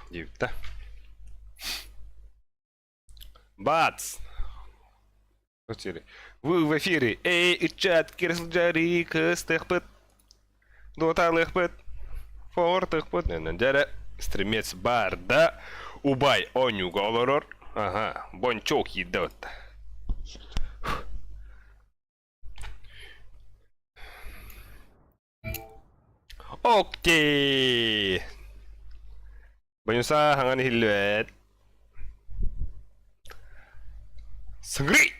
Диэбит да. Бац! Вы в эфире. Эй, ыччат, киирэ сылдьарый, кыстыахпыт, дуоталыахпыт, фортыахпыт. Дьэрэ, стримец баар да, убай оонньууга олорор. Ага, бончок киирдэ вот. Окей. Бонюса хаҥан иһиллибэт. Сыҥырый!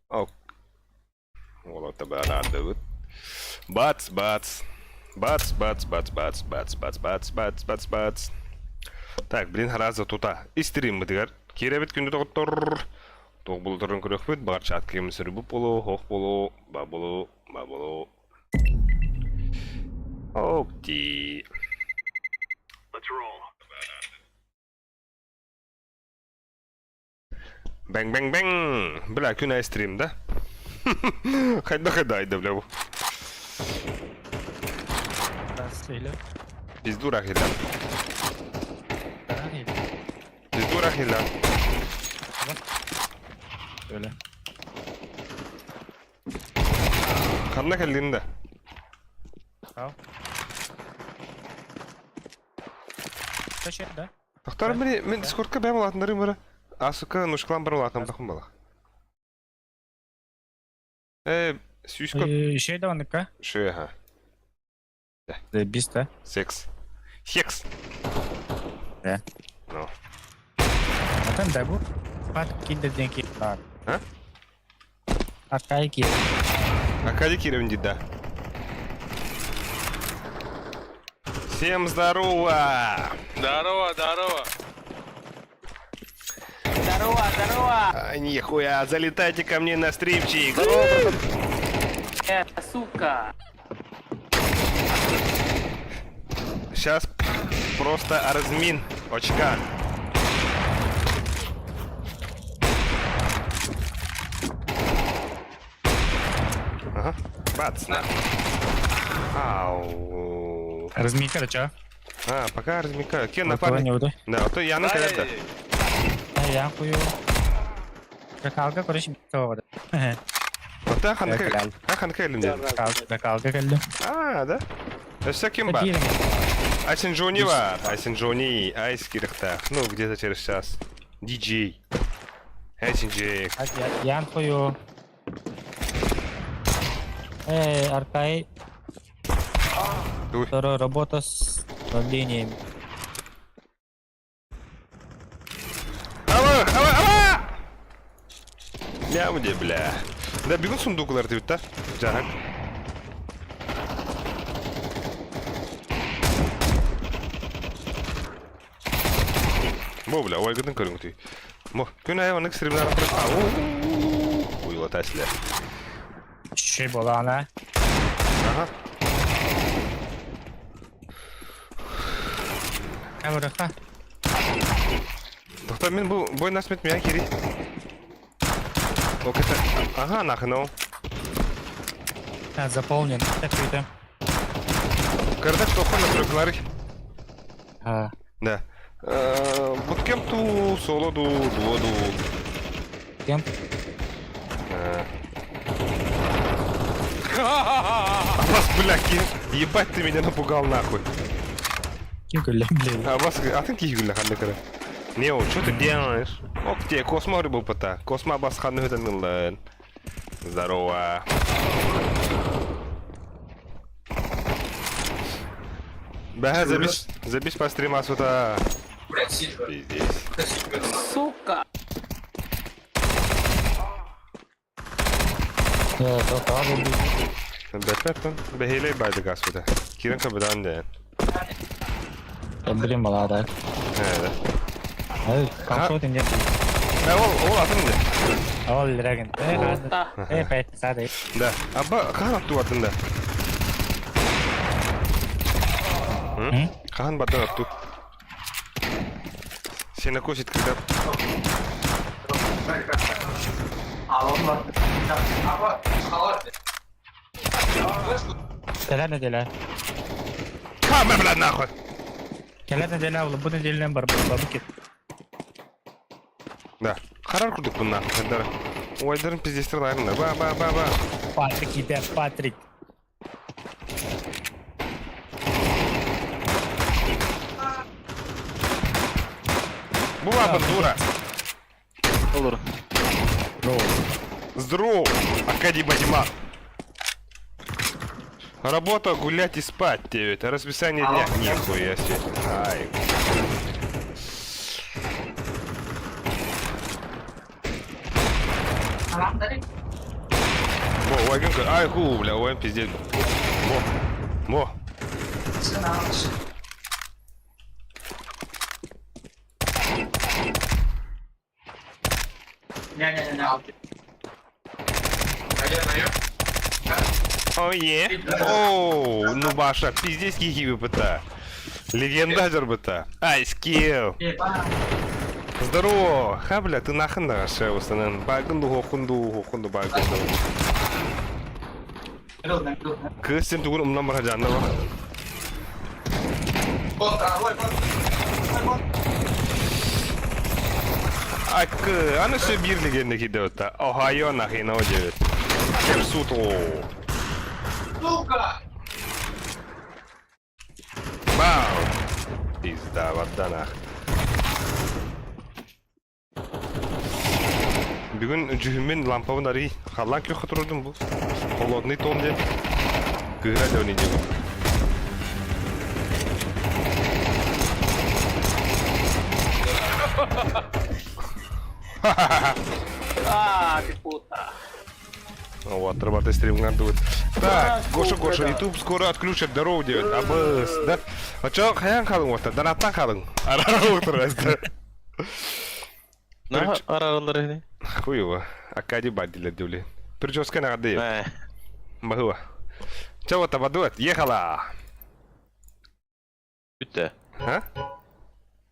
Ок. Уолатта баараардыбыт. Бац, бац. Бац, бац, бац, бац, бац, бац, бац, бац, бац, бац. Так, блин, хараза тута. Истириммытыгар киирэбит күндү доҕоттор. Туох булутарын көрүөхпүт. Баҕар чаат киэмин сөрүбүт болу, хоох болу, ба болу, ба болу. Окей. Бэҥ бэҥ бэҥ! Бля, күн аайы стрим, да? Хайдах хайда бля бу? Здравствуйте. Пизду рахила. Пизду рахила. Öyle. Ханна кэллин да? Ал. Точно, да? Тохтор мин мин дискордка бэм улаатыннарым бара. А сука нушклан бар улаатам тахым балах. Э, сүүскө Еще да оннукка. шыха. Заебись, да? Секс. Секс. Да. Ну. А там да бу. Пат киндер денки. А? Аркай ки. Аркадий Кировин да. Всем здорово! Здорово, здорово. Здорово, здорово! А, нихуя, залетайте ко мне на стримчик. Сука! Сейчас просто размин очка. Ага. Бац, на. Ау. Разминка, да чё? А, пока размикаю. Кен Вот напарник. не буду. Да, а то я на когда. А я хую. Калга, короче, того да. Вот ханка. Кал. А ханка или Калга кэллим. А, да? Өссө ким бар? Айсен Джони бар. Айсен Джони, Айс кирихтах. Ну, где-то через час. Диджей. Айсен Джек. Ян хую. Эй, Аркай. Дуй. Второй работа с давлением. Ава, ава, ава! Ням де, бля. Да, бегун сундуклар дейт да. Жахак. Бо, бля, ойгыдын көрүҥ Мо, күн айы оннык стримнар Ау. Уйлата силер. Чүй болана. Ага. Камераха. Тоқта мен бұл бой насмет меня кири. Ок, это... Ага, нахуй, ну. А, заполнен. Так, это. Кардак тохон на трюклары. А, Да. Буткемп ту, соло ду, дуо ду. кем? Абас, бля, ки... Ебать ты меня напугал нахуй. Ким күллэ, блин. Абас, а ты кихи ханны кара. Нео, что ты делаешь? Ок, тебе космо рыбу пота. Космо абас ханны хөтэн Здорово. Бэхэ, забись, забись по стрима сюда. Пиздец. Сука! Да, да, да, блин. Бэпэпэн, бэхилей байды гас сюда. Кирен кабыдан дэн. Блин, молодая. Э, Эй, камшот нет. да. Э, ол, ол атын да. Ол драгон. Эй, Да. эй, пять, сады. Да. Аба, хаан атту бардын да. М? Хаан бардын атту. Сенокосит когда... Кэлэр нэдиэлэ. Камер, блядь, нахуй! Кэлэр нэдиэлэ ол бу нэдиэлэнэн барбыт бабык. Да. Харар курдукпун нахуй, хайдара. Уайдарын пиздестер лайрында. Ба, ба, ба, ба. Патрик иде, Патрик. Була бандура. Olur. Здорово, Акадий Бадима. Работа, гулять и спать, девять. Расписание дня. Нихуя себе. Ай. Во, Вагенка. Ай, ху, бля, ОМ пиздец. Во. Во. О, е. Оу, ну баша, пиздец кихи выпыта. Легенда дербыта. Ай, скилл. Здорово! Ха, бля, ты нахрен нахашэ устанан. Багынду хохунду хохунду багынду. Кыз сен тугун умнан бара жанна ба. Акы, аны все бир легенда кидеута. Ohio нахрен одевет. Кепсуто. Сука! Бау! Пизда, вода нах. Бүгүн дьүһүммүн лампабын арый халлаан күөххэ турардым бу. Холодный тон диэн. Кыыһыра дьон диэн. А, ты puta. Вот, отрабатывай стрим надо Так, Гоша, Гоша, YouTube скоро отключат, здорово делают. Абыс, да? А чё, хайан халың вот, донаттан халың. Арара отырасты. Наһаа араараллар ини. Хуево. Акади бадилер диули. Прическа на гады. Ээ. Бахыва. Чё вот ободует? Ехала. Бүттэ. А?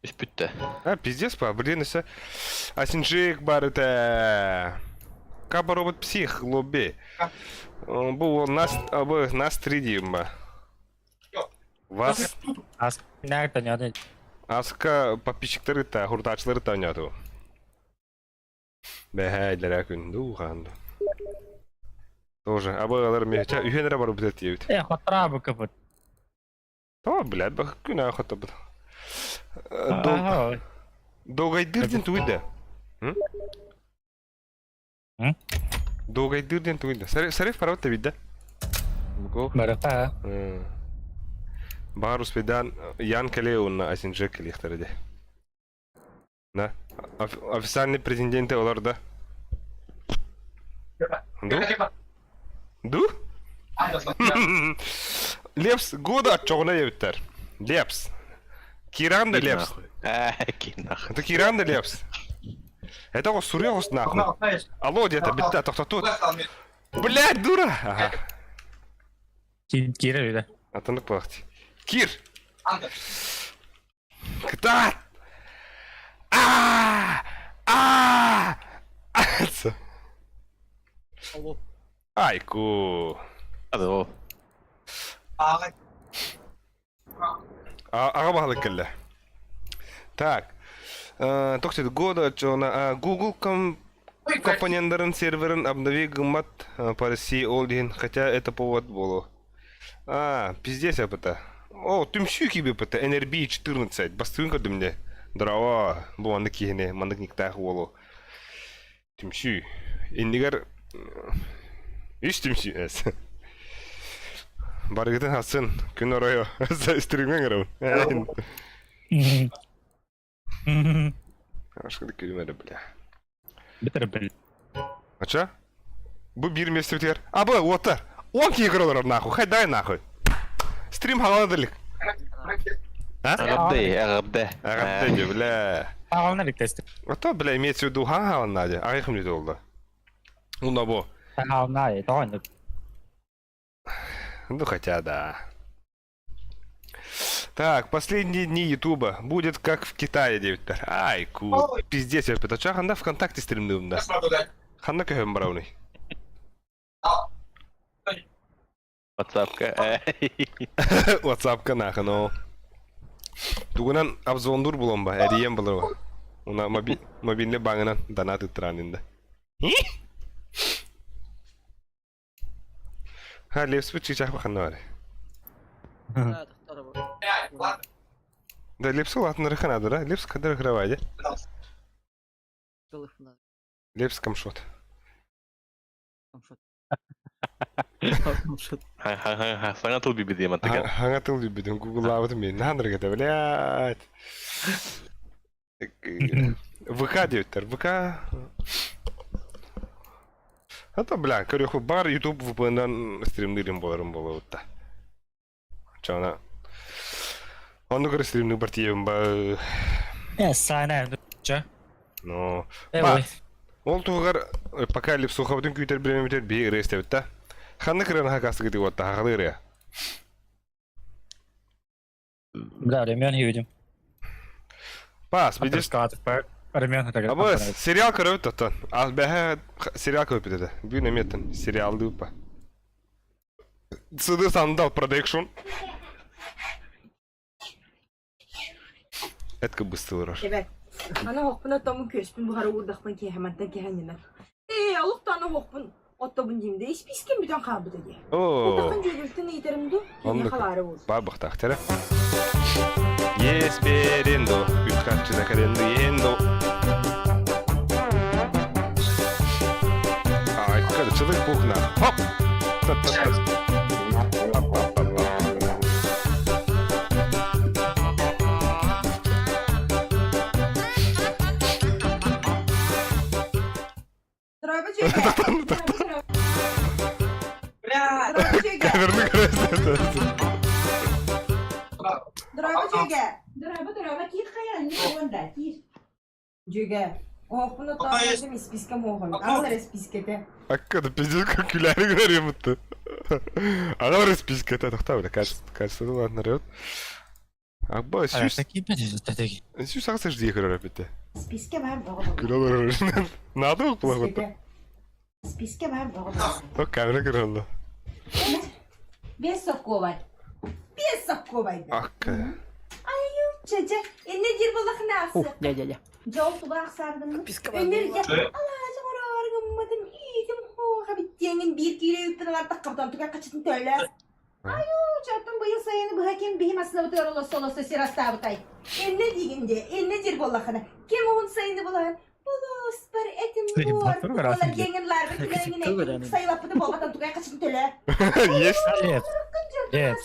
Үс бүттэ. А, пиздец, па, блин, все. Асинжик бар это. Каба робот псих, лобби. Бу нас, абы, нас три дима. Вас Ас нәгә таныды. Аска подписчиктары та, хуртачлары та ойнату. Бэһэ, күн дуухан. Тоже, абы алар мехча үһенere бар бит диэбит. Э, хотра бу кыпыт. О, блядь, бах күн ахата бит. Ага. Догайдыр ден туйда. М? Догайдыр ден туйда. Сариф парават видда. Го. Барыта. Баар успедан Ян Келе уонна Асинжек келиэхтэрэ дии. Да. Официальный президенти олар да. Ду? Ду? Лепс года отчоҕуна диэбиттэр. Лепс. Киран да Лепс. Ээ, киир нахуй. Это Киран да Лепс. Это оҕус суруйа оҕус нахуй. Алло диэтэ бүттэ тохтотуут. Блядь, дура! Ага. Киирэр үдэ. Атыннык буолахти. Кир! Кытаат! А! А! Айку. Алло. Аҕа баһылык кэллэ. Так. Тохсит года чона Google ком компоненттарын серверин обнови гыммат по России ол диэн, хотя это повод буолуо. А, пиздец это. О, түмсүү киирбит NRB 14. Бастыгын көрдүм дии. Здорово. Бу маннык киһини, маннык никтаах уолу. Түмсүү. Иннигэр үс түмсүү. Барыгытын хасын. Күн оройо. Стримҥэ ыҥырабын. Ашкады күлүм бля. Битер бил. Ача? Бу биир миэстэ А, бу, уоттар. Он киһи көрө олорор нахуй. Хай дай нахуй. Стрим хаалан А? Эҕэрдэ, эҕэрдэ. Эҕэрдэ, бля. Аҕална биктестик. А то, бля, имеется в виду хаалан Надя. Аҕыйах мүнүүтэ буолла. Уна бу. Хаална, тоҕо Ну, хотя да. Так, последние дни Ютуба будет как в Китае, диэбиттэр. Ай, ку. Пиздец, я пытача, ханна ВКонтакте стримнуем, да. Ханна көһөн барабыный. Ватсапка. Ватсапка нахын ол. Тугунан обзвондур булан ба, эрийэн булар ба. Уна мобильный баңынан донат ыттыран инде. Ха, лепспит чычах баханна бар. Да, лепс улатыныры ханадыра. Лепс кадыр хравайде. Лепс камшот. Саҥа тыл билбит мантыгар. Саҥа тыл билбитим, гуглаабытым мен нааныргата, блядь. ВК диэбиттэр, ВК. А то, бля, көрүөхпүт бар YouTube VPN-дан стримныырым боларым буолуутта. Чана. Онну көрө стримныыр партиябын ба. Э, саана, ча. Но. Э, Ба, ой. Ол туһугар пока Лепсухабытын күүтэр бириэмэбитигэр биһи ырыа истэбит да. Ханнык ырыаны хакастыгытый уотта хахалы ырыа? Бля, Ремян видим. Пас, видишь? Ремян Абы сериал көрөбүт тоттон. Ал бэһэ сериал көрөбүт этэ. Бүгүн эмиэттэн сериалдыыппа. CD Сандал Продакшн. Этка быстылырар. Эбэ, аны оһохпун оттоммун күөспүн буһара уурдахпын киэһэ мантан киэһэ Ээ, олохтоон оһохпун оттобун диим да испиискэм бүтэн хаалбыта дии. Оо. Утахын дьүөгүлтэн ыйытарым дуу, киэһэ Оннук. халаары буолсу. Бабахтаах тара. Есперендо, үп-харчына кэлэнниендо. Ай, кырчылык бухна. Хоп! Та-та-та. Хоп-хоп-хоп-хоп. Дорогой дьүөгэ! Дорогой дьүөгэ! Камераны көрөсүн. Дорогой дьүөгэ! Дорогой, дорогой, киир хайа, не уонда, киир. Дьүөгэ, оһохпун оттоон испиискэм оһон. Аҕалар испиискэтэ. Акка да пиздец как күләри говорим будто. Аҕалар испиискэтэ тохтоо бля, кажется, кажется, ладно, рет. Абба, сүүс, 108 жди көрөр эпитте. Списке бар боҕо. Күлө Надо укпула Списке бар боҕо. О, камера көрөллө. Без сокковай. Без сокковай. Акка. Чэ, инне дир буллахына ахсы. Дя-дя-дя. Жол туга ахсардым. Өнөр я алаажы орааргыммытым иитим хуоха биттиэҥин биир киилэ үппүн алартаххабытан туга хачытын төлө. Чаттым быйыл сайыны быһа ким биһи массыынабытыгар олосто олосто сир астаабытай. Инне диигин дии, инне дир буоллахына. Ким уһун сайыны булаһын Булуспар этим буор. Олар киэҥин лаарга күлэҥин сайылаппыты буолбатан тугай хачытын төлө. Есть. Нет. Нет.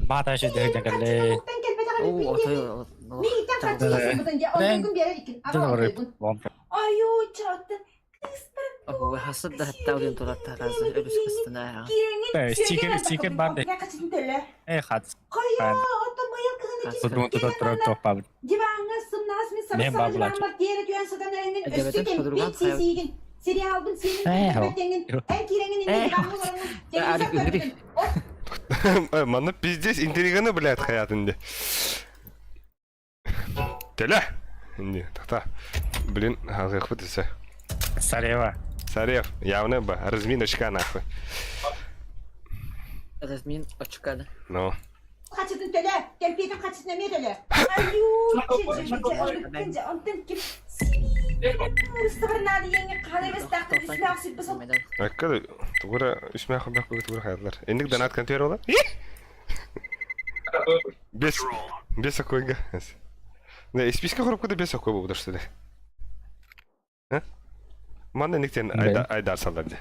Бата же дэгдэгеле. Айуу, чаттын. Стикер, стикер бар де. Э, хат. Диваҥҥа сымнаҕас мин сабыс диваммар тиэрэ түһэн сытан эрэҥҥин өссө кэмпиэт сиисиигин сериалбын сиэнин тэҥҥин эн киирэҥин иннин диваҥҥа олороҥҥун телевизор көрбүтүн Манна пиздец интриганы блядь хаятын де. Теле. Инди, тахта. Блин, халгахпыт ise. Сарева. Сарев, явно ба, разминочка нахуй. Размин очка, да. Ну. Хачытын төлө, кэмпиэтин хачытын эмиэ төлө. Акка тугура үсмә хабак тугура хаялар. Инник донат контейнер ола? Без без акойга. Не, исписка хоропка да без акой бу что ли? А? Манна инниктен айдар салар де.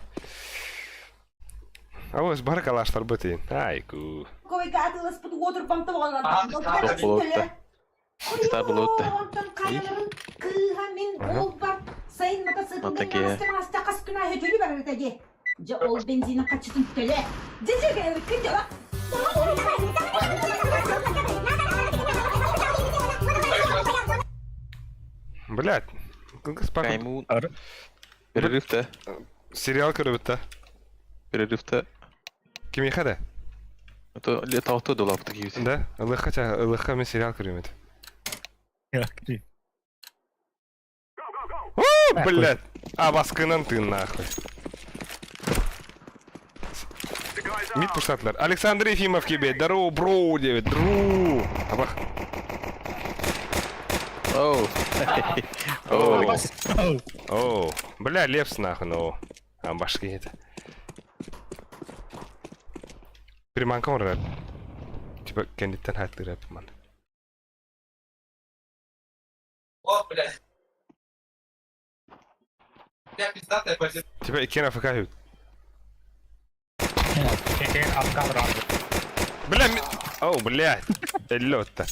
Абыс баракалаштар бытын. Айку. Койга атыласпыт уотурбам тоҕонон. Стар булуутта. Онтон хайаларын кыыһа мин ол бар сайын матасыытынан маста хас күн аайы төлү барар дии. Дьэ ол бензинин хаччытын төлө. Блядь. Кайму. Перерыв-то. Сериал көрөбүт Перерыв-то. Кимиэхэ да? Это лето авто долап такие. Да? Ылыхха ча, ылыхха мен сериал көрүм этэ. О, блядь! А, баскынан ты нахуй. Мид пуштатылар. Александр Ефимов кебе. Здорово, бро, диэбит. Дру. Абах. Оу. Оу. Оу. Бля, лепс нахуй, ну. А, башки это. Приманка оҥорор. Типа кэнниттэн хааттыыр эппин. Типа иккиэн АФК үһүбүт. Бля, Оу, блядь. Эллэ отта.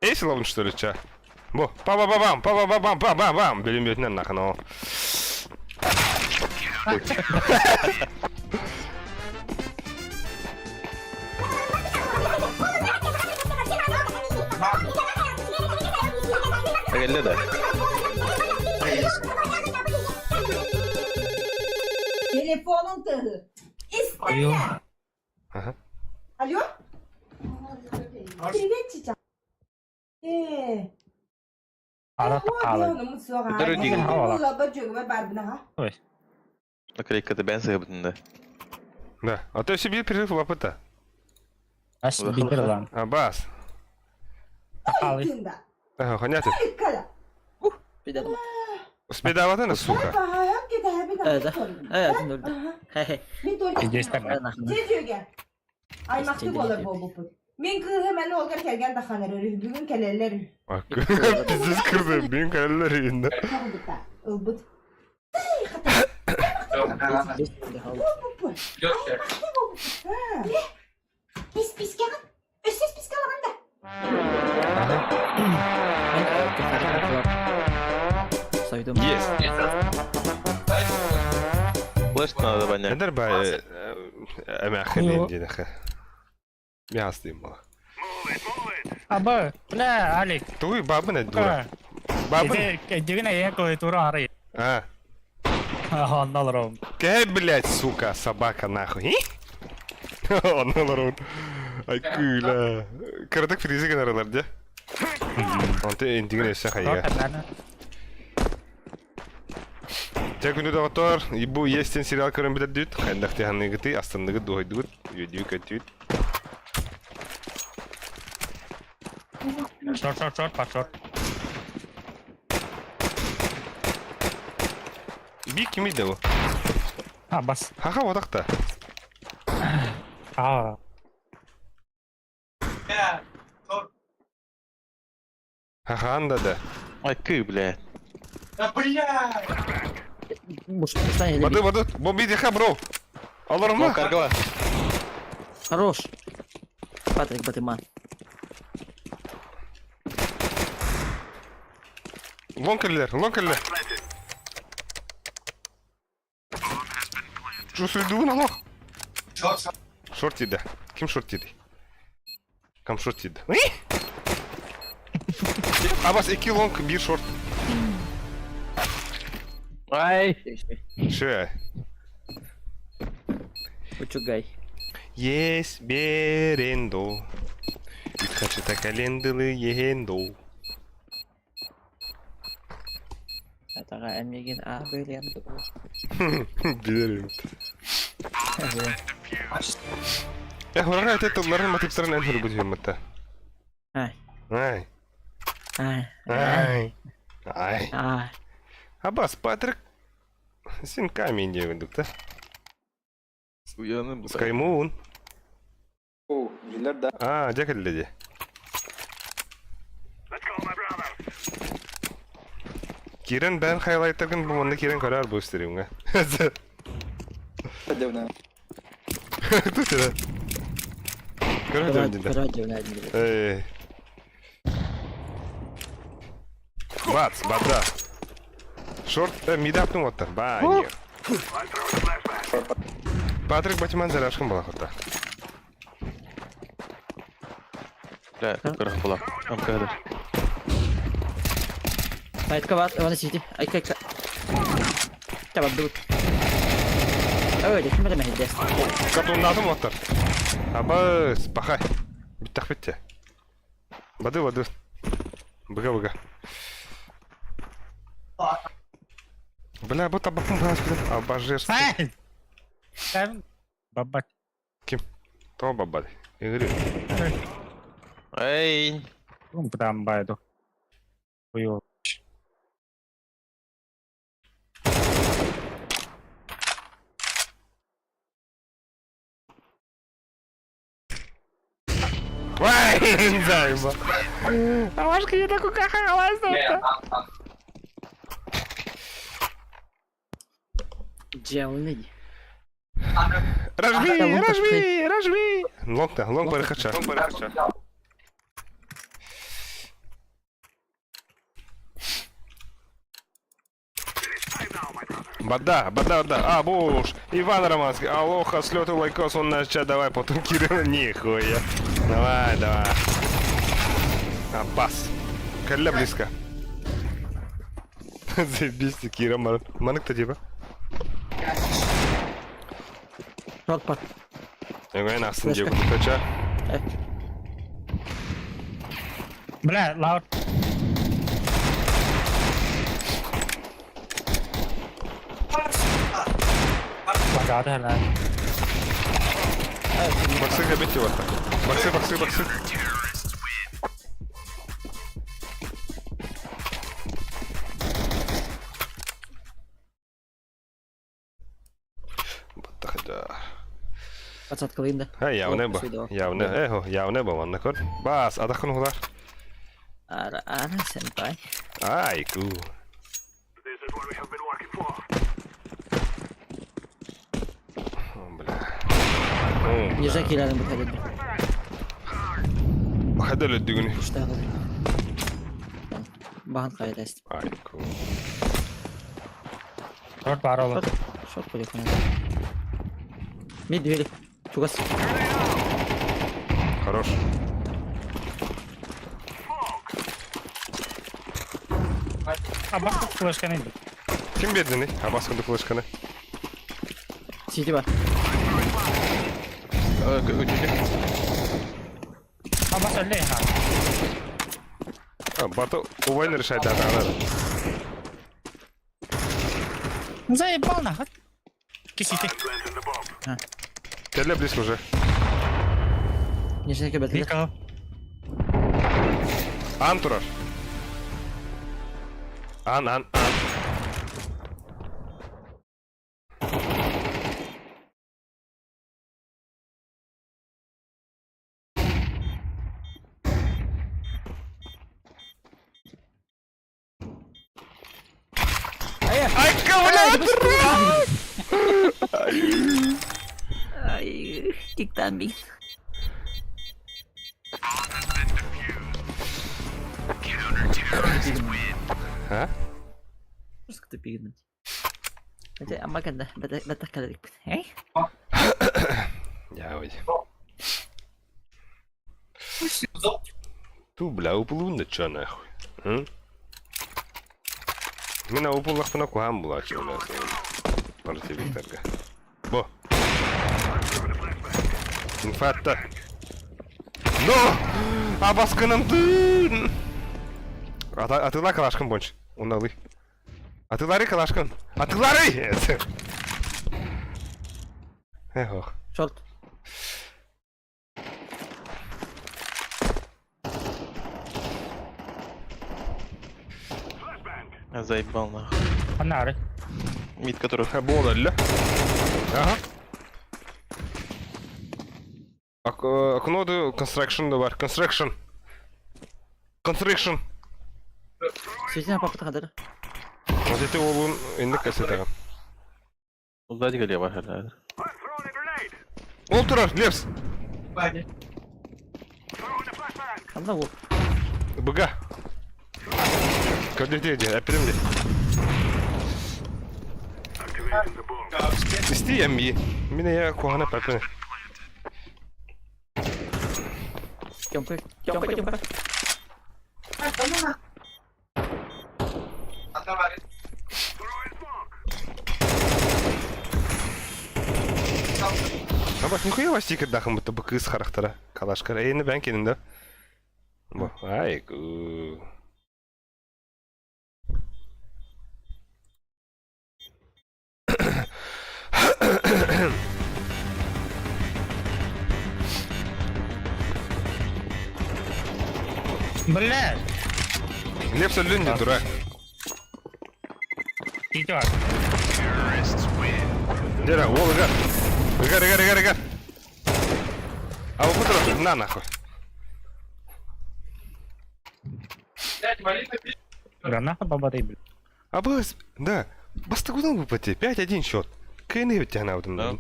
Эй, словно что ли, ча? Бо, па-ба-ба-бам, па-ба-ба-бам, па-ба-бам. Билим нахуй, ну. Кэллэ да. Телефонун тыаһы. Истэнэ. Ага. Алло? Привет, чича. Э. Өтөрү диигин. Ой. Наклейката бэйэн сыһыбытын да. Да. А то себе перерыв лапыта. Ас бибер лан. А, бас. Ахалы. Ага, понятно. Успедаватана, сука. Здесь так. Аймакты болар болбуппут. Мен кыыһым эн уолгар кэргэн таханар өрүһ бүгүн кэлэллэр. Пиздец кырды, мен кэлэллэр инде. Ылбыта, ылбыт. Испискэҕин? Өссө испискэ ылаҕын да? Есть. Флешка надо баня. Эдер бай эмээхин диэхэ. Мястым була. Аба, бля, Алик. Туй бабын дура. Бабын. Дигин эйэ клавиатура арый. А. Оннолором. Кэй, блядь, сука, собака нахуй. Оннолором. Ай кыла. Кыратык фризи генералар дьэ. Онто интигин өссө хайыга. Дьэ күндү доҕоттоор, бу Естен сериал көрөн бүтэрдүбүт. Хайдах тиһанныгыты, астынныгыт, дуһайдыгыт, үөдүү көттүбүт. Шорт, шорт, шорт, под шорт. Би кимий да бу? А, бас. Хаха бодахта. А. Хахан да да. Ай, кы, блядь. Бады, бады, бомби диха, бро. Аларма. Ну, каргала. Хорош. Патрик Батыман. Лон кэллэр, лон кэллэр. Чувствую алох. Шорт иде. Ким шорт иде? Кам шорт иде? Абас 2 лонг, 1 шорт. Ай! Шө. Учугай. Есть берендо. Үт календылы ехендо. Атаға әмеген а бөлемді. Билерим. Я хурага это тылларын мотивтарын эн хүрбүт хүммэтэ. Ай. Ай. Ай. Ай. Ай. Ай. Абас, Патрик. Син камень диэбин да? Уяным. Скаймун. О, билэр да. А, дьэ кэллэ дии. Киирэн бэйэн хайлайтаргын бу манна киирэн көрөр бу стримҥэ. Дивна. Тут это. Көрө дивна. Эй. Бац, бада. Шорт, мидаптың оттар. Ба, Патрик Батиман зарашкын була хота. Бля, кырах була. Амкадыр. Айтка бар, оны сити. Айка, айка. Табадут. Ой, ким это мехде? Катуннатым оттар. Абыс, пахай. Биттах битте. Бады, бады. Быга, быга. Бля, бу табакын бааспытын абажерский. Ай! Бабат. Ким? Тоҕо баббат? Игорь. Эй! Там байду. Хуё. Ой, заеба. Амашка не такой кахалась. Дьиэ дии. Рожми, рожми, рожми. Лонг-то, лонг барыхача. Лонг барыхача. Бада, бада, бада. А, буш. Иван Романский. Алоха, слеты лайкос, он наш чат. Давай потом Кирилл. Нихуя. Давай, давай. А, бас. Калля близко. Заебись ты, Кира, Манок-то типа. Ротпар. Эгэн ахсын диэ кутача. Бля, лауд. Лагады ла. Баксы габити вот так. Баксы, баксы, баксы. Баттахда. Подсадкалыйын да. Ха, явне ба. Явне, эхо, явне ба манна көр. Бас, адахын хулар. Ара, ара, сенпай. Ай, ку. О, бля. О, Нижа киирэрин бу кэлин. Хадал өдүгүнү. Куштаах Бахан хайда эст. Ай, ку. Шорт бар ол. Шорт поликон. Мид двери. Чугас. Хорош. А бак флешканы. Ким бердини? А баскынды флешканы. Сити бар. А бас әлле ха. А, баты убайны решает ата. Заебал нахуй. Кисите. Кэлле близко уже. Нижа кебет. Никол. Ан турар. Ан, ан, ан. Ай, блядь! Ай, киктан биг. А? Просто ты пигнуть. Это амаканда, бата каларик. Эй? Я ой. Ту, бля, уплун чё нахуй? М? Мин упуллахпына куһаан булааччы у нас. Противниктарга. Бо. Инфатта. Но! Абаскыным тын! Атыла калашкын бонч. Уналы. Атылары калашкын. Атылары! Эх, Шорт. Заебал нахуй. Анары. Мид, который... Буолалла. Ага. Окно construction да бар. Construction. Construction. Светина папа тахадыр. Вот это олун инник кассетага. Сзади голева, да. Ол турар, Левс. Анда ол. Быга. Көрдете де, әперем де. Исти ями. Мине я кухана папы. Тёмка, Тёмка, Тёмка. Абак нихуя вас тикер дахым будто бы кыз характера. Калашкар. Эй, бән кенин да. Бо, ай, ку. Блядь! Лепс өллүн не дурак. Идет. Дера, уол ыгар. Ыгар, ыгар, ыгар, ыгар. А вот на нахуй. Да нахуй баба ты, блядь. А было, да, бастакудан выпати, 5-1 счет. КН ведь она вот. Да.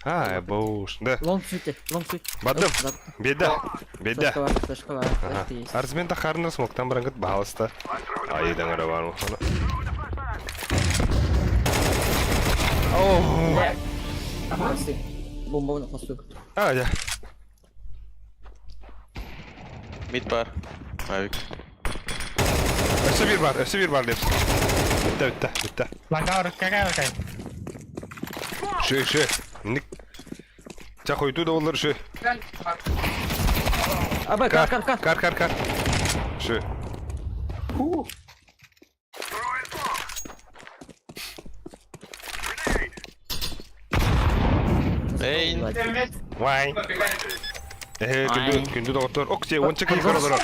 А, боуш, да. Лонг сути, лонг сути. Бадым. Беда, беда. Флешка бар, флешка бар, Ага. флешка есть. Арзмен тахарныр смоктан барангыт баалыста. Айдан ара бар мухана. О, Прости. Бомба на хосту. а, я. Мид бар. Авик. Өссө бир бар, өссө бир бар деп. Бүтті, бүтті, бүтті. Лагар, какая какая? Шö, шö. Ник. Ча хойду да олар шö. Аба, кар, кар, кар. Кар, кар, кар. Шö. Эй, Вай. Э, күндү, күндү доктор. Ок, те, онча киһи көрөлөр.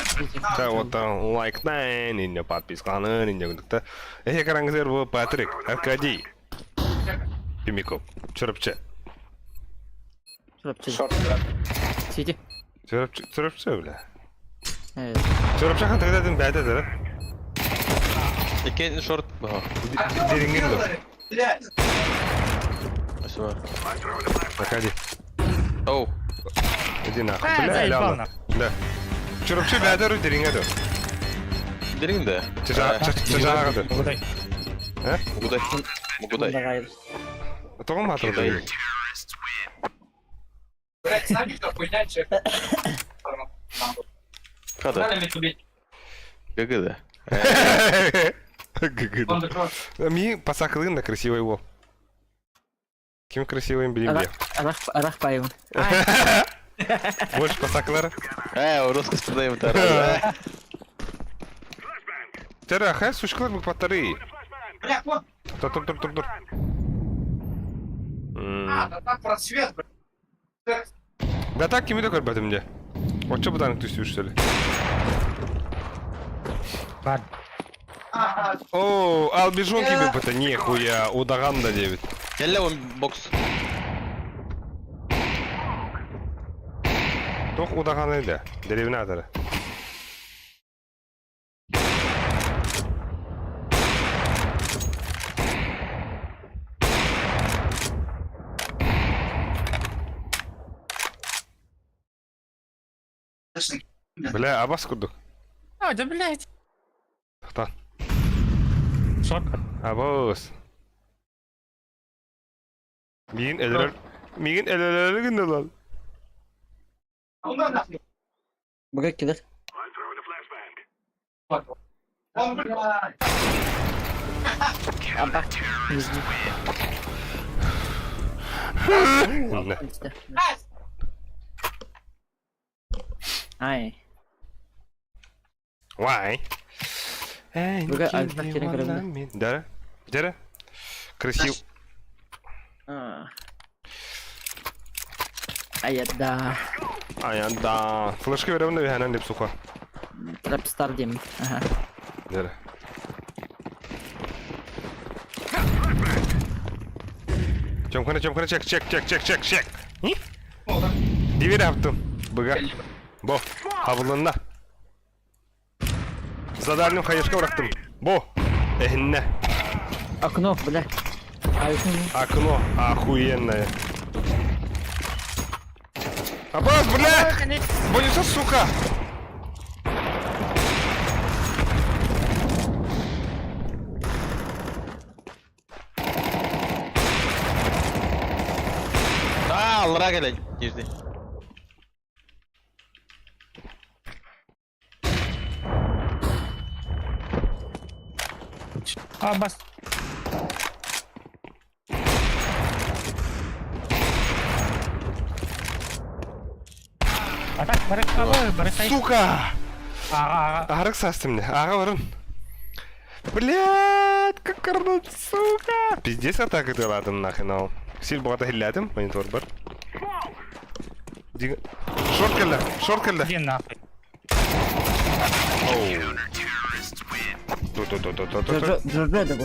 Та оттан лайктайн, инне подписканы, инне күндүктэ. Эхе караңызыр бу Патрик, Аркадий. Пимиков, Чырыпчы. Чурапчы. Шорт. Сити. Чырыпчы, чырыпчы бля. Э, Чырыпчы хан тегден бәдә дә. Иккен шорт. Ага. Дирингин до. Спасибо. Аркадий, Оу. иди нахуй. Э, Бля, заебал ляла. нахуй. Да. Чырыпчы бәдә ру диринге до. Дерин да. Чыжа, чыжа да. Угадай. Мугудай. Мугудай. Давай. Тогон матыр. Када. ГГ да. ГГ. Ми пасакылын да красивый его. Ким красивый билим Арах, арах, арах пайым. Больше пасакылар. Э, русский спадаем тара. Тера, хай сушкалар бу батареи. Тур тур тур тур тур. Да так кими да көрбөтүм де. Очо будан түстү что ли? Бар. О, албижон кими быта нехуя, удаган да дебит. Келле он бокс. Тох удаган эде. Деревня атары. Бля, абас курдук. А, да блядь. Тохтан. Шорт. Абас. Мигин элерер. Мигин элерер гынды лан. Бага килер. Аба. Нижний. Ай. Why? Бага альфа кирен көрөмдө. Да? Да? Красив. А. Ая да. Ая да. Флешка беремин да ханан деп суха. Трапстар дем. Ага. Да. Чомкана, чомкана, чек, чек, чек, чек, чек, чек. Дивер аптым. Быга. Бо. Хабылынна. Задальным хаешка бырактым. Бо. Эхинне. Окно, бля. Окно охуенное. Аббас, бля! Боюсь, сука! А, лра келе. Нижний. А, бас. Атак, барык, аба, барык, Сука! Ага, ага. Арык састым мне. Ага, варын. Блядь, как карнут, сука! Пиздец атака ты ладом нахрен ал. Сил бұғата хилләдім, монитор бар. Шорт келді, шорт келді. Иди нахуй. Оу. Ту-ту-ту-ту-ту-ту. Жоржо да бу.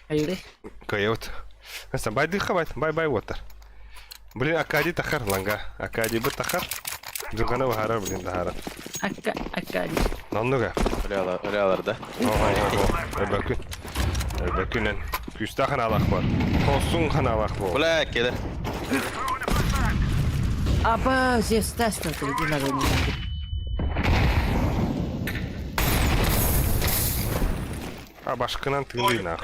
Айылы. Кыайабыт. Аса байдыха бай, бай бай уоттар. Блин, Акади тахар ланга. Акади бы тахар. Дургана бахара, блин, тахара. Акка, Акади. Ноннуга. Өлялар да. Эбэкүн. Эбэкүнэн. Күүстээх ханаалаах бар. Хорсун ханаалаах буол. Бля, кэлэ. Аба, здесь тест иди на войну. А башкынан тыынды нах.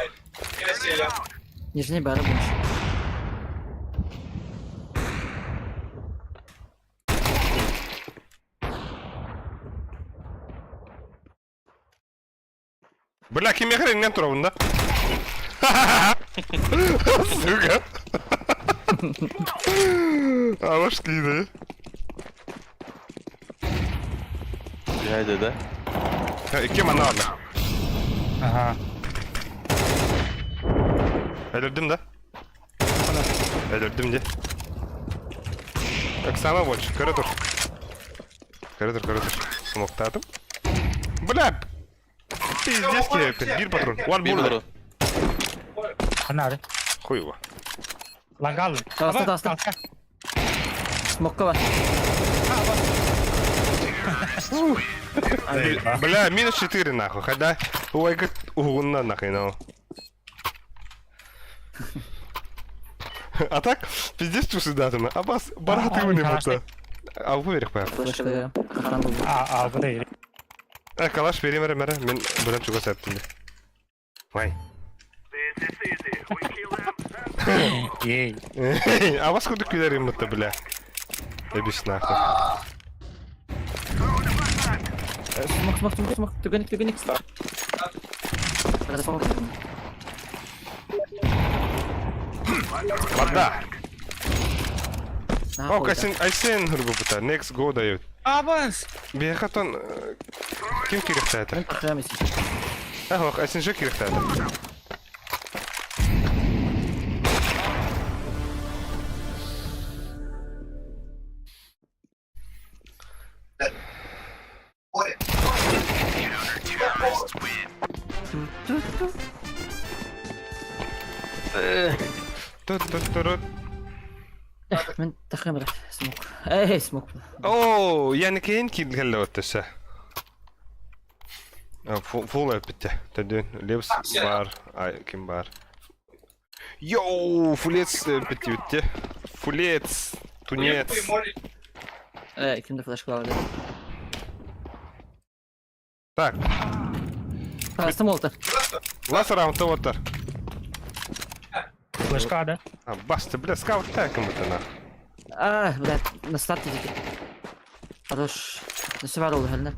Нижний бары больше. Бля, ким ехер иннен турабын да? Сука. Абаш кийди. Хайда да. Икки манна барда. Ага. Өлөрдүм да? Өлөрдүм де. Оксана больше. Көрө тур. Көрө тур, көрө тур. Смоктадым. Бля! Пиздец тебе. Бир патрон. One Бир bullet. патрон. Ханары. Хуй его. Лангал. Таста, таста. Смокка бар. Бля, минус 4 нахуй. Хотя, ой, как угунна нахуй, ну. А так, пиздец чусы датыма. А бас, бараты не будто. А вы верх Флешка берем. Катан булду. А, а, bu değil. А, калаш берем, берем, берем. Мен бұрын чуга сәптімде. Вай. Ей. А вас куда күлер будто, бля. Эбиш нахуй. Смок, смок, смок, смок. Түгенек, түгенек. Смок. Вода. О, Кайсен, Айсен хургу бута. Next go дают. Аванс. Бехатон ким кирехтәді? Ах, Айсен же кирехтәді. Тут-тут-тут. Мен тахым смок. Эй, смок. Оо, yani кейин килгәлле өттөсө. Фул өпүттэ. Төдүн лепс бар, ай ким бар. Йоу, фулец битти битте. Фулец, тунец. Э, кимде флешка бар? Так, Тастым олты. лас раундта оттар. Флешка да. А, басты, бля, скаут так ким бутана. А, бля, на старте деки. Хорош. Несі бар oldu хәліне.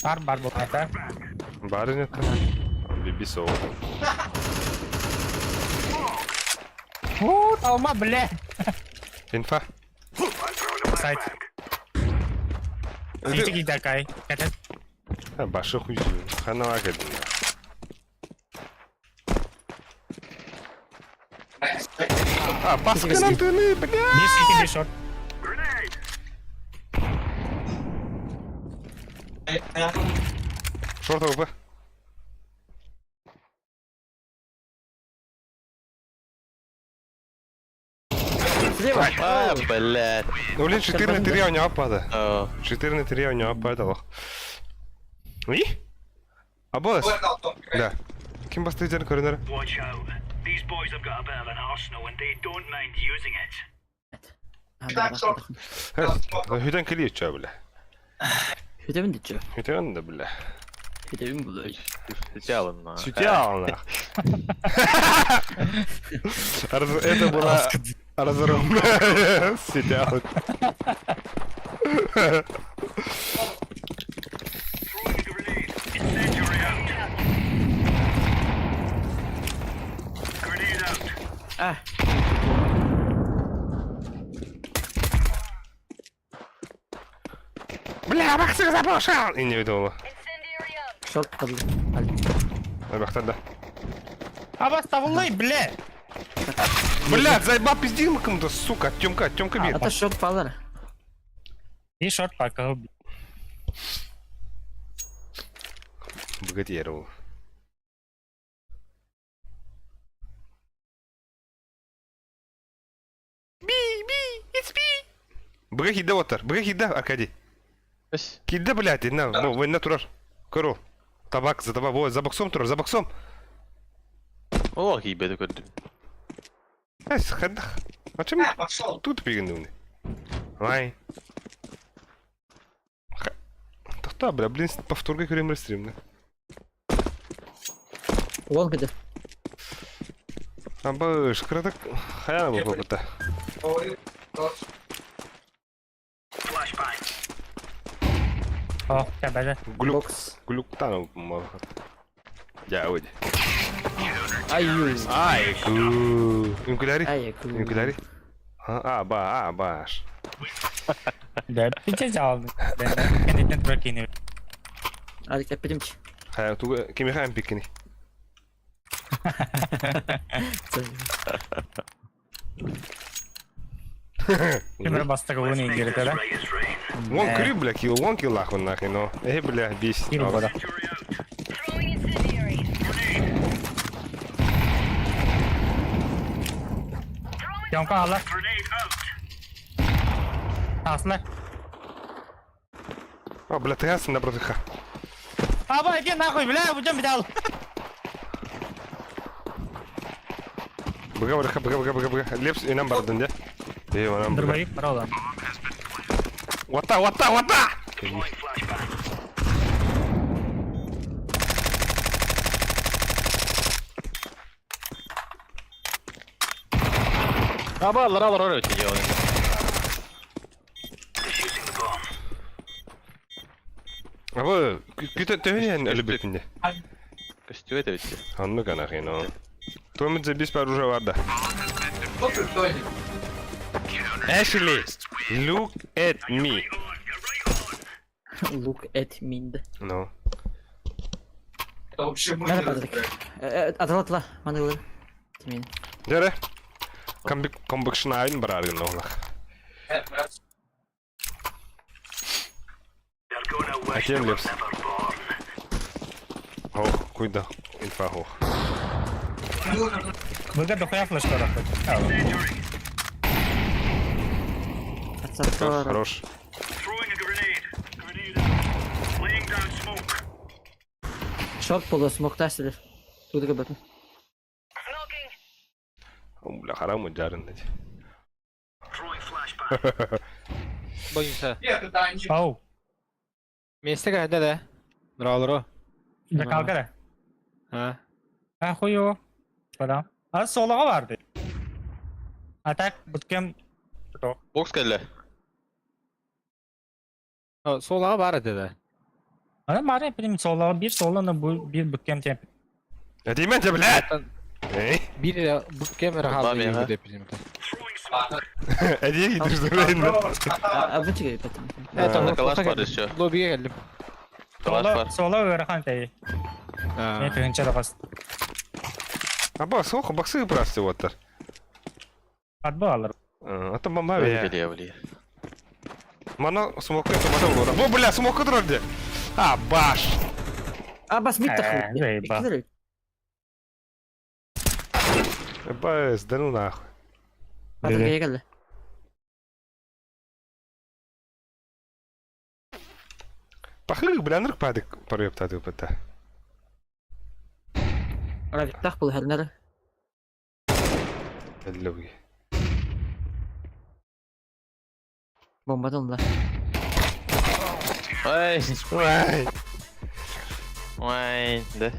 Бар бар bu kadar. Бар нет. Биби соу. Фу, алма, бля. Инфа. Сайт. Сити такай. Это Башы хуй. Ханава кедин. А, баскынан тыны, бля. bir city bir short. Шорт ОВП. Слева. А, блядь. Ну, блин, 4 на 3 у него пада. О, 4 на 3 у него падало. И? Аболес? Да. Ким бастыден көрінер? Watch out. These boys have got a bit of an arsenal and they don't mind using it. Хүдэн кили чё, бля. Хүдэвин дичи. Хүдэн да, бля. Хүдэвин булай. Сютялын, на. Сютял, нах. Это была разрывная сютял. Throwing a grenade. Incendiary out. Grenade out. А, Бля, Максим запушил! И не видела. шорт қалды. Элбэхтэр да. Абас табыллай, бля! Блядь, заебал пиздил кому-то, сука, Тёмка, Тёмка бир. Ата шот палар. И шорт пока. Богатей ол. Би, би, it's me. Быга киирдэ уоттар, быга киирдэ, Аркадий. Киирдэ, блядь, инна, бу, война турар. Көрү. Табак, за табак, во, за боксом турар, за боксом. Олох киирбэти көрдүм. Эс, хайдах. А чем тут пигнуны? Ай. Тохтоо, бля, блин, повторга көрөм стримни. Уол кыды. Абыш, кыратык хайана буолбута. О, кэбэдэ. Глюк, Бокс. глюктан Дьэ, уйди. Аю. Ай, ку. Үҥкүүлээри. Ай, ку. Үҥкүүлээри. А, ба, а, баш. Да, пиче жаалды. Кэнниттэн тура киини. Алик эппитим ки. Хайа, тугу кимиэхэ эмпиккиний? Ким бастакы уун ингерите да? Вон крю, бля, килл, вон килл нахуй нахуй, но. Эй, бля, бесит. Кирилл бара. Тёмка алла. Аслар. А, бля, ты ясно напротив ха. Аба, иди нахуй, бля, уйдем бедал. Быга, быга, быга, быга, быга, быга. Лепс и нам бардын, да? Эй, нам быга. Дробовик парола. Вата, вата, вата! Аба, аллар аллар орой өтө Абы, күтө төһүнэн өлүбүппүн де. Көстүбэт эбит. Оннук анахин, о. Томит забис по оружие варда. Ashley, look at me. Look at me. No. Мэра падрик. Атала маны ылыр. Тимин. Дьэ, комбик комбикшнайн бараргын оҕлах. Атем лепс. Ох, куйда инфа ох. Быга дохуя флешка рахат. Атсаттар. Хорош. Шорт боло смокташ силер. Тудыга батын. Бля, харам жарын деди. Боюнса. Ау. Месте кайда да? Нұралыры. Да калгара. А? А хуё. Бара. А солого барды. А так буткем Бокс кэллэ. Солаға бар еді да. Ана мары прям солого бир солоны бу бир буткем темп. Этимен те, блядь! Эй, Бир буткем Бам, я, деп bizim. эдиги дұрыстырайын. А бу чиге батын. Там калаш бар еще. Лоббиге келдим. Калаш Соло бар. соло ыарахан тей. Не тыгынча да кас. Аба, сох, баксы просто вот. Атба алар. Ата мама бе. Бля, бля. Мана смокка томата болор. Бу бля, смокка турар де. А, баш. А бас мид таху. Заеба. Бас, да ну нахуй. Батын келе. Пахлык, бля, нырк падык парып тады бата. Равиктах бул хәрнәр. Әлләүге. Бомбадан да. Ай, Ай. ой, да.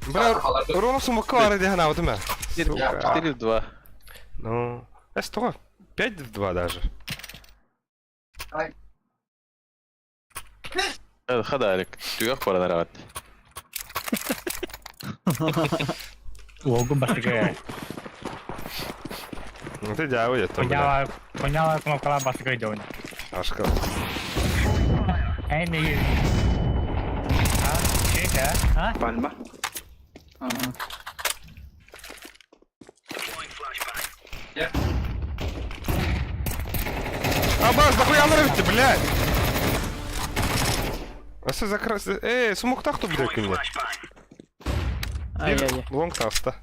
Бля, Рома смокка бар иде хана отма. 4-2. Ну, а что? 5 в 2 даже. Хадалик. Түгөх баран арабат. Ого бастыгы. Ну ты дявол, это, бля. Коняла коняла кнопкала бастыгы жон. Ашка. Эй не. А, чека, а? Пальма. Абаз, нахуя ловите, блядь? А все закрас... Эй, смуктах тут, блядь, мне. Ай-яй-яй. Лонг таста.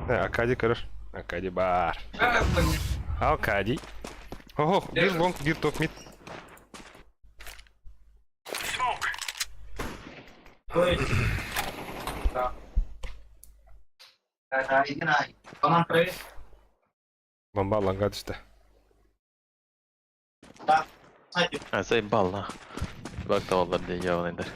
Акади, короче. Акади бар. Алкади. Ого, бир лонг, бир топ мид. Бомба ланга түстэ. А, заебал, на. Бак табаллар дии явнайдар.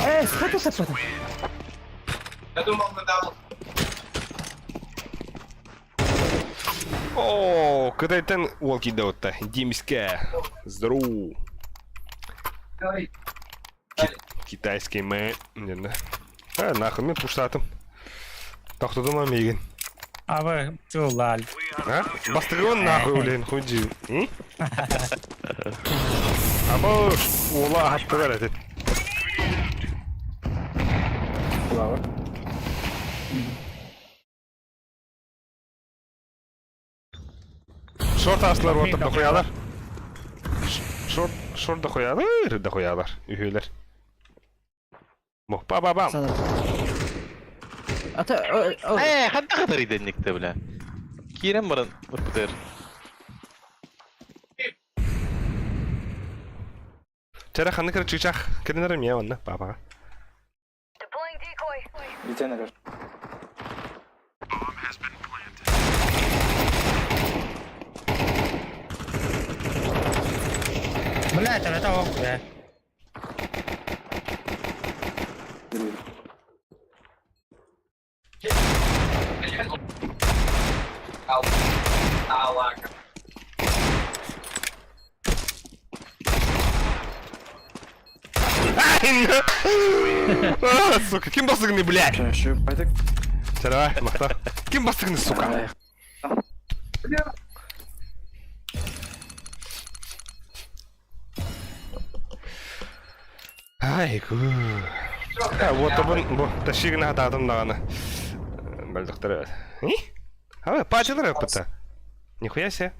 Э, хата таппата. О, кытайтан уол киирдэ отта. Димскэ. Здорово. Китайский мэ. А, нахуй, мен пуштатым. Тохтодума миигин. Абы, чулал. А? Бастыргон нахуй, блин, хуйди. Абы, уола аттыгар этит. Шорт аслар вот дохуялар. Шорт, шорт дохуялар, дохуялар. Үһүлэр. Бу, па-ба-бам. Ата, Ээ, ханна хатар иденникте, бля. Киирэн баран ыппытыр. Чара ханны кыры чычах. Киринер эмиэ онна, папаҕа. Бүтэн эрэр. Бля, это это ох, бля. А, сука, ким бастыгны, блядь? Пайтык. Давай, махта. Ким бастыгны, сука? Ай, ку. Вот бу бу ташигна хатаатым даҕаны. Бэлдэхтэр. А, патилар опыта. Нихуя себе.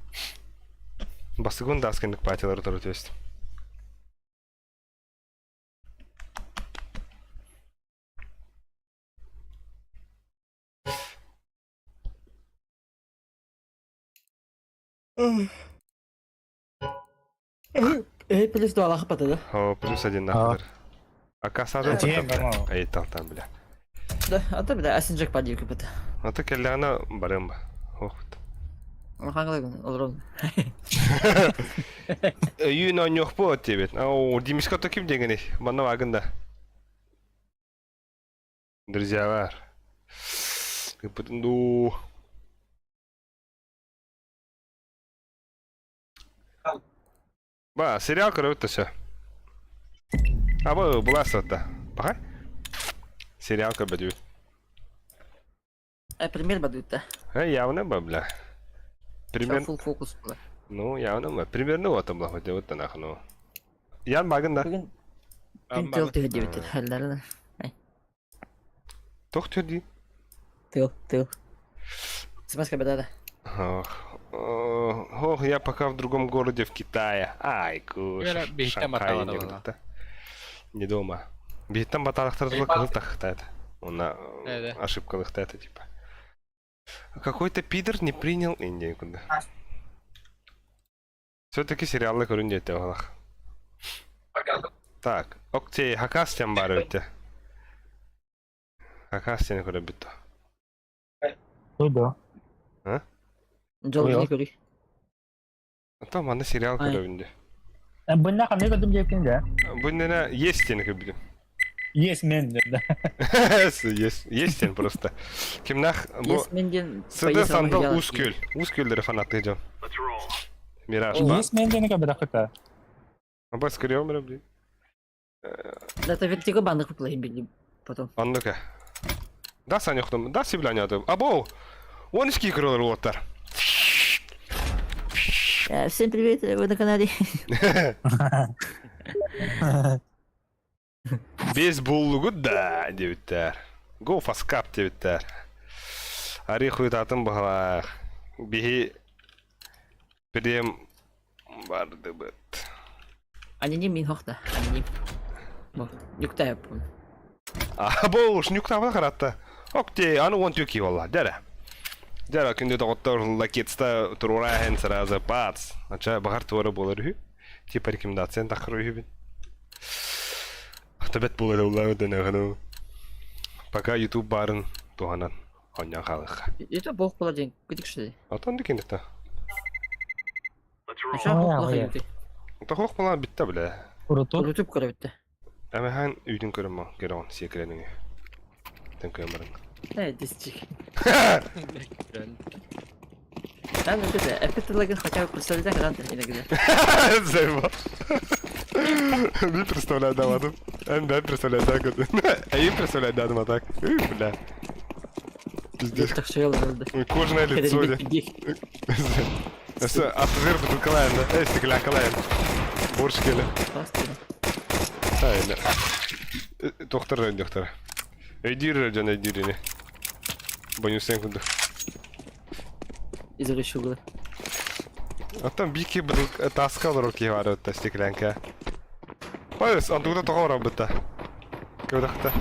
Бастыгун даскинник патилар туру есть. Э, плюс два лаха патада. О, плюс один нахуй. А кассажа Тиен бармау. Ай, там, там, бля. Да, а то бля, асинжак падил капата. А то келляна барым. Ох. Хангалыгын, олорон. Үйін ойнық по тебет. Ау, Димишка то ким дегені? Манна вагында. Друзья бар. Ду. Ба, сериал көрөбүт все. А бу буласытта. Баха. Сериал көрбөдүбүт. Э, пример бадуйта. Э, явно ба, бля. Пример... Фул фокус была. Ну, явно ба. Примерно вот там вот вот нахуй, ну. Ян багында. Бүгүн күн тыл түһэ диэбиттэр. Халларына. Тох түрди. Тыл, тыл. Смс бадада. Ох, ох, я пока в другом городе в Китае. Ай, куш. Шанхай не Не дома. Биһиттэн баталахтар кылтахтает. Она ошибка лыхтает, типа. Какой-то пидор не принял Индию куда. Все-таки сериалы көрүн диэтэ олах. Так, окей, хакастен бар өтте. Хакастен көрө бүттү. Туйду. А? Жол көрүй. Ата маны сериал көрөбүндө. Бунна кандай көрдүм жепкин да? Бу нене есть сен көрбүдүм. Есть мен да. Есть, есть сен просто. Кимнах бу Есть мен ден СД сандал Ускөл. Ускөлдөрү фанаты жон. Мираж ба. Есть мен ден кабы дакыта. Абас көрөм бир блин. Да, это вертиго банды куплайын били потом. Анныка. Да, Саня, да, сибилянятым. Або, он из кикрылар уоттар. Всем привет, вы на канале. Без буллугут да, диэбиттэр. Go фаскап диэбиттэр. Ари хуйтатын баһалаах. Биһи прем бардыбыт. Аноним мин хохта. Аноним. Бу, нюктайаппын. Або уж нюктабы харатта. Окте, аны он түки болла. Дәрә. Дәрә күндө доҕоттор лакетста турураһын сразу пац. Ача баҕар туора буолар үһү. Типа рекомендацияны таххар үһүбүн. Төбөт буолар уллаабыт дэнэҕин Пока YouTube баарын туһанан оонньоон хаалыахха. YouTube бох буолар диэн күтүк что ли? Отон дикин это. Аша бох буолар YouTube. Тохох буолан бүтте бля. Уруту. YouTube көрө бүтте. Эмэхэн үйдүн көрөмө керон сиэкирениҥи. Тэн көрөн баран. Э, дисчик. Да, ну это, эппит тылыгын хотя бы представлять когда иногда. Заебал. Не представляю, да, ладно. Да, представляю, так вот. А им представляю, да, а так. Бля. Пиздец. Так что я ладно. Кожаное лицо. Атызыр бутылкалайын да. Эй, стеклянкалайын. Борщ кели. Айна. Доктор, доктор. Өйдүүр дьон өйдүүр ини. Бонюсен курдук. Изрешил. Оттон бики таска олорор киһи баар эбит стеклянка. Ой, антугута тоҕо оробута. Көдөхтө.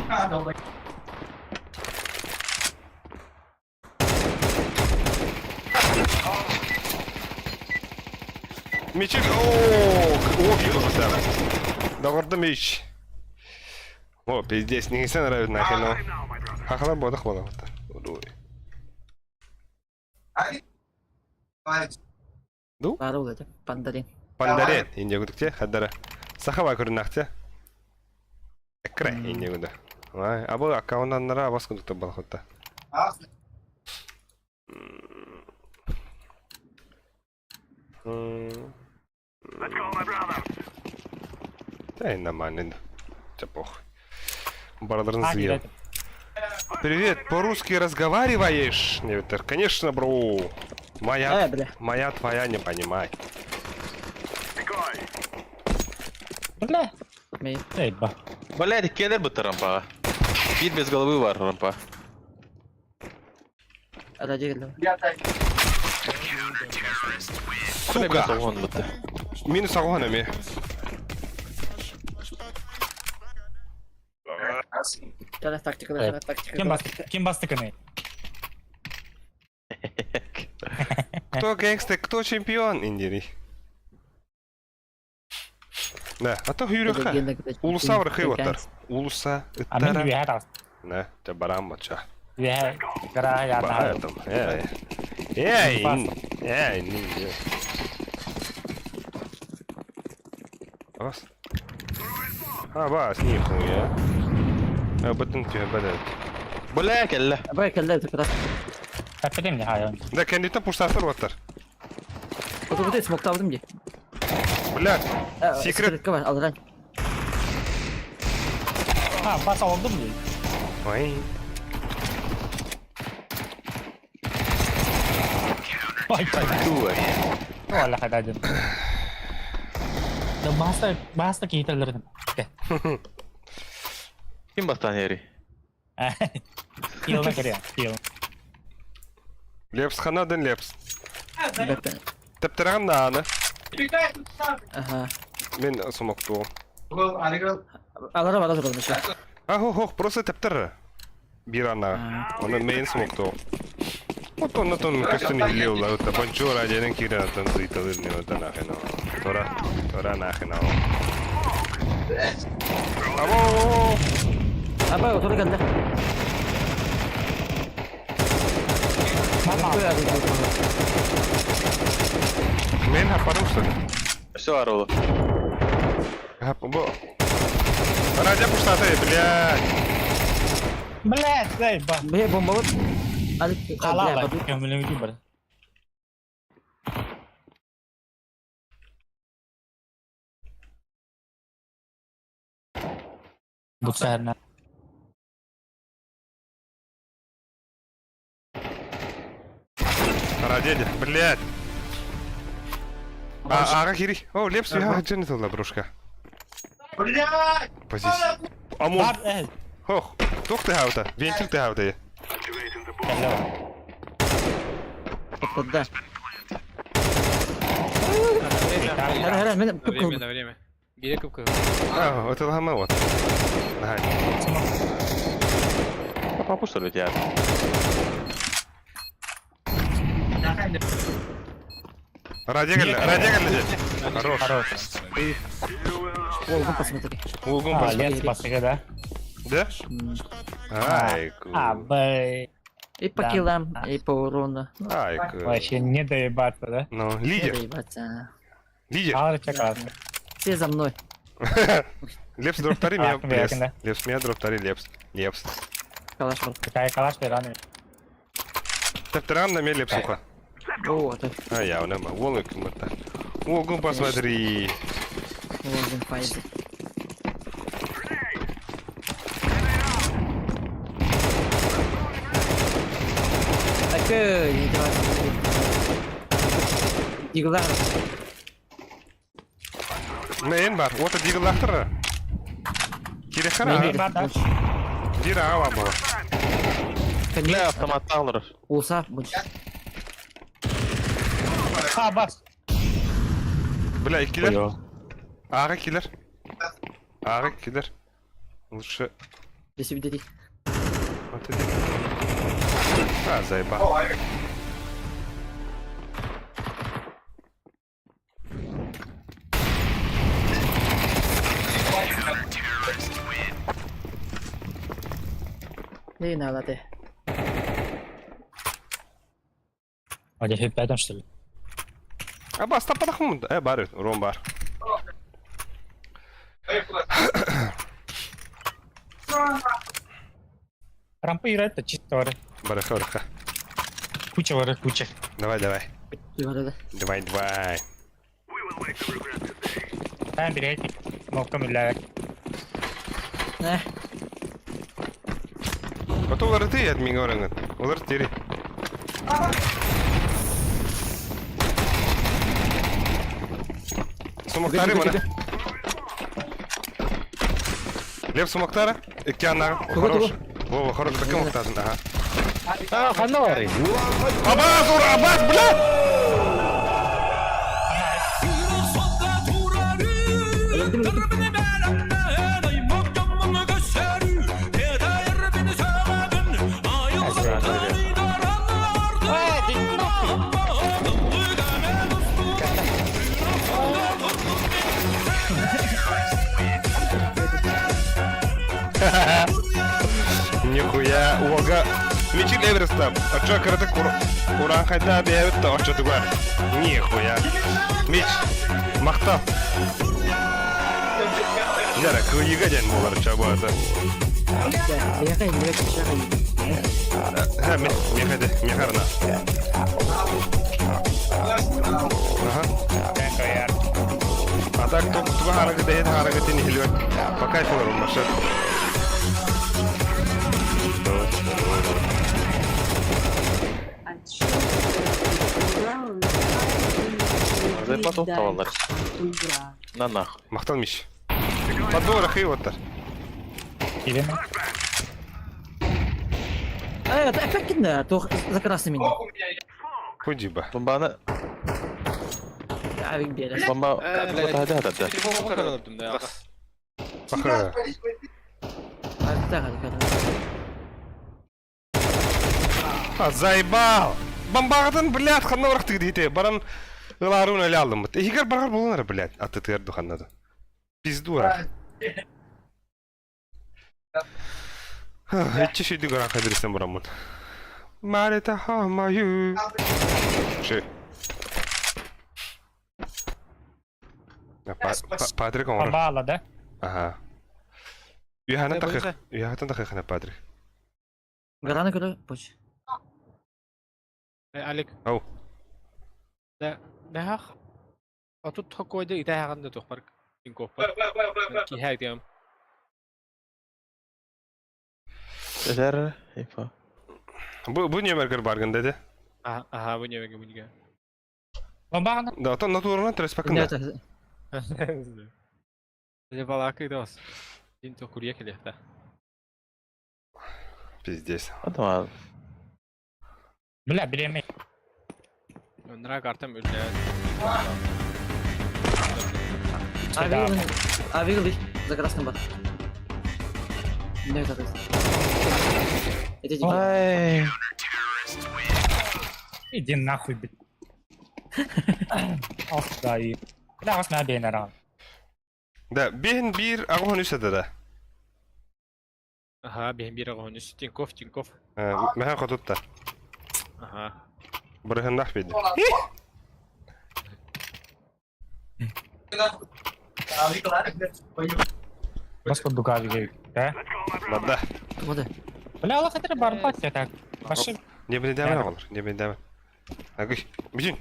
Мечик, о, о, киһи Доҕордум меч. О, пиздец, не нравится нахрен, но. Хахалар бодах бола. Ду? Баара ол этэ, пандарин. Пандарин, инде күдүкте, хаддара. Сахаба көрүннахте. Эккре, инде күдү. Ай, абы аккаунтаннара абас күдүктө балхотта. Let's go, my brother. Да и нормально. Да похуй. Бараларын А, съел. Привет, по-русски разговариваешь? Нет, конечно, бро. Моя, Э, бля. моя твоя не понимай. Бля. Мэй. Эй, ба. Блядь, келер бытта рампаҕа. Биир без головы бар рампа. Ради келлэ. Сука! Соҕон бытта. Минус аҕуһан эмиэ. Тара тактика, тара тактика. Ким басты? Ким басты кыны? Кто гэнгстер, кто чемпион? Индири. Да, а то хүйрөккэ. Улуса вархы оттар. Улуса А мин ыттара. үөһэ таас. Не, те барам бача. Үөһэ гара яна. Там. Эй. Эй, эй, не. Бас. А, бас, нихуя. А, бытын тебе бадат. Бля, кэллэ. Абай келлэ тупра. Тэппэтим не хайон. Да, кендиттен пуштастар оттар. Оту смоктавдым ди. Блядь, Секрет. Секретка бар, алран. А, бас алдым ди. Ой. Ой, ой. Дуй. Wala ka dyan. The master, master kita rin. Ким бастан ери? Heal на кыря, heal. Лепс ханадан лепс. Бэппен. Тэптэрэн нааны. Аха. Мен сумоктуом. Алара бара турар мыша. А, хо, хо, просто тэптэр. Бир ана. Оны мен смоктуом. Вот он тон көстөн илиула, вот бончура деден кирен тон зыйталыр не вот нахрен. Тора, тора нахрен. Або! Абай оту келлэ. Мама. Мен хапарым что ли? Все арылы. Хап, бо. Радя пуштаты, блядь. Блядь, эй, ба. Бе бомба вот. Алик, Кала бля, ба. Көмүлүм бар. Бу сәрнә. дядя, блядь. А, ага, кири. О, Лепс, я джин тылла, брушка. Блядь! Позиция. Амон. Хох, тух ты хаута, вентиль ты хаута. Да. Хара, хара, мен Время, на время. Бире кып кып. А, вот это хама вот. Ага. Папа, что ли, тебя? Радигаль, радигаль. Хорош. Хорош. Волгу посмотри. Волгу А, посмотри. Лепс посмотри, да? Да? Ай, А, б. И по киллам, и по урону. Ай, Вообще не доебаться, да? Ну, лидер. Не доебаться. Лидер. Все за мной. Лепс дроптари меня лепс. Лепс меня дроптари лепс. Лепс. Калаш был. Какая калаш раны. Таптаран на меня лепсуха. О, это. А я, он вон и Ого, посмотри. Вон файзер. Так, не давай. Диглар. Мэн бар, ота диглахтыр. Кирехара. Дира ава была. Бля, автомат алыр. Улса, больше. А, бас. Бля, киллер. Ага, киллер. Ага, киллер. Лучше. Для себя дадите. Вот иди. А, заебал. Не надо ты. А где пятом что ли? А бас, там подохнул. Бар, ром бар. Рампы играет-то чисто вары. Бараха, бараха. Куча вары, куча. Давай, давай. Давай, давай. Там берете. Мовком для. Вот улар ты от меня говорят. Улар тири. Сумактары мана. Лев Сумактара, Иккианнар, хорош. Вова, хорош, таким муктазын, ага. А, ханна бары. Абаз, ура, абаз, бля! Нихуя, ога. Мичил Эвереста, а чё карата кур... Куран хайда бэбит, а чё тугар? Нихуя. Мич, махта. Яра, кыйыга ден болар чабата. Ха, мехаде, мехарна. Ага. А так, туга харагы дехет харагы тени хилвет. Пока филарум машет. Зарплату талалар. На нахуй. Махтал Миш. Подбор хыйваттар. Это опять кино, то за красными. Худиба. Бомбаны. Бомба. Да, да, да. Паха. А, заебал! Бомбағытын, блядь, ханна ұрақтығы дейді. Баран ыларуын әлі алдым. Егер барғар болынар, блядь, аты тігер духаннады. Пизду, рақ. Итчі шүйді көрін қадірістен бұрамын. Марита хамаю. Ши. Патрик оңыр. Бомба да? Ага. Үйханын тақық. Үйханын тақықына Патрик. Гараны көрі, поч. Алик. Ау. Да, бәхах. А тут такой да итә хаганда тохпар. Инкопар. Кихәк дигән. Эзәр, инфо. Бу бу нөмергер баргын деди. Аха, бу ньэбэгэ бу ньэгэ. Бомбаҕына. Да, оттон натурынан түрэспэккин да. Дьэ балаакы дос. Дин то курьер кэлиэхтэ. Пиздец. Атама. Бля, бириэмэ. Нра картам үллээ. Авигл, за красным бар. Не это. Это дикий. Ай. Иди нахуй, блядь. Ох, да и. Бля, ас маа бэйнэр аҕа. Да, биһин биир аҕыһын үс этэ да. Аха, биһин биир аҕыһын үс. Тиньков, Тиньков. Мэһэ хотутта. Аха. Бырыһыннах биди. Бас курдук авиге. Да? Барда. Тугу Бля, Аллах это барбат я так. Башы. Не билдәмен оҕолор, не билдәмен. Агый, бижин.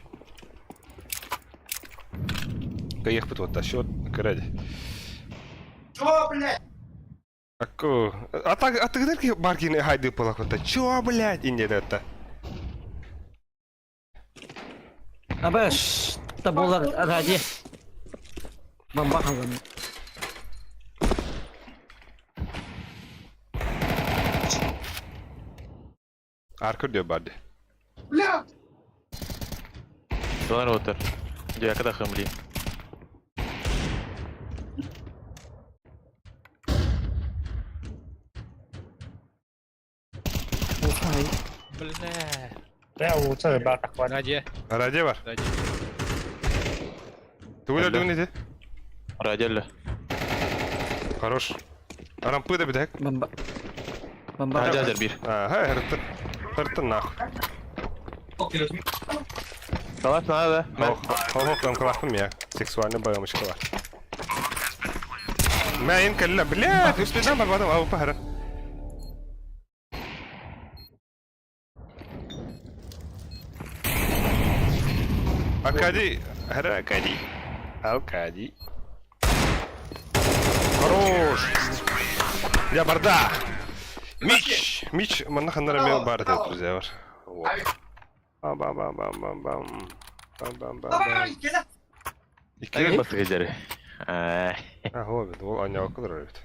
Кайыхпыт вот счет кыради. Чё, блядь? Акку. А так, а ты где баркин хайды полакота? Чё, блядь, инде это? Абаш, таболар ради. Бомба халын. Аркыр диyor барды. Бля! Долар отыр. Дьэ, када хымли. Бля. Бля, улучшай, брат, охват. Радио. Радио бар. Радио. Тугуля дүгүн ити. Радио Хорош. Рампы да битек. Бомба. Бомба. Радио бир. Ага, хыртын. Хыртын нахуй. Салат надо. Ох, ох, там клахпым я. Сексуальный боемочка бар. Мэн кэллэ, блядь, успедан барбадым, ау пахара. Аркадий, Аркадий, Аркадий. Хорош! Я бардак! Мич! Мич, манна ханнара мен бар это, друзья. Вот. Бам-бам-бам-бам-бам. Бам-бам-бам. Икки бастык эдери. А, ол ол аняғы кыдырар бит.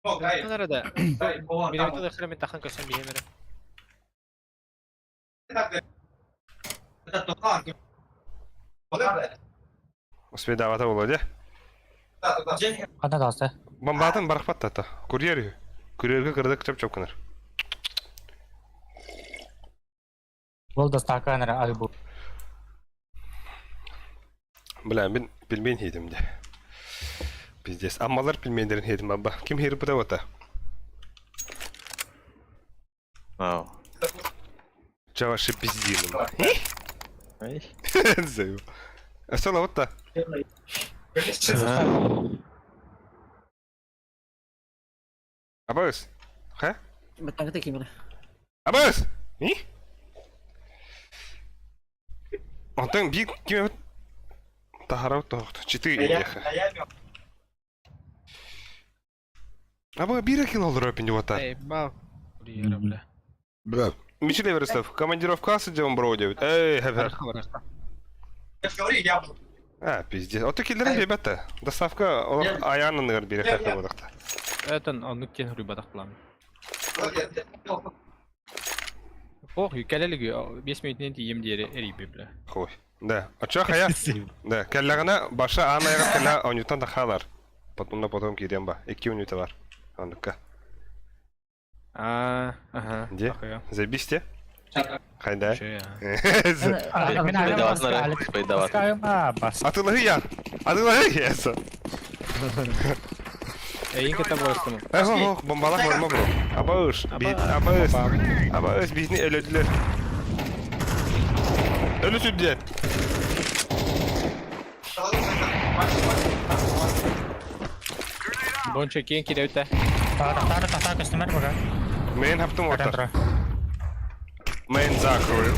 Надо да. Минуту да храме тахан көсөн биһемере. Успедавата Володя. Хана даста. Бомбатын барахпат тата. Курьер. Курьерге кырдык чап-чап кынар. Ол доставка нара альбу. Бля, мен пельмень едим де. Пиздец. Аммалар пельмендерин едим абба. Ким херip бу ота? Ау. Чаваши пиздиным. Ай. Заю. Асала вот та. Абас. Ха? Баттаҥҥа кимэр. Абас! И? Онтон биир ким таһарау тоһохто. Четыре иеха. Аба биир кило олорор пинди вот Эй, бал. Курьера, бля. Бля. Мичил Эверестов, командировка сидел бро Эй, хэ А, пиздец. Вот такие ребята. Доставка аянын ныр бире хэ бодакта. Это оннук кен рыбадах план. Ох, кэлэлиги 5 минутнен тием диэри эрийби бля. Хуй. Да. А чё хая? Да, кэллэҕинэ баша аан айаҕар кэллэ оонньуутан да хаалар. Потом на потом киириэн ба. Икки мүнүүтэ бар. Оннукка. А, ага. Где? Заебись те? Хайда. Атылаһы Атылаһы Эйин кытта болостум. Эх, ох, бомбалах барма бро. Абаыш, абаыш, абаыш, биһини өлөдүлэр. Өлө сүрдүлэр. Бонча киэн кирэбитэ. Тахтар тахтар көстүмэр бага. Мен хаптым ортар. Мен закрою.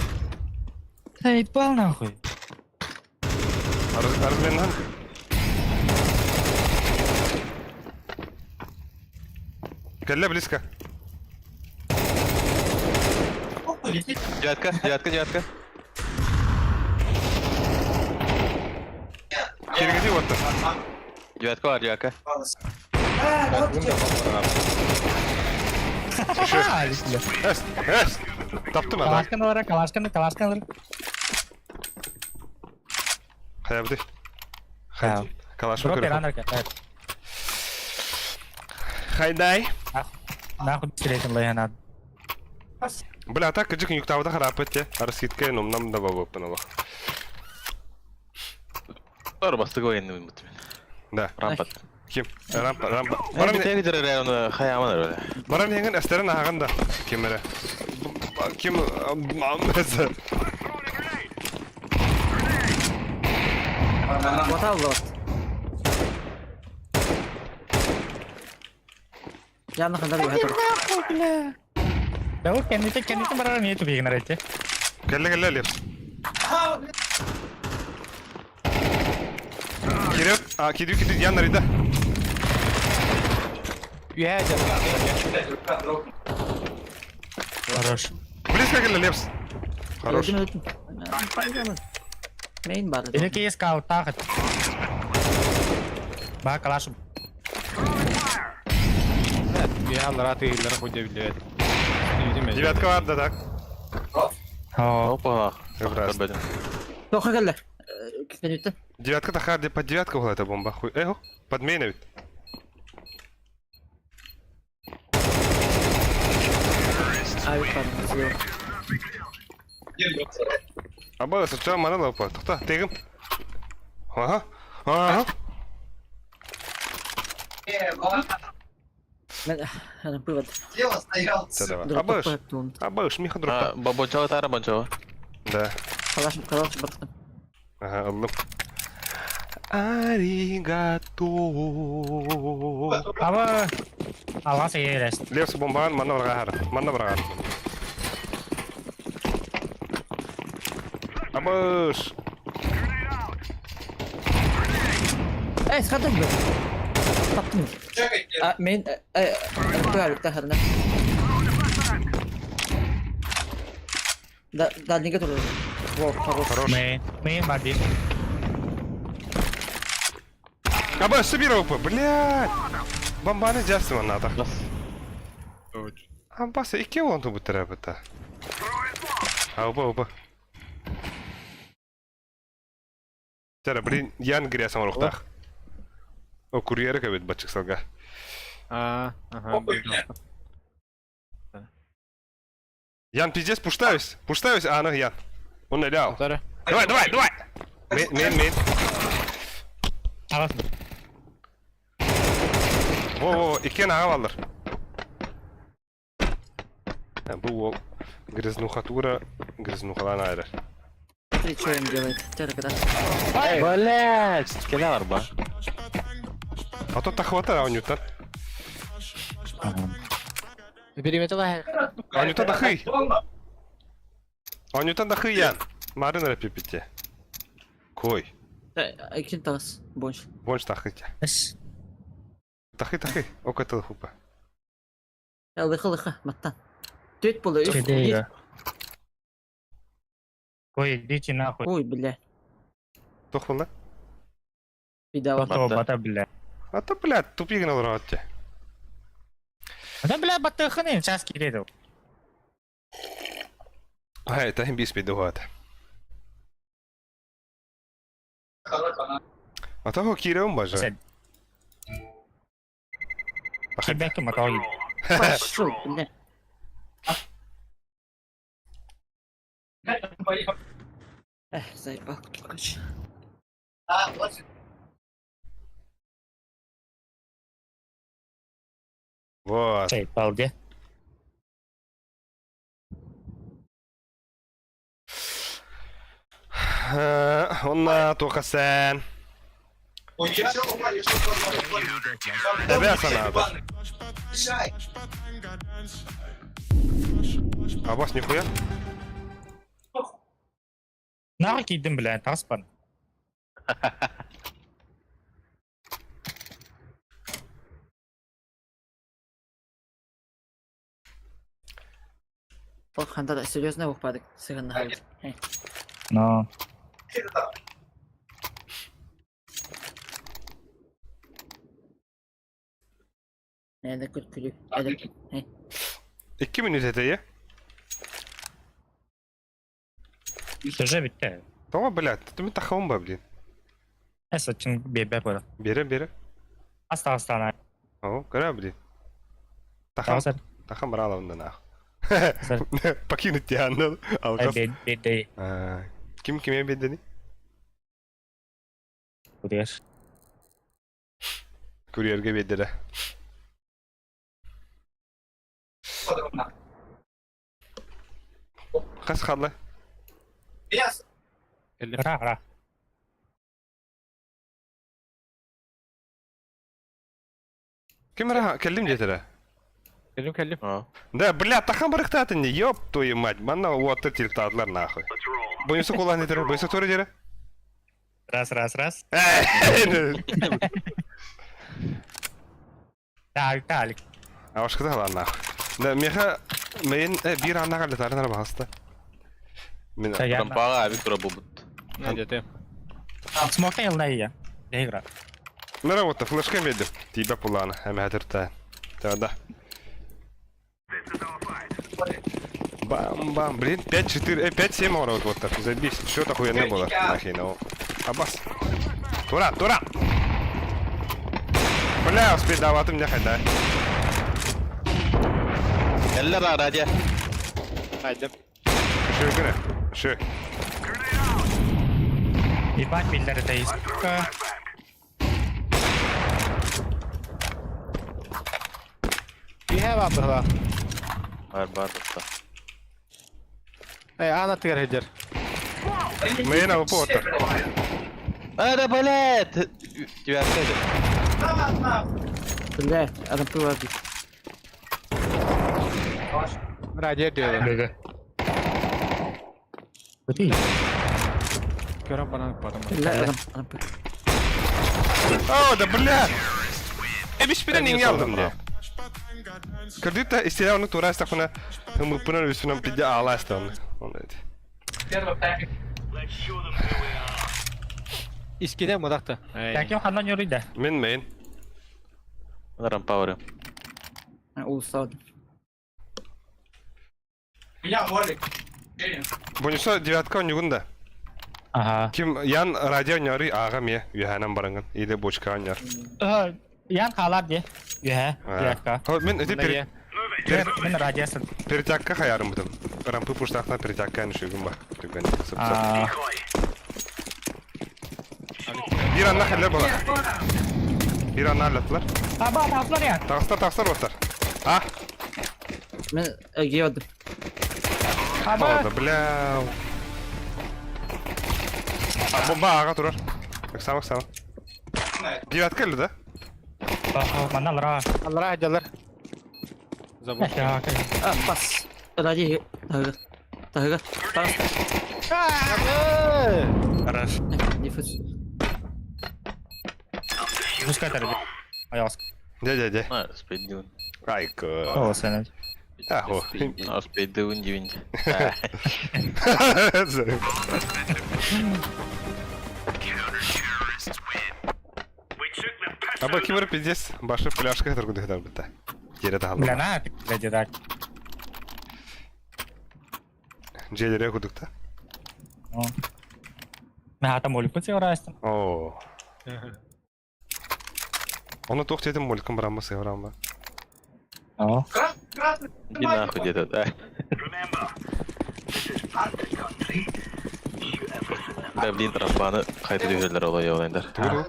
Эй, пал нахуй. Разменхан. Кэллэ близко. Девятка, девятка, девятка. Киргизи уотта. Девятка бар, девятка. Эс, эс. Таптым ада. Калашкан алара, калашкан, калашкан алар. Хайабыды. Хай. Калашым Дроп көрө. иранар кэ. Хайдай. Нахуй пистолетин лайханад. Бля, так кыжык юктабыда харапыт те. Арскитке номнам да бабыппын олох. Бар бастыгы военный бут мен. Да. Рампат. Ким? Рампа, рампа. Баран Баран тегидер эле аны хаяман эле. баран еңин эстерин ааган да. Ким эле? Ким Бата вот. Явно хандар я Да вот кеннити кеннити барар не тупигнер эти. Келле келле лепс. Киреп, а кидю кидю ян нарида. Үһэ Хорош. Близко келле лепс. Хорош. Мейн бар. Или ки скаут тахат. Ба калаш. Үһэ аллара тыгыллара хуйда билбэт. Девятка бар да так. О, Опа. Раз. Тоха келле. Кеннити. Девятка тахар де под девятка была эта бомба. Хуй. Эх, подмена ведь. Ай, пардон. Аба, сыча мана лапа. Тохта, тегим. Ага. Ага. Мен быват. Дело стоял. Давай. Абаш. Абаш, Миха дропа. Бабончава тара бончава. Да. Калаш, калаш баттым. Ага, аллым. Аригато. Аба алгас егерес. Левс бомбан манна баргар. Манна баргар. Абаш. Эй, схадак бе. Таптым. А, мен э э тахарна. Да, дальнийге тур. Во, хорош. Хорош. Мейн, мейн бар бир. Абаш, собира опа, блядь. Бомбаны жасы манна так. Абаса, икки онту бутера бута. Аба, оба. Тара, блин, ян грясам рухтах. О, курьеры кабет бачык салга. А, ага. Ян, пиздец, пуштаюсь. Пуштаюсь, а, ну, Ян. Он налял. Тара. Давай, давай, давай! Мейн, мейн, мейн. Алгас. Во, во, во, иккен ага баллар. Бу ол грязнухатура, грязнухалан айрар. Смотри, что им делает. Тера, когда. Блять, келе бар ба. А то тахвата аунютан. Периметр лаһ. Аунютан дахый. Аунютан дахый ян. Марын рапипите. Кой. Ким тагыс? Бонч. Больше тахыте. Эс. Тахы, тахы. Окатыл хупа. Лыха, лыха, маттан. Төт болы. Кедега. Кой, идите нахуй. Ой, бля. Тохвала. Беда бар. Бата, бата, бля. А то, блядь, тупигин алрате. Да, бля, батыхын, сейчас киреду. Ай, тахим бис бедугат. А того кирем бажа. Сен. Кибеки матоги. Пошел, бля. Эх, заебал, короче. Вот. Сей, балде. Онна тохасен. Эбе санада. Абас нихуя? Нахуй кидим, бля, таспан. Ол ханта да серьезно укпадык сыгыннаһабыт. Но. Эдэ күлкүлү. Эдэ. 2 минут этэйэ. Уже bitti. Тоҕо, блядь, ты тахабын ба, блин. Эс отчын бебе было. Бере, бере. Аста астана. О, көрө, блин. Тахам, тахам брала нах. Покинуть тебя, алкас. Бедей. Ким киме бедени? Курьер. Курьерге бедere. Хас хаалла? Ра, ра. Ким ра кэллим диэтэрэ? Кэллим кэллим. Да, бля, тахан барыктаатын не, ёб твою мать, манна уоттар тилтаатылар нахуй. Бойуса кулан диэтэрэ, бойуса тура диэрэ? Раз, раз, раз. Так, так. Авашкыта халан нахуй. Да, меха, мен биир аннаға летарынар бағаста. Мен Рампаға абик тура булбут. Дете. Смокта елна ия. Игра. На работа, флешка меди. Тебя пулана, әмәдірті. Да. Бам-бам, блин, 5-4, 5-7 вот вот так, забись, счет охуенный было, нахрен его. Абас. Тура, тура! Бля, успей давать мне хайда. Эллер радио. Хайдым. Шö гene, шö. Ебать, биллер это есть. Биһэ бар быһа. Бар бар да. Эй, ана тыгар хедер. Мен алып отыр. Ара, блядь! Тебя отсадят. Бля, адам пыва бит. Радио диэбэ. Ты. Көрөн банан потом. Бля, адам адам пыва. О, да бля! Эбиш пирен инге алдым де. Кредит истея оны тура истақына хымыппынан үстүнөн пиде аала истан. Оны эти. Искиде модакта. Таким хандан yürüydü. Мен мен. Рампа барым. Улуста Меня молик. Бонуса девятка онюгун да. Ага. Ким ян радио няры ага ме юханан баранган или бочка няр. Ян халар де. Юхэ, девятка. Мен эти пер Мен радиосын. Перетякка хаярым бутым. Рампы пуштахна перетякка нүшүгүн бар. Түгөн. Бир анна хәлләр бала. Бир анна аллатлар. Аба, таслар я. Тагыстар, тагыстар бастар. А. Мен геодым. Аба. Да, бля. Бомба ага турар. Оксана, Оксана. Девятка или да? Манна лара. Аллара жалар. Забыл. А, бас. Ради. Тагы. Тагы. Хорош. Диффуз. Пускай тарди. Аяс. Де, де, де. А, спиддюн. Айка. О, сен. Ахо. А, спиддюн дивин. Аба кимер пиздец, башы пляшка торгуды хдар битта. Жере тахалла. Бля, на, бля, так. Желере кудукта. Мен хата молик бут сеорастым. О. Оны тоқ дедім моликім барамы сеорамы. О. Иди нахуй где-то, да. Да, блин, рампаны қайта дүйелер олай олайындар. Тугу.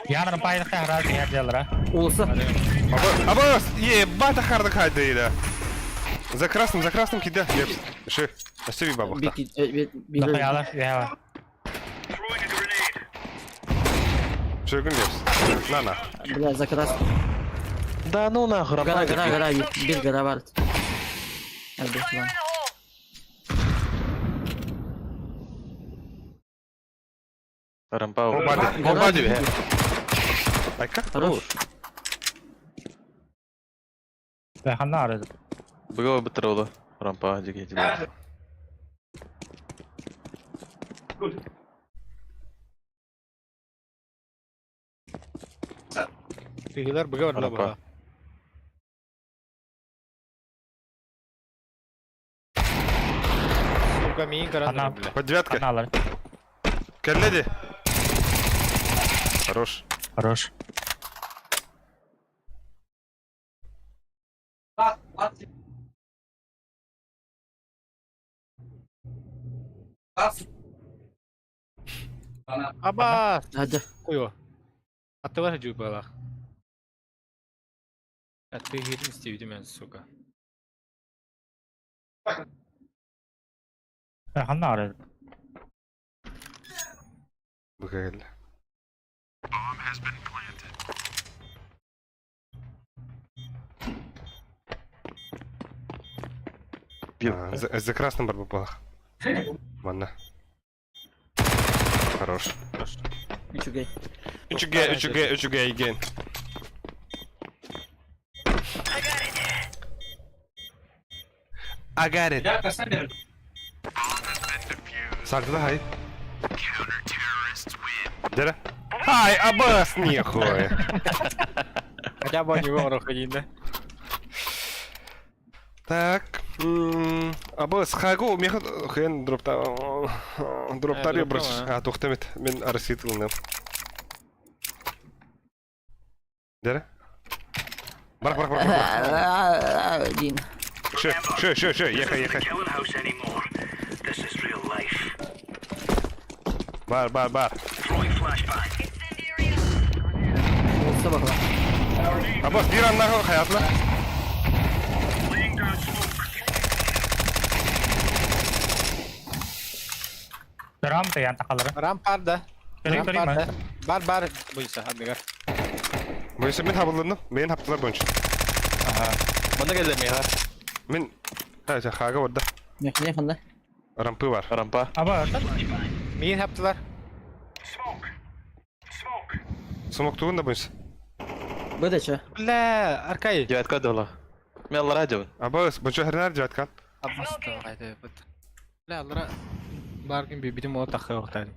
Ян рампайлықта харар дияр жалара. Улуста. Аба, аба, ебать ахарды хайды За красным, за красным кида. Лепс. Ши. Остеби бабахта. Бик. Яла. Шөгін лепс. На, на. Бля, за красным. Да ну нахуй, Гора, рампа. гора, гора, бир гора бар. Әлбетте. Рампа. Бомбади, бомбади. Айка. Хорош. Бля, ханна арады. Бұға бітір олы. Рампа дьиги дьиги. Тыһыылар быга барда Рампа. быһа. Сука, миин көрөн Ана. турар, бля. Под девяткой. Аналар. Кэллэ Хорош. Хорош. Аба! Hadi. Куйо. Аттыбар жуйбалах. А ты хитин стивдимен, сука. Ханна арар. Быга кэллэ. Бил. А, За красным бар бабалах. Манна. Хорош. Үчүгэй. Үчүгэй, үчүгэй, үчүгэй again. I got it. Сальто хай. Дера. Хай, абас нехуй. Хотя бы у него проходить, да? Так. Абас хагу меха хен дропта дроптар Э, брос. дроптама. А тухтамит мен арситылны. Дера. Барах, барах, барах, барах. Дин. Шö, шö, шö, шö, ехай, The ехай. killing house anymore. This is real life. Бар, бар, бар. Throwing flashbang. Olsa bakalım. Абас бир аннағы хаятла. Laying down smoke. Ram da yan takalары. Рампар да. Көрейін, көрейін Рампар ма? да. Бар бар буйса, адыгар. Бойынша мен хабылдым. Мен хаптылар бойынша. Манна кэллэ миэхэ. Мен Ха, хага барда. Ne ne ханда? Рампы бар. Рампа. Аба, артан. Миин хаптылар. Smoke. Smoke. Смок тугун да бойынша. Быда ча. Бля, Аркай. Девятка дала. Мен аллара дебин. Абас, бойынша хернар жаткан. Аббас давай, бит. Бля, аллара баргын би битим о тахы октар.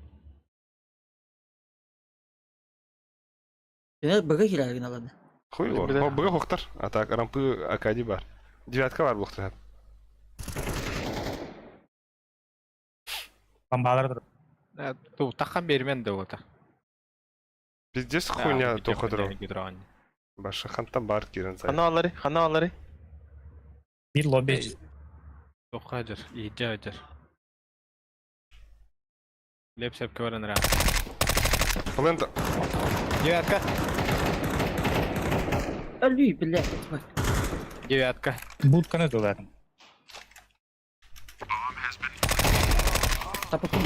Yine bıga girer yine aladı. Хуй его. Бля. Быга хоктар. А так рампы акади бар. Девятка бар бұлықтар. Бомбалар тұр. Ту тахан бермен да ота. Пиздец хуйня тоқыдыру. Башы хантан бар кирен зай. Ханна аллари, ханна аллари. Bir lobby. Тохажыр, ижажыр. Лепсеп көрін ра. Плент Девятка. Ölü bile. Bak. Девятка. Будканы dolarım. Tapıtım.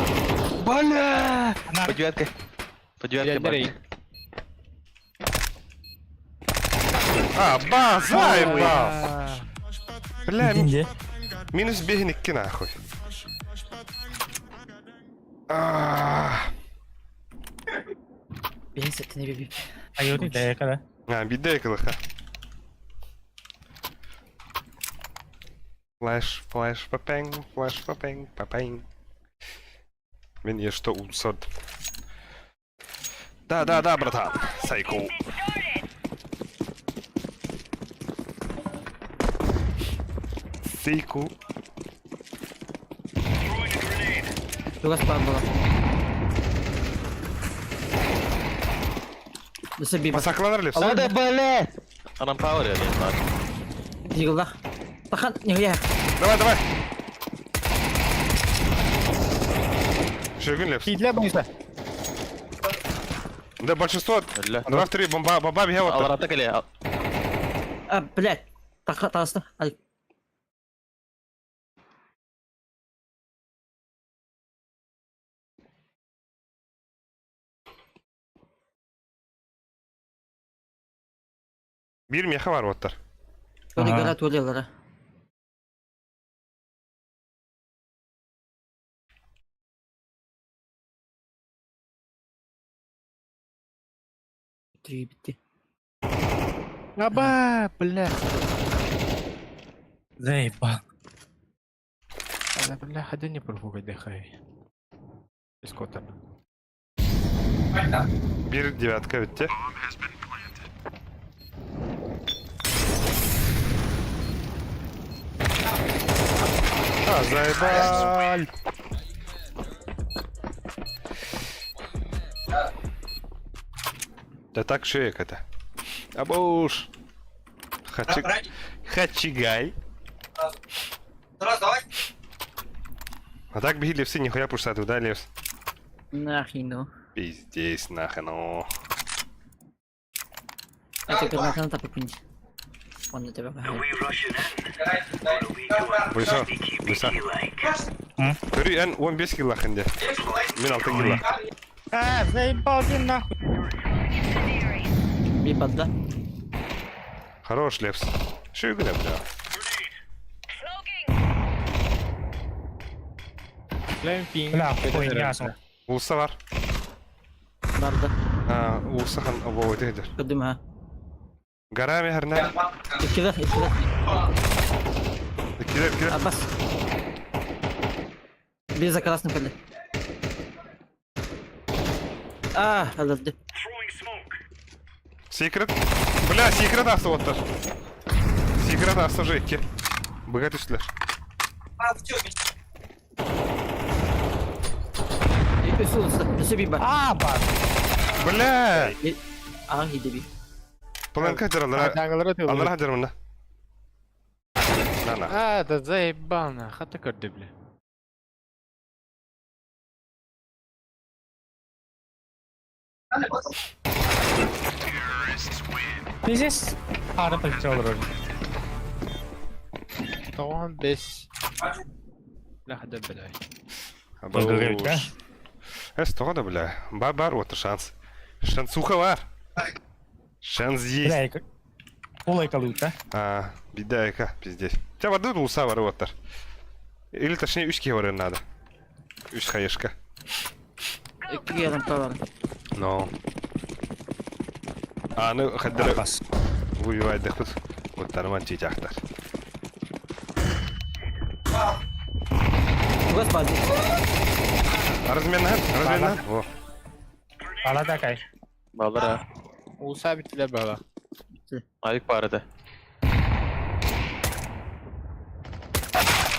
Бля! Ана По девятке. По девятке бар. Ядерей. А, ба, заебал! Бля, Динде. минус бегникки нахуй. А, Benim setine bir bir. Айоти да якада. А, беда ха. Флэш, флэш, папэнг, флэш, папэнг, папэнг. Мен я что усад. Да, да, да, братан. Сайкоу. Сейку. Throwing a grenade. Lugas bana. Nasıl bir bak. Масакланар лепс. Да, бля! Рампа аллари, бар. Yıkıldı. Bakın ne ya? Давай, давай. Шергун лепс. Китле буйса. Да, большинство. Бля. Два в три, бомба, бомба бегала. Алларата кэлэ. А, блядь. Така тастı. Hadi. Бир меха бар оттар. Öyle Aha. göre tuğluyorlar ha. Bitti bitti. Аба, бля. Заебал. Да бля, ходи не профугай дыхай. Искота. Бир девятка бүтте. А, заебаль! Да так шеек это. Абуш! Хачи... Хачигай. Раз, давай. А так беги левсы, нихуя пушат, да, левс? Нахуй, ну. Пиздец, нахуй, ну. А ты когда на тапы Он на тебя Are we rushing in? Or are we going Быса, sneaky быса. beaky like? Көрүй, эн 15 килла хинде. Мен 6 килла. А, заебал ты нахуй. Би падла. Хорош, Лепс. Шигля, бля. Бля, хуйня. Улса бар. Барда. А, улса хан обо өтеді. Көдүм ха. Гарами харна. Иккилер, иккилер. Килер, килер. Абас. Би за красным кэллэ. А, аларды. Throwing smoke. Секрет. Бля, секрет асты оттар. Секрет асты же икки. Быга түстілер. Үсү улса, үсү би бар. А, бар. Бля! Аҕаҥ иде би. Планка хаджар, Даңылары алар хаджар мында. На, на. А, да заебал на, хата көрдү бля. Пиздец. Ары пыльца olur. Тоғын бес. Бля, хада бля. Абуш. Эс, тоға да, бля. Бар, бар, отыр шанс. Шансуха бар. Шанс есть. Бля, Улай калута. А, беда яка, пиздец. Тебя воды улса бар оттар. Или точнее, үш бар надо. Үш хаешка. Икки рампа бар. Но. А, ну, хаддара выбивает доход. Вот нормально читяхтар. Тугас барды. Размена, размена. Во. Ала такай. Балара. Улса биттилер бала. Айык бар edi.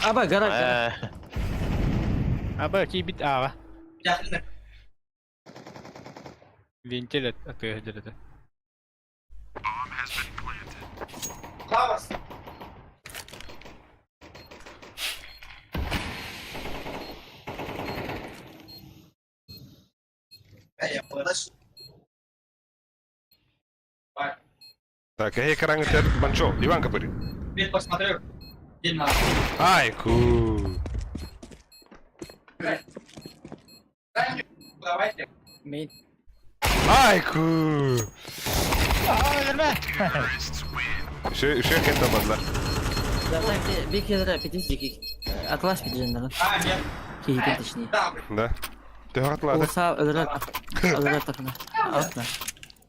Аба, гараж, гараж. Э, Аба, ки бит ага. Вентиль атыга дереді. Так, эй, карангтер, банчо, Иван Капыри. Теперь посмотрю. Ай, ку. Давайте. Мейн. Ай, ку. Еще, еще это бадла. Да, так, би кедре пятис дики. Атлас пиджендер. А, нет. Киһитин точнее. Да. Ты хатлады. Улса өлөрөр өлөрөр такына. Алтна.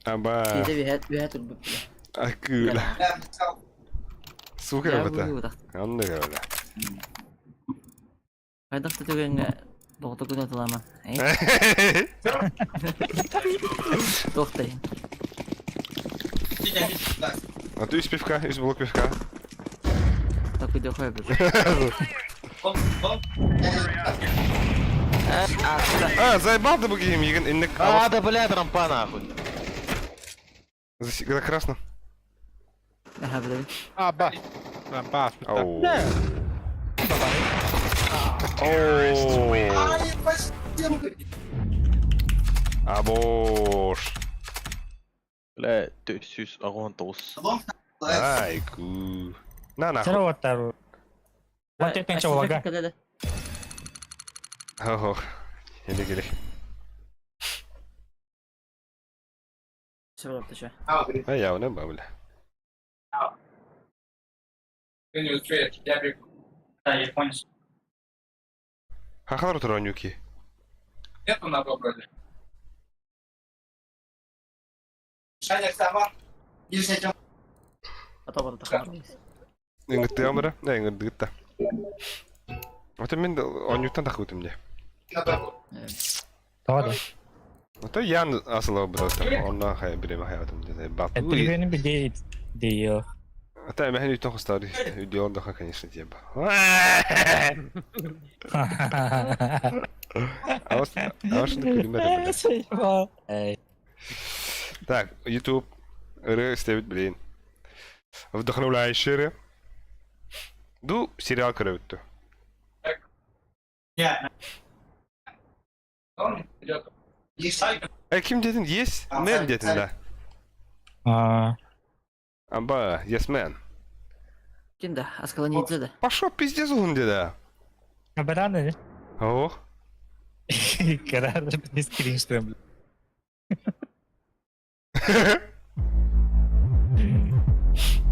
Аба. Киһите биһэт биһэт урбут. Акула. Сука это. Анны бля. Хайдах та түгәнгә доғта күнә тылама. Тохтай. А ты из пивка, из блок пивка. Так уйдё хой бу. А, заебал ты бугим, еген инник. А, да блядь, рампа нахуй. За красным. Аха, блин. Аба. Рампа. Оу. Оу. Абош. Бля, төсүс агон тоғыз. Ай, ку. На нахуй. Сара оттар. Вот это ничего лага. Ого. Или или. А я не бабля. Ты не успеешь, я бегу. Да, я понял. Хахалар утронюки. Нету на вроде. Шаня сама. Или с этим. Ата бар тахар. Ингыттыамыра? Да, ингыттыгытта. Ото мин оонньууттан тахыбытым дии. Тоҕо да. Ото Ян асылы бытаттым. Онно хай биреме хаятым дии. Баппы. Телефонун биле дейо. Ата эмэһин үтэн хостаар үдион даха конечно тиэба. Авас авас күлүмэ Эй. Так, YouTube ырыа истэбит билин. Вдохновляющий ырыа. Ду сериал көрөбүттү. Э, ким дедин? Yes man дедин да. А, Аба, yes man. Ким да, Аскаланидзе да. Пошел пиздец он деда. Бараны. Ох. Карар, не скринштрем.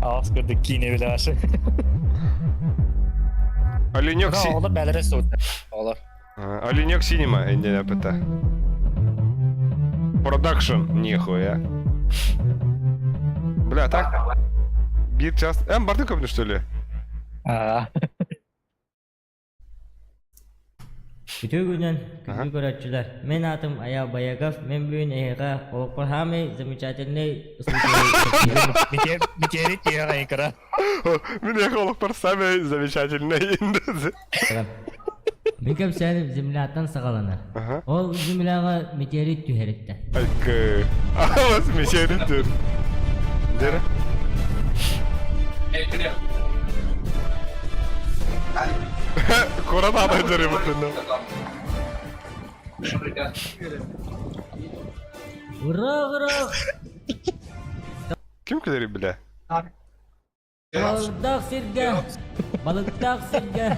Аас көрдүк киинэ билээши. Оленек си... Оҕолор бээлэрэ суут. Оҕолор. Оленек Синема, инде ПТ. Продакшн, нихуя. Бля, так? Бир час... Эм, барды көпнү, что ли? Аа. Үтүө күнүнэн, күндү көрөөччүлэр! Мин аатым Айаал Боягов, мин бүгүн эһиэхэ олохпор саамай замечательный ысыытыы Метеорит тиэҕэ икра. Мин эһиэхэ олохпор самый замечательный Мин кэпсээним земляттан саҕаланар. Ол земляҕа метеорит түһэриттэ. Айкы. Аҕас метеорит түр. Дere. Курат атай дere бутунна. Ура, ура! Ким кэлэр билэ? Балыктаах сиргэ, балыктаах сиргэ,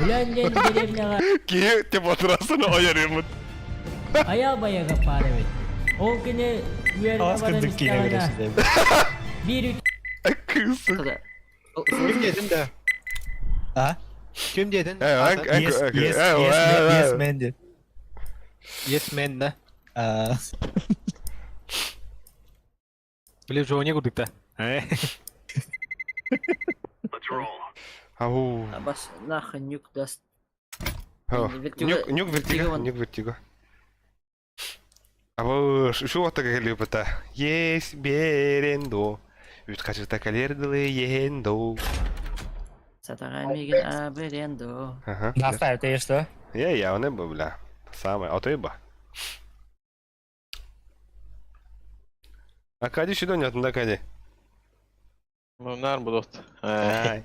Өлөөн диэн дэриэбинэҕэ Киһи теплотрассаны ойоруммут. Айаал байыга баар эбит. Ол кини үөрэнэ Аас баран кырдык киинэ истэҕинэ, билэши биир Кыыс. Ким диэтин да? А? Ким диэтин? Yes, yes, yes, yes, man диэн. Yes man да. Аа. Били Джони курдук да. Let's roll. Ау. Бас нахуй нюк даст. Нюк, нюк вертиго, нюк вертиго. Абы шу оттага келиппата. Есть берендо. Үт качыта калердылы ендо. Сатаҕа миигин абырендо. Ага. Наставь, ты что? Я явно бы, бля. Самое. А то и ба. Акади сюда нет, да Акади. Ну, нар будут. Ай.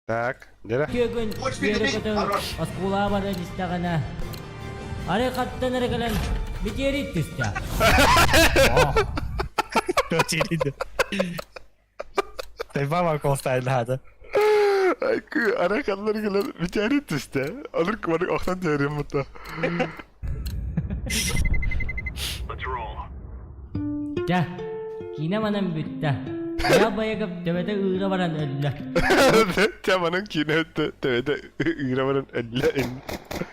Так, дера. Үтүө күн үөрэ-көтө оскуолаҕа баран истэҕинэ, арай хаттан эрэ кэлэн метеорит түстэ. Метеорит. Ты мама колстайын хады. Ара ханнар кэлэн метеорит түстэ. Олор кымарык охтон теорем мутта. Let's roll. Дьэ, киинэ манан бүттэ. Айаал Байагов төбөтө ыыра баран өллө. Тяманын киинэ төбөтө ыыра баран өллө.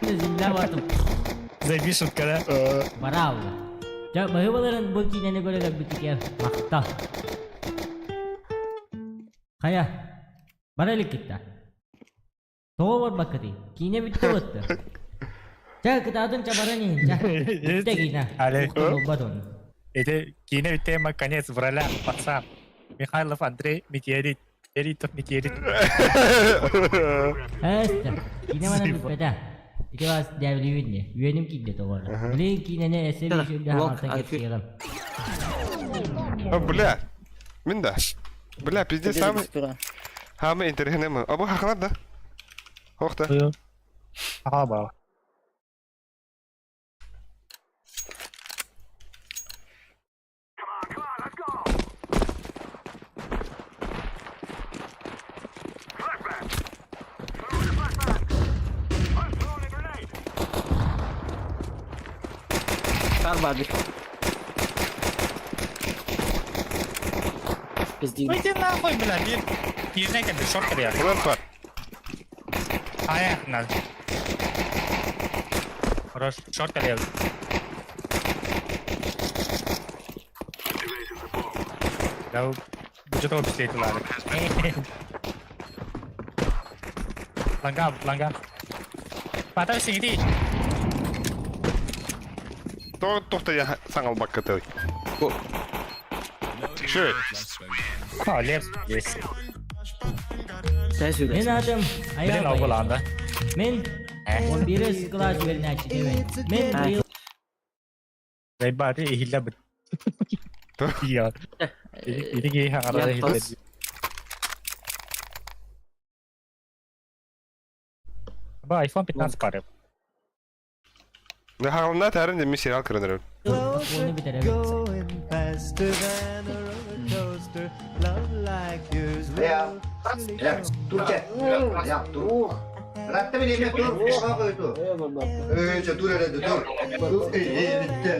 Земля бартым Запишут, когда... бараалла. Дьэ, баһыыбаларын бу киинэни көрө кэлбитигэр махтал. Хайа, бара иликкит да? Тоҕо барбаккытый? Киинэ бүттэ буотта. Чэ, кытаатын чабаран иһин, чэ. Бүттэ киинэ. Але. Туох да буолбат ону. Это киинэ тема конец в ролях, пацан. Михайлов Андрей метеорит. Метеоритов метеорит. Эстэ, киинэ манан бүппэтэ. Ити бас дьээбилиибин дии. Үөнүм киирдэ тоҕо эрэ. Билигин киинэни эссе биир сүүрдэ Лок, хаҥартан Альфи. кэпсиэҕим. А, бля. Мин да. Бля, пиздец, самый... Самый интересный мы. Абы хахлар да? Ох да. Аба. Come on, come on, let's go. Flashbang. Throwing a flashbang. I'm throwing a grenade. Бар бар бир. Пиздин. Ну иди нахуй, бля, бир. Киирнэ кэлбит, шорт кэлиэ. Уран бар. Аяқ на. Хорош, шорт кэлиэ. Да, что-то пистолет Лангам, лангам. Пата сиҥити. Тоҕо тухта я саҥалбакка тыл. Шөй. А, Лев есть. Мен атым Блин, Аял алгылаанда. Мен 11 класс үөрэнээччитибин. Мен быйыл Заебаты иһиллэ бит. Я. Иди киһи хаҥарара иһиллэ. Ба, iPhone 15 пары. Хаҕална тарын дemi сериал көрөнөрөр. оскуоланы бүтэрэбин. Я, тур.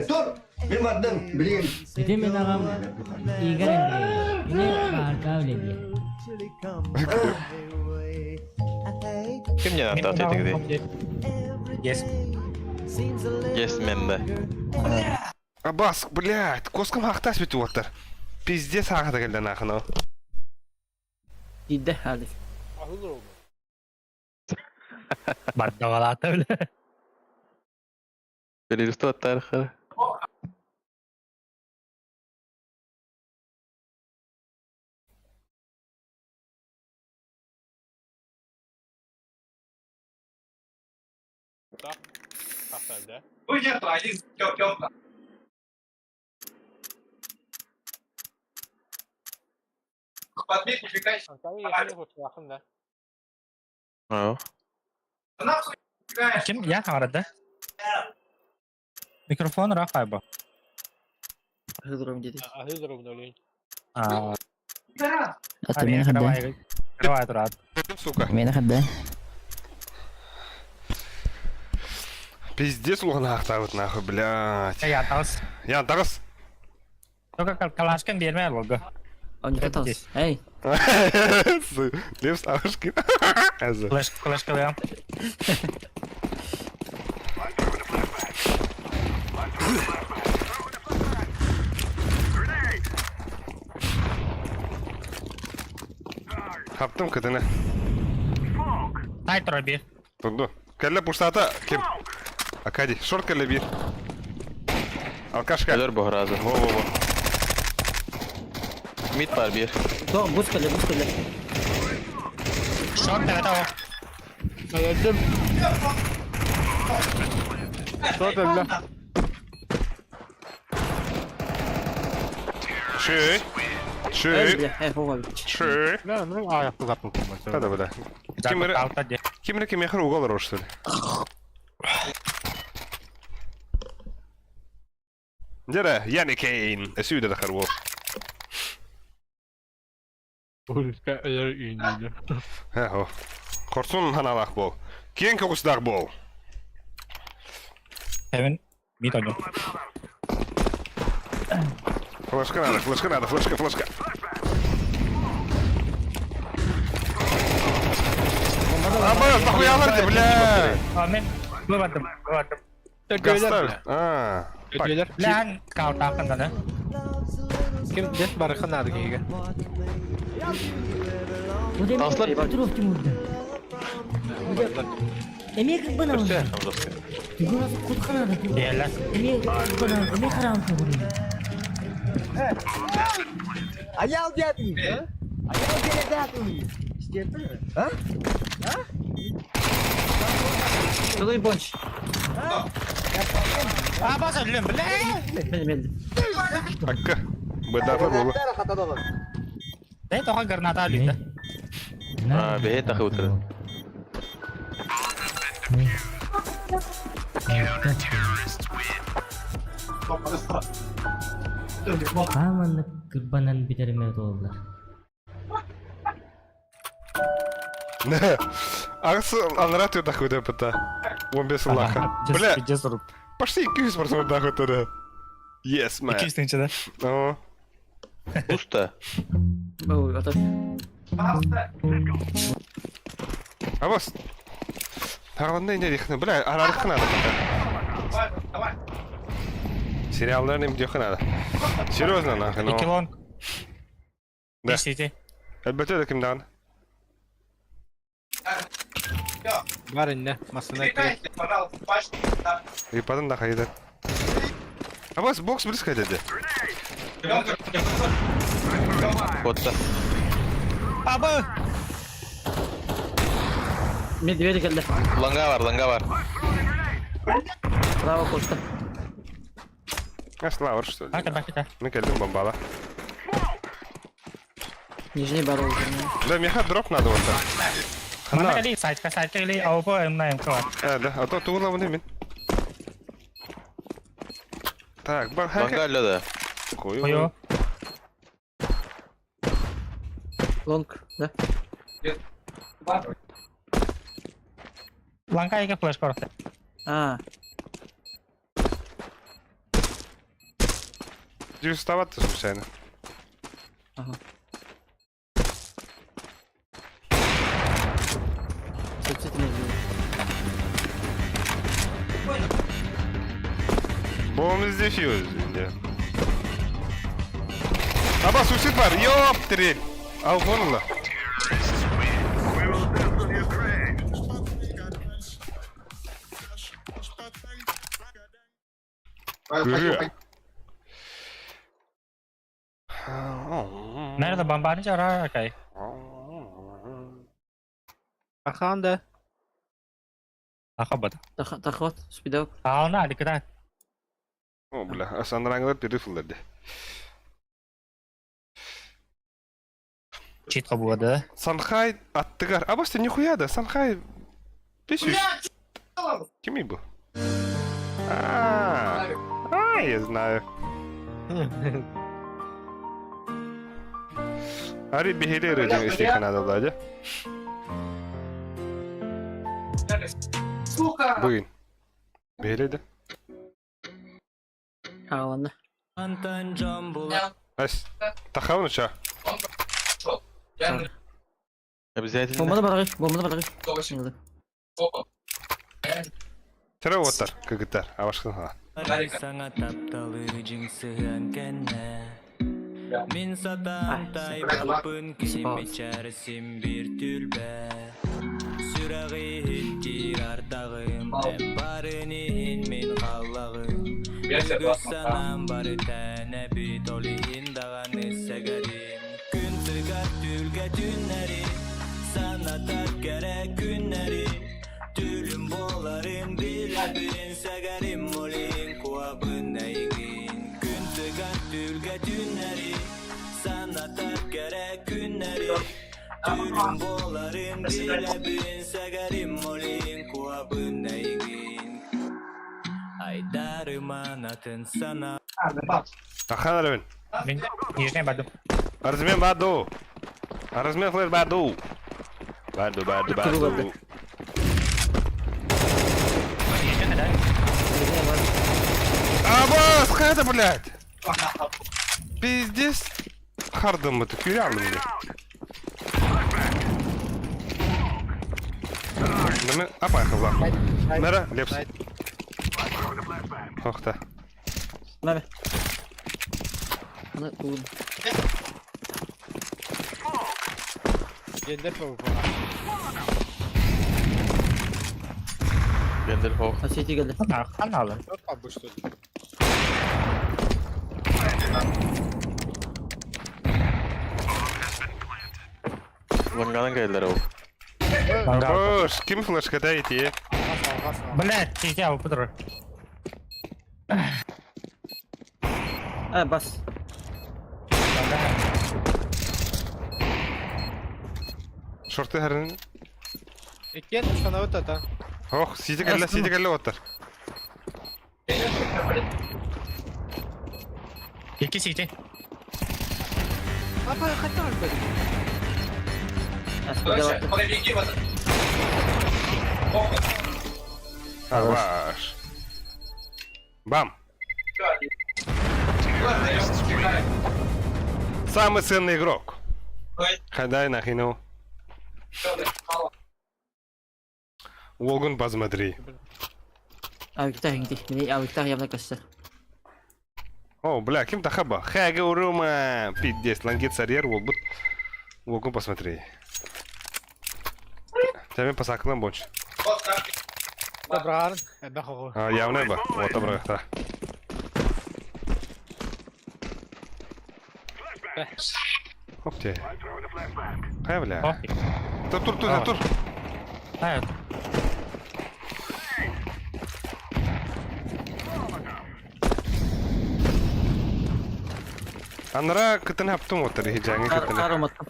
Тур. Мен бардым, билин. Ити мин аҕам Игорь Андреевич. Кини Аарка үлэлиир. Ким не аттаат этигди? Yes. Yes мен да. Абас, блядь, коскам хахтас бит уоттар. Пиздец хахта келді нахуй. Дидде хады. Бардавалаата бile. Переристо аттархар. Аа. Ким я хаҥарада? Микрофон ыраах хайба. Хыдырым диди. Аа. Ата мени хадда. Давай турат. Сука. Мени хадда. Пиздец улахан хахтабыт нахуй, блядь. Я тас. Я тагыс. Только калашкан берме лого. Он не катался. Эй, Лев Савушкин. Флеш, флешка да. Хаптым кытына. Тай троби. Турду. Кэллэ пустата ким? Акади. Шорт кэллэ бир. Алкашка. Өлөр бохразы. Во-во-во. Мид бар бир. то бус кэллэ, бус кэллэ. Шорт это о. Шүй. Эй, Шүй. бля, эй, хова. Шүй. Да, да, да. Ким Алта де. Ким ким яхыр угол рош, что ли? Дера, Яни Кейн. Эсүйді да харвол. Хо. Хорсун ханалах бол. Киен көгүсдах бол. Хевен мид оню. Флешка надо, флешка надо, флешка, флешка. Абас, нахуя ларди, бля! А мен быватым, быватым. Гаставь. А. Так, Бля, каутакын да. Ким дес барыхын ады кейге. Таслар. Петров Тимурда. Эмиэ кырбана. Тугурас кутханада. Диэлэ. Эмиэ кырбана, эмиэ хараан тугури. Аял дядың. Аял дядың. А? Тулуй бонч. А баса үлем, бля. Мел, мел. Акка. Бедафа болу. Дай тоха граната алита. Аа, бэхэ тахы утыр. Хааманнык кырбанан битерме туоллар. Агысы анрат ю нахуй да пыта. 15 лаха. Бля, почти 200 процентов нахуй тогда. Yes, man. 200 тысяча, да? О. Пусто. Ой, ата. Абас. Тағыланда не дихны, бля, арарық надо пока. Сериалдар не дихны надо. Серьезно нахуй, ну. Икилон. Да. Сити. Элбэтэ да ким даҕаны. Бар инне, массына киир. Ыйыппатын да хайыдан. Абас бокс близко деді. Куотта. Абы! Мен двери кэллэ. Ланга бар, ланга бар. Браво, Костя. А славр что ли? Бака, бака. Мен келдим бомбала. Нижний бар уже. Да, меха дроп надо вот так. Манна Хана. кали, сайтка, сайтка кали, ауфо МНМ кова. Э, да, а то тугула вон мен. Так, бар Ланга хака. әлі да. Кою. Кою. Лонг, да? Ланка ике флеш коротко. А, Дюс вставаться случайно. ага. Соцсети Bomb is defused. Yeah. Аба суицид бар. Ёп, Ал вон Көрүө. Nerede бомбарни жара кай. Ахан да. Аха бата. Тахват, спидок. Аана аликра. О, бля, асанраңылар перефылдарды. Чит кабуады. Санхай аттыгар. А баста нихуя да, Санхай писюсь. Кими был? А, а, я знаю. Ари бихили рыдин исти Канада ладя. Сука! Бүгін. Бихили да? А, ладно. Ас. Тахавны ча. Обязательно. Бомбаны барагы, бомбаны барагы. Тірі оттар, көгіттер, абашқын ха. Саңа тапталы жиңсыган кәнне Мин сатан тайпын кимечәрсим бир түлбә Сүрәгы хиттир ардагым Барын иһин мин халлагым Бүгүс санам бары тәнә бит Олиһин даганы сәгәрим Күн тыгар түлгә түннәри Санатар кәрә күннәри Түлүм боларын биләбин Сәгәрим олин куабын әйгин Күн тыгар түлгә түннәри Санатар кәрә күннәри Түлүм боларын биләбин Сәгәрим олин куабын әйгин Айдарыман атын сана Ахан арабин. Мин нижний баду. Арзмен баду. Арзмен флеш баду. Баду, баду, баду. Абас, қайда, блядь? Пиздец. Хардым это, кюрялым, блядь. Наме, апа, хавла. Нара, лепс. Ох та. Маме. Аны туын. Гендер по Гендер хо. Сети келді. Хан алын. Пабы что ли? Лангадан келдер ол. Бош, ким флешка дайте? Блядь, пиздя, упыдыр. А, бас. Шорты хәрін. Экен остановит это. Ох, сиди кәллә, сиди кәллә оттар. Екі сити. Апа, хотел бы. Хорош. Бам. Самый ценный игрок. Хадай нахину. Волгун посмотри. Авиктар хинти. Мені авиктар явно көстер. О, бля, ким тахаба? Хэгэ урума! Пиздец, лангет сарьер буолбут. Уогун посмотри. Тебе посакынан больше. Добраар, эбэх оҕо. А, явно ба. Вот добра. Хоп те. Хайа, бля. Тур, тур, тур, тур. Анара кытын хаптым оттар иһи кытын. Кар уматтым.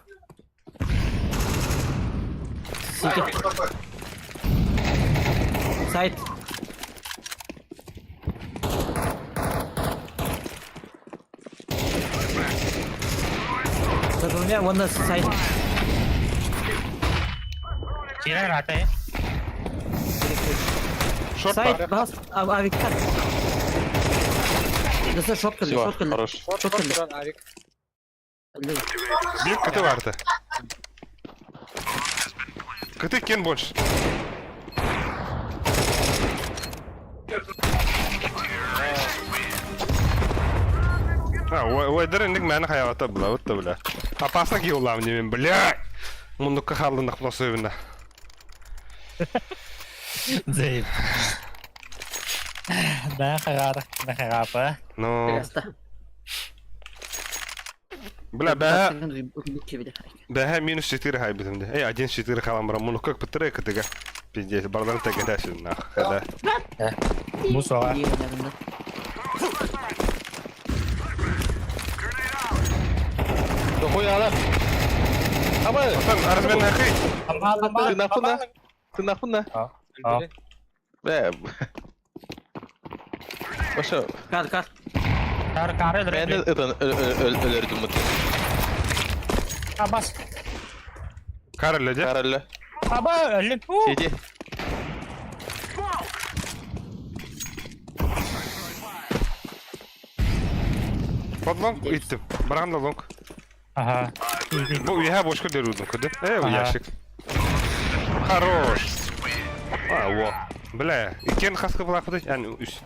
Сити. Сайт. Задумя, вон сайт. Киирэн ыраата Шорт Сайт, бас, авиккар. Даса шорт кэллэ, Все, шорт кэллэ. хорош. Шорт кэллэ. Авик. Биир кыты баарта. Кыты кен больше. А, уайдер инник мээнэ хайаҕата бла, вот бля. Опасно киулаам диэмин, бля! Муннукка хааллынах плосуйбуна. Зейп. Да, хагаара, да хагаапа. Ну, бля, бэһэ, бэһэ минус 4 хайбытым де. Эй, 1-4 хаалан баран муннукка кыттыры кытыга. Пиздец, барларын тегедәсин нах. Да. Бу соға. Дохуй ала. Аба. Отон армен нахи. Ты нахуй на? Ты нахуй на? Бля. Пошел. Кар, кар. Кар, кар, Мен это өлөрдүм. Абас. Карл де. Карл. Аба, өлүн. Сиди. Под лонг иттим. Баран да лонг. Ага. Бу уеха бошка дерудум кыды. Э, ящик. Хорош. А, во. Бля, икен хаска булакыды. Яни үс.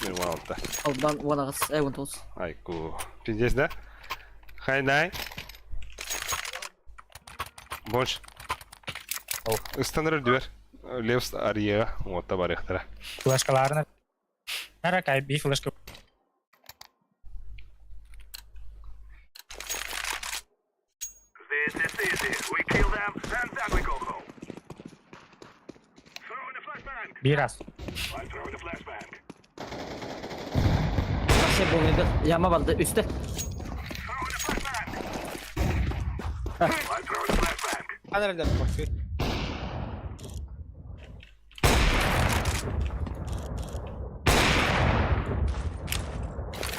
Мен вон алта. Алдан вон ағыс, эй, вон тоғыз. Айку. Пиздец, да? Хайдай. Больше. Ыстаныр дверь. Левс ария. Вот табарыхтара. Флешкаларына. Нара кай би флешка. This is easy. We kill them and then we go home. Throw in a flashbang. Би раз. I'm throwing a flashbang. Şey bu muydu? Yama vardı üstte. I'm throwing a flashbang. Ханар бохсу.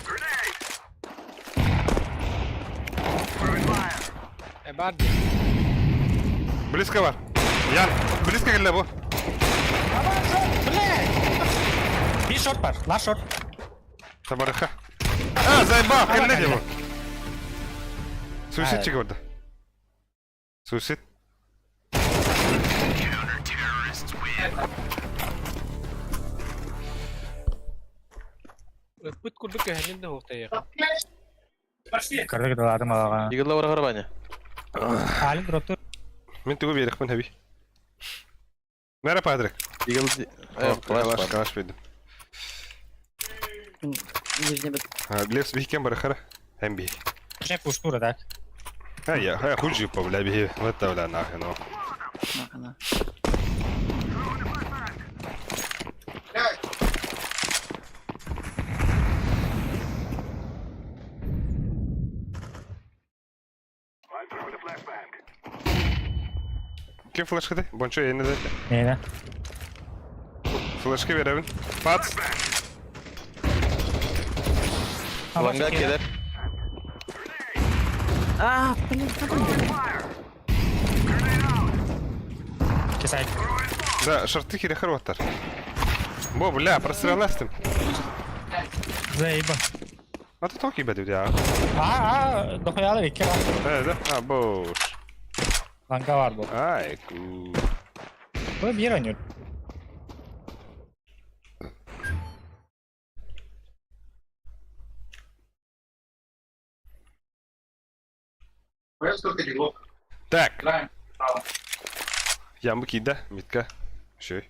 Grenade. Throwing fire. Бар. Близко бар. Ян, близко келді бу. Би шорт бар. Ла шорт. Табарыха. А, заебал, келді де бу. Суицид чеги барды. Суицид. Ыппыт курдук көһөннүм да хуохтайык. Кырдык доладым алага. Игорь лаура Гарбаня. Алим дропту. Мен түгү берекмин хаби. Мэра Патрик. Игорь. Калаш, калаш бердим. Нижний бет. Левс бихкен барыхара. Хем би. Же пуштура, так. А я, я худжи по бля бихи. Вот та бля нахуй, ну. Нахана. I'm throwing a flashbang. Ким флешкады? Бончо ене да. Нене. Флешка беребин. Пац. Ланга келер. А, блин, Кесай. Да, шарты хире хорваттар. Бо, бля, простреластым. Заеба. А ты токи беди, я. А, а, дохуяла викера. Э, да? А, бош. Ланга бар бу. Ай, ку. Бу бир ойнур. Так. Ямбы киирдэ, Митка. Үчүгэй.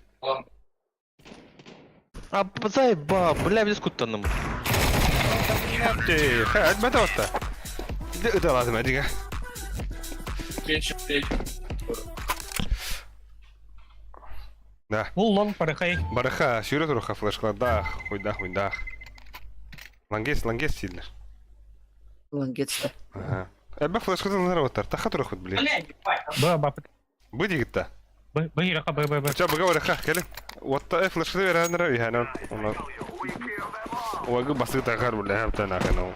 А, заеба, бля, без куттанным. Тихо, этмэтэ отта. Ыталатым эдигэ. Да. Бул лол барыхай. Барыха, сүүрэ туруха флешкалардаах, хуйдаах, хуйдаах. Лангес, лангес сииллэр. Лангетста. Ага. Элбэх флешкатын ылар оттар. Таха турахут, блин. Б бапыт. Бу дигитта. Б б ирэха б б б. Ча быга барыха, кэлин. Уотта флешкаты берэннэр үһэнэн. Онон. Уагы басыы тахар бля, хаптан ахын.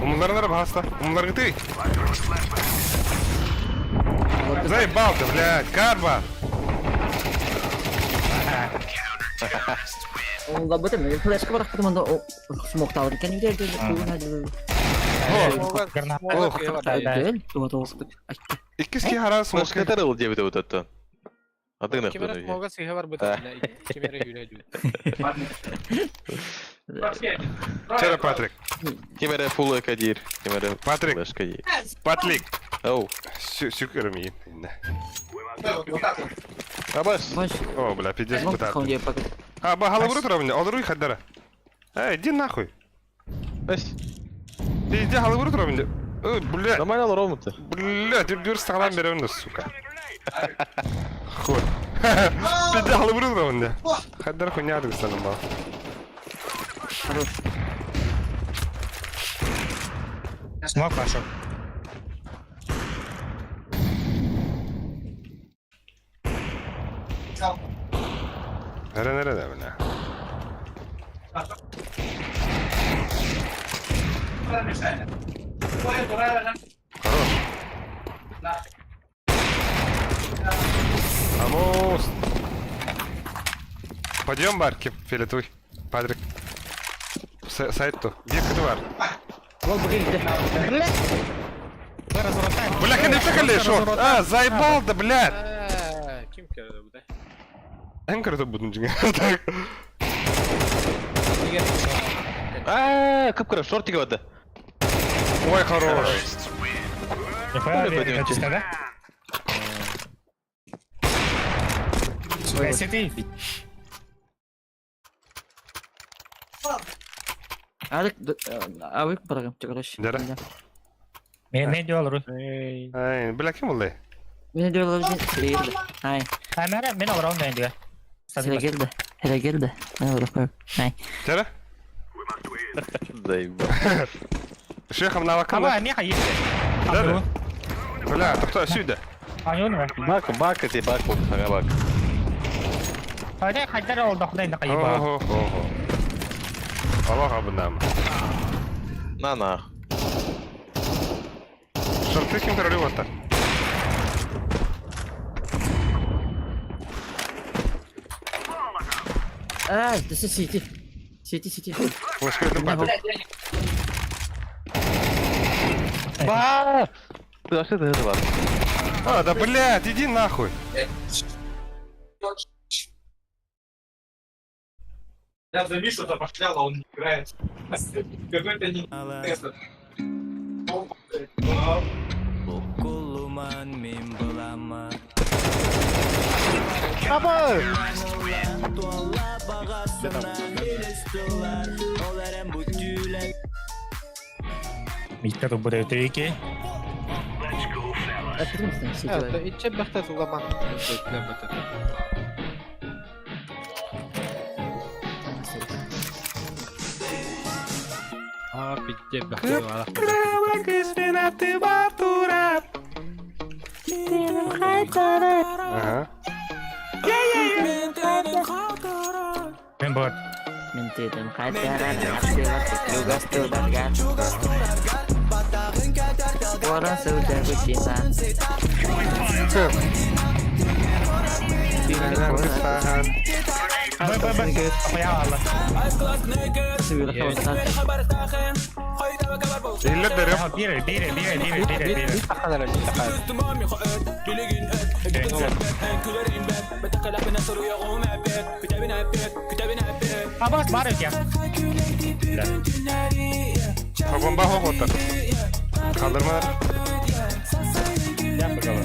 Умуларынара баһаста. Умуларгытый. Заебал ты, блядь, карба! Оллабытым, мен флешка барахпытым онда смоктаабыт экен Ох, Иккис киһи хараа смокка. Флешкатар ыл диэбитэ бутаттан. Атын Ким эрэ смога сыыһа барбыт ким эрэ үүрэ дүү. Чара Патрик. Ким эрэ фул эка диир, ким эрэ Патрик. флешка диир. Патлик. Оу. Сүкөрүм иин. Абас. О, бля, пиздец бытаат. А, ба, халабыры тура Олоруй хаддара. Эй, иди нахуй. Эс. Пиздец, халабыры тура Ой, бля. Нормально олоромут. Бля, дүрдүр саҕалаан беремин да, сука. Хуй. Пиздец, халабыры тура Хаддара хуйня адыгыстаным ба. Смог пошел. Nere nere de бля. Хорош. Vamos. Подъем барки, фиолетовый. Патрик. Сайт то. Где бар? Бля, не тахали, шо? А, заебал да, блядь. Ким көрдө бу да? Эн көрдө будун жиңе. Так. Аа, кып-кыра шортиге барды. Ой, хорош. Нихуя, да? Сети. Алек, авик барагым, короче. Дара. Мен диолору. Ай, бля, ким булды? Мен диолору силе Ай. Камера мен олорун ден диге. Силе келди. Силе келди. Мен олору. Ай. Дара. Заебал. Шехам на вакам. Аба, не хаи. Да. Бля, тохто сюда. Айон. Бак, бак, эти бак, ага бак. Хайда хайдар ол дохдай на кайба. Хо хо хо. Аллах абынам. На на. Шорты ким королю вот Ай, this is city. City, city. Флешка это Патрик. Ба! Ты вообще ты это А, да блядь, иди нахуй. Я за Мишу запошлял, а он не играет. Какой-то не... Буккулуман мин булама. Аба! Митка ту буде тейки. Иче бахта туламан. А, пизде бахта. Ага. Мен бот. Мен тедем Orang sudah bercinta. Tahan. Б б б. Apa ya Allah. Иллер дәрем. Бире, бире, бире, бире, бире, бире. Абас бар екен. Бомба хоқоттар. Kaldırmalar. Yap bakalım.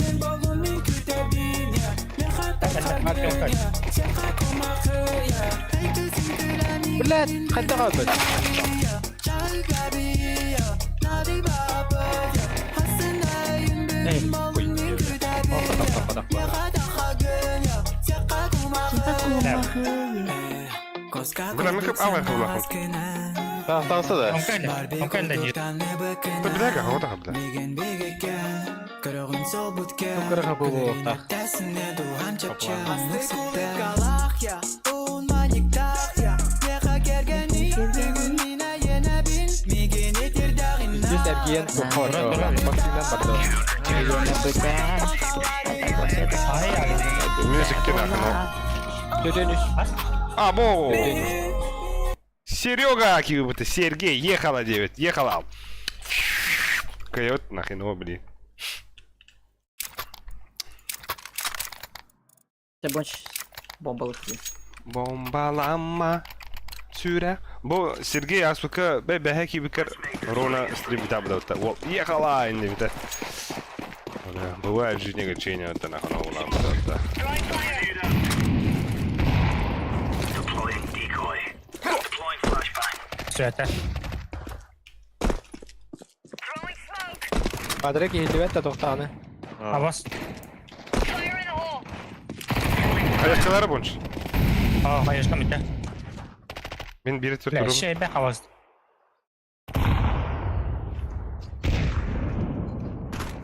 Блядь, қайда қалды? Эй. Бля, мы как алай қылбақын. Тағса да. Онкальда нет. Бля, хода бля. Көріға бұл болуқта. Здесь әрген Максимнан барды. Мюзик нахуй. Төтен үш. А, бо. Серега, будто Сергей, ехала 9, ехала. Койот нахрен, о, блин. Ты больше бомба лыхты. Бомбалама. Сүрә. Бу Сергей Асука бә бәһә кибикер Рона стрим бит абда. Вот, ехала инде бит. Бывает в жизни огорчения, вот нахуй, ну, да. Deploying decoy. Deploying flashbang. Все это. Throwing smoke. Падрек ехтебет та тоқтағаны. Абас. Fire in the hole. Аяқчылары бунш. А, конечно, мите. Мен бири Бля, төрт şey be havas.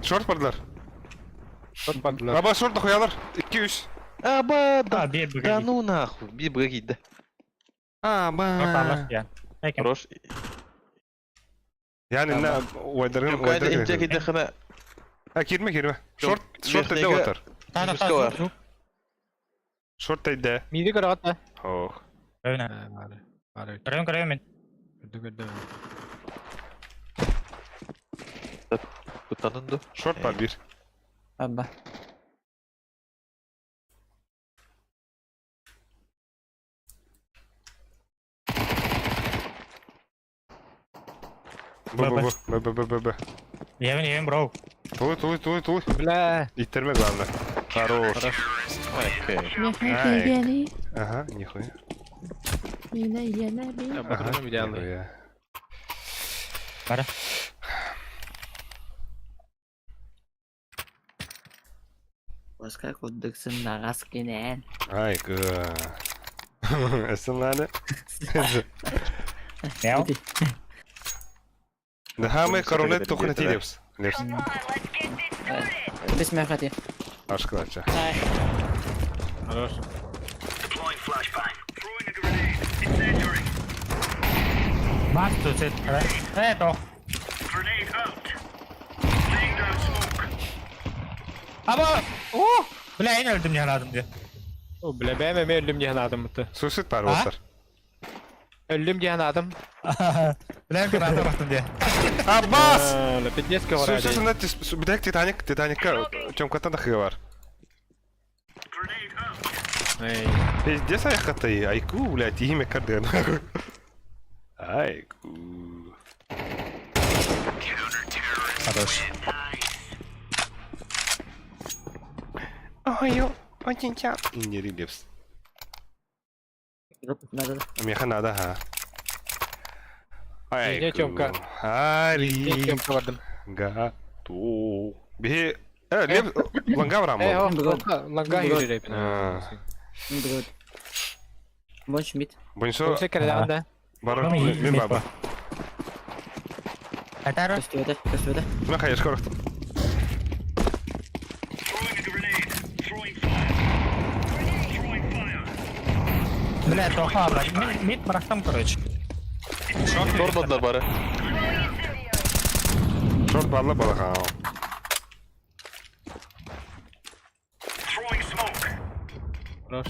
Шорт бардылар. Шорт бардылар. Аба шорт хуялар. 200. Аба, да. А, bir Да bugün. ну нахуй, bir б кийді. Аба. Я. Хорош. Yani ne ойдырын Кайда ойдырын. инче кийді хана. Ha кирме кирме. Шорт шорт Верхнеге- да отыр. Та та Жүзге бар. та. Шорт да. Миді көріға та. Ох. Öyle. Бары. Көрөм көрөм мен. Көрді көрді. Куттанынды. Шорт бар бир. Аба. Б Б Б Б Б Б Б. Yemin yemin bro. Тулуй тулуй тулуй тулуй. Бля. Иттерме главное. Хорош. Окей. Ай. Ага, нихуя. Ага, Батырым идеалный. нихуя. Бара. Басқа коддыксын нағас кенен. Ай, га. Эсенләне. Мяу. Да мы коронет тухны тидепс. Лепс. Come on, let's get this started. Бес мәхати. Ашкылача. Хорош. Deploying flashbang. Throwing a grenade. Incendiary. Бас тут. Э, то. Grenade out. Laying down smoke. Аба. О! Бля, en öldüm ya lazım diye. О, бля, бәм әмі өлім деген адам бұты. Суицид бар А? отыр. Өлім деген адам. Бля, граната бastım diye. Аббас! Бля, пиздец говорят. Суицид бидәк Титаник, Титаникка Тёмкаттан да хыгы бар. Grenade out. Эй. Пиздец аяққатай. Айку, блядь, имя карден. Айку. Хорош. Ой, очень Не релипс. Надо. Меха надо, ха. Не, Тёмка. Ари. Тёмка бардым. Гату. Бе... Э, лев... Ланга Э, врам. о, ланга юрий. Больше мид. Бонсо... Больше кәрдәгәндә. Бар, мен баба. Кайтары. Көстүөтэ, көстүөтэ. Мен хайыр скорохтум. Throwing a grenade. Throwing fire. Throwing fire. Бля, тоха, бля. Мид bıraktım короче. Сорбадылар бары. Шорт барлы балаға. Throwing smoke. Хорош.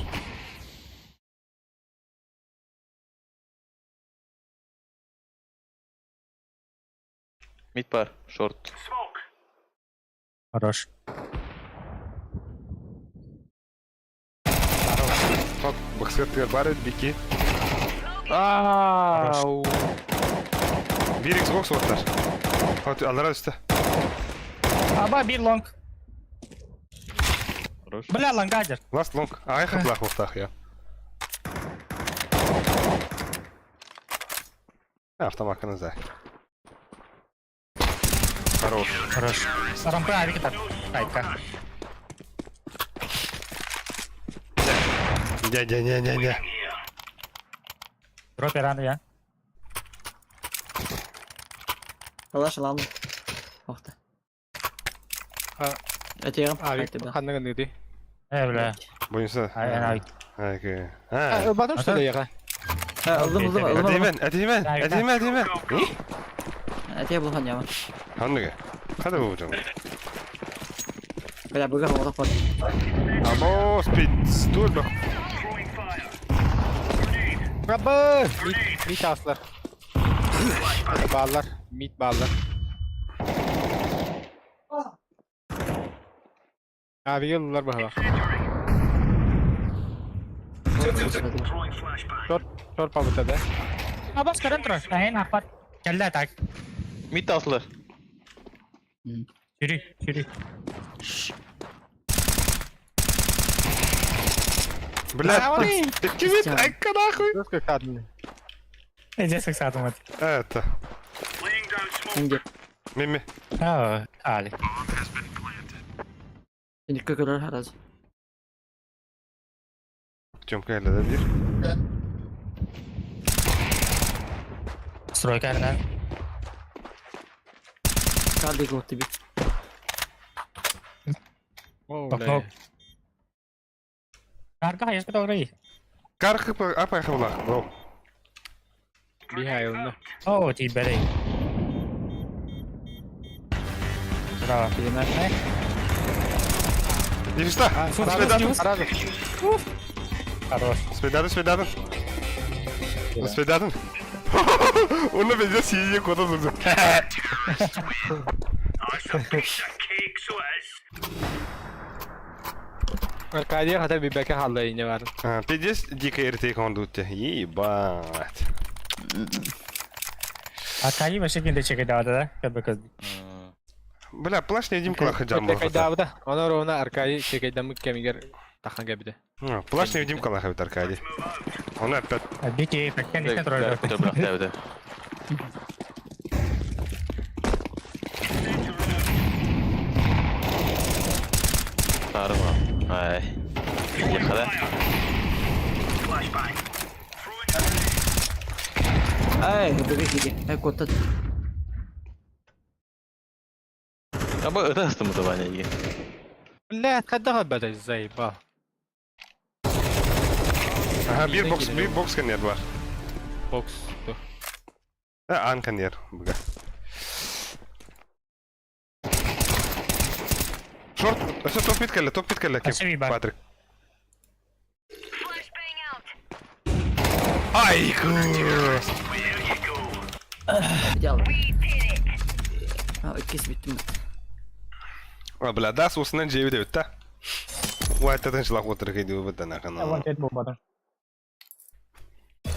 Мид бар, шорт. Хорош. Тот боксер бар бики. Ау. Bir Xbox var. Аллара үсті. Аба bir long. Хорош. Бля, лангадер. Last long. Ай хаплах вахтах я. Автомат за. Хорош. Хорош. Рампы авики так. Айка. Не-не-не-не-не. Дропе рано я. Алаш алам. Охта. А. Этиэҕим. Авик ханныгын ыды. Э, бля. Бойынса. Ай, авик. Айка. А, Батым что ли яга? Ылдым ылдым ылдым. Әтеймен, әтеймен, әтеймен, әтеймен. Этиэ булхан яма. Ханныгы. Қада бұл жан? Бля, бүгін оғдақ бар. Або, спид, стул бақ. Рабы! Мид, мид аслар. Баллар, мид баллар. Abi yıllar баһала. Тор, тор пабыта да. Абас көрөн турар. Айн апат. Кэллэ так. Мид аслар. Сүрүй, сүрүй. Бля, кимит, айка нахуй. Жестко кадны. Эже саксатым вот. Это. Инге. Меме. А, али. Инге көрөр хараз. Тёмка әлі да бір. Стройка арна. Кардик отты бит. О, Окно. бля. Карга хайыска тоҕрый. Кархы апай хавлах, бро. Михайловна. О, тиибэрэй. Браво. Дивиста. Свидател. Сразу. Хорош. Свидател, свидател. Свидател. Оны бізде сизе кота зұрды. Аркадий хата бибәкә халда ине бар. Пиздец, дико РТ кондутте. Ебать. Аркадий вообще кинде чекайдаада да? Кәбі Бля, плащ не Димка лахаджам. Чекайдабыда. Она ровно Аркадий чекайдамы кемигер тахан кәбиде. Плащ не Димка лахабит Аркадий. Он опять. Бики, таккен истен турар. Бирахтабыда. Сарыма. Ай. Ехала. Ай, бүгін киге. Ай, котта. Аба ытастым да Ваня иге. Бля, кайда бада заебал. Ага, bir бокс, bir бокс конер бар. Бокс. А, ан конер. Бля. Шорт, все топ мид келле, топ мид келле ким? Спасибо. Патрик. Айку! Идеал. А, иккис бүттүм. А, бля, да, сусынан жеби деп та. Уайтадан жылақ отыр кейде өбіттен ақын.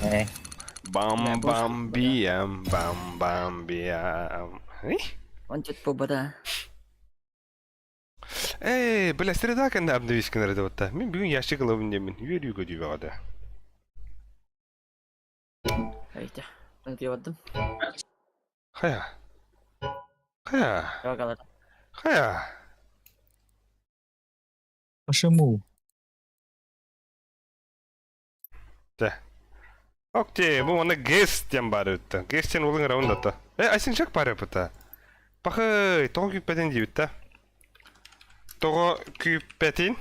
Э. Бам бам биям, бам бам биям. Он чет побада. Эй, бля, среда кэнде абдывискин деп отта. Мен бүгін ящик алабын деймін. Үйер үйге дейбі ағады. Айта. Мен диэбаттым. Хая. Хая. Ягалар. Хая. Почему? Окей, бұл оны гестен бар өтті. Гестен олың раундата. Э, айсен шак бар өтті. Бақы, тоғы күйпәтен дейбітті. Тоғы күйпәтен.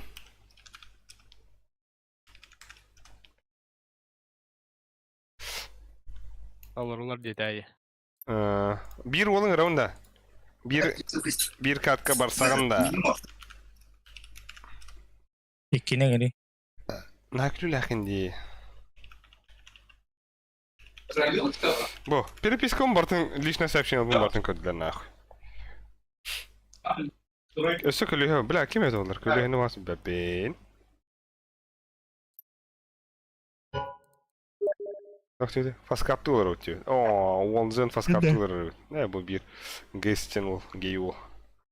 Алар деді айы. Бір олың раунда. Bir, bir катка барсағым да. Иккине гери. Наклю лахин ди. Бу, перепискам бартын личное сообщение бу бартын көрдүлэр нахуй. Өссө көлүөһэ, бля, ким это олар? Көлүөһэни вас бэбин. Фаскапты олар өтті. О, уолзен фаскапты олар. Не, бу бир гейстен ол, гей ол.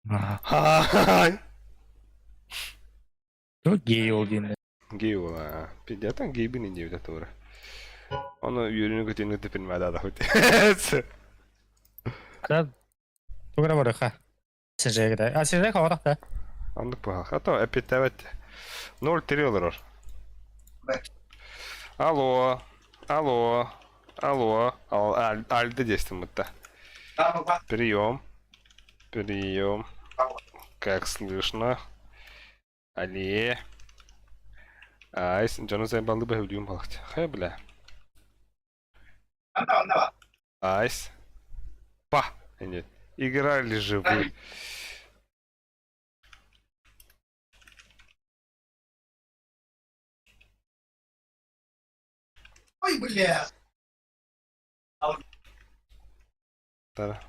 Хай! Ну, гей ол диэн. Гей ол, а. Пиздятан гейбин индиэбитэ туора. Ону үөрүүнү көтүүнү типин мада хоть. Да, тугара барыха. Сижег да. А сижег хоҕотох да. Оннук быһах. А то эппиттээбэт. 0-3 олорор. Алло. Алло. Алло. Альды дестим бутта. Прием. Прием. Как слышно? Алле. Айс, дьону сайбаллы бөһүлүүм балахча. Хэ, бля. Айс. Па. Нет. Играли же вы. Ой, бля. Тара.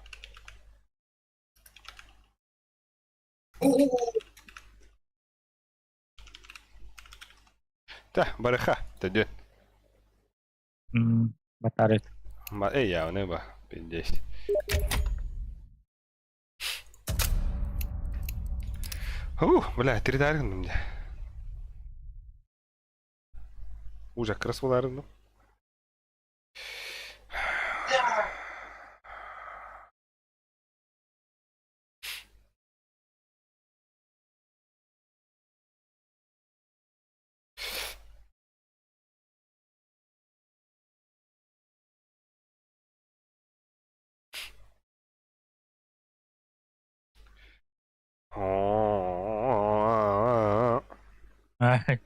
Та, барыха, төдү. Батарейт. Ма, эй, я, неба, пиздец. Ух, бля, три гынным дьэ. Уже крас боларым. Ай.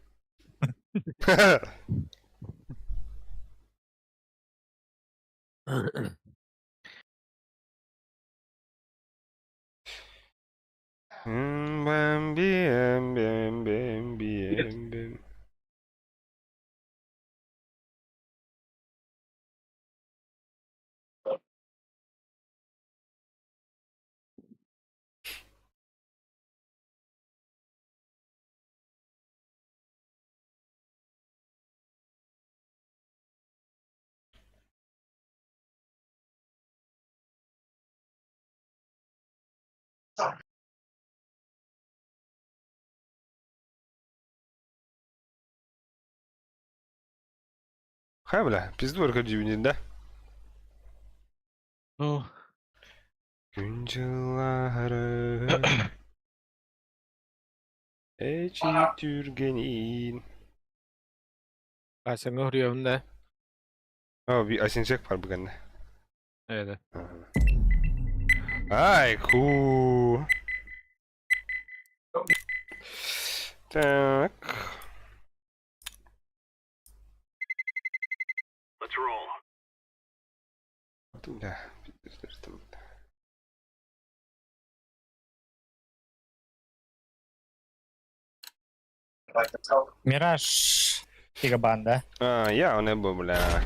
Бэм биэм бэм бэм биэм бэм. Хай, бля, пизду аркадьюнин, да? Ну, Күн жыллары Эчи түргенин. Асяңа хуруйабын да. О, би асинчек бар бүгін. Evet. Ай, ку. Так. Let's roll. Бля, пиздец, там. Мираж Гигабан, да? А, я не был, блядь.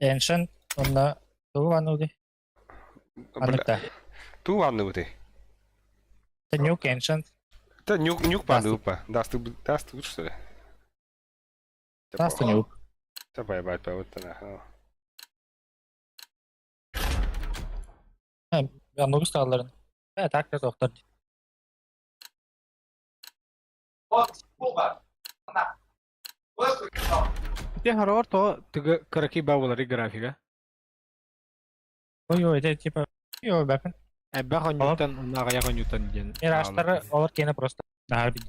Ancient, онно тугу ануди? Аныкта. Ту ануди. Это Nuke Ancient. Да, нюк, нюк панупа. Даст, даст лучше, что ли? Даст нюк. Да, поебать, по вот нахуй. Анугу сталларын. Э, так да доктор. Те хороор то тыгы кыраки бабулары графика. Ой, ой, это типа... Ой, бэпин. Эббэх онньуттан, оннааҕайах онньуттан диэн. Миражтары олор кene просто. Нахар бит.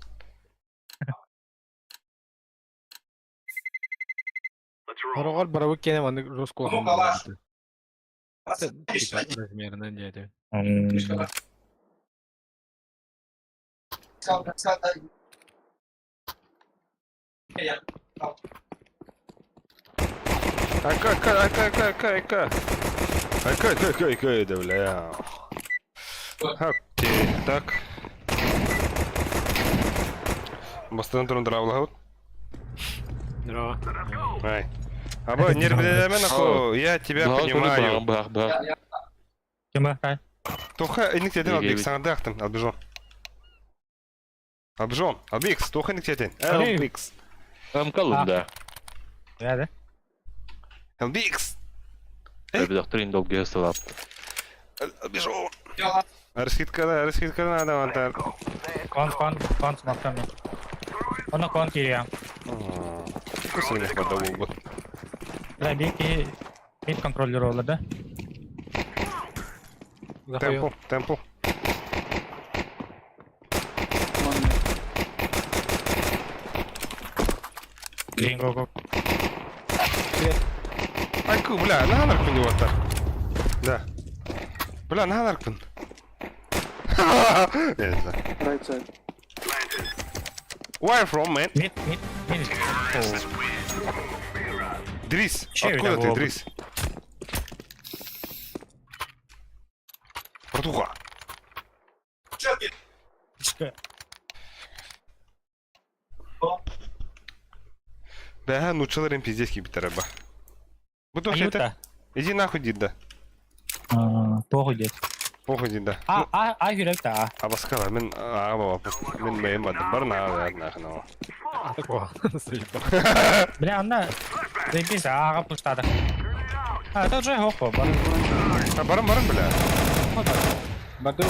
Let's roll. Хороҕор барабыт киэнэ маннык русскулахан буолбут. Типа размерынан диэти. Ака, ака, ака, ака, ака, ака. Ака, ака, ака, ака, да, бля. Окей, так. Бастан турун дравлаут. Здорово. Ай. Аба, нервлемен ахо, я тебя понимаю. Бах, бах. Кема, кай. Тоха инник тетен Албикс, саңарды ахтым, Албижон. Албижон, Албикс, тоха инник тетен. Албикс. Амкалым, да. Да, да. Албикс. Доктор долгие слова. Албижон. Расхиткада, расхиткада надо вантар. Кон, кон, кон, смактам. Оны кон кирия. Кусырных вода болбут. Бля, бики мид контроллер олар да. Темпо, темпо. Green go go. Айку, бля, наганаркпын деп аттар. Да. Бля, наганаркпын. Я не знаю. Right side. Where from, man? Мид, мид, мид. Дрис, Че откуда это ты, было? Дрис? Братуха. Да, ну челерин пиздец кибитер ба. Бутох это. Иди нахуй, дид, да. Похуй дед. Похуй, дид, да. А, а, а, жүрек та. А баскала, мен аға мен бэйм бардым. Бар на, нахуй. Бля, анна. Заебись, аға пуштады. А, это уже хопа, бар. А, барым, барым, бля. Барды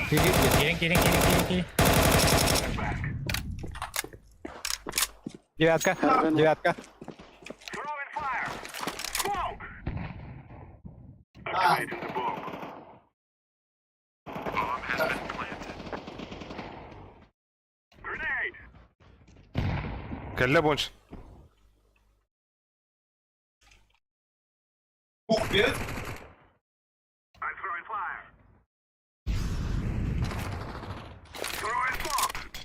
Кирин, кирин, кирин, кирин, кирин. Девятка, девятка. Кәллә бонш. Ух, без.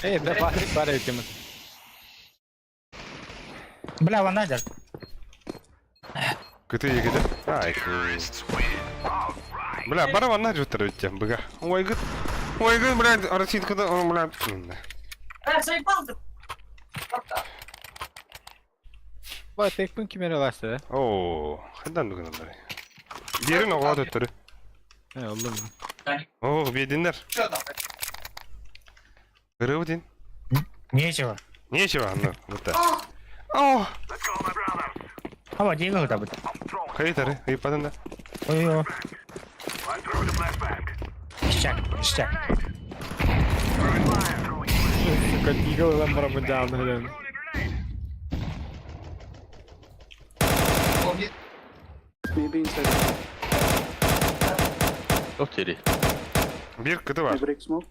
Эй, бля, парень, парень, тема. Бля, вон надер. Көтө егеде. Ай, Бля, бара ванна жутар өттем, быга. Ой, гыт. Ой, гыт, бля, Российскада, бля. Э, заебал ты. Бай, текпин кимере ласты, да? О, хайдан бүгін ондай. Берин оға өттөрү. Э, олдум. О, бединер. Рыбдин. Нечего. Нечего, ну, вот так. О, Аба, дейгі да бит. хайдары, ыйпадын да. Ой, ой. Ништяк, ништяк. Сука, дигл там барамын блин. Maybe inside. Yok teri. Бир кыты I бар. break smoke.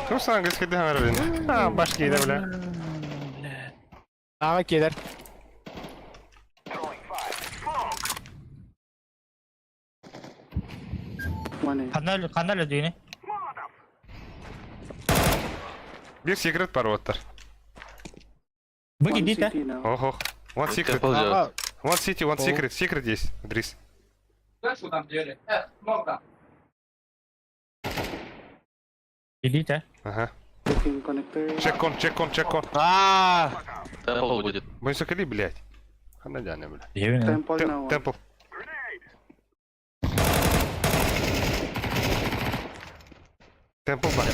Кім саған кескеде хаңар А, баш кейді, бля. Ага, келер. One A. Канал, канал өдүйіне. Бир секрет бар оттар. Вы One гидите? CT now. Ох, ох. One secret. Ага. One city, one secret. Secret есть, Дрис. Знаешь, что там делали? Много. Идите. Ага. Looking connector. Check on, check on, check on. А, Темпл будет. Бойсокали, блядь. Ханадяне, бля. Temple now. one. Темпл. Темпл бар.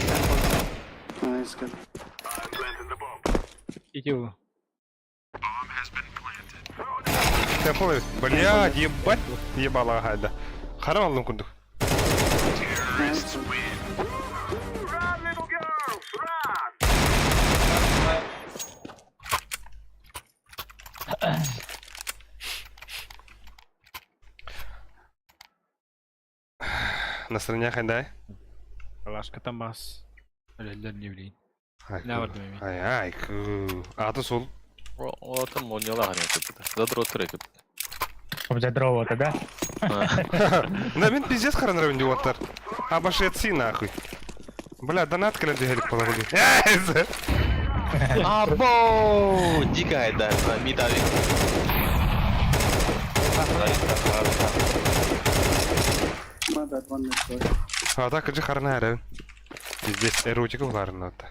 Nice good. Иди его. Темпл, блядь, ебать. Ебала гайда. Харам алдым кундук. Nice. Настроение хайдай. Лашка там бас. Өлелер не билейин. Ай, Не бар демейм. Ай, ай, аты сол. О, там он не лагарь. Задрот трек. Задрова да? Да, мен пиздец харанравын деп оттар. А башетси нахуй. Бля, донат кэлэн дехелик полагали. Або! Дикая, да, мидави. My bad, one minute, sorry. А так же харнарын. Пиздец, эротика буларын атта.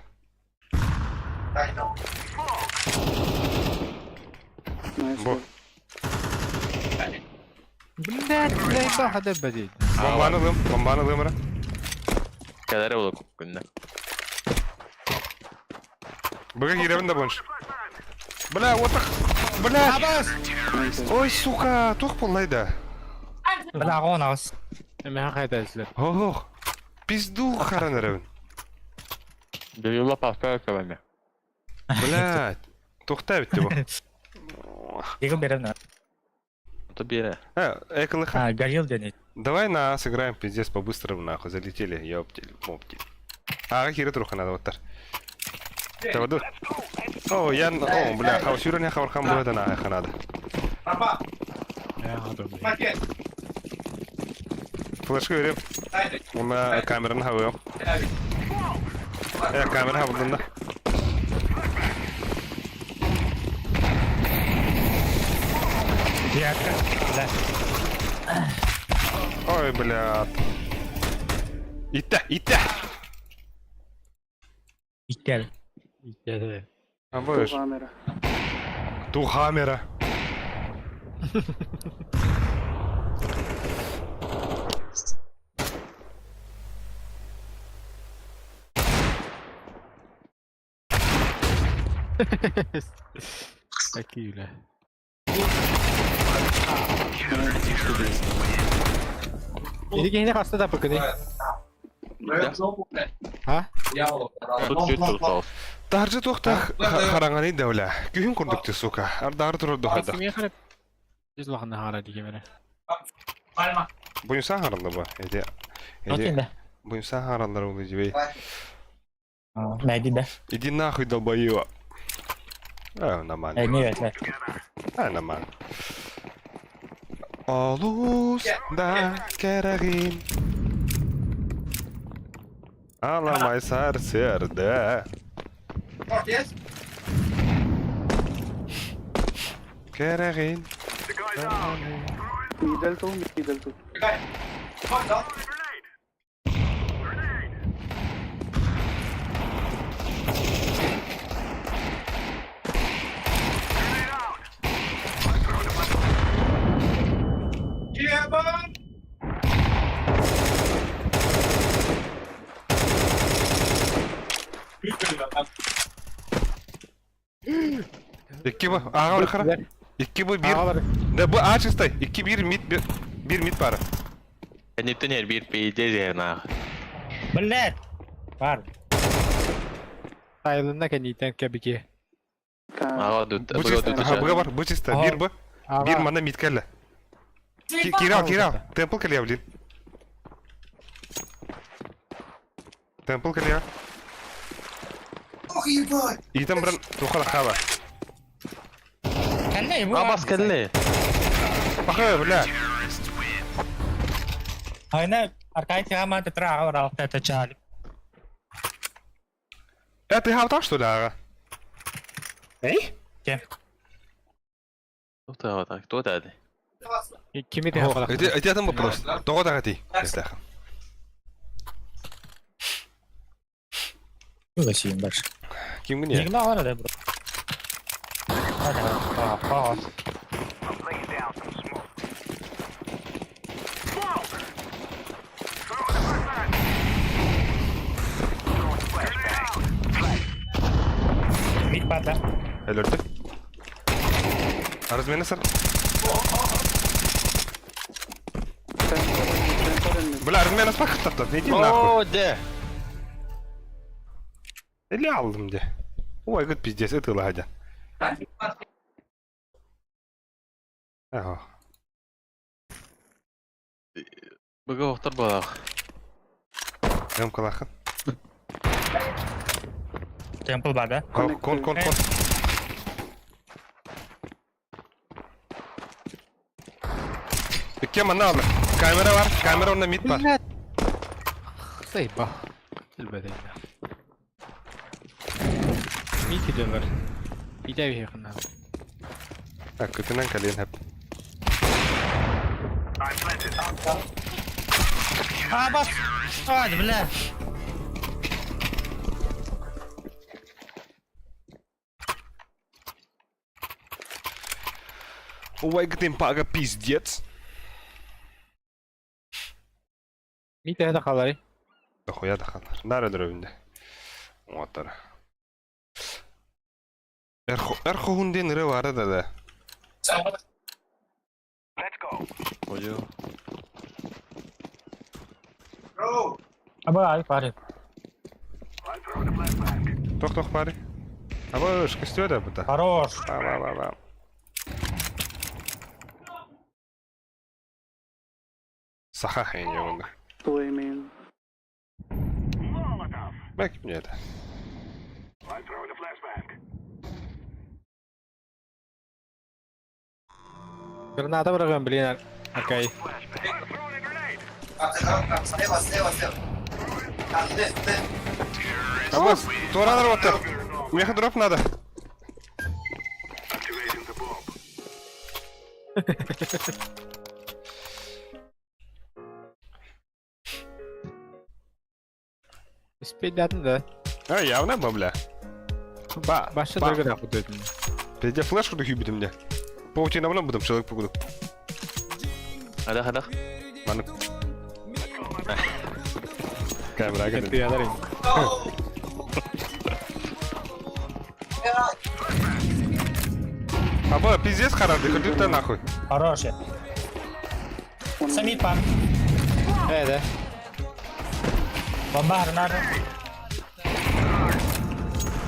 Nice. Бу. Блядь, блядь, хада бадит. Бомбаны ылым, бомбаны ылым эрэ. Кэлэрэ була күннэ. Быга киирэбин да бонш. Бля, вот так. Бля. Ой, сука, туох буоллай да. Бля, аҕа онаҕас. Эмэһэ хайда Ох, пизду харан эрэбин. Дьайыла паска кэлэме. Блядь. Туохта эбит бу. Егор берем То биэрэ. Э, эколыха. А, горел день. Давай на сыграем, пиздец, по-быстрому, нахуй, залетели, ёптель, моптель. А, хире труха надо вот так. Таваду. О, я, о, бля, хаусюра не хавархам будет, на, ханада. Папа, пакет. Флешка берем. Уна камераны хавыам. Э, камера хавылдында. Бля. Ой, блядь. Итте, итте. Иккел. А будешь? Камера. Ту хамера. Такие, бля. Иди киһини хаста да пыкыны. А? Тут жүт туртал. Таржы тоқтақ хараңаны дәулә. Күхін күрдікті, сука. Ардары тұрды қайда. Кимге харап? Жүз лахына хара диге мене. Пальма. Бұйынса харалды ба? Эде. Отин да. Бұйынса харалдар ол дебей. Найди да. Иди нахуй, долбоеба. А, нормально. Э, не, это. А, нормально. Олус да керегин. Аламай сарсерде. Керегин. Middle two, middle two. Икки бу. Ага, олхара. Икки бу бир. Да бу а чистой. Икки бир мид бир. Бир мид пара. Кэнниттэн эрбиир пиздец на. Блядь. Бар. Тайлына кэнниттэн кэбике. Ага, тут. Бу чисто. Ага, буга бар. Бу чисто. Бир бу. Бир мана мид кэллэ. Кирал, кирал. Темпл кэллэ, блин. Темпл кэллэ. Ох, ебать! Итам бран тухала хава. Кэллэ, бу. Абас кэллэ. Пахай, бля. Айна, аркай тиама тетра ага барал тета чали. Э, ты хавтал, что ли, ага? Эй? Кем? Кто так? Кто это? Кими де хала. Эти, эти там вопрос. Того так ты. Зачем дальше? Ким мне? Не надо, да, бро. А, Мид бар, да? Өлөрдү. Размена сар. Temple and mid. Бля, размена спак тартат. Иди нахуй. О, де. Или алдым де. Ой, гыт пиздец, это ладя. Ага. Быга охтар балах. Эм калахан. Темпл бар, да? Кон, кон, кон, кон. Кем ана алды? Камера бар, камера онда мид бар. Сайба. Билбедейна. Мити дөлөр. Иде бихна. Так, көтүнөн кален хеп. А, бас! А, бля! Убайгытын пага пиздец. Митэ да халары. Дохуя да халар. Наар өлөрөбүн да. Уоттара. Эр хоһун диэн ырыа баара да да. Ой. Аба, ай, парень. Тох-тох пари. Аба, шкастёра бұта. Хорош. Ба-ба-ба-ба. Саха хәйне онда. Two A main. Бәк мне это. Граната быраган, блин, Аркай. Абас, тура работа. Мне дроп надо. Успейдатын да. А, явно бабля. Ба, Башы ба. дыргыда кудуйтун. Пизде флешку духи мне. Паутина мына будем человек погоду. Хада хада. Маны. Камера Кетти кede. ядары. Аба, пиздец харады, куда ты нахуй. Хорош. Самит пан. Э, да. Бомба, граната.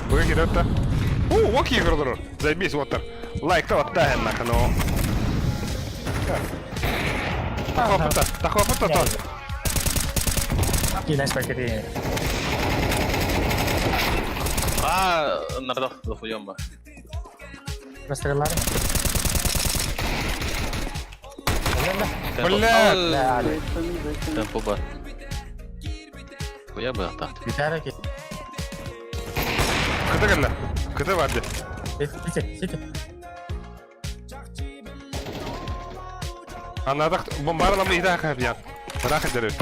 Вы херета. О, окей, игродор. Заебись, вот так. Лайк, то вот нахуй, ну. Тахва тахва пута то. Кидай спакети. А, нардах, дохуем ба. Расстрелали? Бля! Бля, Wait for me, wait for me. Темпо бар. Хуя бы так. Виталик, Кыты кэллэ. Кыты барды. сити, сити. Анадах бомбарламы ида хапьян. Рах дерев.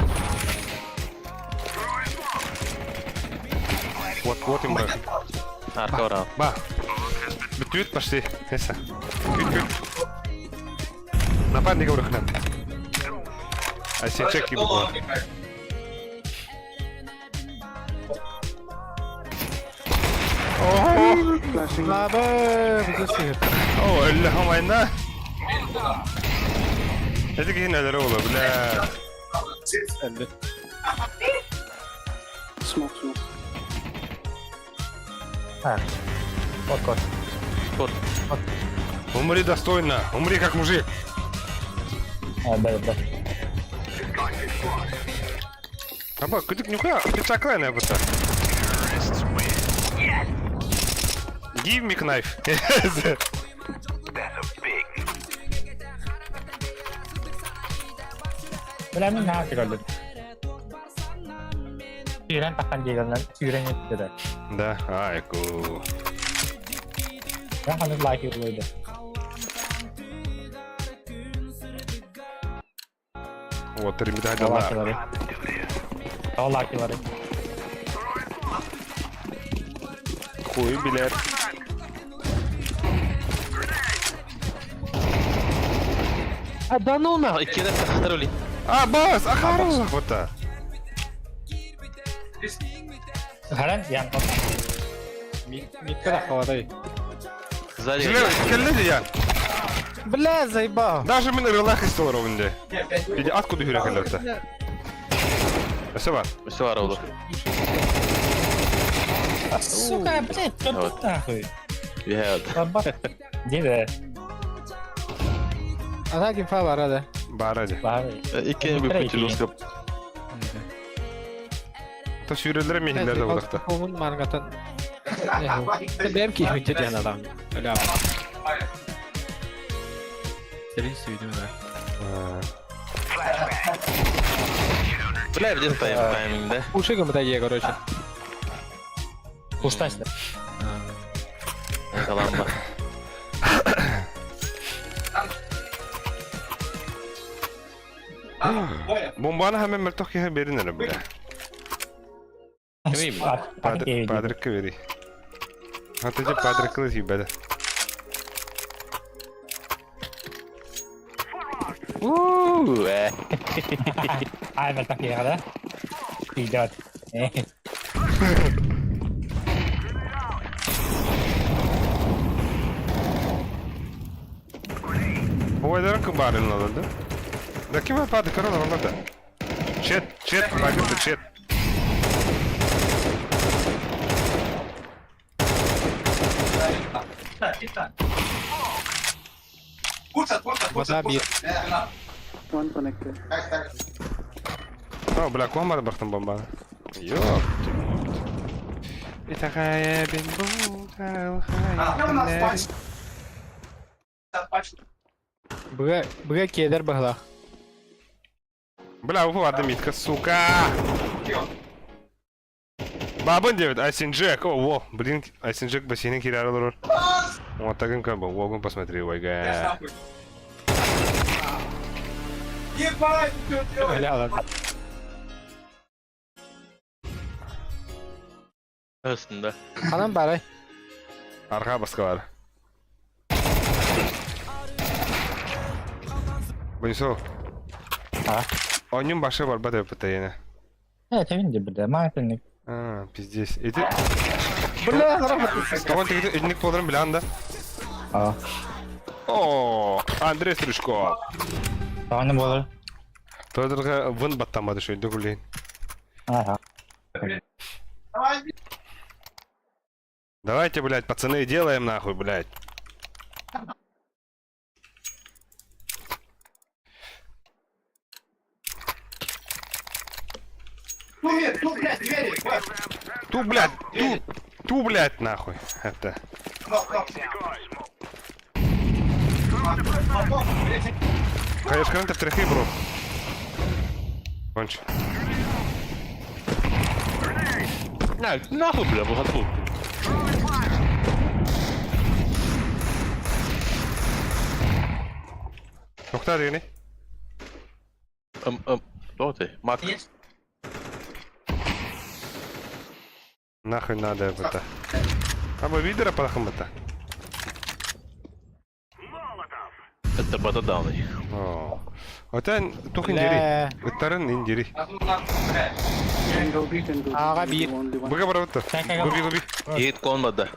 Вот, вот им брат. Арка ора. Ба. Бүтүт почти. Эса. Күт күт. Нападник урахнан. А чеки было. О, Flashing. Лабы, бізде о, Allah'ım война. Это генерал ола, бля. Smoke, smoke. А. Вот кот. Кот. Умри достойно, умри как мужик. А, да, да. Аба, күтік нихуя, пиццаклайная бұта. Give me knife. Бля, мен нахуй көрдүм. Сүүрэн таххан диэгэннэн сүүрэн еттеді. Да, айку. Я ханып лайк юрлойду. Вот, ребята, дала. Лайкилары. Лайкилары. Хуй, блядь. А да ну нахуй, иккиде тахтар А, бас, ахару. Вот та. Харан, ян. Митке да халадай. Сзади. Келледи ян. Бля, заебал. Даже мен релах истол ровнде. Иди откуда хүрэ келлерте. Спасибо. Все аралды. Сука, блядь, что Вот. тут нахуй? Я Диде. Ана ким фа бар да. Баради. Бар. Иккини бүпүтүлүскөп. То сүйрелер мехилер да удакта. Комун маргатан. Бэм ки хүнче диэн адам. Бля. Сэрин сүйдүм да. Бля, где тайм тайминг, да? Уши гымда е, короче. Пуштайся. Каламба. Бомбаны hemen мөлтөх киһи берин эрэ бля. Кимим? Падрыкка бери. Хатыжы падрыккы тибеде. Уу, э. Ай, мөлтөх киһиэхэ да. Тиийдэ Ой, кыбарын надо, да? Да ким апады корона надо? Чет, чет, пагыты, чет. Вода бир. One connector. О, бля, ком бахтым бомба. Ёпты, мопты. И такая бин Быга, быга кедер быһылах. Бля, уфа, митка, сука! Бабын девять, Айсин Джек, о, во, блин, Айсин Джек бассейн киряры Вот так как бы, вогон посмотри, ой, га. Ебать, что делаешь? Бля, ладно. Aslında. Ханан барай. Арқа басқалар. Бұнсо. А? Оның башы бар ба деп бітті Э, это винди, бля, мательник. А, пиздец. Эти... Бля, хорошо. Тоған тегіті үдінік болдырын біле анда. А. О, Андрей Стручко. Тоғаны болар. Тодорға вын баттамады шөйді күлейін. Ага. Давайте, блядь, пацаны, делаем нахуй, блядь. Ту, блядь, ту, ту, блядь, нахуй. Это. Конечно, ты втряхи, бро. Конч. На, нахуй, бля, богату. Тоқта дегені? Ым, ым. Тоты, мак. Нахуй надо это. Аба видера пахам это. Это бата дауны. О. Отан тух индири. Ыттарын индири. Can go B, can go B. Ага, B. Only one. Быга барабытты. Губи, губи. Yiğit konmadı.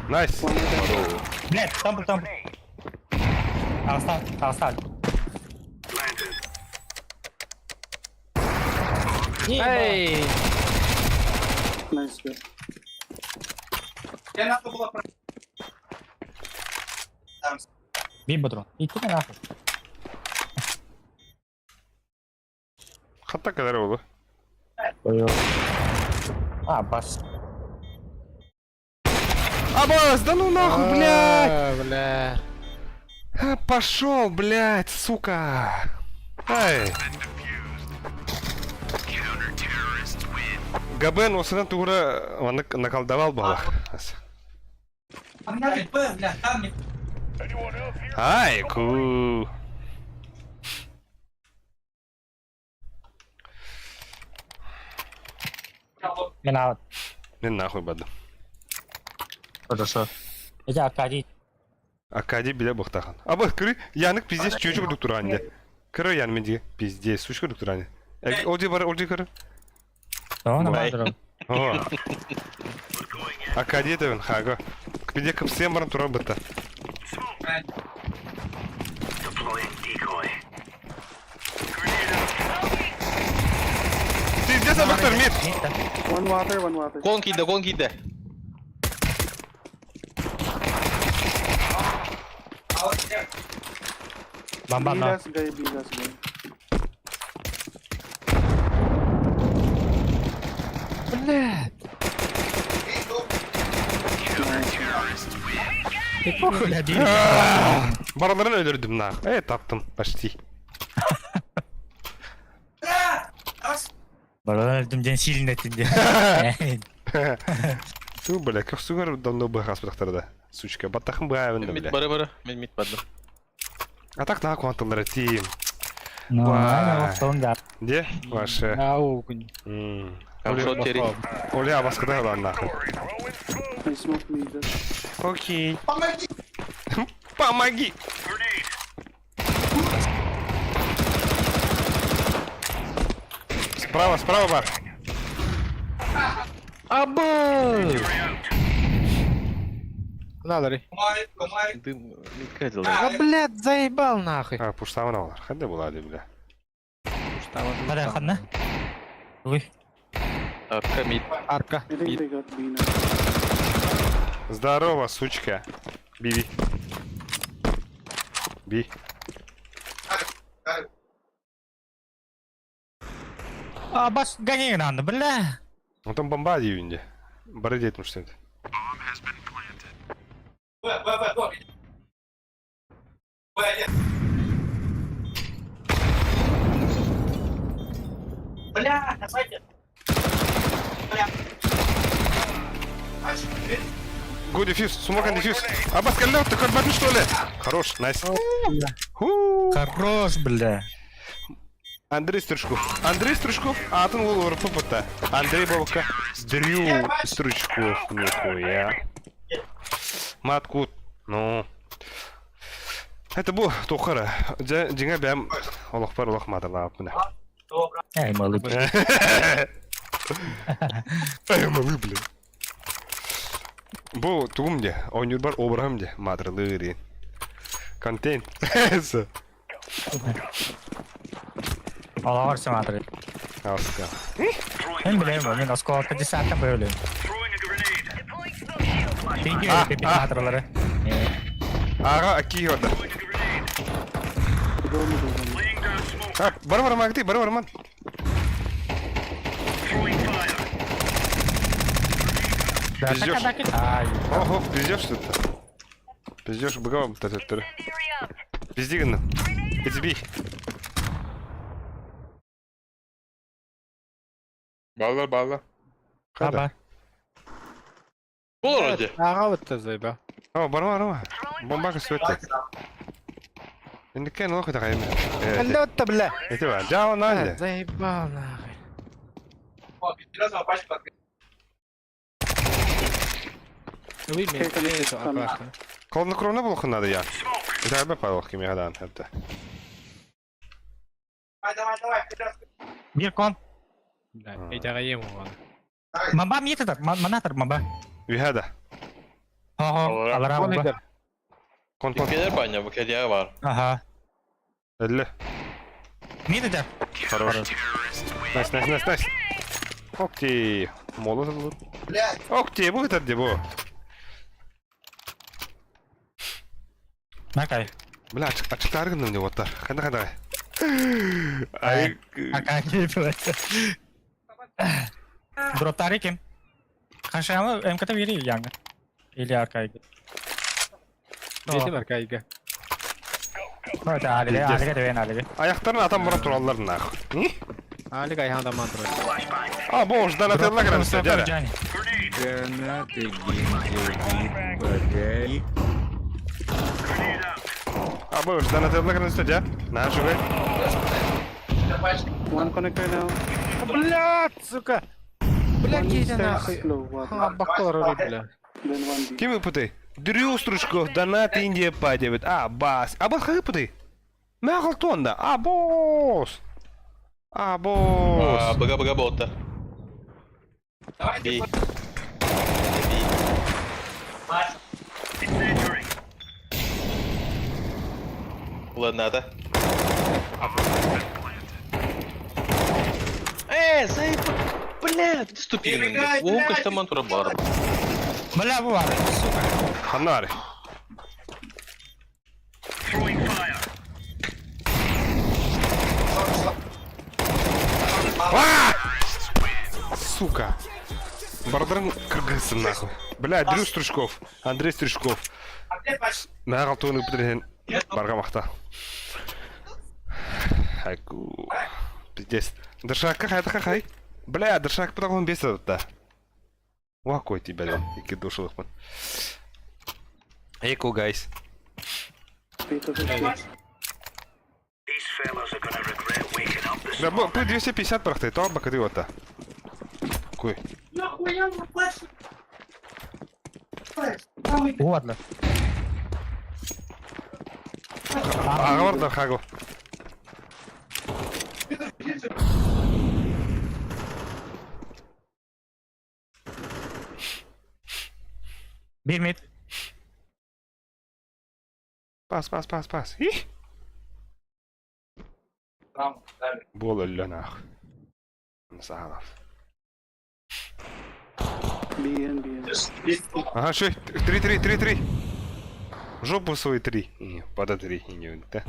Найс. Блядь, там, там. Астан, астан. Эй! Nice guy. Бей патрон. Иди нахуй. Хатта kadar oldu. А, бас. Абас, да ну нахуй, блядь! Бля. А, пошел, блядь, сука! Ай! Габен осынан тура он наколдовал было. Ай, ку. Мен аут. Мен нахуй бады. Хорошо. Это Аркадий. Аркадий биле бухтахан. Аба, көрі, янык пиздец чөчі күрдік туран Көрі ян менде пиздец, суш күрдік туран. Олди бар, олди көрі. Тоғаны О. Аркадий табын, хага. Кпиде кыпсем баран тура бытта. Пиздец, абактар, мид. One water, one water. Кон кийді, кон кийді. Бомба, B на. last guy, B last guy. Блядь. Бараларын öldürdüm на. Э, таптым, почти. Баралар өлдүм ден сильно этинде. Ту, бля, как сугар давно бы хаспрахтарда. Сучка, баттахым баавын Мид бля. бары бары. Мен мид бардым. А так на кванталар тим. Ну, да. Где ваше? Ау, күн. Там шот тери. Оля, вас когда ладно нахуй. I smoke mid. Окей. Помоги! Справа, справа бар. Абы! Надо Дым не А, блядь, заебал нахуй. А, пуштамын алар. Ханде булады, бля. Бара ханна. Ой. Арка мид. Арка. I think they got B now. Здорово, сучка. Биби. Би. А бас гони надо, бля. Ну там бомба дивинде. Бары дейтмиш это. Бля, давайте. Бля. Go defuse, smoke and defuse. Абас, каллё, ты как что ли? Хорош, nice. Ху. Хорош, бля. Андрей Стручков. Андрей Стручков, а атын ол РПП-та. Андрей Бабка. Дрю Стручков, нихуя. Маткут. Ну. Это бу тохара. Дьиҥэ бэйэм олохпор олох маатырдаабаппын. Эй, молодец. Эй, малы, блин. Бу тугум дии, оонньуурбар обраһым дии, маатырдыы диэн. Контент. Олоҕор смотри. Аска. Мен билем, мен осколка десятка бөлүм. Тиги пипи маатырлары. Ага, аки орда. Go mid, go mid. А, бар бар магти, бар бар ман. Пиздёж. Ай. Ого, пиздёж что это? Пиздёж, быгам тар. Пизди гына. It's B. Баллар, баллар. Хада. Аба. Бол вроде. Ага, вот это заебал. О, бар бар бар. Бомба көстүбэт. Инниккен олох итаҕайым. Алло, бля. Эти бар. Жаала наали. Заебал нахуй. Вы меня Холоднокровно болохун надо я. Итаҕайбат палох кими хадаан хэпте. Бир кон. Да, я ему ладно. Маба митер, манатор маба. Үһэдэ. Ого, алара маба. Кон кон. Иккилэр баня, бу кэлиэ бар. Ага. Элле. Митер. Хорош. Nice, nice, nice, nice. Окей. Молот. Окей, бу это где бу? Накай. Бля, ачыктары гынным деп оттар. Ханда ханда. Ай. Ака кип. Дроптары ким? Хашамы МКТ бири яңы. Или аркайга. Дети аркайга. Ну, это алиге, алиге деген алиге. Аяқтарын атам бұрап тураллар нахуй. Не? Алига айханда мантра. А, бу уж донателла кіремсі, дәрі. Гранаты гинзелит А, бу уж донателла кіремсі, дә. На, живы. One connector now. Блядь, сука. Бля, One киди stairs нахуй. low water. А, бактор, бля. Then one B. Ким ыпыты? Дрю Стручков, донат Индия падебит. А, бас. А бас хагы пыты? Мягал тонда. А, босс. А, босс. Быга быга бота. Би. Би. Ладно, Э, заеб... Бля, ты ступил. Ух, что мантура бар. Бля, бу бар, сука. Ханары. А! Сука. Бардарың кыргызсың нахуй. Бля, Дрю Стручков. Андрей Стручков. Мягал туыны бітірген барға мақта. Айку. Пиздец. Дыршакка хайда хай. Бля, дыршак бұтағын бес да. Уакой тебя, блин, екі душылықпын. Эко, guys. B to 50. Да, бу 250 барахтай, то бакаты ота. Куй. Ладно. Аҕа бардар хаго. Бир мид. Пас, пас, пас, пас. Их! Буол өллөн аах. Саалав. BN, BN. Ага, шесть, три, три, три, три. Жопу свою три. Не, подо три, не, да.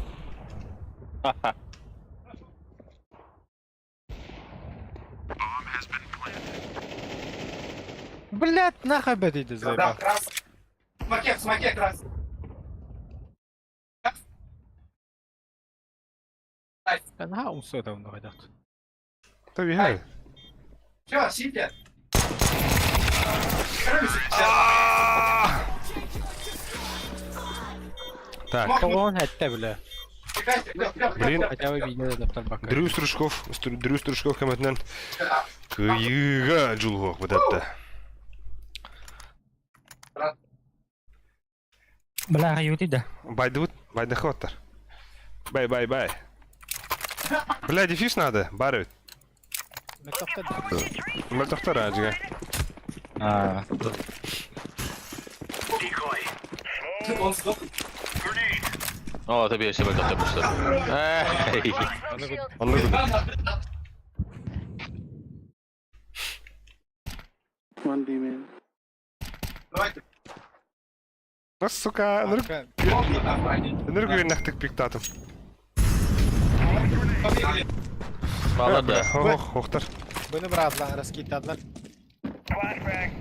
Блять, нахуй бэт иди заебал. Смоке, смоке, красный. Наһаа умсуо да онно хайдах. Табигай. Все, сидя. Так. Тоҕуон хэттэ бile. Блин. Хотя бы видео да Дрю Стручков, Дрю Стручков көмөтүнэн кыайыыга дьулуһуох бытатта. Бля, юти да. Байдыбыт, байдахы оттар. Бай, бай, бай. Бля, дефис надо, бар ведь. Мөлтөхтөр ажыга. А. О, это бейся, мөлтөхтөр бустар. Эй. Онны One B man. Ну, сука, ынырык үөннэхтик пиктатым. Балады. Ох, охтар. Бұны братла, раскидадылар.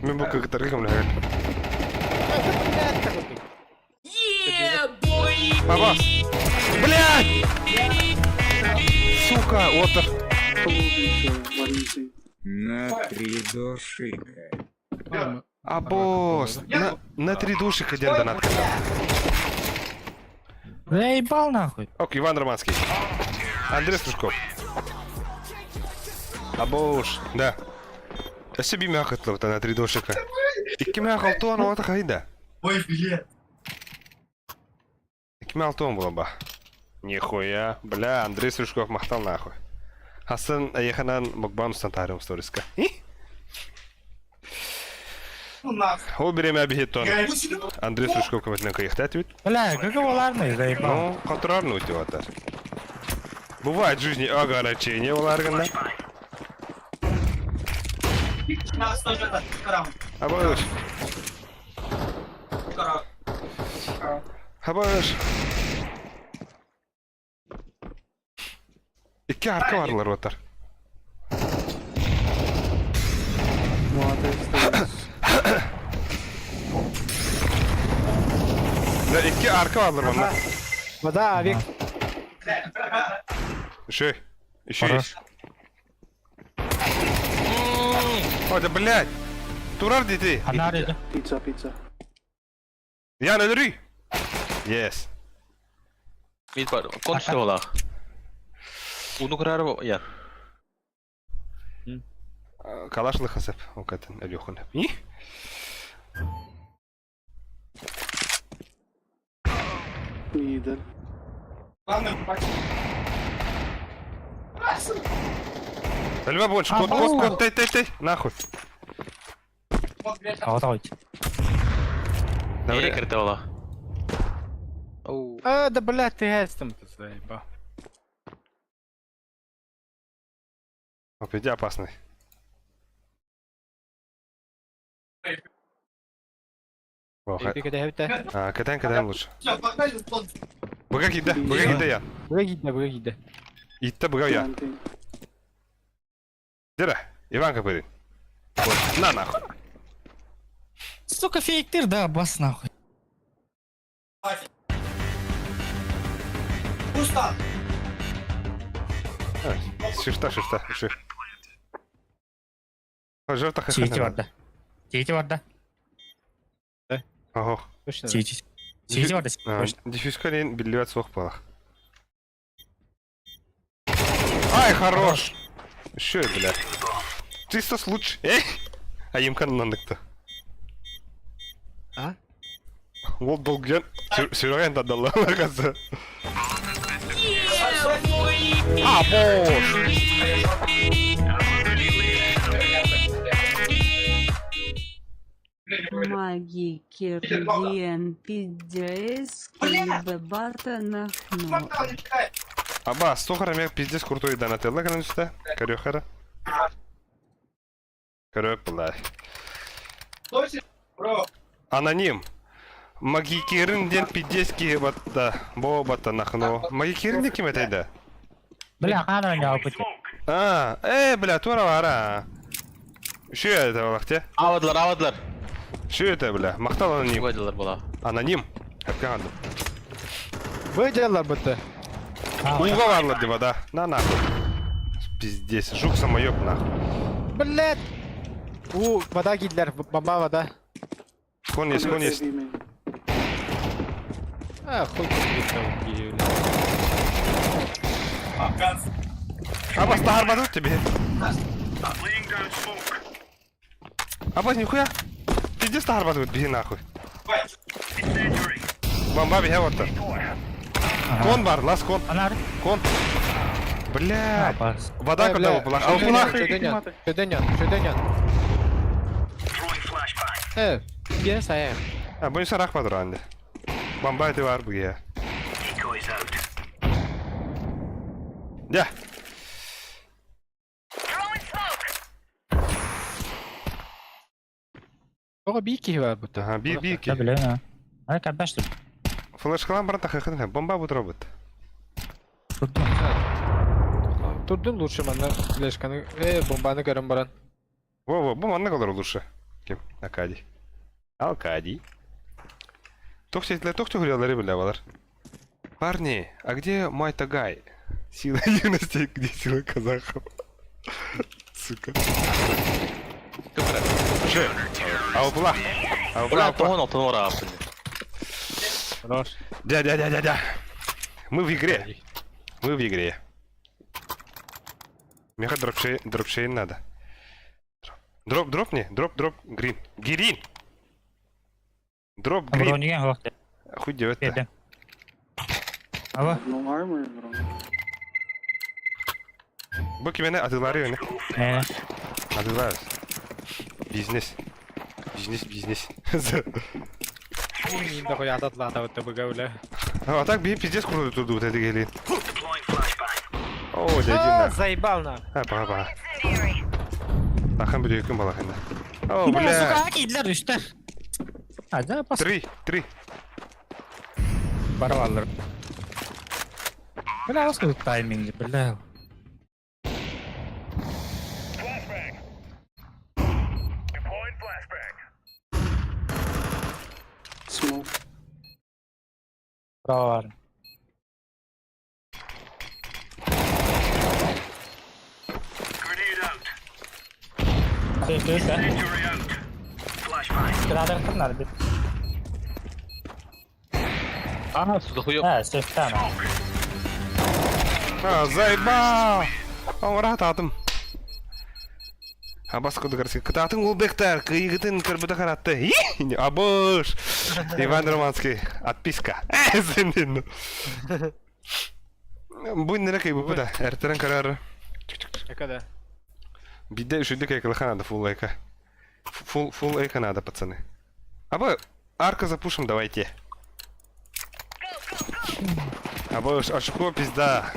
Мен бу кыгытарга көмөлөһөр. Баба! Блядь! Сука, отор. На три душика. А босс, на, на три душика ден донат. Да ебал нахуй. Ок, Иван Романский. Андрей Стружков. Абош, да. Өссө би мякытлы на три душика. Икки мә алтуан ота хайда. Ой, блядь. Икки мә алтуан була ба. Нихуя, бля, Андрей Стружков махтал нахуй. Хасан аяханан мукбан устан сториска. Ол биреме бихеттон. Андрей Стружков көмөтүнөн кыйыхтат бит. Бля, как его ларный заебал. Ну, которарны утиватар. Бывает в жизни огорчение уларгында. Абыш. Абыш. Икки арка барлар отар. Water stairs. Да, икки арка барлар онда. Вода, век. Еще. Еще есть. Ой, да блядь. Турар дети. Анары Pizza, pizza. Ян, өлөрүй. Yes. Мид бар. Кончты олақ. Уну кырары я. Калашлы хасап. Окатын өлөхүн. И? Middle. Льва больше. Кот, кот, кот, тай, тай, тай. Нахуй. А вот давайте. Давай кірді олақ. А, да блядь, ты хэстом ты заебал. Оп, иди опасный. Ты когда это? А, катаем, катаем лучше. Быга кида, быга кида я. Быга кида, быга кида. Итта быга я. Planting. Дера, Иван Копырин. Вот, на нахуй. Сука, фейктыр, да, бас нахуй. Шифта, шифта, шиф. Жорта Тиити барда. Тиити барда. Ого. Точно. Тиити. Тиити барда. Диффюзка лен билливат суох балах. Ай, хорош! Еще, бля. Чисто случай. Эй! А имкан нандыкты. А? Ол долген. Сүрген тадалла казы. А, боже! Маги Кирдиен Пиддиэски Бебата Нахно. Аба, сохар эмиэ пиздец крутой донателла кэлэн түстэ. Көрүөххэ эрэ. Көрүөх былай. Аноним. Магикерин диэн пиздец киһи батта. Бо батта нахно. Магикерин диэн ким этэй да? Бля, хаана оонньообут. А, э, бля, туора баара. Şu это балахте. Авадылар, авадылар. Şu это, бля. Махтал аноним. Выделар была. Аноним. Хапка ханды. Выделар бытты. Уга барлар деп да. На нахуй. Пиздец, жук самоеб нахуй. Блять! У, вода кидлер, бомба вода. Кон есть, кон есть. А, хуй там бля. Абас, тахарбадут тебе. Абас, нихуя. Пиздец тахарбадут, беги нахуй. Бомба беги вот так. Кон бар, лас кон. Кон. Бля. Вода куда выпала? А выпала? Чөдөньон, чөдөньон. Э, кире сайын. А, бұны сарақ бар анды. Бомба это бар бұге. Да. Ого, бии киһи бар бутта. Ага, би би Да, бля. Ай, кабаш ты. Флешкалан брата хахын, бомба будет робот. Турдун лучше манна флешканы, э, бомбаны көрөн баран. Во-во, бу манна колор лучше. Ким? Акадий. Алкадий. Тохти тохти гулялары бля балар. Парни, а где мой тагай? Сила юности, где сила казахов? Сука. Ши. Аупла. Аупла. Бля, тохон алтын ора апын. Хорош. Дя, дя, дя, дя, дя. Мы в игре. Мы в игре. Меха дропшей, дропшей надо. Дроп, дропни, дроп, дроп, грин. Гирин! Дроп, грин. Броньген хуакты. Хуй делать-то. Ава. No armor, bro. Бу кимене атылары өне. Э. Атылары. Бизнес. Бизнес, бизнес. Мин да хуй ататлата бутта быга бля. А так би пиздец круто тут вот это гелин. О, дядя. Заебал на. А, пага, пага. Ахан bir yakın balak О, бля. Сука, кидлер үстер. А, да, пас. Три, три. Барвалар. Бля, ос тайминг, бля. Smoke. Право. Ты, ты, ты. Гранат кырнар бит. А, сюда хуёв. А, сөстан. А, заебал. Аура атым. Абас куды көрсө. Кытатын улбектар, кыйгытын көрбөтө каратты. Абыш. Иван Романский. Отписка. Сендин. Бу нере кый бу да. Эртерен карар. Эка да. Биде үшүндү кайкылыха надо фулл эко. Фулл фулл эко надо, пацаны. Абы арка запушим давайте. Абыш, очко пизда.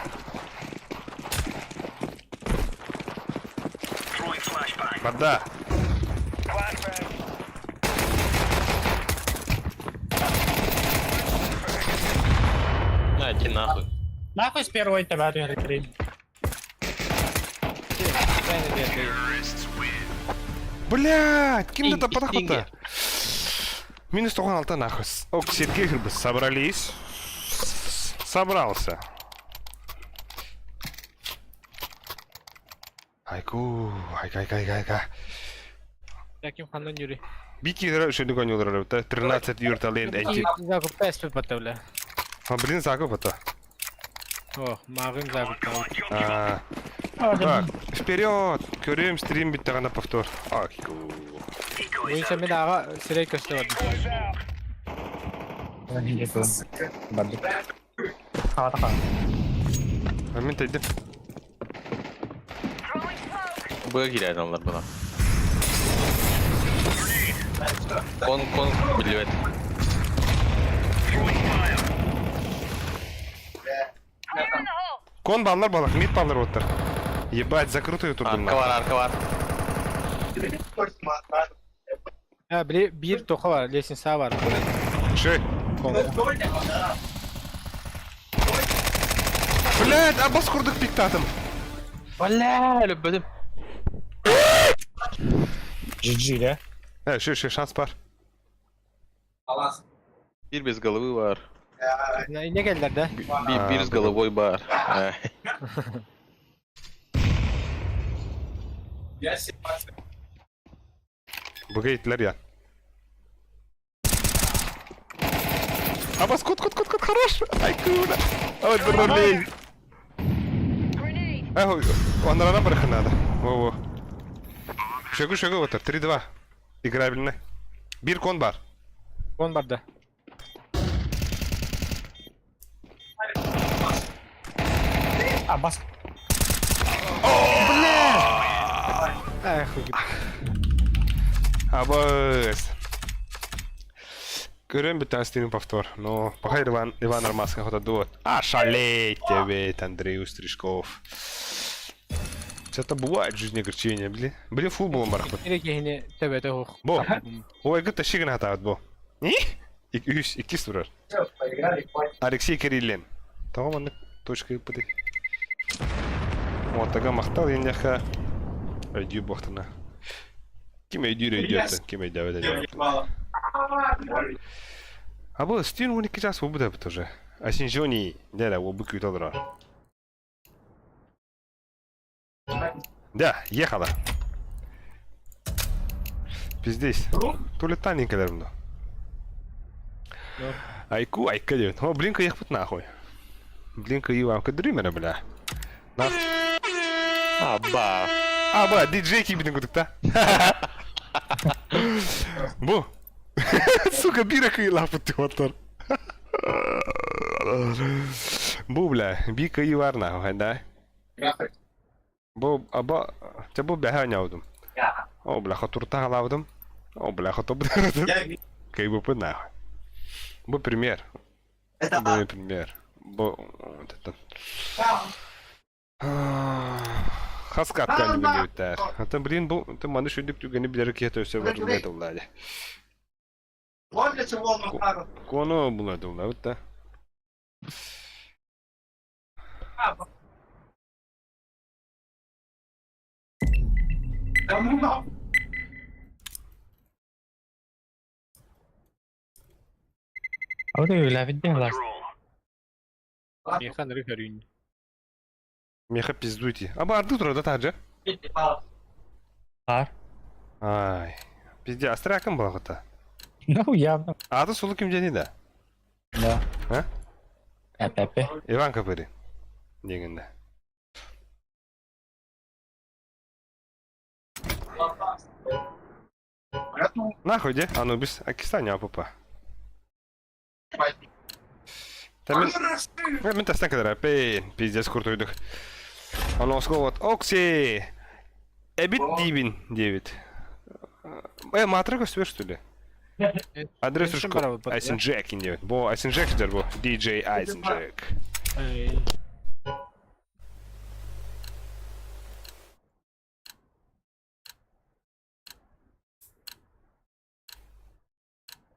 Вода. На, иди нахуй. Нахуй с первой тебя три. Блядь, ким это Инги, подохота? Минус 96 нахуй. Ок, Сергей Грибы, собрались. Собрался. Айку, айка, айка, айка, айка. Яким хандан юри. Бики еще не гонил, 13 юрта лен энти. Закуп пес батта бля. А, блин, закуп это. О, мағын закуп. А, Так, вперед! Көрем стрим бит на повтор. Айку. Буюнча мен ага сирей көстө бардым. Мин тайдым. Быга киирэн аллар була. Кон кон биллибэт. Кон баллар балах, мид баллар оттар. Ебать, закрытую турдум. Арка бар, арка бар. Ha били биир тоха бар, лестница бар. Ши. Блядь, абас курдук пиктатым. Бля, өлбөтүм. GG, да? Э, ши, ши, шанс бар. Биир без головы бар. Не келдер да? Биир с головой бар. Быгайтлар я. Абас, кут, кут, кут, кут, хорош! Ай, куда? Ой, дуралей! Ай, он рано барыха надо. Во-во. Шагу, шагу, вот 3-2. Играбельно. Бир кон бар. Кон бар да. Абас. Бля! Эх, Абас. Көрөн бүтән стрим повтор. Но пока Иван, Иван Ромаска хотя дует. А, шалеть тебе, Андрей Устришков. Это бывает в жизни огорчение, блин. Блин, футболом барахпыт. Бо. Ой, гыта шигін хатабыт бо. Не? Үс, иккис турар. Алексей Кириллин. Того маннык точка ыппыты. Отага махтал енняха. Өйдүү бохтана. Ким өйдүүр өйдүүттен, ким өйдөөбөт өйдөөбөт. А бұл стин 12 час бу тоже. А синжони, да, ол бүкүт олорор. Да, ехала. Пиздец. Туалеттан кэлэр мно. Айку, айка диэт. О, блин, кыйахпыт нахуй. Блин, кыйвам кыдырымера, бля. Нах. Аба. Аба, диджей кибитин кутукта. Бу. Сука, бира кыйлапыт ты Бу, бля, би кыйвар нахуй, да? Бу, аба, те бу бэхэ няудум. О, бля, хотурта халавдым. О, бля, хоту Кайбы нахуй. Бу пример. Бу пример. Бу, вот это. Хаскат кәлі өттәр. Ата, блин, бу, ты маны шөйдік түгені білері кете өсө бар билет оллады. Коно булады оллады, да. А вот и үләбит лас. Меха ныры көрүн. Меха пиздуйте. А барды тура да тажа? Бар. Ай. Пизде, астраком была хота. Ну, явно. А то сулу ким дени да? Да. А? Эпепе. Иван Капыри. Дегенде. Нахуй де, Анубис, Акистане апапа. Там мен тастан кадара, пей, пиздец куртуйдук. Оно вот Окси! Эбит дибин, 9. Матрага свер, что ли? Адрес ушко. Айсен Джек инде. Бо, Айсен Джек дер бо. DJ Айсен Джек.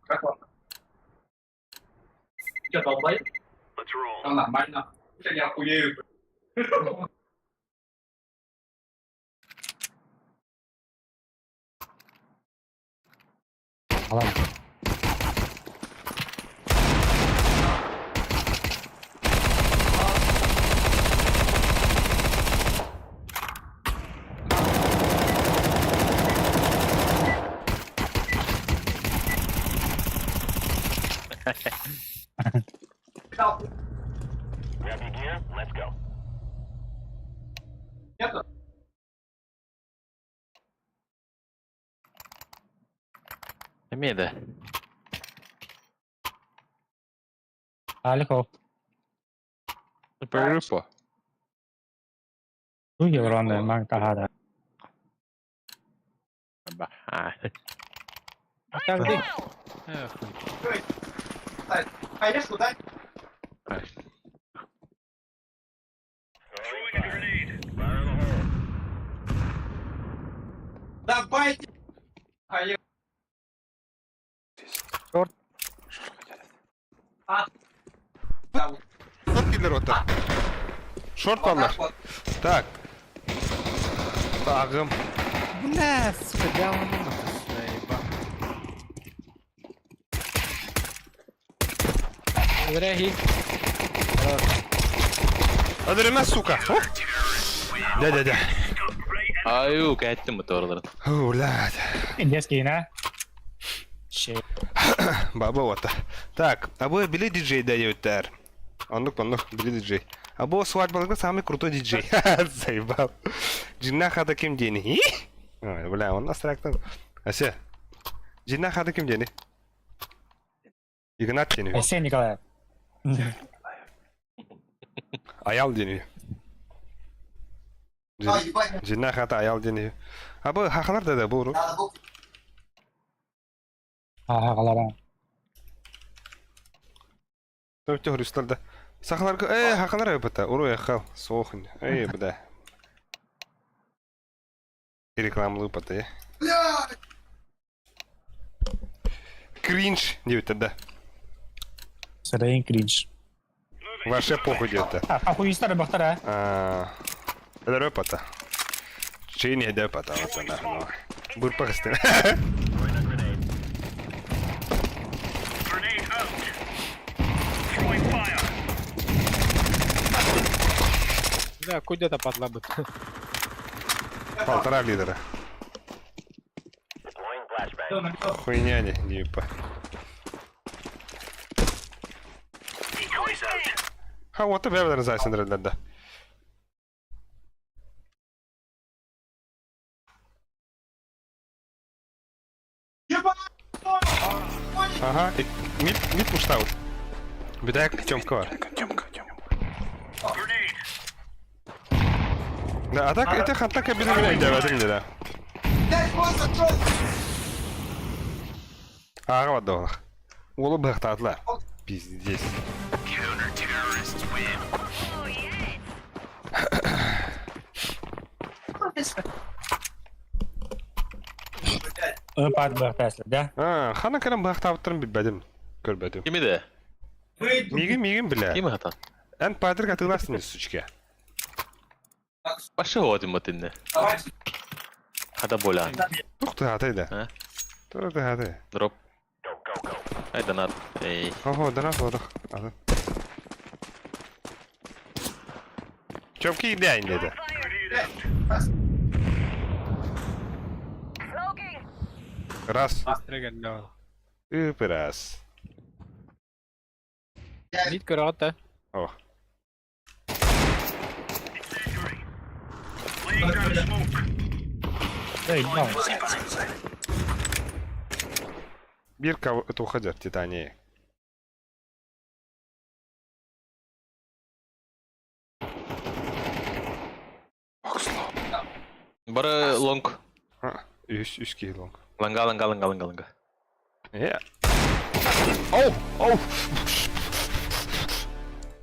Как вам? Че, долбай? Там нормально. Я не охуею. Алам. Нету? Эмиэ да. Алихов. Перепо. Евронный маҥ таһаара. Давайте! Шорт. Шорт киллер оттар. Шорт баллар. Так. Тагым. Бля, сука, дьявол. Рехи. Öldüremez сука. Дя, дя, дя. Аю, кэттим моторларын. Блядь. Индийский, на? Баба вот. Так, а вы били диджей даете? Оннук, оннук, били диджей. А бу свадьбаларга самый крутой диджей. Заебал. Джинна хата ким дени? Ой, бля, он нас трактор. Ася. Джинна хата ким дени? Игнат дени. Айсен Николаев. Аял дени. Джинна хата аял дени. А бу хахалар да да бу. Хахалар. Төртө христал да. Сахаларга э хахалар өпөтө. Уру яхал соохун. Эй бда. Рекламалыы пата Кринж диэбиттэр да. Сырайын кринж. Вообще похуй диэбиттэр. А, похуистар бахтар а. Өлөрө пата. Чейни эдэ пата. Бурпах истин. Да, куда-то падла бы. Полтора лидера. Хуйня не, не по. Ha, what the бэбэлэр зайсан да. Ага, мид, мид пуштаут. Бедак, Тёмка бар. Тёмка, Тёмка. Да, а так, это хантак обидно өйдөөбөтүм да. Ааҕа бардылар. Уолу быһахтаатылар. Пиздец. Ыпат быһахтаасылар, да? А, хана кэлэн быһахтаабыттарын билбэтим. Көрбөтүм. Кими да? Миигин, миигин билэ. Ким хатан? Эн Патрик атыыласын сучка. Башы хоотим ботинне. Хата болян. Тух тыһатай да. Тух тыһатай. Дроп. Ай, донат. Эй. Ого, донат бодох. Атын. Чөпки идея деді. Раз. Үп раз. Мид көрөҕүт да. О. Эй, мынау. Бирка это уходит, Титания. Бары лонг. Үс, үс киһи лонг. Ланга, ланга, ланга, ланга, ланга. Э. Оу, оу.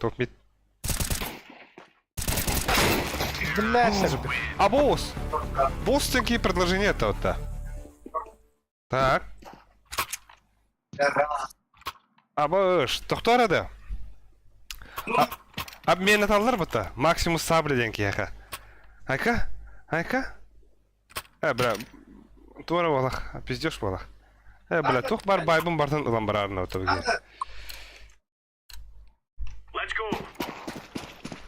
Топ мид. Блядь, А босс? Босс такие предложения то то Так. Абыш, тохтор да. Обмен аталлар бұта. Максимус сабли ден кияха. Айка? Айка? Э, бля, туара балах, пиздешь балах. Э, бля, тух бар байбын бартан ылан барарына өтөбүге.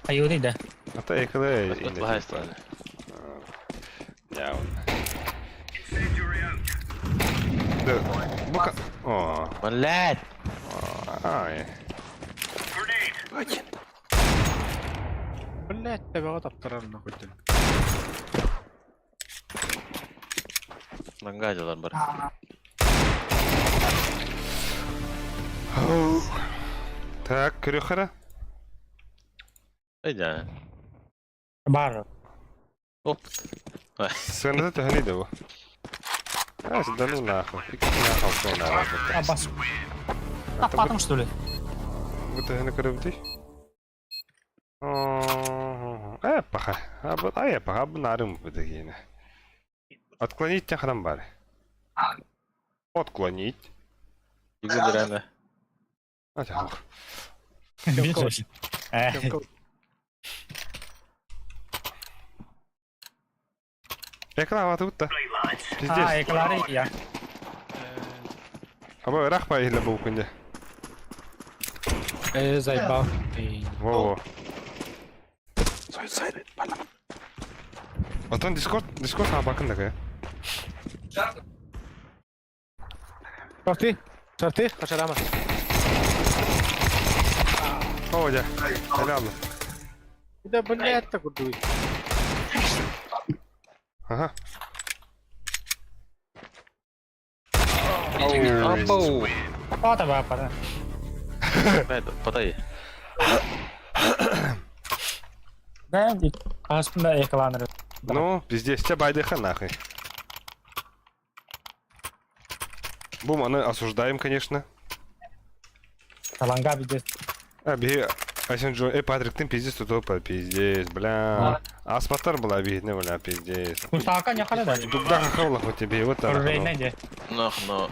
Айуды да. Ата экылы. Лайстан. Я. Да, бука. О. Блядь. Ай. Блядь, табаҕа таптарар нахуй. Ланга дьалар бар. Так, көрөхөрө. Эй, да. Бар. Оп. Сыаната төһөнүй да бу? А, да ну нахуй. Икки нахуй нахуй. А, бас. Таппатым, что ли? Бу төһөнү көрөбүтүй? Э, паха. А, паха, бу нарым бу дегене. Отклонить тяхрам бар. Отклонить. Игу А, тяхах. Экран атыбыт да. Пиздец. А, эклары я. Аба ыраах ба иһиллэ бу күнде. Э, заебал. Во-во. Отон Дискорд, Дискорд хабакын да Шорты, шорты, хашарама. О, дьэ. Helal. Да, блядь, так курдуй. Ага. Апау. Пата ба, пата. Подай. Да, хаспында экланыр. Ну, пиздец, тебя байдыха нахуй. Бум, аны осуждаем, конечно. Таланга пиздец. А, би, Айсен Джо, э, Патрик, ты пиздец, тут опа, пиздец, бля. Аспатар была видно, бля, пиздец. Курсака не хала да. Дубда хавла хоть тебе, вот так. Рейна де. Нах, но.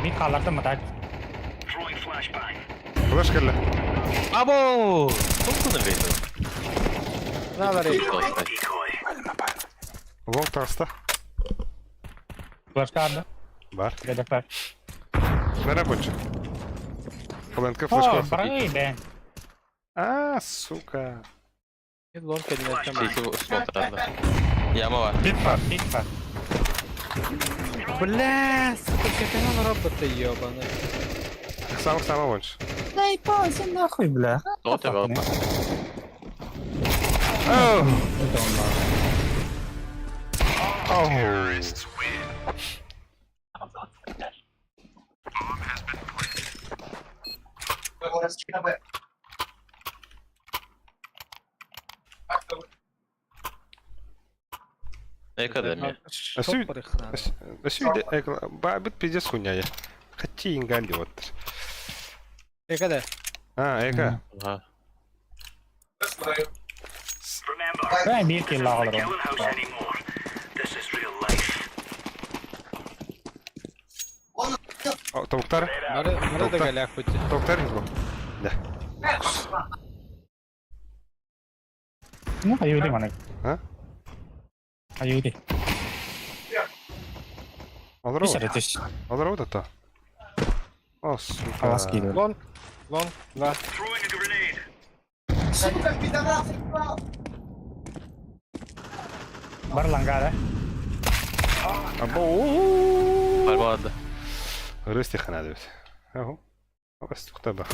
Мин халарды мытай. Флеш кэллэ. Або! Собственно, бейді. На, бары. Лонг таста. Флешка да. Бар. Гадапар. На рабочий. Плентка О, флешка. барай, бен. А, сука. Лонг один Яма бар. Битва, битва. Бля, сука, как она работает, ебаный. Сам сама вонш. Да и паузе нахуй, бля. Тоты валпа. Оу. Оу. Экадемия. Бит пиздец хуйня я. Хати ингали вот. Экада. А, эка. Ага. Да, бир килл алыр. Токтар. Бары, бары да галяк пути. Токтар не Да. Ну, аюди мана. А? Аюди. Алыр Үс Алыр вот это. О, сука. Аласки. Лонг, лонг, два. Сука, пидорас! Бар ланга, да? Або. Бар болады. Рысти хана деп. Ага. Бас тоқта ба.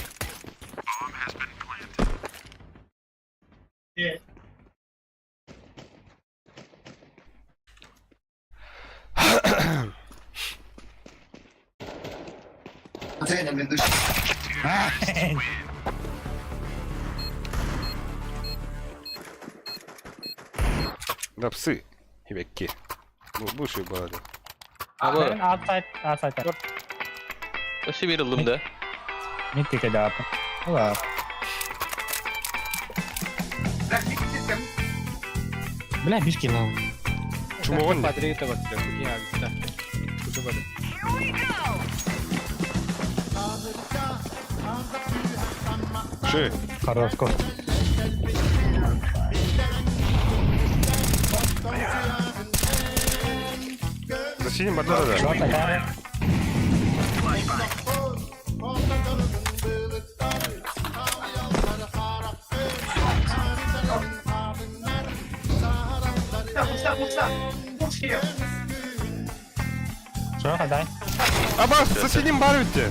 Да псы. Ебекки. Буши болады. Або. Outside, outside. Өсі берілдім да. Мид тике да. Ула. Бля, бир килл ал. Чумогон. Патрик это вот, какие агита. Куда бары? Ши. Хорош, кот. За синим бардара да. Что такая? Что, ходай? Аба, за синим бар бітті.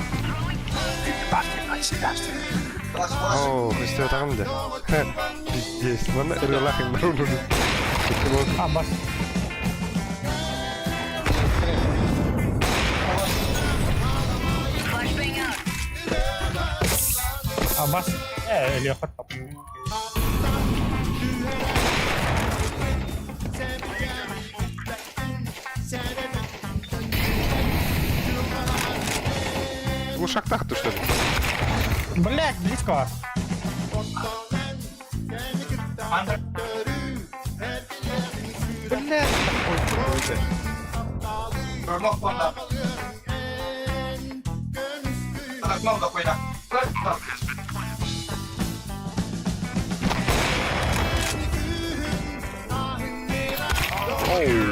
Оо, истибэтэҕим да. Пиздец. Манна ырыалаах иммэр олору. Абас. Абас. Э, Леха топ. Глушактах ты что ли? Блять, близко. Блядь,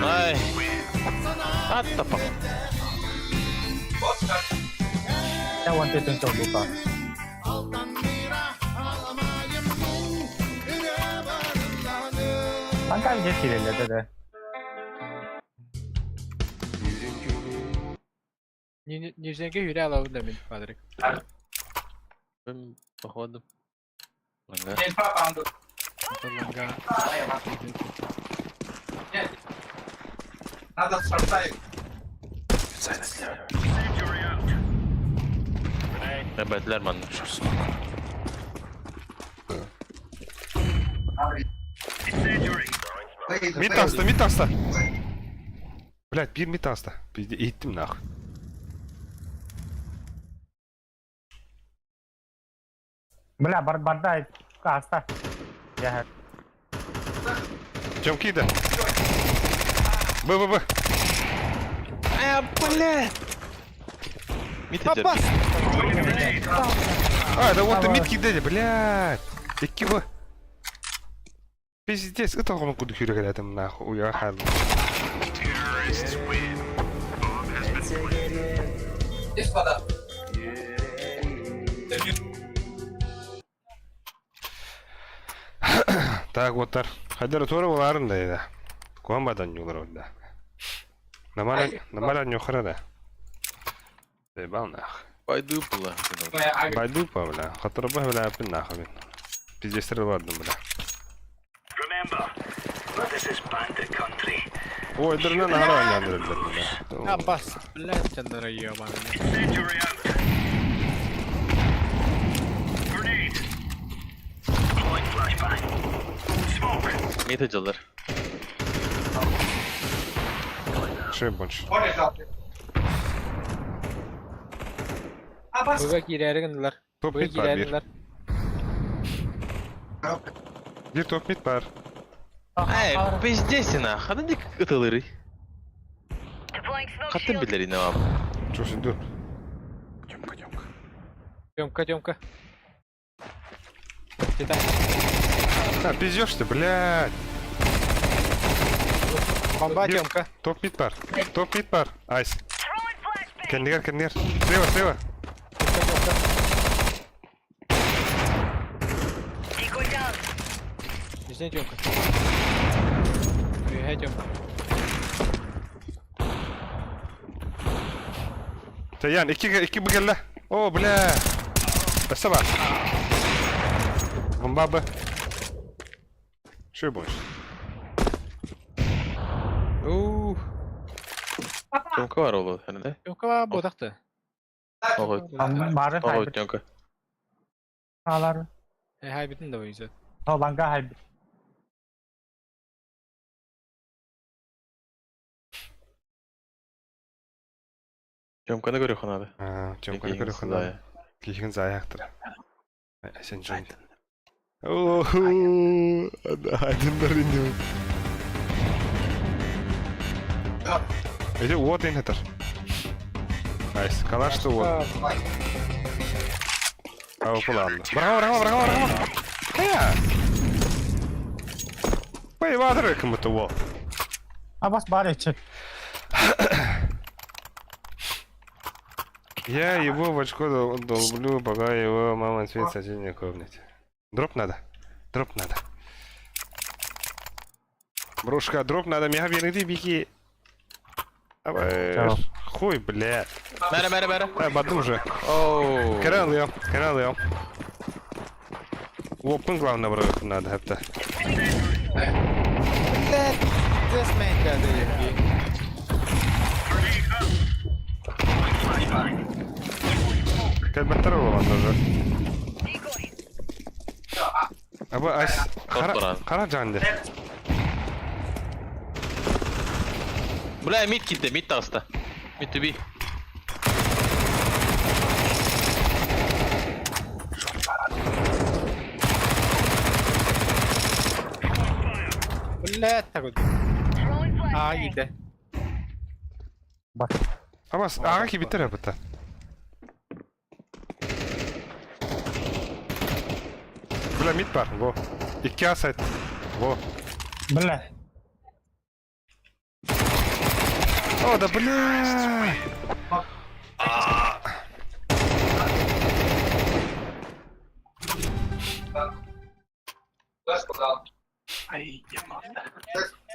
Ай. What the fuck? Я вон ты тунчал бука. Анка где кирилл, да да. Нижнеге юрэ алабын да мин, Патрик. Походу. Нәбәтләр манна. Мид таста, мид таста. Блядь, бир мид таста. Пизде, иттим нахуй. Бля, бар барда аста. Я. Чем кида? Б, Б, Б. Э, блядь! Мид идет. А, да вот мид кидали, блядь. Икки Б. Пиздец, это он куда хюря там нахуй, уехал. Так, вот тар. Хайдар тура буларын да ида. Куамбадан юлар да. Намаля нюхара да. Заебал нах. Пойду, бля. Пойду, по, бля. Хатырба, бля, пин нахуй. Пиздец ладно, бля. Ой, дурна на гора бля. Абас, блядь, чандара ебаный. Мид идет. Шею больше. Быга киирэригинлар. Топ Быга мид бар, бир. киирэригинлар. Бир топ мид бар. Эй, пиздец нах. Ханан дик ытылыры. Хаттын билер ине вам. Чё сен dur? Тёмка, Тёмка. Тёмка, Тёмка. Читай. А, пиздёшь ты, блядь. Бомба, Тёмка. Топ мид бар. Топ мид бар. Айс. Кендигер, кендигер. Слева, слева. Нижний Тёмка. Үйэ Тёмка. Таян, икки, икки бігелле. О, бля. Спасибо. Бомба Б. Шею больше. Ух. Тёмка бар ол, хәне Тёмка бодакты. Ого. Бары Ого, Тёмка. Алар. Э, хайбитин да бойзет. Ланга хайбит. Тёмканы көрөх надо. А, Тёмканы көрөх надо. Кихин заяқтыр. Сен жон. О, один инде. Эти вот инхетер. Айс, калаш что вот. А, ладно. Браво, браво, браво, браво. Э! Пой вадры кому-то во. Абас бар эчи. Я его в очко долблю, пока его мама спит в соседней комнате. Дроп надо. Дроп надо. Брошка, дроп надо, меня верни, беги. Давай. Хуй, блядь. Бәрі, бәрі, бәрі. Э, баду уже. Оу. Карал я, карал я. Уоппун главное бырагыппын надо хатта. Блядь, пиздец мэйкады. Кэлбэттэр буолан даже. Аба ас хара Топпоран. хара жан де. Бля, мид киирдэ, мид таҕыста. Мид to be. Блядь, такой. А, иде. Абас аға кибиттер апта. Бля мид бар, во. Икки асайт. Во. Бля. О, да бля.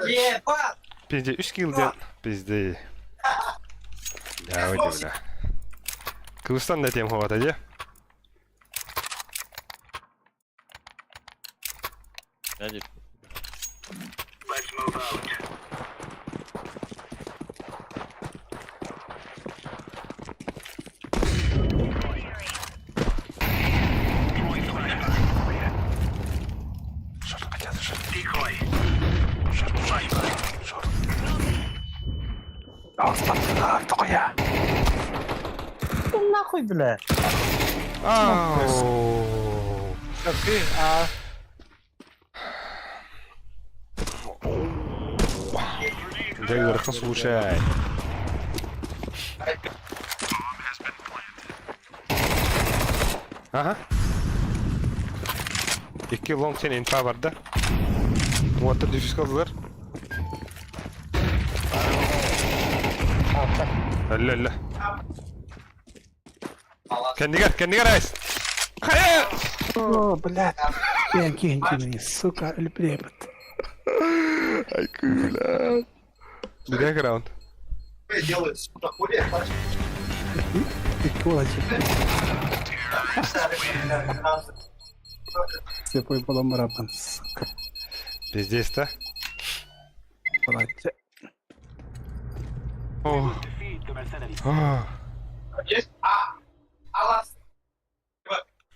Ебать! Пизде, үс килл ден. Пизде. Да, өте бля. Кыргызстан да тем ховата, де? Let's move out. Decoy. Flashbang. Нахуй, бля. Ау. Ты, а, Дьэ ыарахан случай. Ага. Икки лонг сен инфа бар да. Уоттар дефьюз кылдылар. Өллө өллө. Кэннигэр, кэннигэр айс. Хайа! О, блядь. Я генькины, сука, өлбүребит. Ай, күлә. Бирек раунд. Делает, сука, хули, Икки Слепой балам барабан, сука. Пиздец, да? Блядь. О. О. Есть? А! Алас!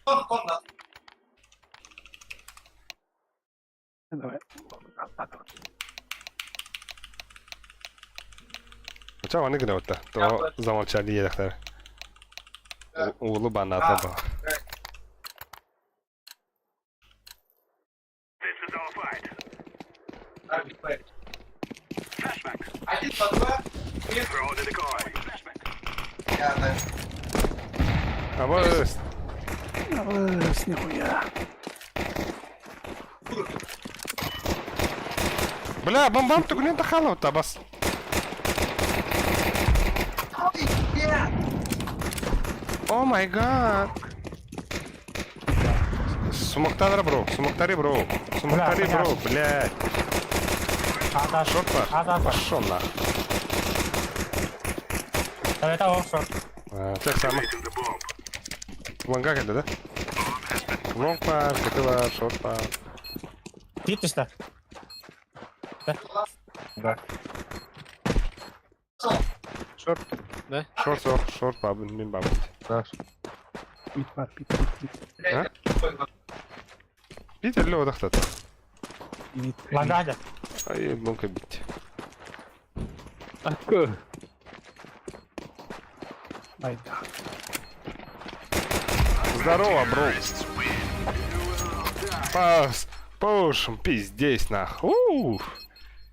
Кон, кон, нас. Давай. Ча оны гына отта. То замолчали едәхтәр. Улы банната ба. This is our fight. Flashbang. Один, два, два. Throw the decoy. Flashbang. Я, да. Абыс. Абыс, нихуя. Бля, бомбам түгүнен тахала отта бас. О май гад. Сумактары бро, сумактары бро, сумактары Бля, бро, блядь. Ада, Шорт бар. Ада бар. Пошел на. Да, это офшор. Так само. Лонга келді, да? Лонг бар, КТ бар, шорт бар. Бит что? Да. Да. Шорт. Да? Шорт жоқ, шорт бабын, мен бабын. Мид бар, мид, мид, мид. А? Бит әлі одақтады. Мид. Лонга Ай, лонг бит. Айда. Здорово, бро. Пас, пушим, пиздесь нах. Ух.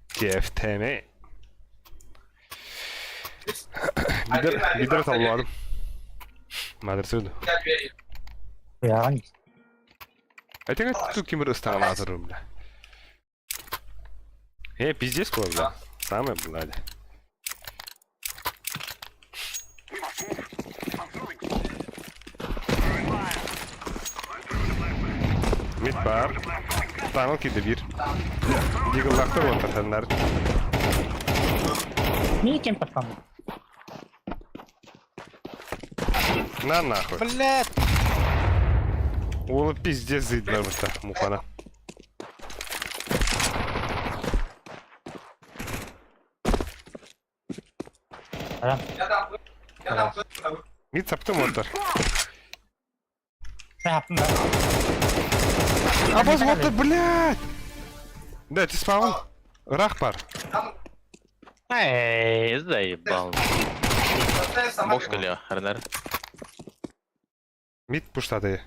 Кеф теме. Бидер, бидер талладым. Мадыр сөйді. Я не. Айтың айтты кемір ыстаған азыр, бля. Э, пиздец қой, бля. Самое, блядь. Мид бар. Таныл киді бір. Дигллақты отыр Не кем подпам. На нахуй. Блядь! Уолу пиздец зыйдылар мухана. Мид саптым оттар. Саптым да. Абаз вот ты, блядь! Да, ты спаун. Рах пар. Эй, заебал. Бокс кэлиэ, Арнар. Мид пуштады.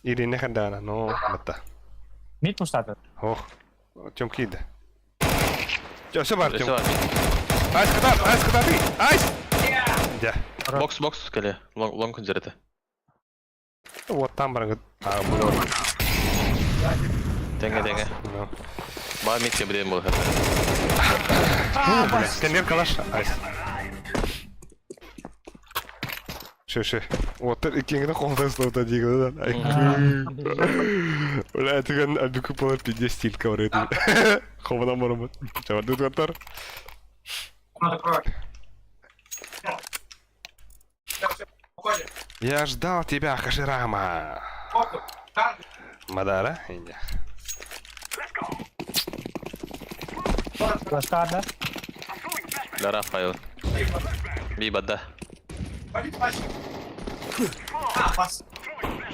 Ирина хандана, но батта. Мид пуштады. Ох, Тём кида. Все бар, Тём. Өссө бар. Айс кытар, айс кытаты, айс! Дя. Бокс, бокс кэлиэ. Лонг, лонг күнзэрэтэ. Вот там бар, а, было. Тэҥэ, тэҥэ. Ну. Баа мид кэбириэн буолар. Блядь, конвер калаш, айс. Шö, шö. Вот иккиҥҥэ холдон слота диигин да. Бля, тыган абику полар пиздец стиль ковры. Хована моромут. Чаварды туаттар. Я ждал тебя, Хаширама. Мадара, инде. Ласкарда. Лара файл. Би бада.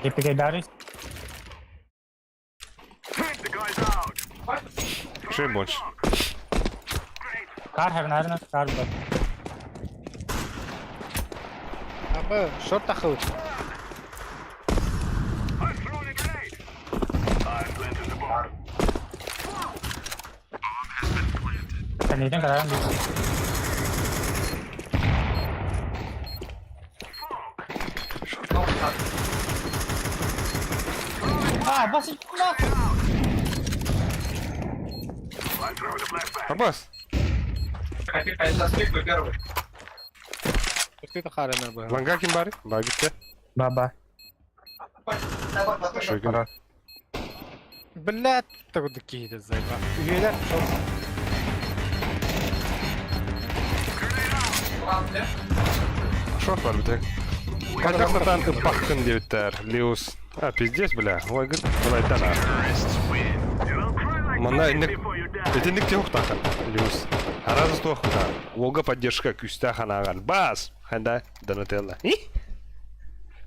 ДПК Дарис. Что больше? Кар хернарна, кар бар. Абы, шорт тахыл. Кэнниттэн караан бит. А, бас нахуй! Абас! Ланга ким бары? Багитте. Баба. Шойгун. Блядь, так киһи заебал. Үһүөлэр шорт. Шорт бар битек. Хайдах сатаан ыппаххын диэбиттэр. Лиус. А, пиздец, бля. Ой, гыт, былайтан а. Манна инник... Итинник тиһуктахан, Лиус. Аразы туохта. Уолга поддержка күүстээх анааҕар. Бас! Ханда, Донателло. И?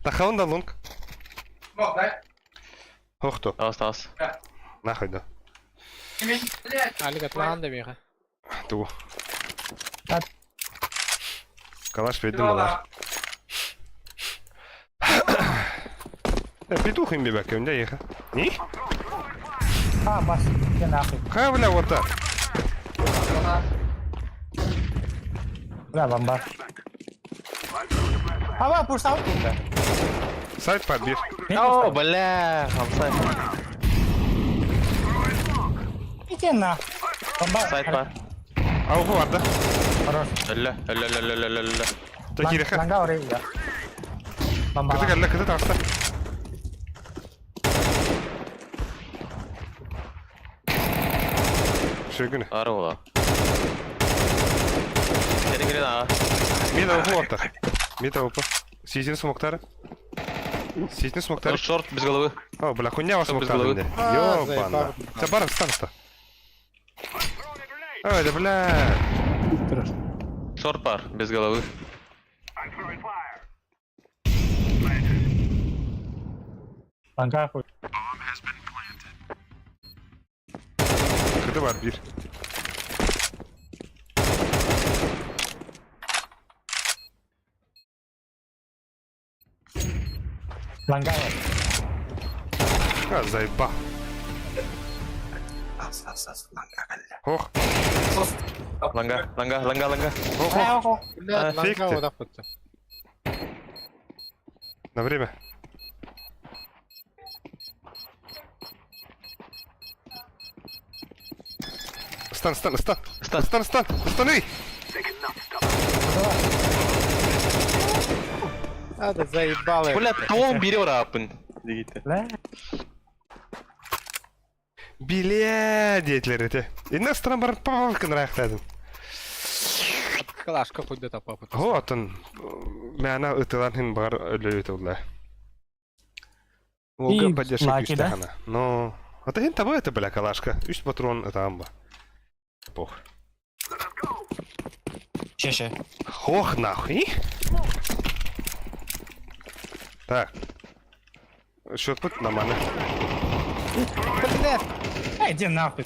Тахаун да лунг. Хохто. Таас, таас. Нахуй да. Алик атлахан да миэхэ. Тугу. Калаш ведем балар. Петух им бибәккә, үнде еха. Ни? А, бас, иди нахуй. Ха, бля, вот так. Бля, бомба. Аба, пуштау бля. Сайт подбир. О, бля, хамсай. Иди нахуй. Бомба. Сайт бар. Аугу бар да. Хорош. Өллө, өллө, өллө, өллө, өллө, өллө. Такиреха. Ланга орей, да. Бомба. Кыты кэллэ, кыты таҕыста. Шөгүнэ. Ары була. Кэлин кэлин аа. Мин аугу аттар. Мин аугу. Сизин смоктары. Сизин смоктары. Шорт без головы. О, бля, хуйня вас Шорт без смоктары. головы. Ёбана. Та бар, встань, встань. Ой, да бля. Шорт бар, без головы. Ланга хуй. Кыты бар, бир. Ланга. А, заеба. Ох, Ланга, ланга, ланга, ланга. ох, ох. Блядь, Фиг ланга ты. вот так На время. Стан, стан, стан. Стан. Стан, стан, станы! А, да заебало. Бля, тоон бире барааппын. Дигите. Бля. Биле диэтилэр этэ. Инна стран баран папкын ыраахтаадым. Калашка хуйда тапапыт. О, атын мээнэ ытылан хин бар өлөйүт улла. Уолга И поддержка лаки, да? күүстээх ана. Но... А ты таба это, бля, калашка. Үс патрон это амба. Пох. Чеше. Ох, нахуй. Так. Счет пут нормально. Бля! Эй, иди нахуй.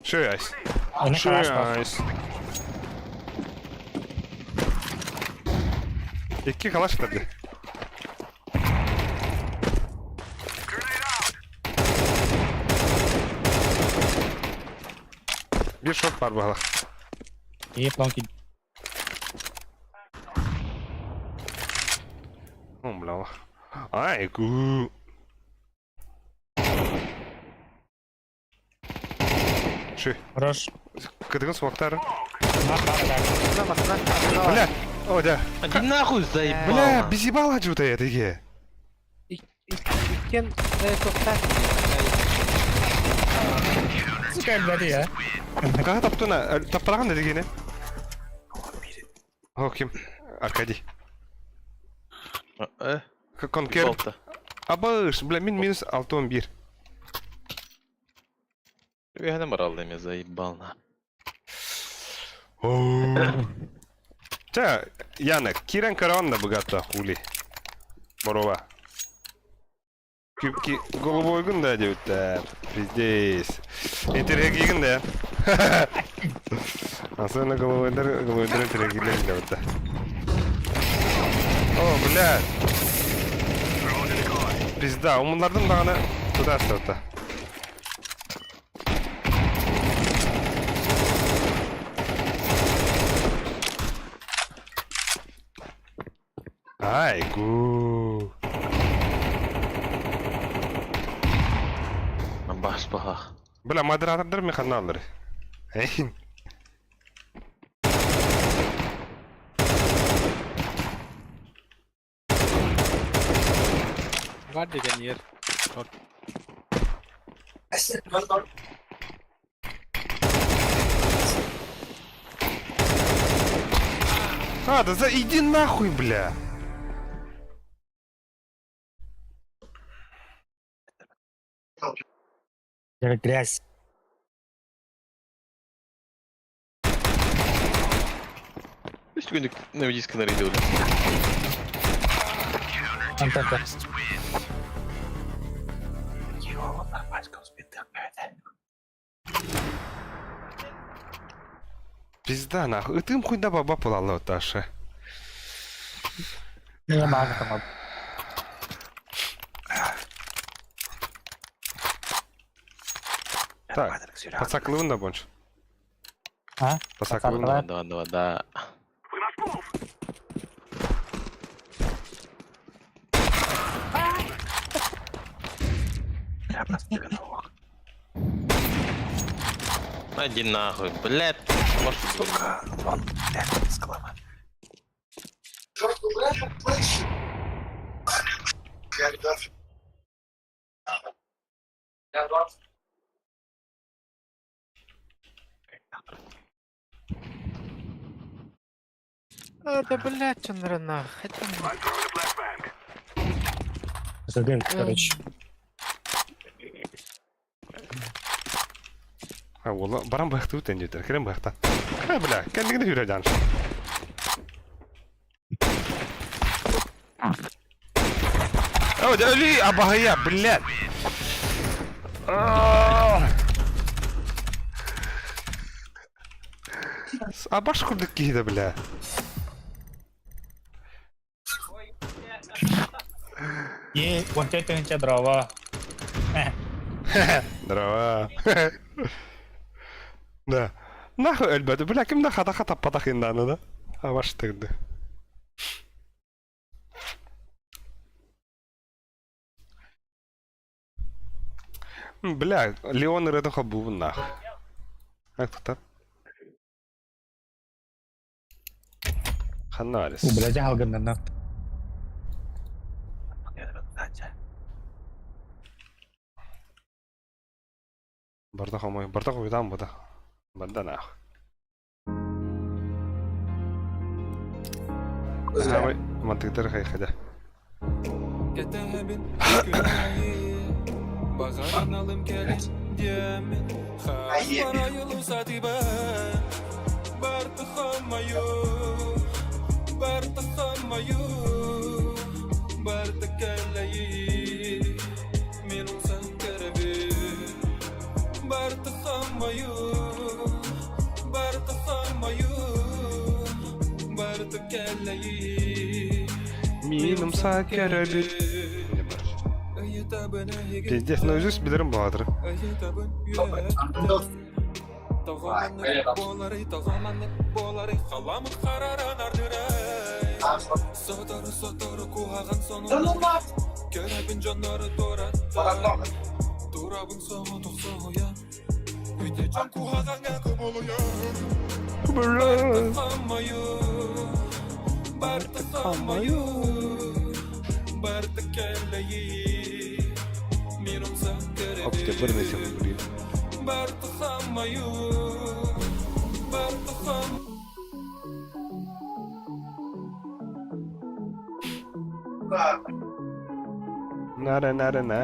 Шесть. Они калаш Шесть. Икки калаш это, бля. Биир шот бар буолла. И планки. О, бля. Ай, гу. Ши. Хорош. Кытыгын суактары. На, на, Бля. О, да. Иди нахуй заебал. Бля, безебала жута это ге. Иккен тоқтар. Сука, блядь, я. Кага таптына, таптараган да дегене. О, ким? Аркадий. Э, Конкер. болта. Абыш, бля, мин минус 6-11. Я набрал я заебал на. Ча, Яна, Кирен Караван да богата, хули. Борова. Ки, голубой гын да деп Пиздец. Интерегигин да. Особенно голубойдар, голубойдар интерегилер деп О, бля. Пизда, умунлардын даганы туда астырды. Ай, гу. Бас баха. Бля, модератордар механалар. Эй. Бар деген ер. А, да за иди нахуй, бля. Грязь. Үс күндүк наведиска нарыйды Антенка. Пизда нахуй. Ытым хуй да баба пулала таша. Не могу там. Так, пацаклывын да бонч. А? Пацаклывын да. Да, да, да. Иди нахуй, блядь. Может, Сука, вон, блядь, с головы. А, да блядь, он рана. Хотя Забей, короче. А, ола, баран бахты өтен жетер, керен бахта. Ха, бля, кәндігіне хүрі жанш. О, да, өлі, абахая, блядь. Абаш курдык кейді, бля. Е, вон те дрова. Дрова. Да. Нахуй өлбөдү, бля, ким да хата хата патах инданы да. Абаш тыгды. Бля, Леон ырыды хабу нах. Как тут? Ханалис. У, блядь, алган на. Барда хомой, барда хуйдан буда. Барда нах. Давай, мантыктар хайхада. Мин умса көрөбүт. Пиздец, наизусть билэрим баҕатыр. Октябрь блин. На-на-на-на-на.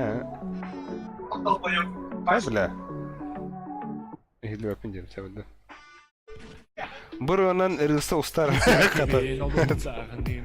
Ай, бля. Иһиллибэппин диэн сөбүллэ. Буруонан ырыса устар хата.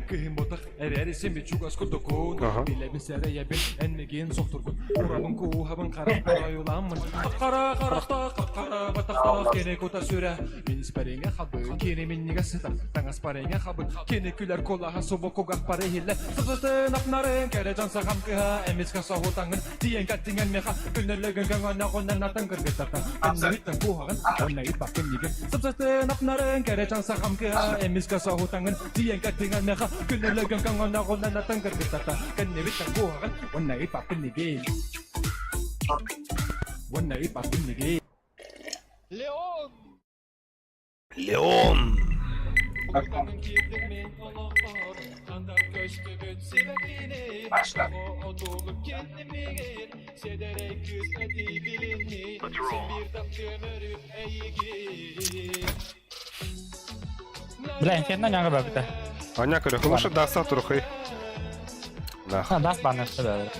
Кыһын ботах эрээри син чугас курдукун билэбин сэрэйэбин эн мигин сохтургун урабын кууһабын харахпар ойуламмын хара харахтаах хара батахтаах кини кута сүрэ мин испэриҥэ хабы кини минньигэс сытар таҥас парыҥа хабы кини күлэр кулаһа субу кугахпар иһиллэр сытытын апнарын кэрэ дьон сахам кыһа эмискэ соһутаҥын Тиийэн кэлтиҥэн миэхэ күннэллэгин көҥөнөҕүнэн атын кыргыттартан кэннибиттэн куһаҕын уонна ыыппаккын нигин сыпсытын апнарын кэрэ чан сахам кыһа эмискэ соһутаҥын тиийэн кэлтиҥэн миэхэ күннэллэгин көҥөнөҕүнэн атын кыргыттартан кэннибиттэн куһаҕын уонна ыыппаккын нигин уонна ыыппаккын нигин Леон! Леон! Бля, инферно няга бабыта. Аня көрө, хорошо даса турухай. Да. А, дас баны да.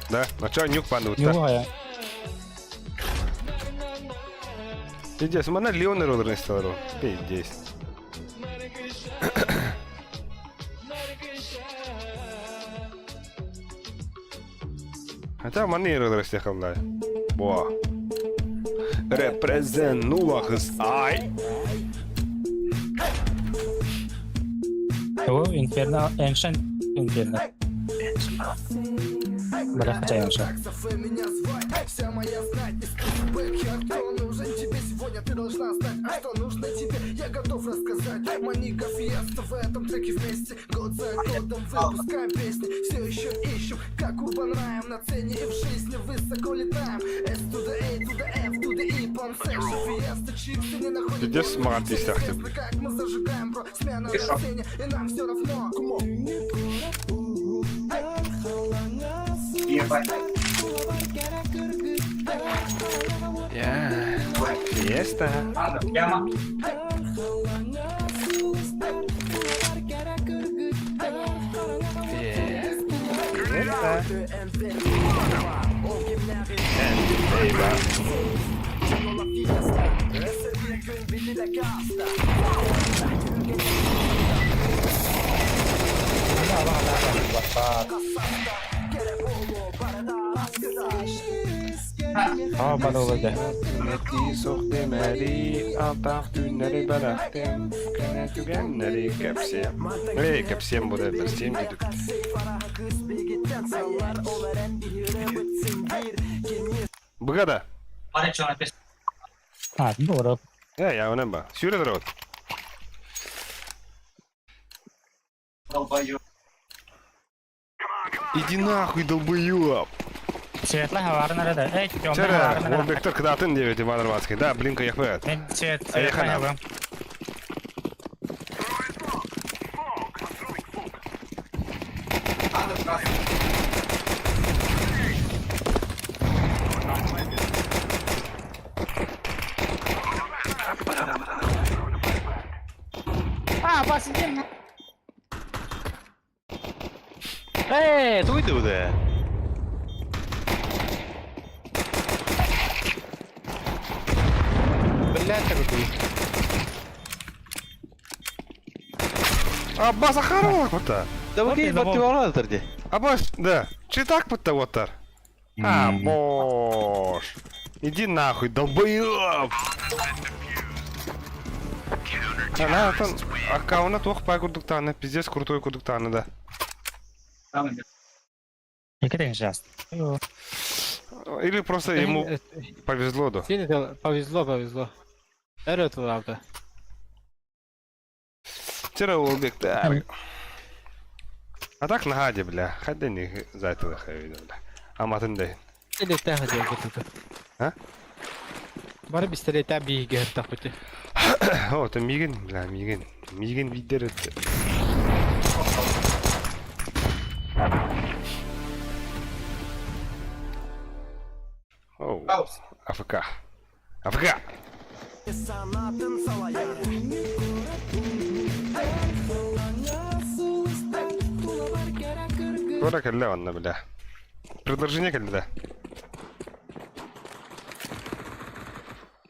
Да, начало нюк баны Нюк я. Пиздец, манна Леон эрэ олорон Пиздец. Хотя манна эрэ олорон Во. Репрезент нулахыс ай. О, Инферно, Ancient Inferno. Бля, хотя я уже. Пиздец маған тиісті Fiesta. Fiesta. Аа балуулаа. Эй, кэпсиэм буде, бэрсиэм дидик. Быгада. А, doğru. Я, я онан ба. Сүүрэ дөрөт. Иди нахуй, долбоёб! Светлый хаварын арада. Эй, темный Чара, хаварын он арада. Бектор кыдатын девять Иван Рвацкий. Да, блинка яхвет. Свет, А я светлый хана. хаварын. А, бас иди. Ээ, тугуй да? Блядь, такой. Аббас Ахарова кута. Да вы баттыалар ди. Аббас, да. Читак пытта оттар. А, бош. Иди нахуй, долбоёб. Она там аккаунта туох пай курдуктааны, пиздец крутой курдуктааны, да. Екатерина сейчас. Или просто ему повезло, да. Сильно повезло, повезло. Это правда. Вчера улбек А так на гаде, бля. Хотя не зайтылы хайвида, бля. Аматын да. Пистолеттен хадия көтүтү. А? Бары пистолеттен биге тапыты. О, это Мигин, бля, Мигин. Мигин видер это. Оу, АФК. АФК! Кора кэллэ онно, бля. Предложение кэллэ да.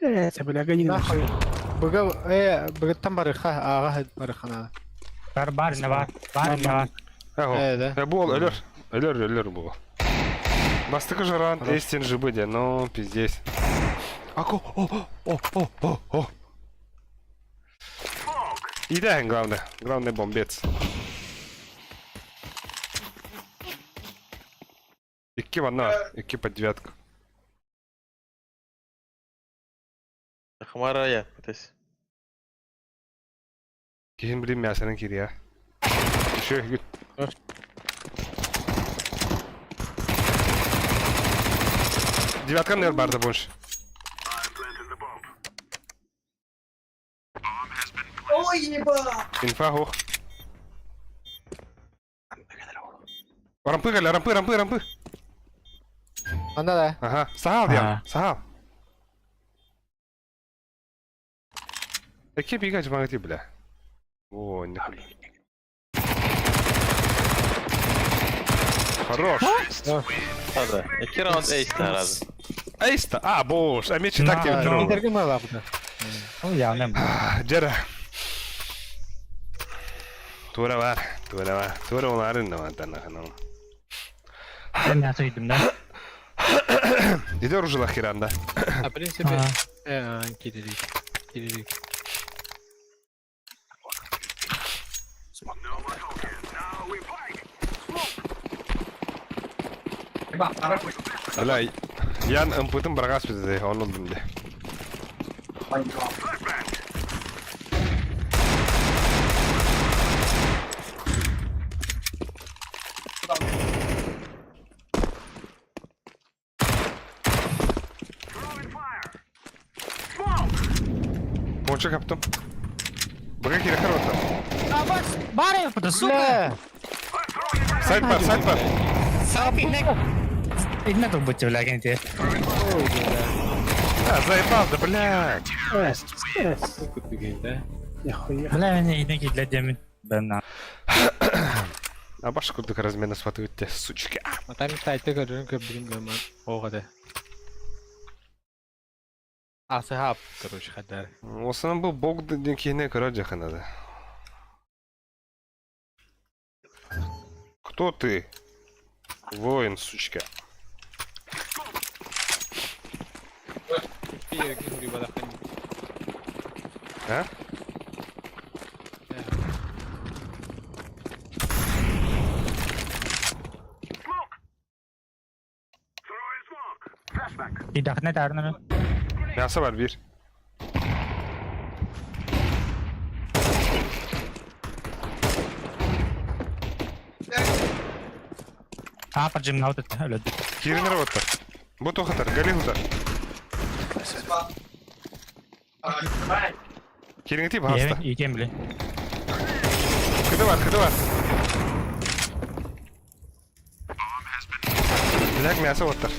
Это, бля, гони нахуй. Быга быгыттан барыха, ага барыхана. Бар бар не бар. Бар не бар. Аго. Э, бу өлөр. Өлөр, өлөр бу. Бастыкы жаран эстен жибы де, но пиздец. Ако, о, о, о, о, о. И да, главное, главный бомбец. Икки ванна, икки под девятку. Хмара я, пытаюсь. Кихин блин мясо кирия. Еще Девятка не барда больше. Ой, еба! Инфа хох. Рампы, галя, рампы, рампы, рампы. Анда да. Ага, сахал я, сахал. Эки бигать магати, бля. О, не. Хорош. Хада. Эки раунд эйс раз. Эйста, а, бош, а мечи так тебе Ну, Я не. Жара. Тура бар, тура бар. Тура оларын да мантан Мен сөйдім да. Иде оружие хиранда. А в принципе, кирилик. Кирилик. Бля, ян МПТ-м баргас бизде, он дымде. Пончик каптым. Бага кире карвата. Абас, бар я, сука. Сайт бар, сайт бар. Инне тубут бля, кенте. А, заебал, да блядь. Бля, мен инне кидле демин. Бен А баш курдук размена сватывать те, сучки. А там сайты көрүн көбүрүн гөмөн оғады. Асыхап, короче, хадар. Осының был бог кейіне көрі жақынады. Кто ты? Воин, сучка. А? Идахне тарнаны. Мясо бар bir. А, поджим на вот это. Өлөд. Кирин работа. Бу тохатар, гали хутар. Кирин ти баста. Итем, бля. Кыды бар, кыды бар. Блядь, мясо оттар.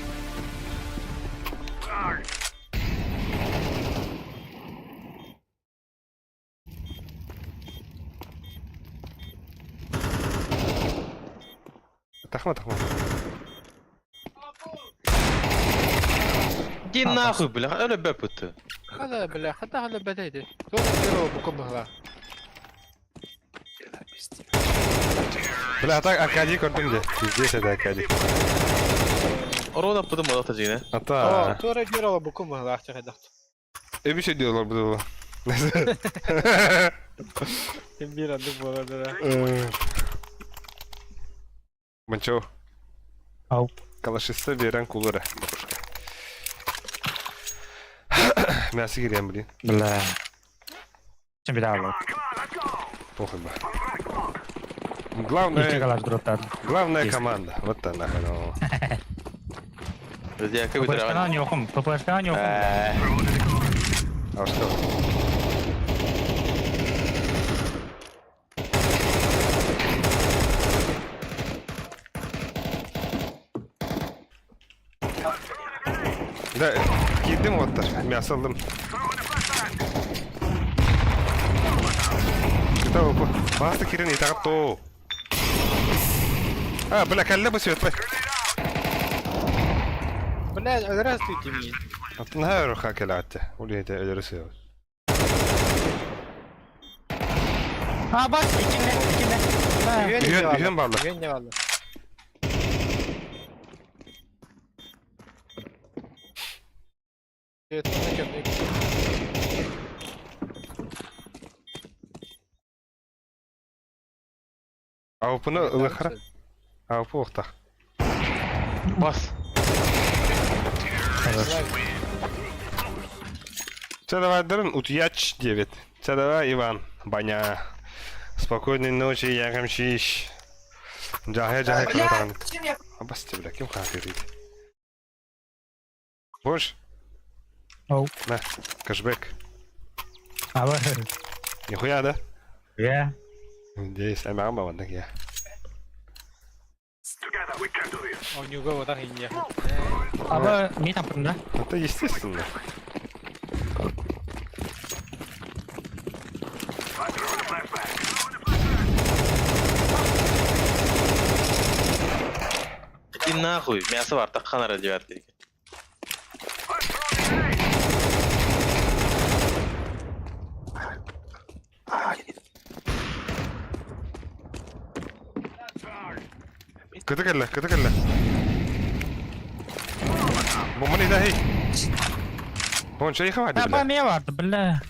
Тахма, тахма. Иди нахуй, бля, өлө бөпүттү. Хада бля, хата хала бэтэйди. Туох диро букум быһла. Бля, а так Аркадий көрдүм де. Пиздец это Аркадий. Орона пытым олата жине. Ата. Туора диро букум быһла ахча хайдахт. Эби şey diyorlar bu da. Ким бир анды буолар да. Манчо. Ау. Калашиста берен кулыра. Мясо кирем, блин. Бля. Чем беда вот. Похуй ба. Главное, главная команда. Вот она. Ну. ППшка нюхом, ППшка нюхом. А что? Да, кидым вот мясо алдым. Это баста кирен и так то. А, бля, калля бы свет. Бля, здравствуйте, мин. Нахер хакелатте. Ули это элерсио. А, бас, икинне, икинне. Үйен, үйен барлы. Үйен не барлы. Аупыны ылыхара. Аупы охта. Бас. Це давай Дырын, утияч 9. Це давай Иван, баня. Спокойной ночи, Ягамшиш. Жахе, жахе, кратан. Абасте, бля, кем хатырит? Бош? Оу. На, кэшбэк. А вы? Нихуя, да? Я. Здесь, амама, вот так я. Оонньууга отах инньэ. А вы ми там да? Это естественно. Иди нахуй, мясо бар, тахханара девятка. Кыты кэллэ, кыты кэллэ. Бомбаны да хей. Вон чай хавады, А, бля. ба, барды, бля.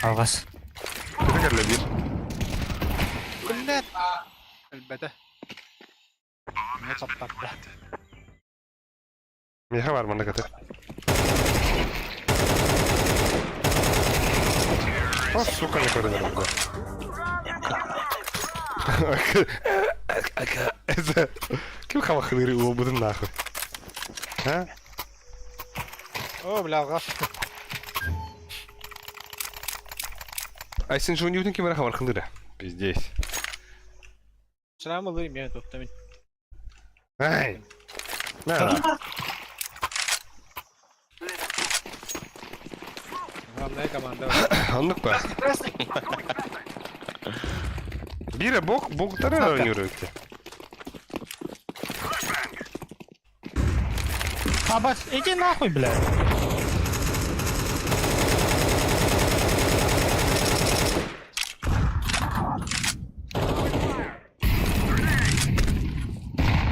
Алгас. Кыты кэллэ бир. Блядь. Элбэтэ. Не таптапта. Миха бар манна кыты. О, сука, не көрдüm бля. Это... Ким хавахлыры уобудun нахуй? А? О, бля, алгас. Ай сен жуни утын ким хавахлыры? Пиздец. Шрамы мен тоқтамын. Ай! На. Главная команда. Оннук ба. Бире бок боктары ойнур өтте. А, бас, иди нахуй, бля.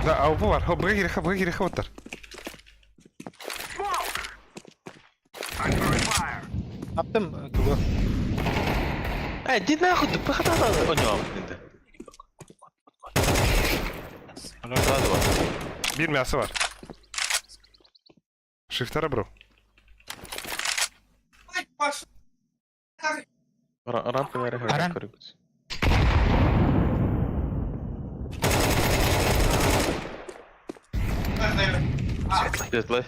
Да, а бар. Хоп, быга киреха, быга киреха оттар. Аптым тугу. Эй, иди нахуй, ты пахата оонньуу инде. Бир мясо бар. Шифтара бро. Рампа Аран. Светлый.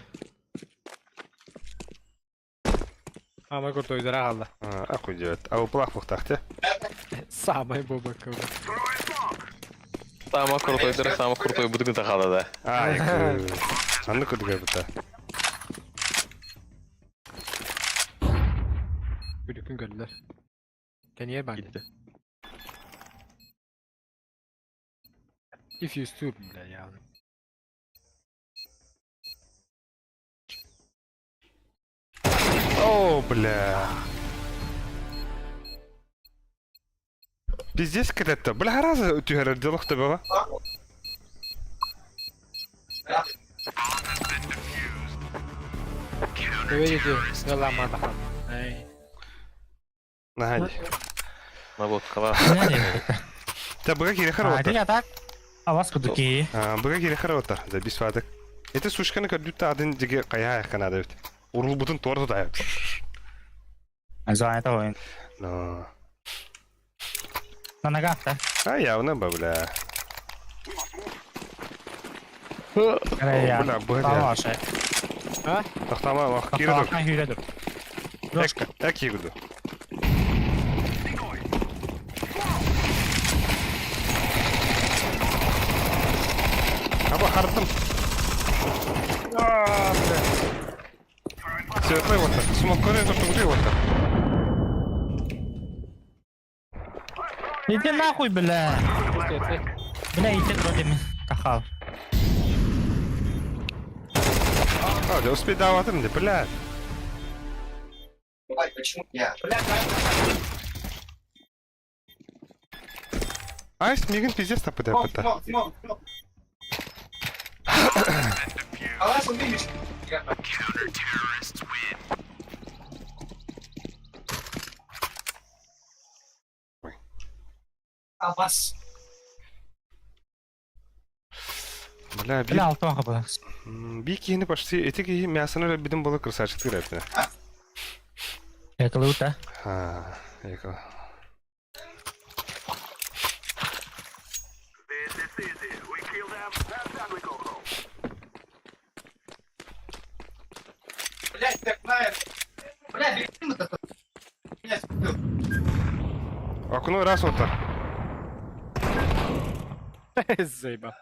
Самый крутой дорога. А, ахуй делает. А у плах пухтахте. Самый бобок. Самый крутой, да, самый крутой будут тахала, да. А, Анны кудыга бута. Бүлүкүн көрдүлөр. Кение бар. Gitti. If you stood, бля, явно. О, бля. Пиздец кэтэтте. Бля, разы түһэрэр делох төбөҕө. Төбө диэки ыаламматахан. Ай. Наһаа дии. Наводкалаах. Та быга киирэ харабаттар. А так? Авас кудуки. Быга киирэ харабаттар. Да бис вадык. Эти сушканы көрдүт атын диги кая айханада бит. Урулбутун туор тутая. Занято ойын. Но. На ногах, да? А явно ба, бля. Бля, бля. А? Тохтама, ох, киирэ тур. Киирэ тур. Эк киирэ Аба, хардым. Светлый вот так. Смоккоры то, что вот так. Иди нахуй, бля. Бля, иди вроде мен кахал. А, да успей давать мне, бля. Почему я? Айс, мигин пиздец тапыда пыта. Абас. Бля, Бля, алтон хабы. Би киһини почти эти киһи мясоны өлөрбүтүн буола красавчиктыыр эбит. Эколута. А, эко. Блять, так на Бля, Блять, Окно раз вот так. Заеба.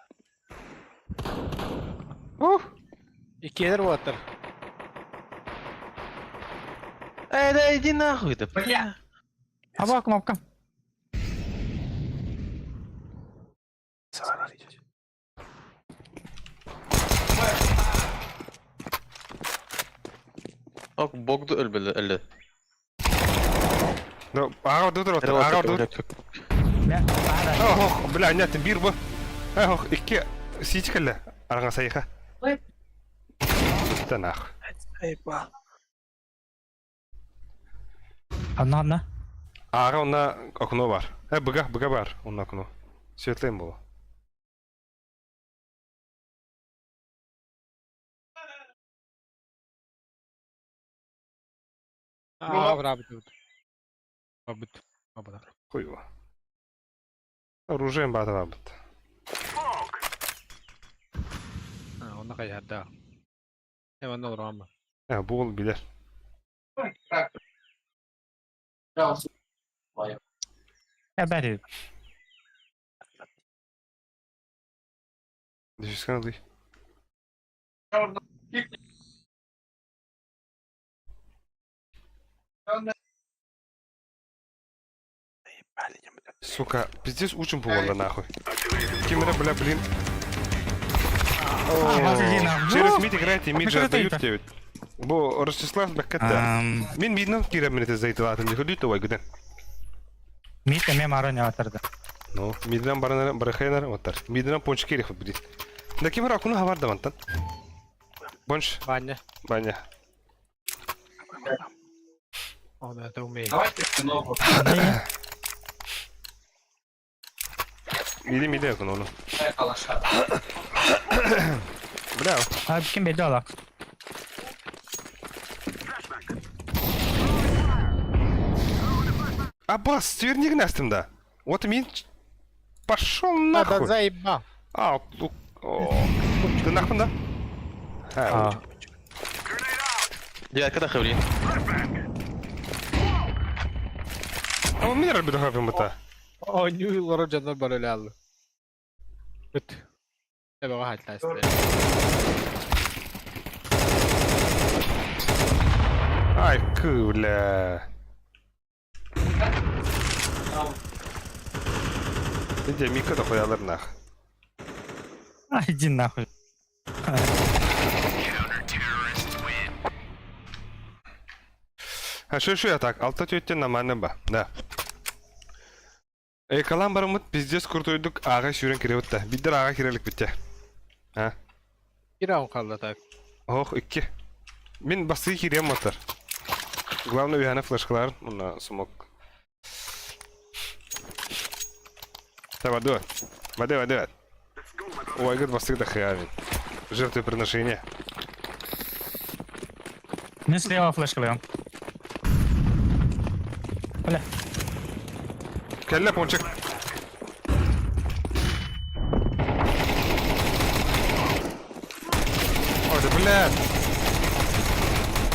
Ух! Иккиэлэр уолаттар. Эй, да иди нахуй, да бля. Аба кнопка. Ок, богду өлбөлө өлө. Ну, аҕа дур отар, аҕа дур. Ох, бля, нет, бир бу. Ох, икки сич кэллэ. Араҥа сайха. Танах. Анна, анна. Аҕа онна окно бар. Э, быга, быга бар, онна окно. Светлым было. Аа, браво тут. Бабыт. Бабыт. Хуево. Оружием бата бабыт. Аа, онно хайарда. Э, онно олором. Э, буол билэр. Э, бәрі. Дефискан ылый. Сука, пиздец учим буолла нахуй. Ким эрэ, бля, блин. Через мид играйте, мид же отдают тебе. Бу Ростислав бэккэтэ. Мин миднан киирэммин этэ зайтылаатым дихудүй туой гүдэн. Мид эмиэ мара не атарды. Ну, миднан баранар барахайнар оттар. Миднан понч киирэх бит. Да ким эрэ окуну хабар да мантан. Бонч. Баня. Баня. Он это умеет. Давайте ногу. Миди миди окуну ону. Бля. А ким белде алак? Аббас, сверни астым да. Вот мин пошел нахуй. Да заебал. А, о. Ты нахуй да? А. Я когда хавли? А у меня рабиду хавим это. О, не лоро жандар барылалы. Бүт. Эбе хайлаа. Ай, бля. Иди, Мика дохуялар нах. Иди нахуй. А что я так? Алта тетя нормально ба. Да. Экалан барымыт пиздец крутойдук ааҕа сүүрэн кирэбит да. Биддер ааҕа кирелик битте. А? Bir round kaldı так. Ох, икки. Мин басыы кириэм мотор. Главное үһәнэ флешкалар, уна смок. Давай, давай. Воды, воды. Ой, год басты да хрями. Жертвоприношение. Мин слева флешкалыам. Бля. Кэллэ пончик. Ой, да бля.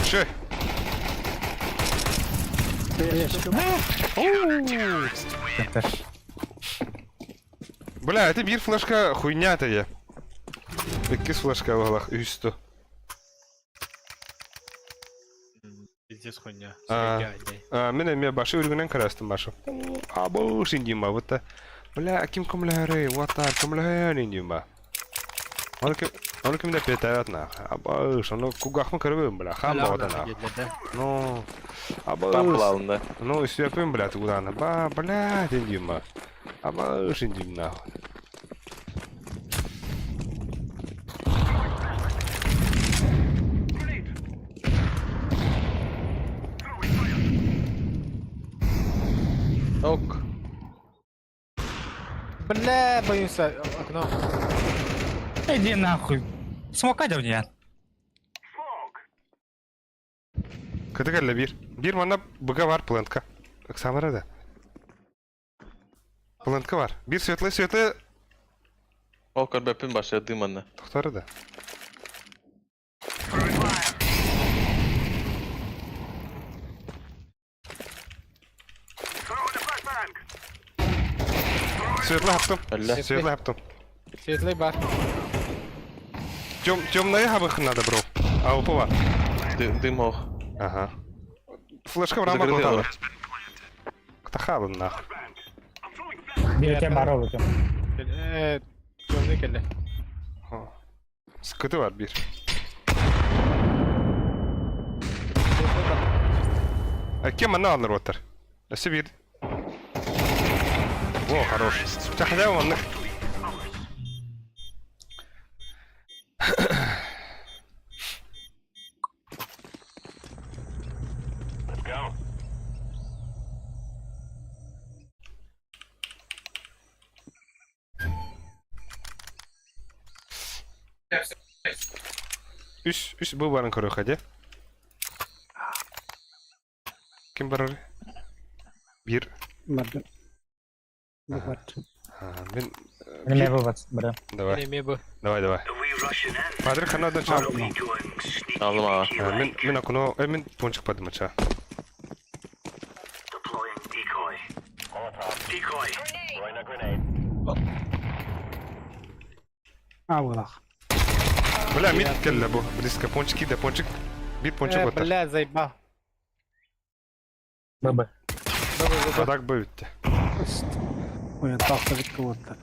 Шö. Бля, это биир флешка хуйня-то я. Иккис флешка угалах үсту. Пиздец хуйня. А, мен эме башы үргүнен карастым башы. Абы шиндим ба, вот Бля, ким көмләһәрей, вот так, көмләһәр индим ба. Оны ким, оны ким дә петәвәт нах. Абы, шоны кугахмы көрбөм, бля, хам ба на. Ну, абы. Там Ну, сөпем, бля, тугуданы. Ба, бля, индим ба. Абы, шиндим нах. Ок. Бля, боюсь, окно. Иди нахуй. Смока меня. Кыты кэллэ биир. Биир манна быга бар плентка. Ыксамара да. Плентка бар. Биир светлый светлый Ол көрбөппүн башы дыманна. тохтары да. Светлый хаптым. Светлый хаптым. Светлый бар. Тем, темная хабых надо, бро. А упова. Дым ох. Ага. Флешка в рамах Закрытый вот Ктахалын нах. Биир бар ол өтем. Темный келді. Скыты бар бир. А кем она алыр отыр? Өсі бир. О, хорош. Тахда он. Үс, үс бұл барын көрі хаде. Ким барар? Бир. Барды. Бу бар. Мен... Неме бу бат, бра. Давай. Неме бу. Давай, давай. Падыр ханадан чал. Алдым ага. Мен, мен окно, мен пончик падым ча. А, булах. Бля, мид келле бу. Близко пончик иде, пончик. Бир пончик отыр. Бля, заебал. ББ. Атак бу битте. Ой, тахта бит кылытты.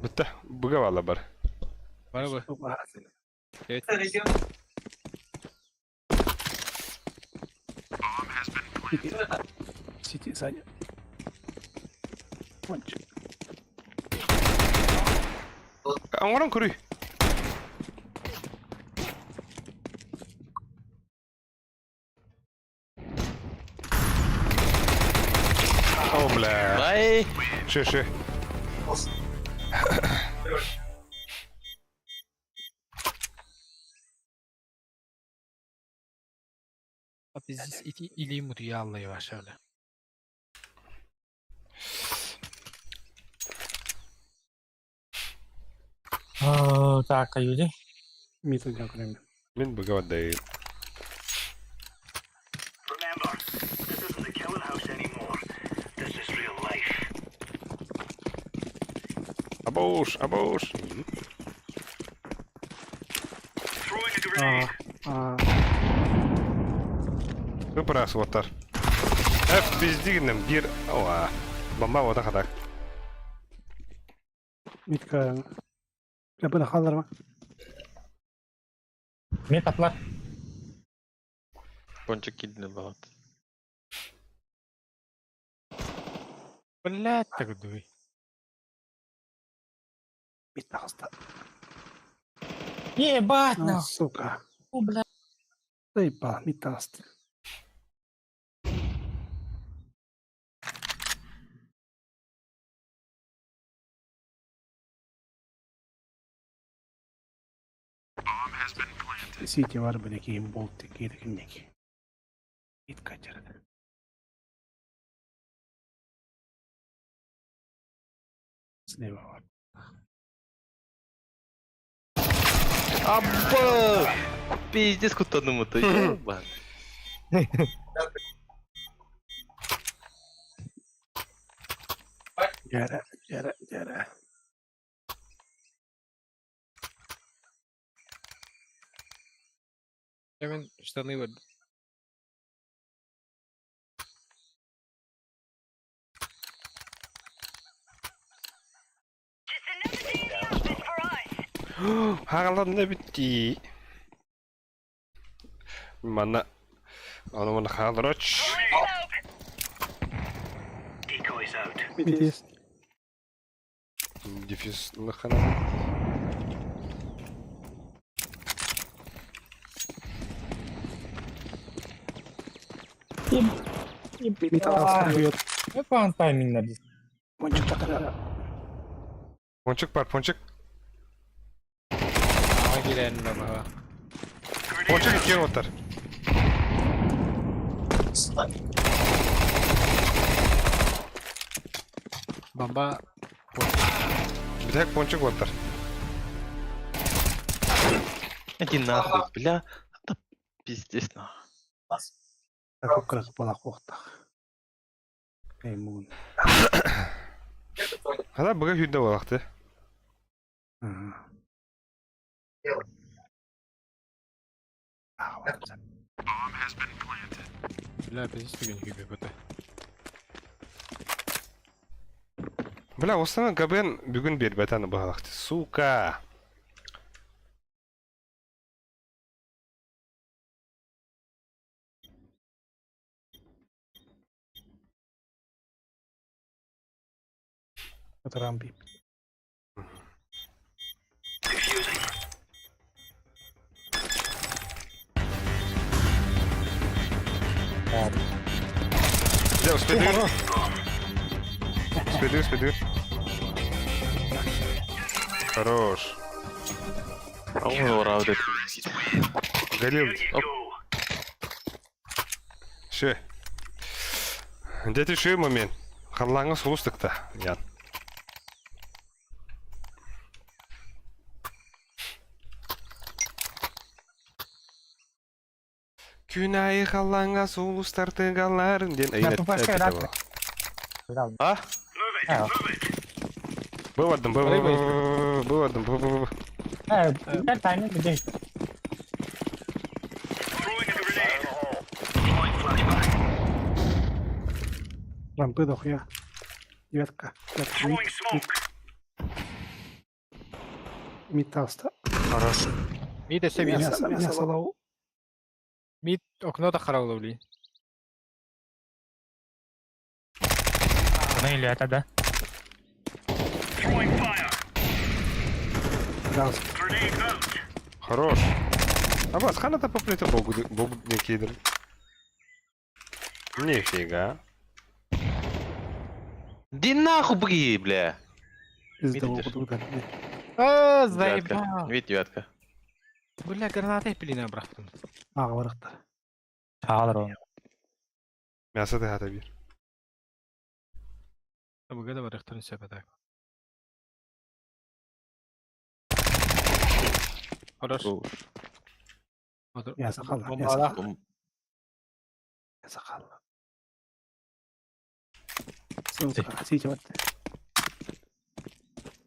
Битте. Буга вала бар. Бар бу. Evet. Сити, Саня. Пончик. Аңаран көрүй. О, бля. Ай! Шö, шö. Пиздец, ити или мутьялла ваша, бля. Так, аюди. Мид один кроме. Мен буга вадайын. Remember, this isn't the killing house anymore. This is real life. Абоуш, абоуш. Throwing a grenade. А, Ыпырас оттар. Эф пиздигинем бир. Оа. Бомба ота хатак. Митка. Лапына халларма. Мен таплар. Пончик кидни бағат. Блядь, так дуй. Мит таҕыста. Ебать, А, нахуй. сука. Бля. Заебал, мид таҕыста. Сити бар бile кийин болт кийdi киннеки. Мид качарады. Слева бар. Абба! Пиздец куттанным это, ебан. Жара, жара, жара. Hemen штаны вот. Хагалан битти. Манна Оны мана хаалырач. Decoys out. Мид есть. Дефис лыхана. Мид таҕыста бүйет. Епан таймингна biz. Пончик такара. Пончик бар, пончик. Ама кирен баба. Пончик иккен оттар. Бомба. Битек пончик оттар. Иди нахуй, бля. Это пиздец нахуй. Кырак бала куохтах. Эй, мун. Хада быга хүндэ болакты. Ага. Бля, пиздец түген хүбе бөтө. Бля, осына габен бүгүн бербетаны багалакты. Сука. Трампи. Бля, успедыр. Успедыр, успедыр. Хорош. А он урал этот. Галил. Шö. Дети шö момент. Харлаңы сулустыкта. Ян. Күн айы халлаңа сулустартыгаларын ден На тупашка рак. А? Бывадым, бывадым, бывадым, бывадым. Э, тайминг где? Рампы дохуя. Девятка. Девятка. Мид. Мид. Мид таҕыста. Хорош. Мид эсе мид. Мясо, мясо лау. Мид окно да харалды блин. Ну или это, да? Раз. Хорош. Абас, хана та поплета богу, богу не кидр. Нифига. Иди нахуй, бри, бля. Пизда Мид идешь. богу А, Девятка. заебал. Вид девятка. Бля, граната пилина брахтым. Ага, барахта. Чалыр он. Мясо ты хата бир. Буга да барахтын сөбөтө. Хорош. Мясо халла. Бомба Мясо ала. халла. Мясо халла. Сука, сити вот.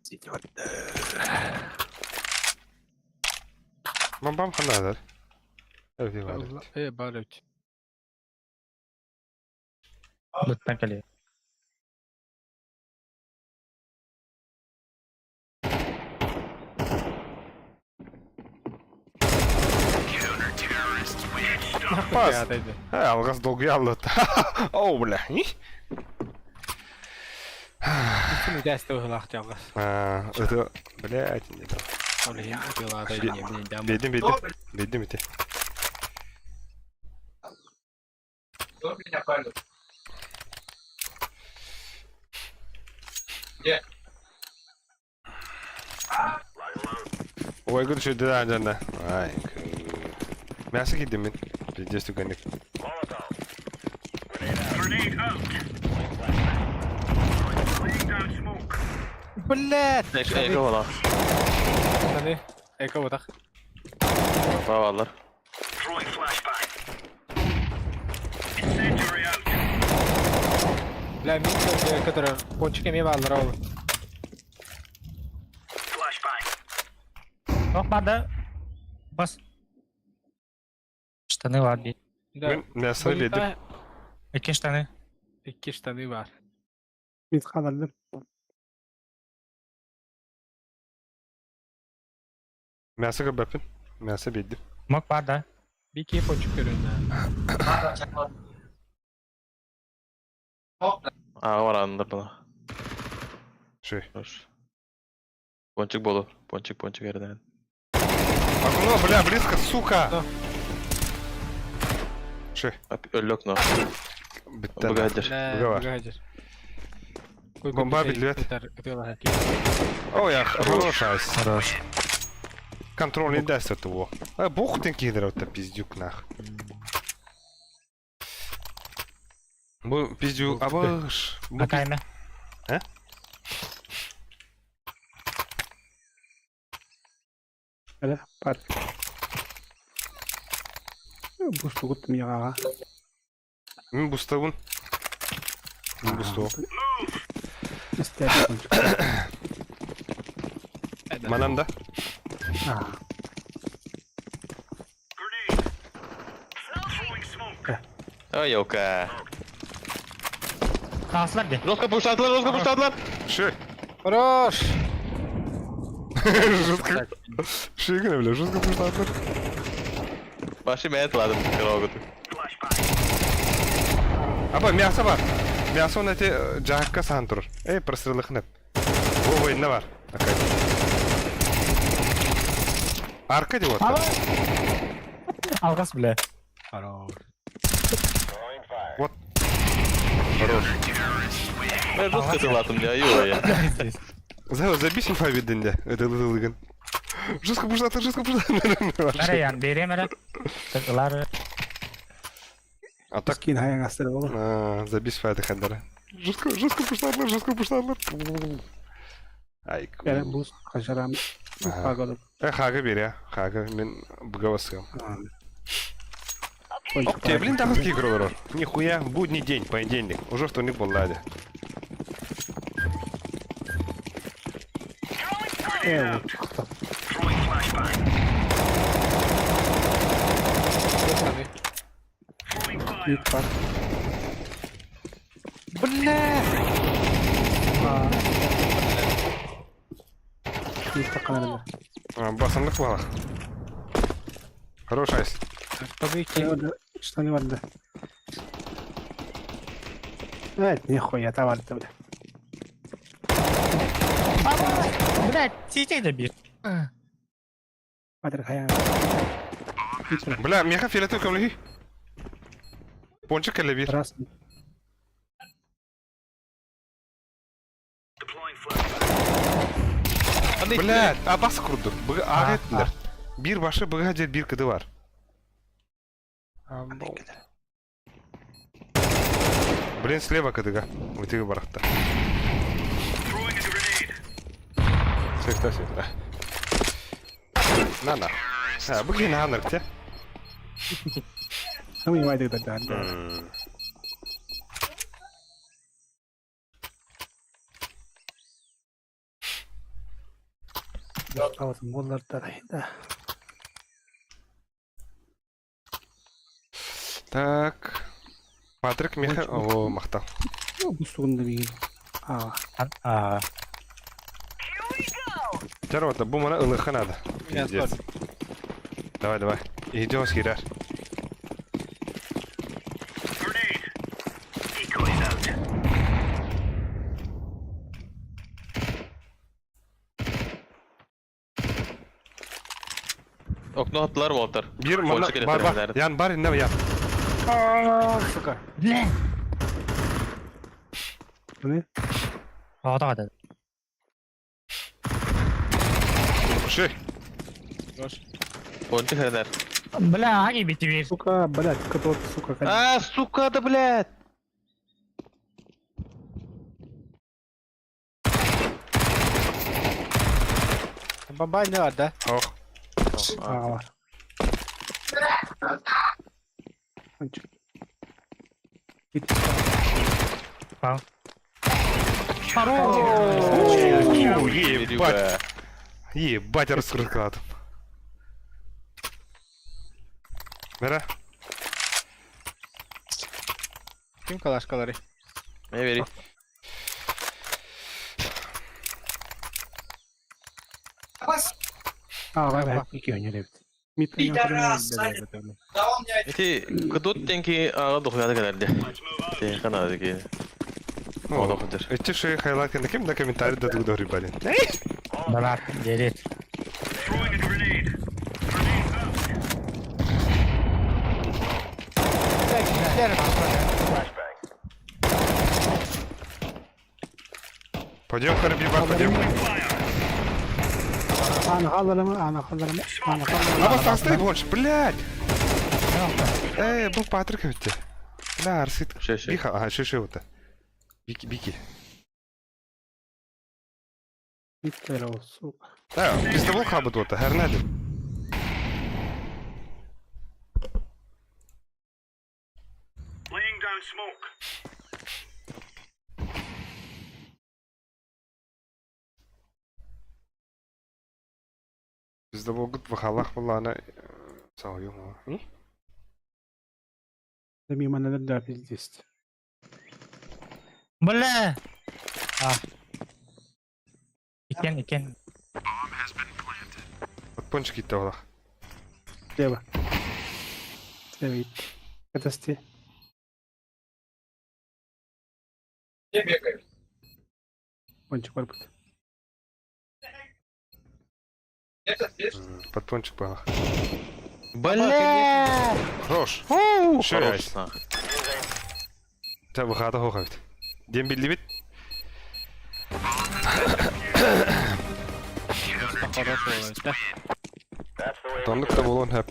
Сити вот. Бам бам хана дар. Evet, var. Э, барыч. Буттан кали. Пас. Э, алгас долгуйа аллыт. Оу, бля. Ким үдәсте быһылаах дьалгас. А, это, блядь, не то. Бедим, бедим. Бедим ити. Кто меня палит? Где? Ой, гүр шүрді жанна. Ай, Мясо кидим мен. Пиздец түгенник. Блядь! Эко буолар. Таны, эко ботах. Баалар. Бля, мин который пончик эме баалар ол. Ох, бада. Бас. Штаны бар бит. Да. Мин мясо бедим. Икки штаны. Икки штаны бар. Мин хааллым. Мясо көбөппүн. Мясо бедим. Мок бар да. Бики пончик көрүнө. Аа барандар бына. Шүй. Пончик болу. Пончик, пончик эрден. Окно, бля, близко, сука! Шүй. Өллөк но. Биттен. Быгадыр. Быга бар. Бомба билбет. Ой, я хорош, айс. Хорош. Контроль не даст этого. А, бух ты кидер, это пиздюк нах. Бу пиздюк, абыш. Акайме. А? Әле бар. Бустугут мигаға. Мин бустабын. Мин бусту. Истер. Манан да. Ой, ёлка. Хаслар де. Жестко пуштадылар, жестко пуштадылар. Шүй. Хорош! Жестко. Шүй генә, бля, жестко пуштадылар. Башы мен атладым. Кырогут. Аба, мясо бар. Мясо он эти жакка сан турur. Эй, прострелыхнып. О, война бар. Акай. Арка деп отыр. Алгас, бля. Хорош. Вот. Хорош. Мен жестко тылатым, я ё я. За, забись инфа видінде. Это лылыгын. Жестко пуштады, жестко пуштады. Бәрі ян берем әлі. Тылар. А так Скин хаяң астыр болу. Забись файда хандара. Жестко, жестко пуштадылар, жестко пуштадылар. Ай, Әле бус қажарам. Пагодып. Э, хага бер, я. Хага, мен бұға басығам. Оп, тебе, блин, тағыз игралар. Нихуя, будний день, понедельник. Уже вторник был, ладе. Э, Ит бар. Бля! Ит таққан Басымдық бала. Хорош, айс. Табыки. Штаны бар да. Э, нихуя, табар да, бля. Бля, титей де бир. Батыр хаяң. Бля, меха фиолетовый көмлеги. Пончик әлі бир. Раз. Бля, а бас курдук. Бұға ақ еттілер. Бир башы бұға жер бир кыды бар. Блин, слева кыдыга. Өтегі барақта. Секта, секта. На, на. А, бұ кейін анырк, те? Самый вайдык да да. Бустабытым боллар да да. Так. Патрик Миха... О, мақтал. Бустугунда бигин. А. А. Жарвата, бу мана ылыха надо. Пиздец. Давай, давай. Идем скирар. Окно аттылар Уолтер. Бир манна бар бар. Ян бар инне ян. Сука. Не? Оҕото Ши. Пончик хренер. Бля, аги битибир. Сука, блядь, кто сука. А, сука, да, блядь. Бомба не бар да? Ох. А, Пончик. Ебать. Ебать, раскрыкладом. Бера. Ким калашкалары? Не вери. А, давай, iki oynayalım. Ити кыдут тенки ага дохуяда кэлэрди. Ти канады ки. Олох дыр. Эти ши хайлайт кем на комментарий да дугдори блин. Балар, дерет. Пойдем, Харбиба, пойдем. Ана халалама, ана халалама, ана халалама. А вот оставь больше, блядь! Эй, был Патрик ведь. Бля, Арсит. Биха, ага, шиши вот. Бики, бики. Биттеро, сука. Да, пиздовол хабы тут, хернадин. Laying down smoke. Пиздовол гыт вахалах была она. Сау, ё Мимо надо пиздец. Бля! А. Икен, икен. Вот пончики то Слева. Слева. Это сте. Где бегаешь? Пончик барбут. Это здесь? Под пончик была. Бля! Хорош. Хорош, нах. Та выхата хохавит. Дем билибит. Тонлык та болон хэп.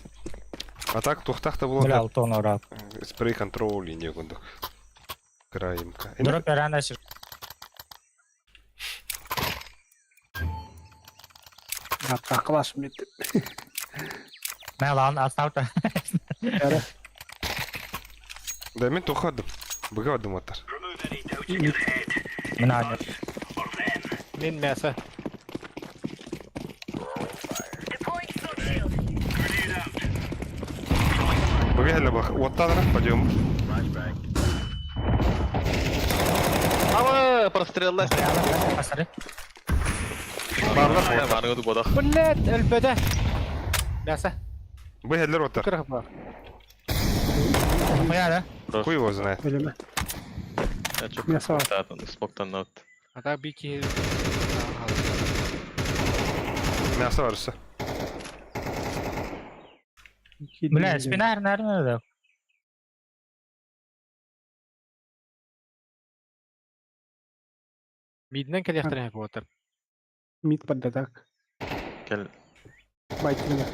А так тухтах та болон Бля, алтон орат. Спрей контрол линия гундук. Краимка. Дроп рано сир. А, класс мид. Мэ лан оставь-то. Да мен тухадым. Быгадым атар. Мына Мен мясо. Быгали бах. Вот тадра, пойдем. Ава, прострелла. Посмотри. Барлар. Баргы бодах. Блядь, өлбөдө. Мясо. Быгали ротар. Кырых бар. Хуя, да? Хуй его знает. Мясо. Смоктан от. А так бики. Мясо varsa. Бля, спина, наверное, да. Миднен келехтер болотар. Мид под атак. Кел. Байтина.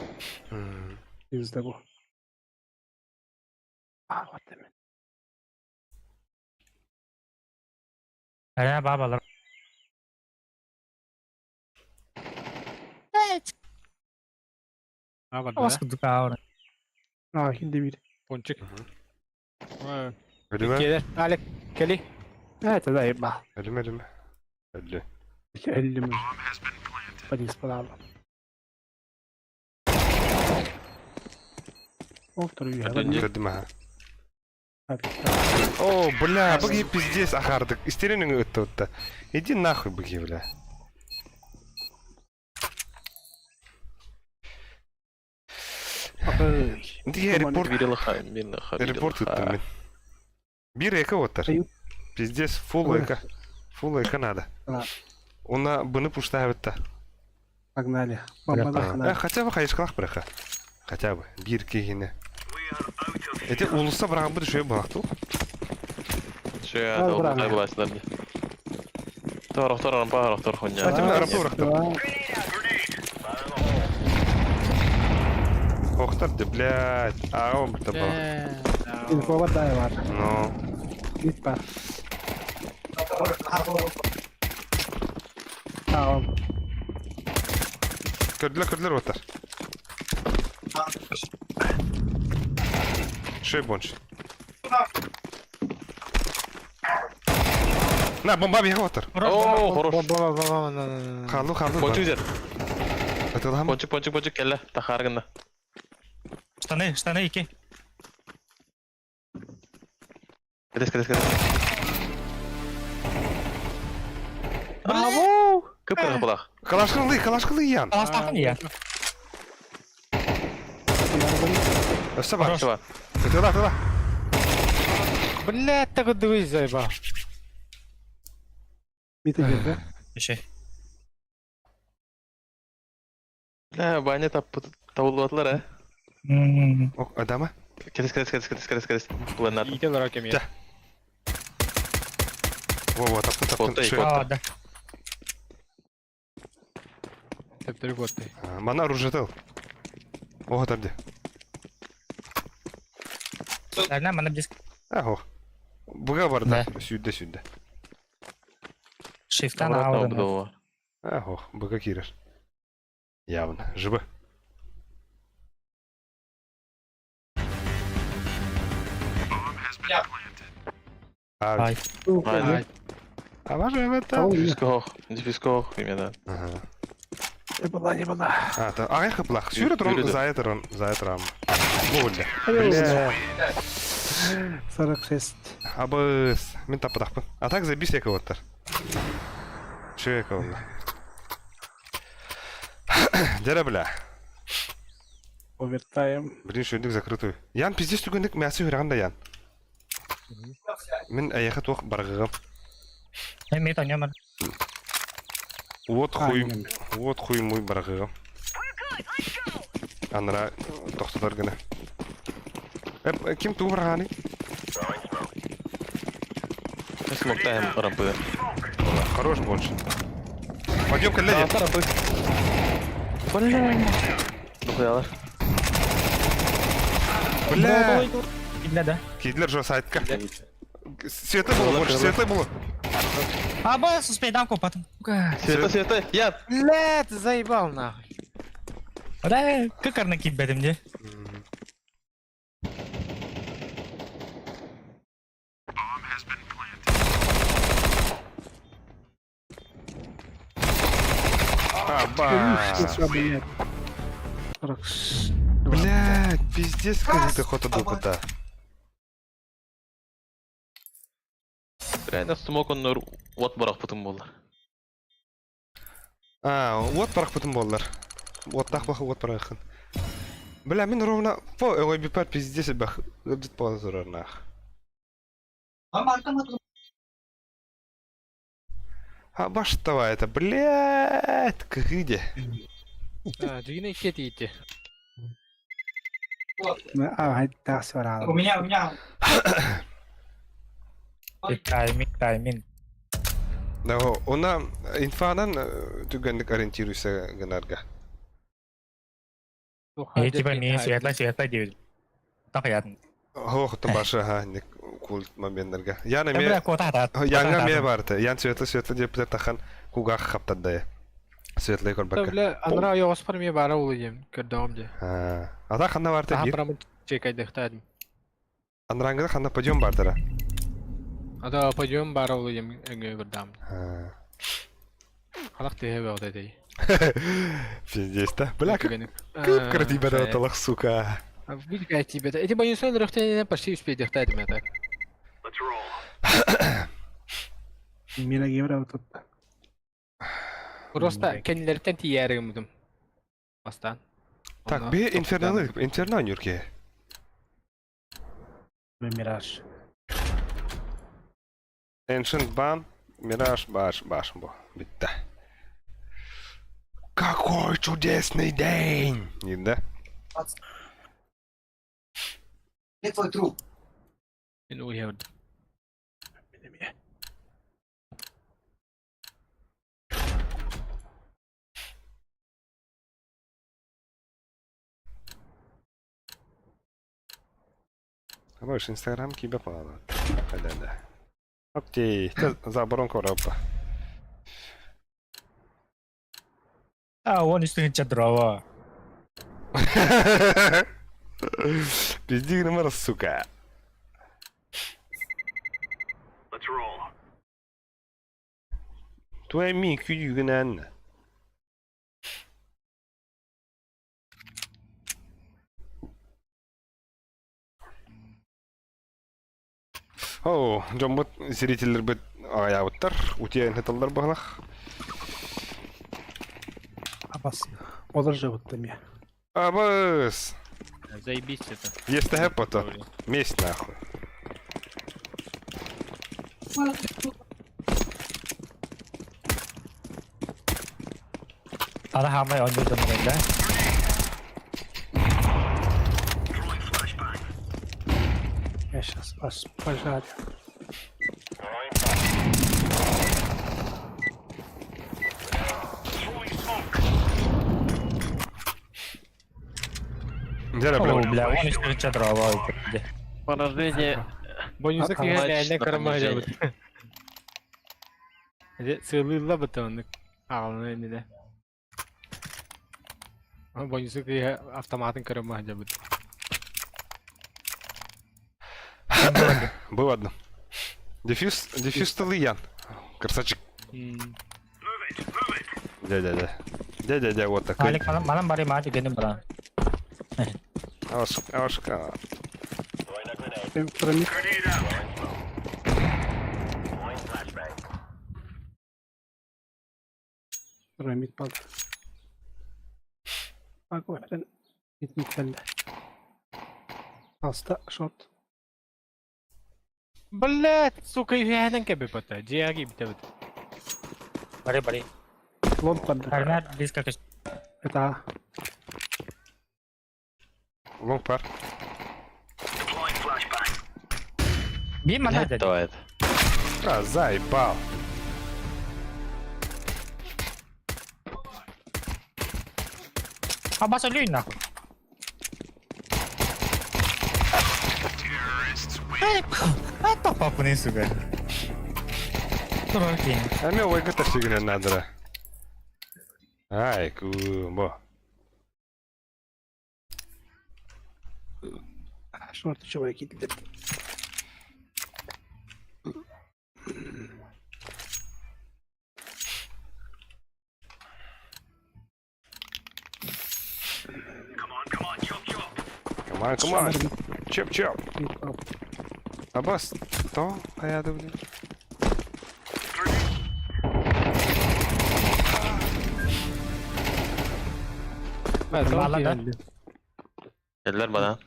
Из того. А, вот именно. Ара бабалар. А, бар Ос кудука А, хинди бир. Пончик. Ölüme. Келер. Алек, кели. Это да, еба. Ölüme ölüme. Öldü. Ölüm. Подниз подал. Öldüm ha. О, бля, быги пиздец ахардык. Истеренің өтті өтті. Иди нахуй, быги, бля. Иди репорт. Репорт өттім мен. Бир эки оттар. Пиздец, фул эка. Фул эка надо. Она быны пуштаа бітті. Погнали. Хотя бы хайышқалақ бірақа. Хотя бы биир киһини. Эти уулусса быраҕыммыт үчүгэй буолахтыл. Үчүгэй аата улахан булааччылар дии. Торохтор рампа орохтор хуйня. Атым рампа орохтор. Охтор да, блядь. А он бта был. Инфова дай бар. Ну. Бит бар. Tamam. Көрдүлэр, көрдүлэр уоттар. Шей бонч. На, бомба бега уоттар. О, хорош. Бомба, бомба, на, на, на. Халу, халу. Пончик взят. Атылам. Пончик, пончик, пончик, кэллэ. Тахаар гынна. Штаны, штаны ики. Кэтэс, кэтэс, кэтэс. Браво! Кып-кыра булах. Калашкылы, калашкылы ян. Калаштахын я. Өссө бар. Өссө бар. Тыла, тыла. Блядь, так дывы заебал. Митя girdi. Еще. Бля, Ваня табылбатылар, ә? Адама? Кэтэс, кэтэс, кэтэс, кэтэс, кэтэс, кэтэс. Буланнар. Иите олорор кэмигэр. Во-во, таптын, таптын. Куоттай, Шөй. А, да. Төптөрү куоттай. Мана оружие Ого, там где? Ладно, мана диск. Аго. Буга бар да. Сюда, сюда. Шифтан алды. Аго, буга кирер. Явно. Живы. Ай. Ай. А ваше это? Дифискох, дифискох именно. Ага. Не была, не была. А, та ай хыплах. Сюрет рон за рон, за рам. Бля. Бля. 46. Абыс. Мин таппатахпын. А так забис яка оттар. Шөй яка онна. Дәрә бля. Овертайм. Блин, шөндік закрытую. Ян пиздец түгендік мәсі хүраған да ян. Мин аяға тоқ барғығым. Мен мет ойнамын. Вот хуй, вот хуй мой барғығым. Анра тоқтатар гына. Э, ким туу барғаны? Смоктаем рампы. Хорош больше. Пойдем к леди. Рампы. Духуялар. Бля. Бля, да. Кидлер же сайтка. Светлый было больше, светлый было. А, бос, успей, дамку потом. Света, света, я. Бля, ты заебал нахуй. Да, как арна кит бедим, де? Аба. Блядь, пиздец, как ты хота дупа-то. Реально смок оннор вот барах путун болар. А, вот барах путун болар. Вот так бах, вот барахын. Бля, мин ровно по ой бипар пиздец бах. Өбдит позор нах. А баш давай это, блядь, кыгыде. А, дигине кетите. А, это все У меня, у меня. Тайминг, тайминг. Да, она инфанан түгәнлек ориентируйся гынарга. Я типа ми светло, светло девять. Так я. Хох, башы ха, ник кул моментлерге. Яна Бля, ме кота та. Яңа ме барты. Ян светло светло деп тахан кугах хаптады. Светлый көрбәккә. Бля, анра йоғоспар ме бара улы дем, көрдөгөм де. Ата ханна барты Аха бир. барамын чекайдыктадым. Анраңгыда ханна подъем бартыра. Ата подъем бара улы дем өңгө көрдам. Халак тыгы бөгдө дей. Пиздец, да? Бля, как как тебя дала сука. Видите, тебе. Эти боюнсан рөхтен почти успейдыктадым я так. Мира гевра тут. Просто кенилерден тиярыгымдым. Бастан. Так, бе инферно, инферно нюрке. Мираж. Ancient бан, Мираж, баш, баш, бо, битта. Какой чудесный день! Не, да? Мин уйабын. Абаш, Инстаграм кибе палана. Да-да. Окей, заборон коробка. А, он үстүн дрова. Пизди номер, сука. Let's roll. Твой ми күйгінән. О, дьоммут зрителлэрбит аҕыйаабыттар, утуйан сыталлар быһалах. Абас. Олор жабытта эмиэ. Абыс! Заебись это. Есть потом. Месть нахуй. Ана хамай оонньуур дьоннор да. Я сейчас вас пожарю. О, бля, он үстүн дрова. Поражение. Бонусы Матч киһи на карама понижение. жабыт. Сылыла бытын ағылны инде. Бонусы киһи автоматын карама жабыт. Было одно. Дефьюз, дефьюз Ян. Красавчик. Дядя-дядя. Дядя-дядя, вот такой. Алик, манан бары маа дегеним бара. Ашка, ашка. Проник. Пирамид пал. Bak Gitmekten Hasta short. Блять, сука, я кебе пота. Диаги битебит. Бары бары. Лонг падда. Армяр близко к Это Лонг пар. Бим мана деді. Давай. А, заебал. А баса лень нахуй. Это папа сука. Дураки. А мне ой ката сигне надо. Ай, кумбо. Short чувак gitti. Come on, come on. Чоп, чоп. Абас, то, а я думаю. Мала да. Geldiler bana.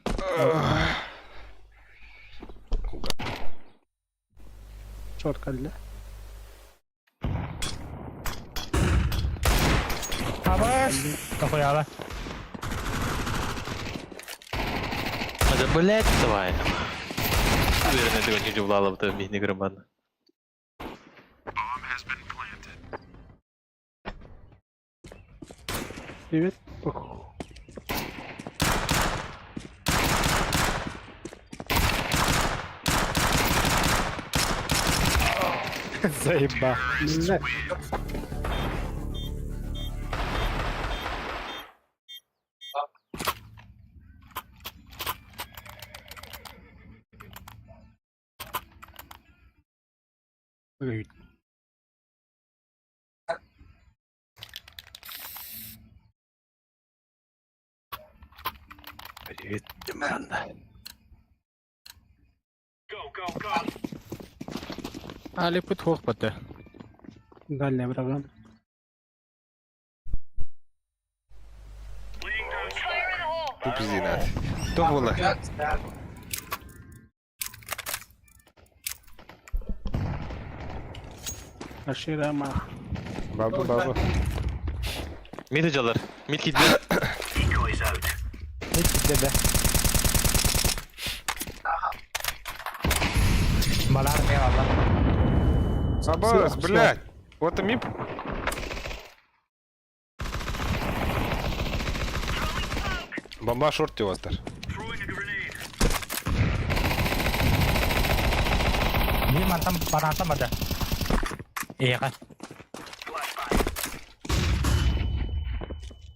Short kaldı. Абас. Дохуяла. Да блять, давай. Уверен, это не удивляло бы там не громадно. Привет. Ох. Заеба. Блядь. Привет. Привет, Диман. Али пут хох пота. Дальняя врага. Пизди надо. То было. Ашира ма. Баба, баба. Mid hocalar. Mid gidiyor. Decoys out. Иккитэ да. Балар не алла. Абас, блядь! Вот мип. Бомба шорт тиостар. Биир мантан банаантан бада. Эйэҕэ.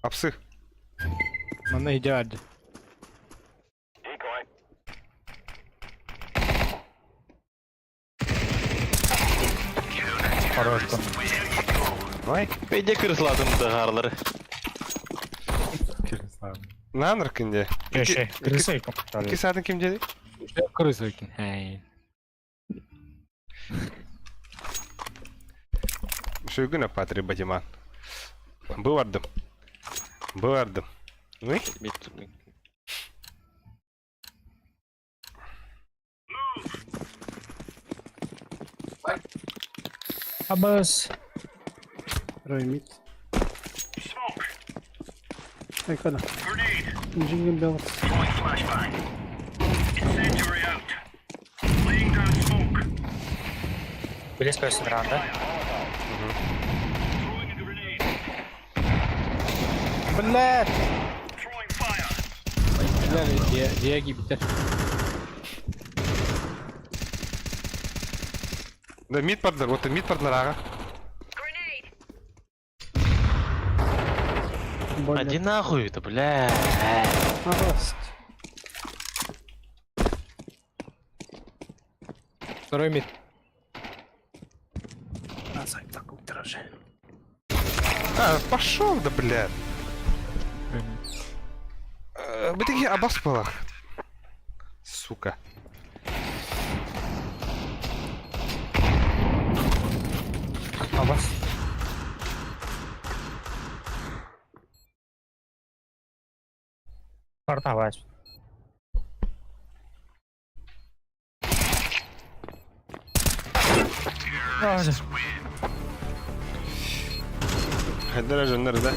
Апсы. Манна иде барды. Хорошко. Давай. Бейде кырысладым да харлары. Наныр кинде. Кеше, крыса Ки саатын ким деді? Крыса екен. Хей. Шүйгін апатри батиман. Бывардым. Бывардым. Ой. Абас. Раймит. Айкана. Jingle bells. Билес көстүн ранда. Блядь! Бля, дия гибитер. Да мид партнер, вот мид партнер ага. Иди нахуй это, бля. Второй мид. А, сайт так утражи. А, пошел да, блядь. Вы такие абас балах. Сука. Абас. Картавать. Хайдара жоннор да.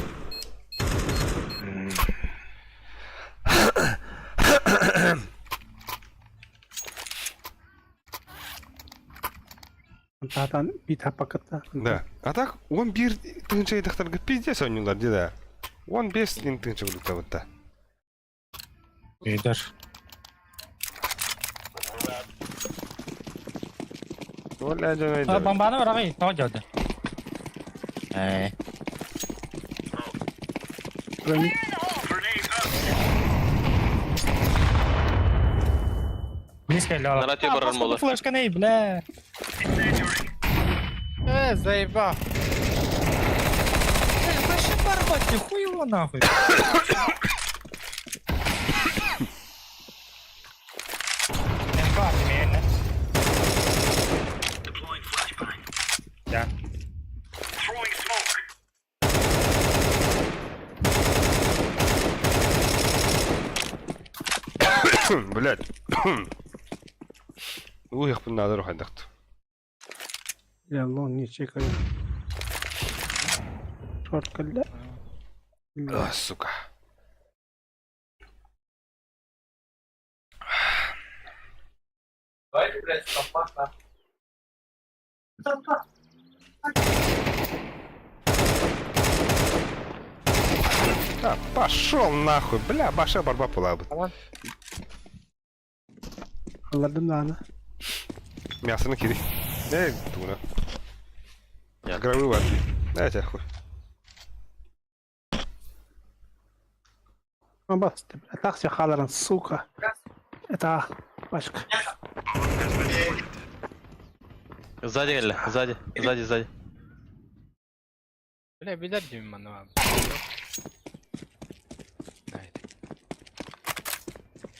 Татан бит хапаката. Да. А так, он бир тыгынча едахтарга пиздец ойнулар да. Он бес тыгынча булуктабытта. Идар. Оля жонайда. Бомбаны барагы, то жолду. Э. Близко лёла. Нарат барар мола. Флешка не, бля. Э, заебал. Э, вообще барбать, хуй его нахуй. Да. Блядь. Ух, надо рухайдахт. Я лон не чекаю. Шорт калля. А, сука. А, пошел нахуй, бля, баша барба пулабыт. Алладым дааны. Мясо кири. Эй, туна. Гравы варки. Дайте хуй. Бас, такси халаран, сука. Это башка. Сзади, Элля, сзади, сзади, сзади. Бля, билер деймін мана.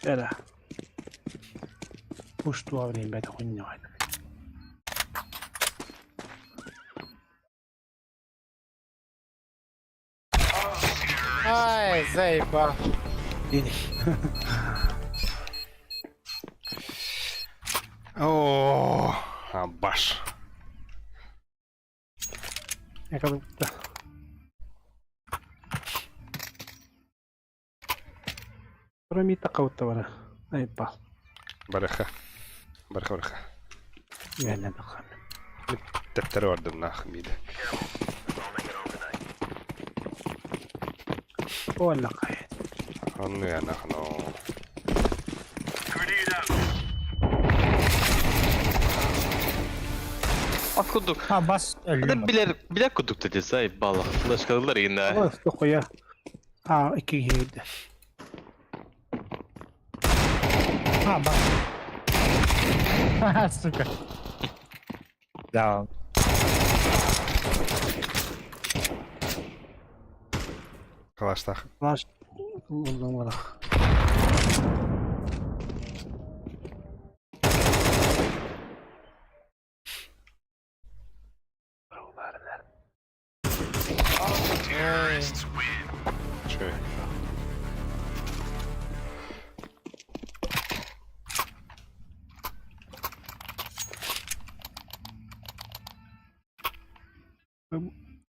Эра. Пуш туа время это хуйня. Ай, заебал. О, абаш. Я как будто. Пирамида кого-то бара. Айба. Барыха. Барыха барыха. Үһэнэ бахан. Тэптэрэ бардым нах миде. Оллакай. Онну я нахно. Ат курдук. А, бас Это билер, билер курдук да десай баллах. Флешкалар инна. Ой, тохуя. А, икки киһи А, бас. Ха, сука. Да. Калаштах. Калаш. Уллуҥ барах. Чё?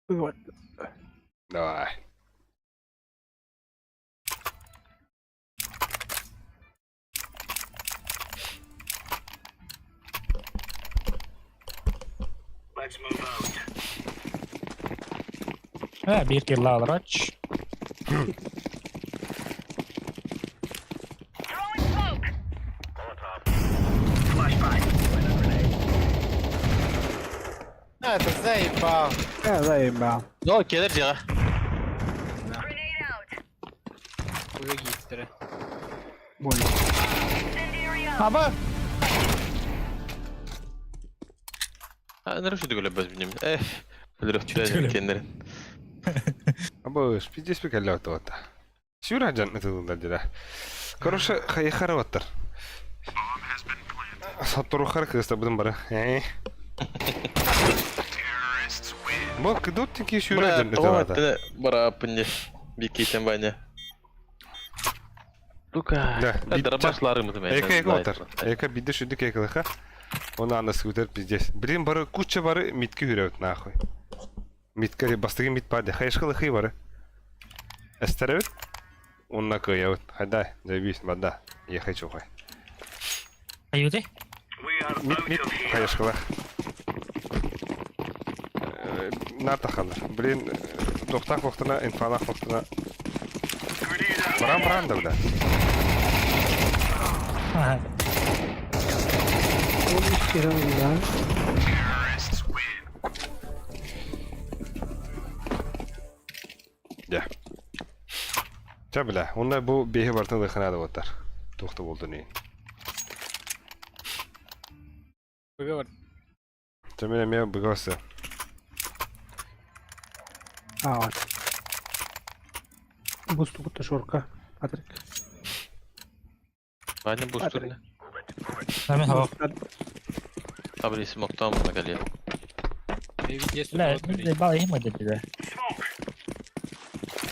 Вот. Давай. Let's move out. Э, биир килла олороч. Throwing smoke. Flashbang. А, это заебал. Э, заебал. No, келер жаға. Grenade out. Уже гистеры. Больно. Incendiary out. Аба! А, наруши дүгілі бәз білем. Эх, біліріп түләжін кендерін. Абы, пиздец пикалля вот. Сюра жан это дела. Короче, хайхара ваттар. Сатурухар кыста будем бара. Э. Бо кыдот тики сюра жан это вата. Бара пынне. Бикейтен баня. Сука. Да, Дарабашларымыз мен. Эка эка отар. Эка бидде шүдүк экалыха. Оны аны скутер пиздец. Блин, бары куча бары митки хүрөт нахуй. Митке бастыгы мит паде. Хайшкалы хый бары. Эстеребит. Онна кыябыт. Хайда, заебись, бада. Ехай чухай. Аюды? We are Мит out мит of here. хайшкала. Натахалар. Блин, тохтах вахтана, инфалах вахтана. Grenade out. Баран баран да бля. Ага. Он икки да. Я. Ча бля, онна бу бехи бартын лыхына да боттар. Тухты болду не. Выговор. Ча мен эме быгасы. А, вот. Бусту шорка. Патрик. Баня бустурны. Нами хава. Табли смоктан бұна кәле. Бля, заебал, я не бля. Smoke.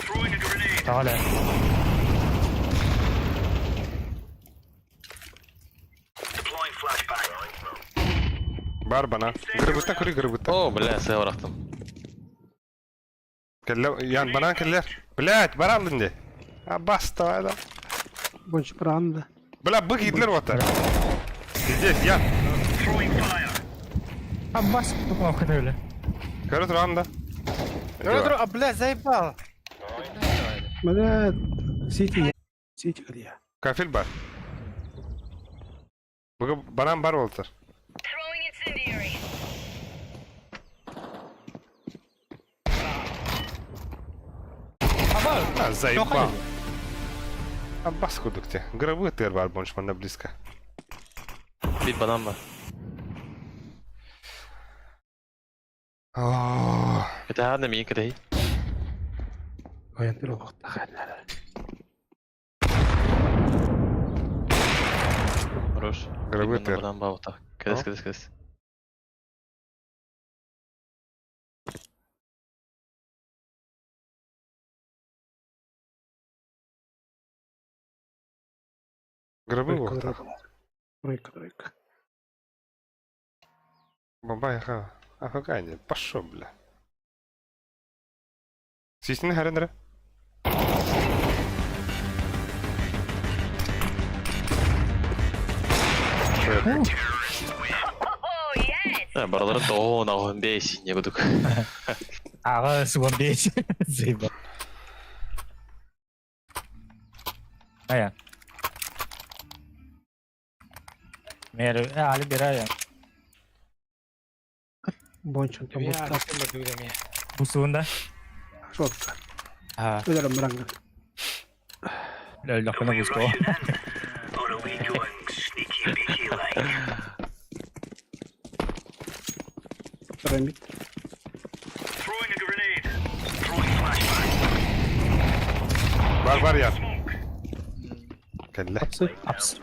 Throwing a grenade. Давай. Deploying flashbang. Бар бана. Гырбыта күрі гырбыта. О, бля, сәй барақтым. Келле, ян банан келлер. Блять, баран динде. А баста да. Больше бранда. Бля, бык Гитлер вот. Здесь я. Throwing fire. А бас, тупо бля. Көрө туран да. А, бля, заебал. Бля, сити. Сити калия. Кафель бар. Буга банан бар болтар. Throwing incendiary. А, заебал. А бас кудукте. Гробы тыр бар больше мана близко. Bir банан бар. О, Это хадна мен кірей. Ой, антилог. Тахалла. Хорош. Гробы тыр. Банан бар отақ. Кірес, кірес, кірес. Гробы вот. Тройка, тройка. Бабай, ха. А какая не? Пошел, бля. Сисин харендре. Барыларын тоҕуон аҕыһын бэйс не кудук. Аҕа суон бэйс. Заебал. Ая. Мэр, али бирая. Бончон тобуста. Бусуунда. Шотка. Өлөрөн бараҥҥа. Өллөхпүнэ буско. Пирамид. Бар бар я. Кэллэ. Апсы. Апс.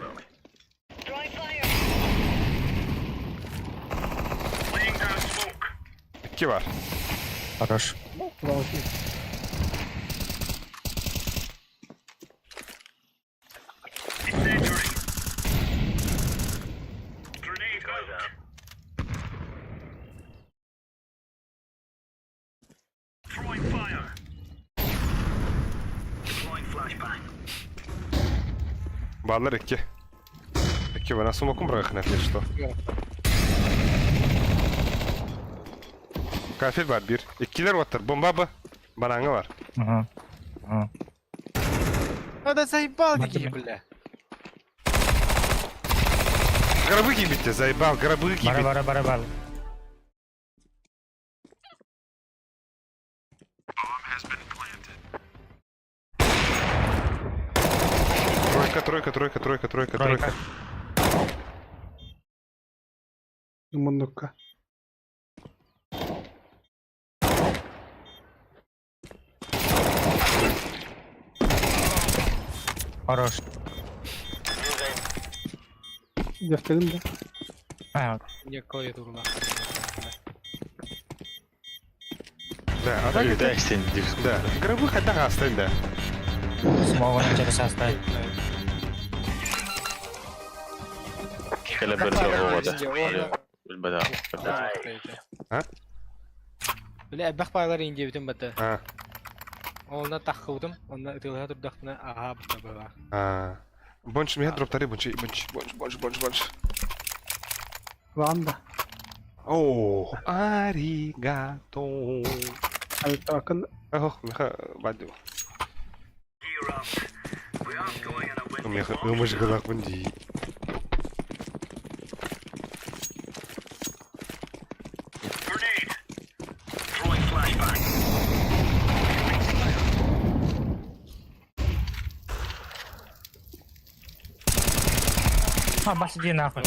Икки бар. Хорош. Баалар икки. Икки бар. Смокум бырахна что. Кафель бар бир. Иккилер оттар. Бомба бы. Банаңы бар. Ага. Ага. А да заебал какие, бля. Гробы кибите, заебал, гробы кибите. Бара бара бара бара. Тройка, тройка, тройка, тройка, тройка, тройка. Муннукка. Хорош. Дефтегин да. А, Не клавиатура. Да, а так это... Да, гробы хотя оставь, да. Смогу на через оставить. Кэлэ бер Билбэдэ. А? Бля, бэх пайлар индиебитин бата. А. Онна таххыбытым, онна ытылыха турдахтына аха бата бала. А. Бонч, меня дроптари, бонч, бонч, бонч, бонч, бонч, бонч. Ванда. О, аригато. Алтакын. Ох, меха, бадю. Меха, ымыш гылакпын дии. А, бас иди нахуй.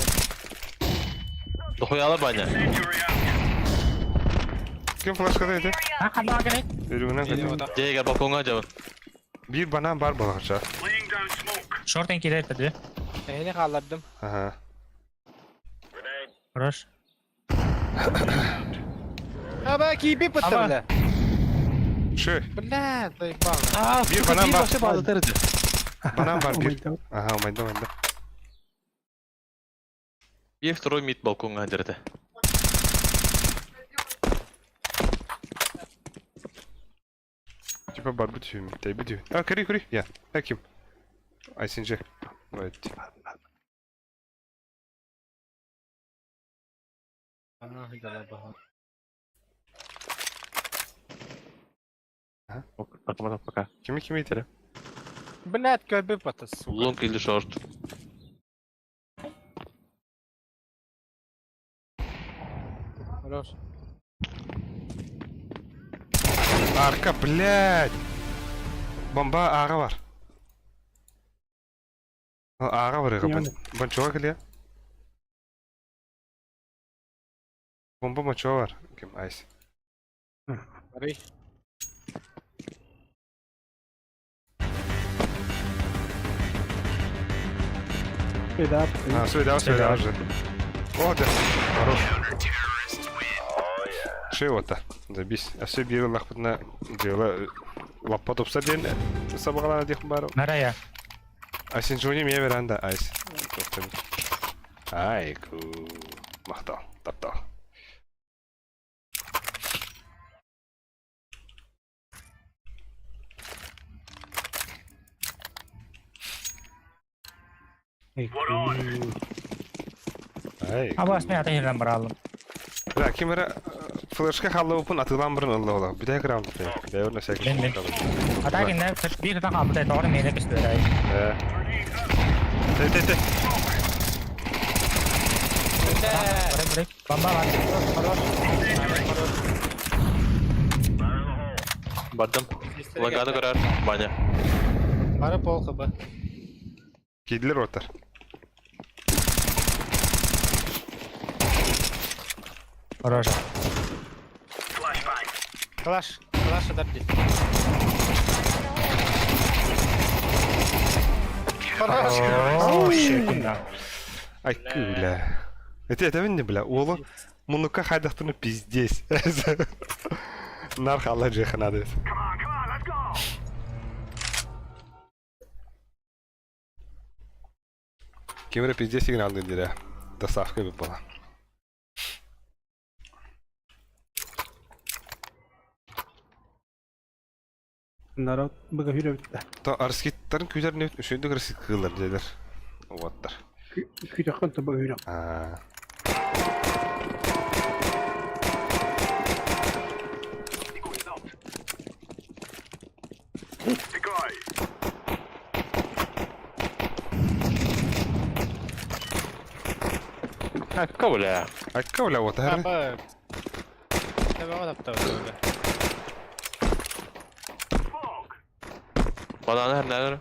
Дохуяла баня. Ким флешка дайды? А, ханна керек. Өрүгүнэн кэлин. Дьиэгэ балкоҥҥа дьабын. Биир банан бар балаҕача. Шортен килер тады. Эһини хааллардым. Ага. Хорош. Аба киби пытта бля. Шö. Бля, заебал. А, Биир банан бар. Банан бар бир. Ага, умайда, умайда. Биир второй мид балкоҥҥа дьэрэтэ. Типа бар бүтүм, тэй бүтүм. А, кери, кери. Я. Таким. Айсинже. Right. Пока, пока. Кими кими итери? Блядь, көрбү пата, сука. Лонг или шорт. Хорош. Арка, блядь. Бомба ага бар. Ага бар, ага. Бончуга келе. Бомба мочуга бар. Ким айс. Барый. Беда. А, сюда, сюда уже. О, да. Хорош. Шеота. Забись. А все бир лахпытна дело лаппа тупса ден сабагалана дих бару. Нарая. А синжуни мне веранда айс. Айку. Махтал. Таптал. Ай. Абас мен ата херен баралым. Бля, ким эрэ флешка халлыбыппын атыылаан баран ылла ола. Бүтэһик раунд бэйэбэр на всякий Мен мен. Ата кинне биир тутан хаалбыта тоҕо миэнэ көстүөрэй. Э. Тэ тэ тэ. Бомба бар. Бардым. Лаганы көрөр, Ваня. Бары пол хабы. Киирдилэр уоттар. Хорош. Калаш, калаш адар дии. Хорош. Ай, бля. Это это не бля, уолу муннукка хайдахтыны пиздец. Нар халла жеха надо. Ким эрэ пиздец сигналдыы диирэ. Доставка эбит буолан. Народ быга хүрөбүттэ. То арскиттарын күүтэр нүт үсүндүк арскит кыыллар диэлэр. Уоттар. Күүтэххин то быга хүрөх. Аа. Акка бля. Акка бля вот här. Аба. Табаҕа таптабыт. Бананы хернәдер.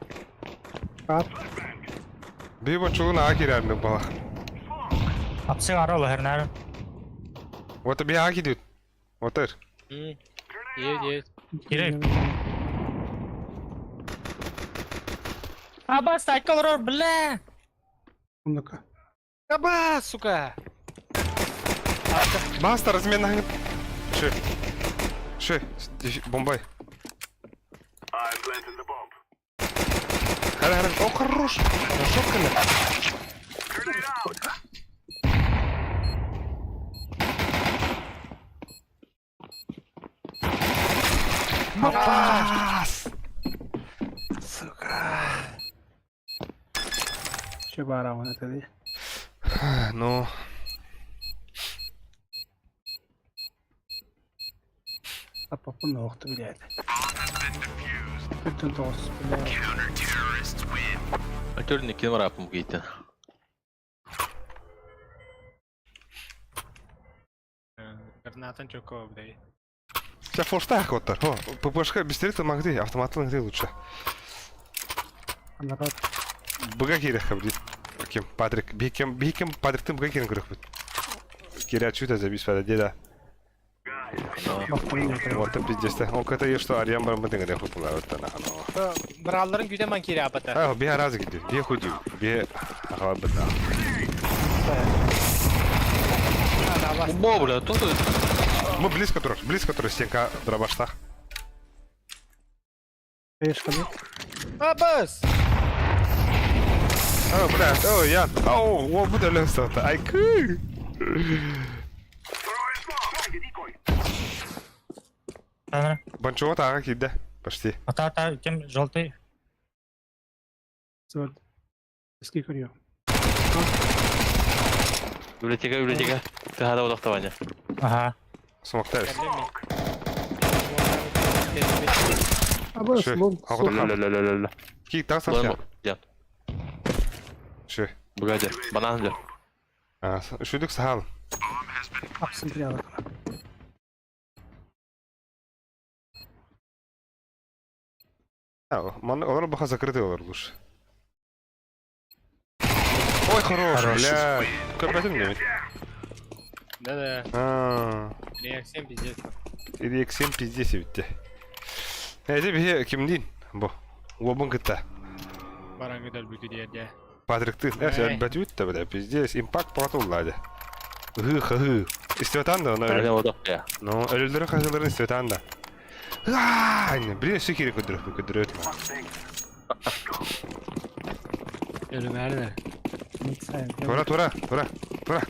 Би бочугун аа кирәрник бала. Апсы ара олар Вот би аа кидют. Отыр. Е, е. Кирек. Абас, айка олорор, бля! Оннука. Аба, сука. Баста размен Ши. Ши, бомбай. Хара, хара. О, хорош. Хорошо, кына. Абас! Сука. Че бара оны тэди. Ну. Апапын оқты биледі. Бүтін тоғыз биледі. Өтөрүн икки марапым кийтен. Гранатан чоко, блядь. Сейчас форштах вот так. О, ППшка быстрее могли, автомат могли лучше. Народ. Быга кирэх блин. Кем Патрик, бикем, бикем Патриктын быга кирин көрөх бит. Киря чуть забис фада деда. Вот это пиздец. Он когда ешь что Ариан бар мытын гыде хутула вот на хано. Бралларын күдә ман кире апата. А, бе разы гиди. Бе худи. Бе ага бит. Бо, бля, тут Мы близко тур, близко тур стенка дробаштах. Эшкады. Абас! О, бля, о, я, о, о, буду лёсто. Ай, ку. Банчуга тага киирдэ. Почти. Ата ата кем желтый. Вот. Эски көрüyor. Библиотека, библиотека. Тыһада бодохто Ваня. Ага. Смоктар. Абас, лон. Ля-ля-ля-ля-ля. Ки, так совсем. Дян. Ши. Быгадя. Банан дя. А, шүдүк сахал. Апсын прямо. А, ман, олар баха закрытый олар лучше. Ой, хорош, Хорош. бля. Көпәтім неме? Да-да. А, Реакция пиздец. Реакциям пиздец битте. Эти бихе кимдин? Бу. Уобун кытта. Барангы дөл бүтү диярде. Патрик ты, э, бәтүт та бля, пиздец. Импакт платуллады. Гы, хы. Истетан да, Әле но. бодох я. Ну, өлөлдөрө хазыларын истетан да. Аа, блин, все кире көдөрөх, көдөрөт. Ölümәрді. Тура, тура, тура, тура.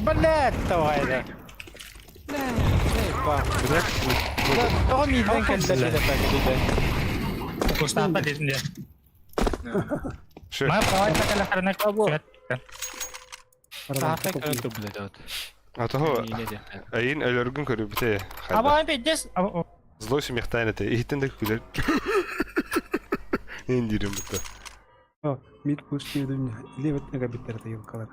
Блядь, давай, да. Тоҕо миинэн кэллэ диэтэ. Кустааппа дедин диэн. Ма павай такалахарына Тааппай көрөн турбут этэ вот. А того айын өлөргүн көрүбүтэ. Аба пиздец. Злой смехтайн это. Иһиттен да күлэр. Эн диирим бутта. Мид пуш диэдим левет нагабиттер тайылкалар.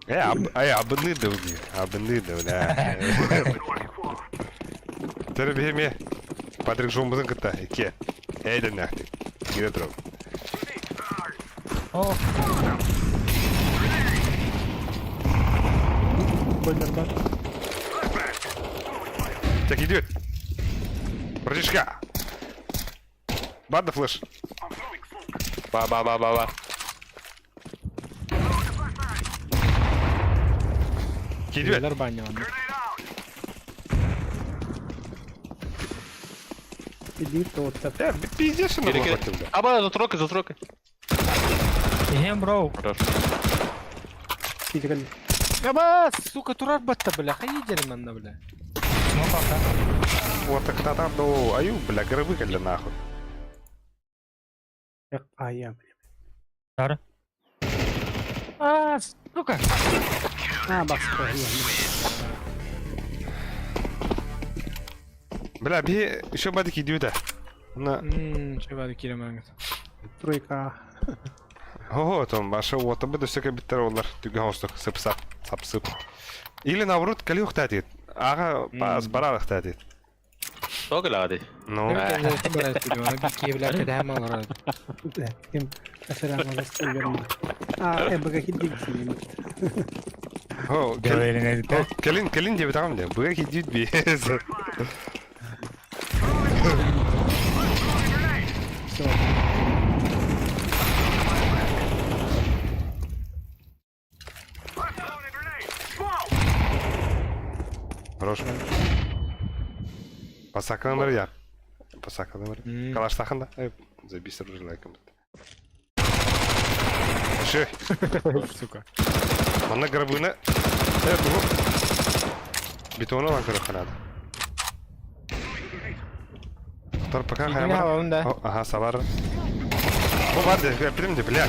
Э, ай абынны да уги. Абынны да, бля. Тэр биһиме Патрик Жомбузун кытта икки. Эйден нахты. Кире турап. О. Бойлердар. Так идет. Братишка. Банда флеш. Ба-ба-ба-ба-ба. Кидет. Иди то Э, пиздец, он Аба, затрокай, затрокай. Эм, бро. Хорошо. Аба, сука, турар батта, бля, хайдер манна, бля. Вот так там, ну, аю, бля, гробы для нахуй. А я, бля. Тар. А, сука. А, бакс, Бля, би еще бадыки идиота. На. Ммм, бады киремаңыз. Тройка. Ого, там ваша вот об это все биттер олар түгэн остук сып сап сап сып. Или наоборот, калиух татит. Ага, пас баралах татит. Что гляди? Ну. А, БГ хиддик О, кэлин кэлин деп тагам де. БГ хиддик би. Все. Хорош. Пасаканыр я. Пасаканыр. Калаштахында. Забисер уже лайком. Ши. Сука. Манна грабына. Э, бу. Бетона лан көрө ханады. Тор пока хайма. Ага, савар. О, барды, прям бля.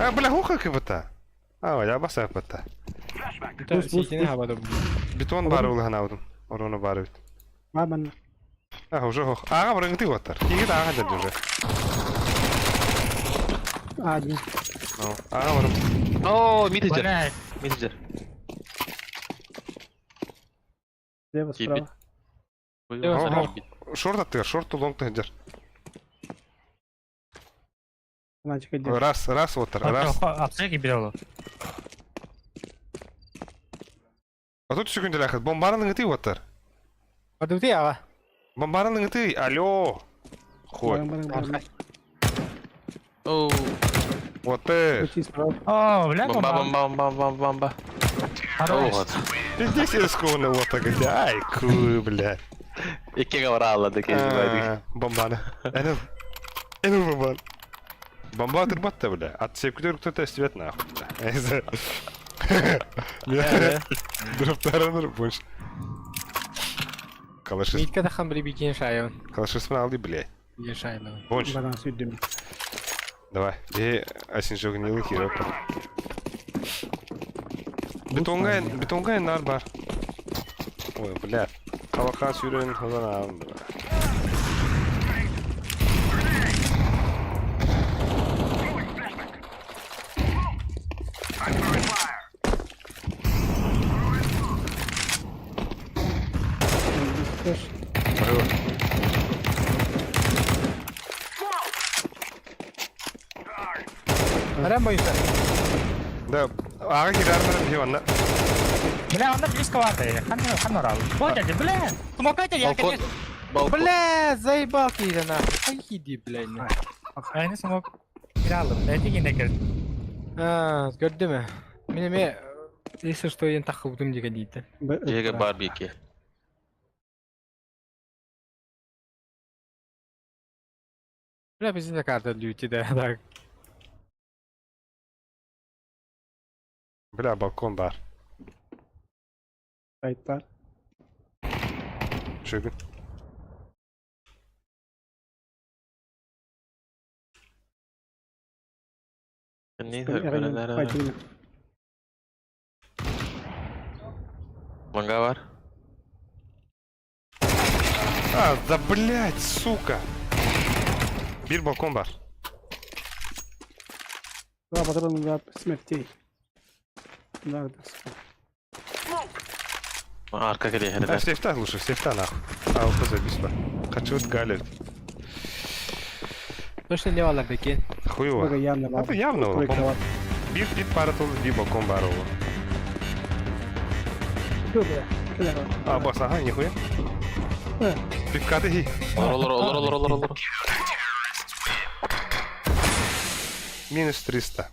А, бля, хуха как будто. А, я баса будто. Бетон бар улы ханаудым. Орону бар бит. Маман. А, уже хох. Ага, бұрын оттар. Киги ага деді уже. Один. Ну, ага, бұрын. О, мидиджер. Мидиджер. Слева, справа. Шорт аттыгар, шорт лонг тыгар. Раз, раз оттар, раз. Апсеки биле А тут секунды ляхат. Бомбарның ты оттар. Подути, ага. Бомбарның ты, алло. Хой. Оу. Вот ты. О, бля, Бомба, бомба, бомба, бомба, бомба. Хорош. Здесь рискованно вот так где. Ай, ку, бля. Икки говорала, такие. Бомбана. Эну. Эну бомбан. Бомба турбатта, бля. От секундер кто-то свет нахуй, бля. Дроптараныр больше. Калашис. Митка тахан били бикен шайын. Калашисмын алды, бля. Бикен шайын. Больше. Баран сүддүм. Давай. Е, асин жогнилы хироп. Бетонга, бетонга нар бар. Ой, бля. Калака сүйрен хазан бля. Арам боюнса. Да, ага кирармын биванна. Бля, он близковато. Хан хан орал. Вот это, бля. Помогайте, я конечно. Бля, заебал ты нахуй. Иди, бля. Айны смог. Киралым, эти кине А, көрдү мө? Мен эме если что ен тахыбдым деген дейт. Жеге барбеки. Бля, биздин да карта люти да, так. Бля, балкон бар. Сайттар. Шөгүн. Манга бар. А, да блять, сука! Бир балкон бар. Два патрона для смертей. Да, да, сука. Арка кэлиэхэ А, сейфта лучше, сейфта нахуй. А, ОПЗ, бис бар. Хочу вот галер. Точно не алар бекен. Хуево. Бага явно бар. Это явно. Тройка бар. Бир бит пара тул, бир балкон бар ол. Бля, кэлэр бар. А, бас, ага, нихуя. Пивкаты хи. Олор, олор, олор, олор, олор. Минус 300.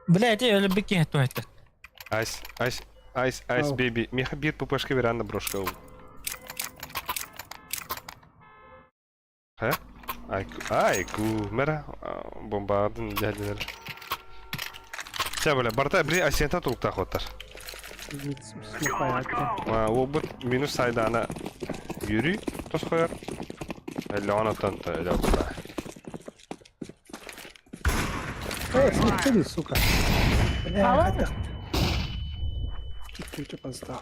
Бля, эти өлбүт киһи туһайта. Айс, айс, айс, айс, бэби. Меха бир пупашка веранда брошка ол. Ха? Айку, айку, мэра, бомбардын дядилер. Ча, бля, барта бри асента тулукта хоттар. Обут минус сайдана yürü, тос қояр. Әлі анатан та әлі алда. Эй, смотри, сука. Бля, это... Чуть-чуть опоздал.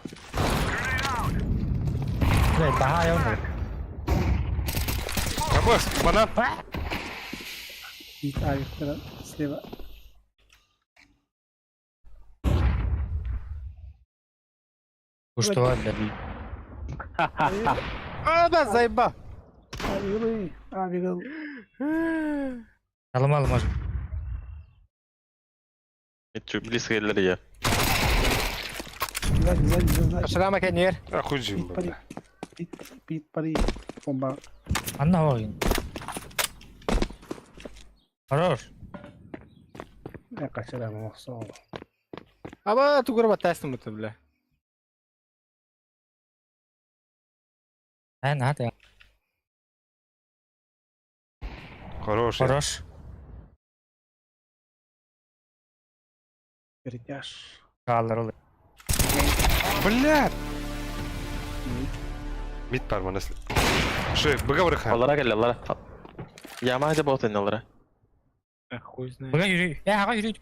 Бля, баһаа ол. Абас, банан. Бит авик слева. Что, бля? А, да, заеба. Авигыл, авигыл. Алым алым может. Близко келлер я. Сзади, сзади, сзади. Ашрама кенер. Охуй бля. Пит, пит, пари. Бомба. Анна оҕин. Хорош. Я качарам, охсол. Аба тугура батастым бу бля. Эн хата. Хорош. Хорош. Перетяж. Хааллар ол. Бля! Мид бар манас. Ши, быга барыха. Алара кэллэ, алара. Яма жа болтын алара. Хуй знает. Быга yürü. Я ага yürü.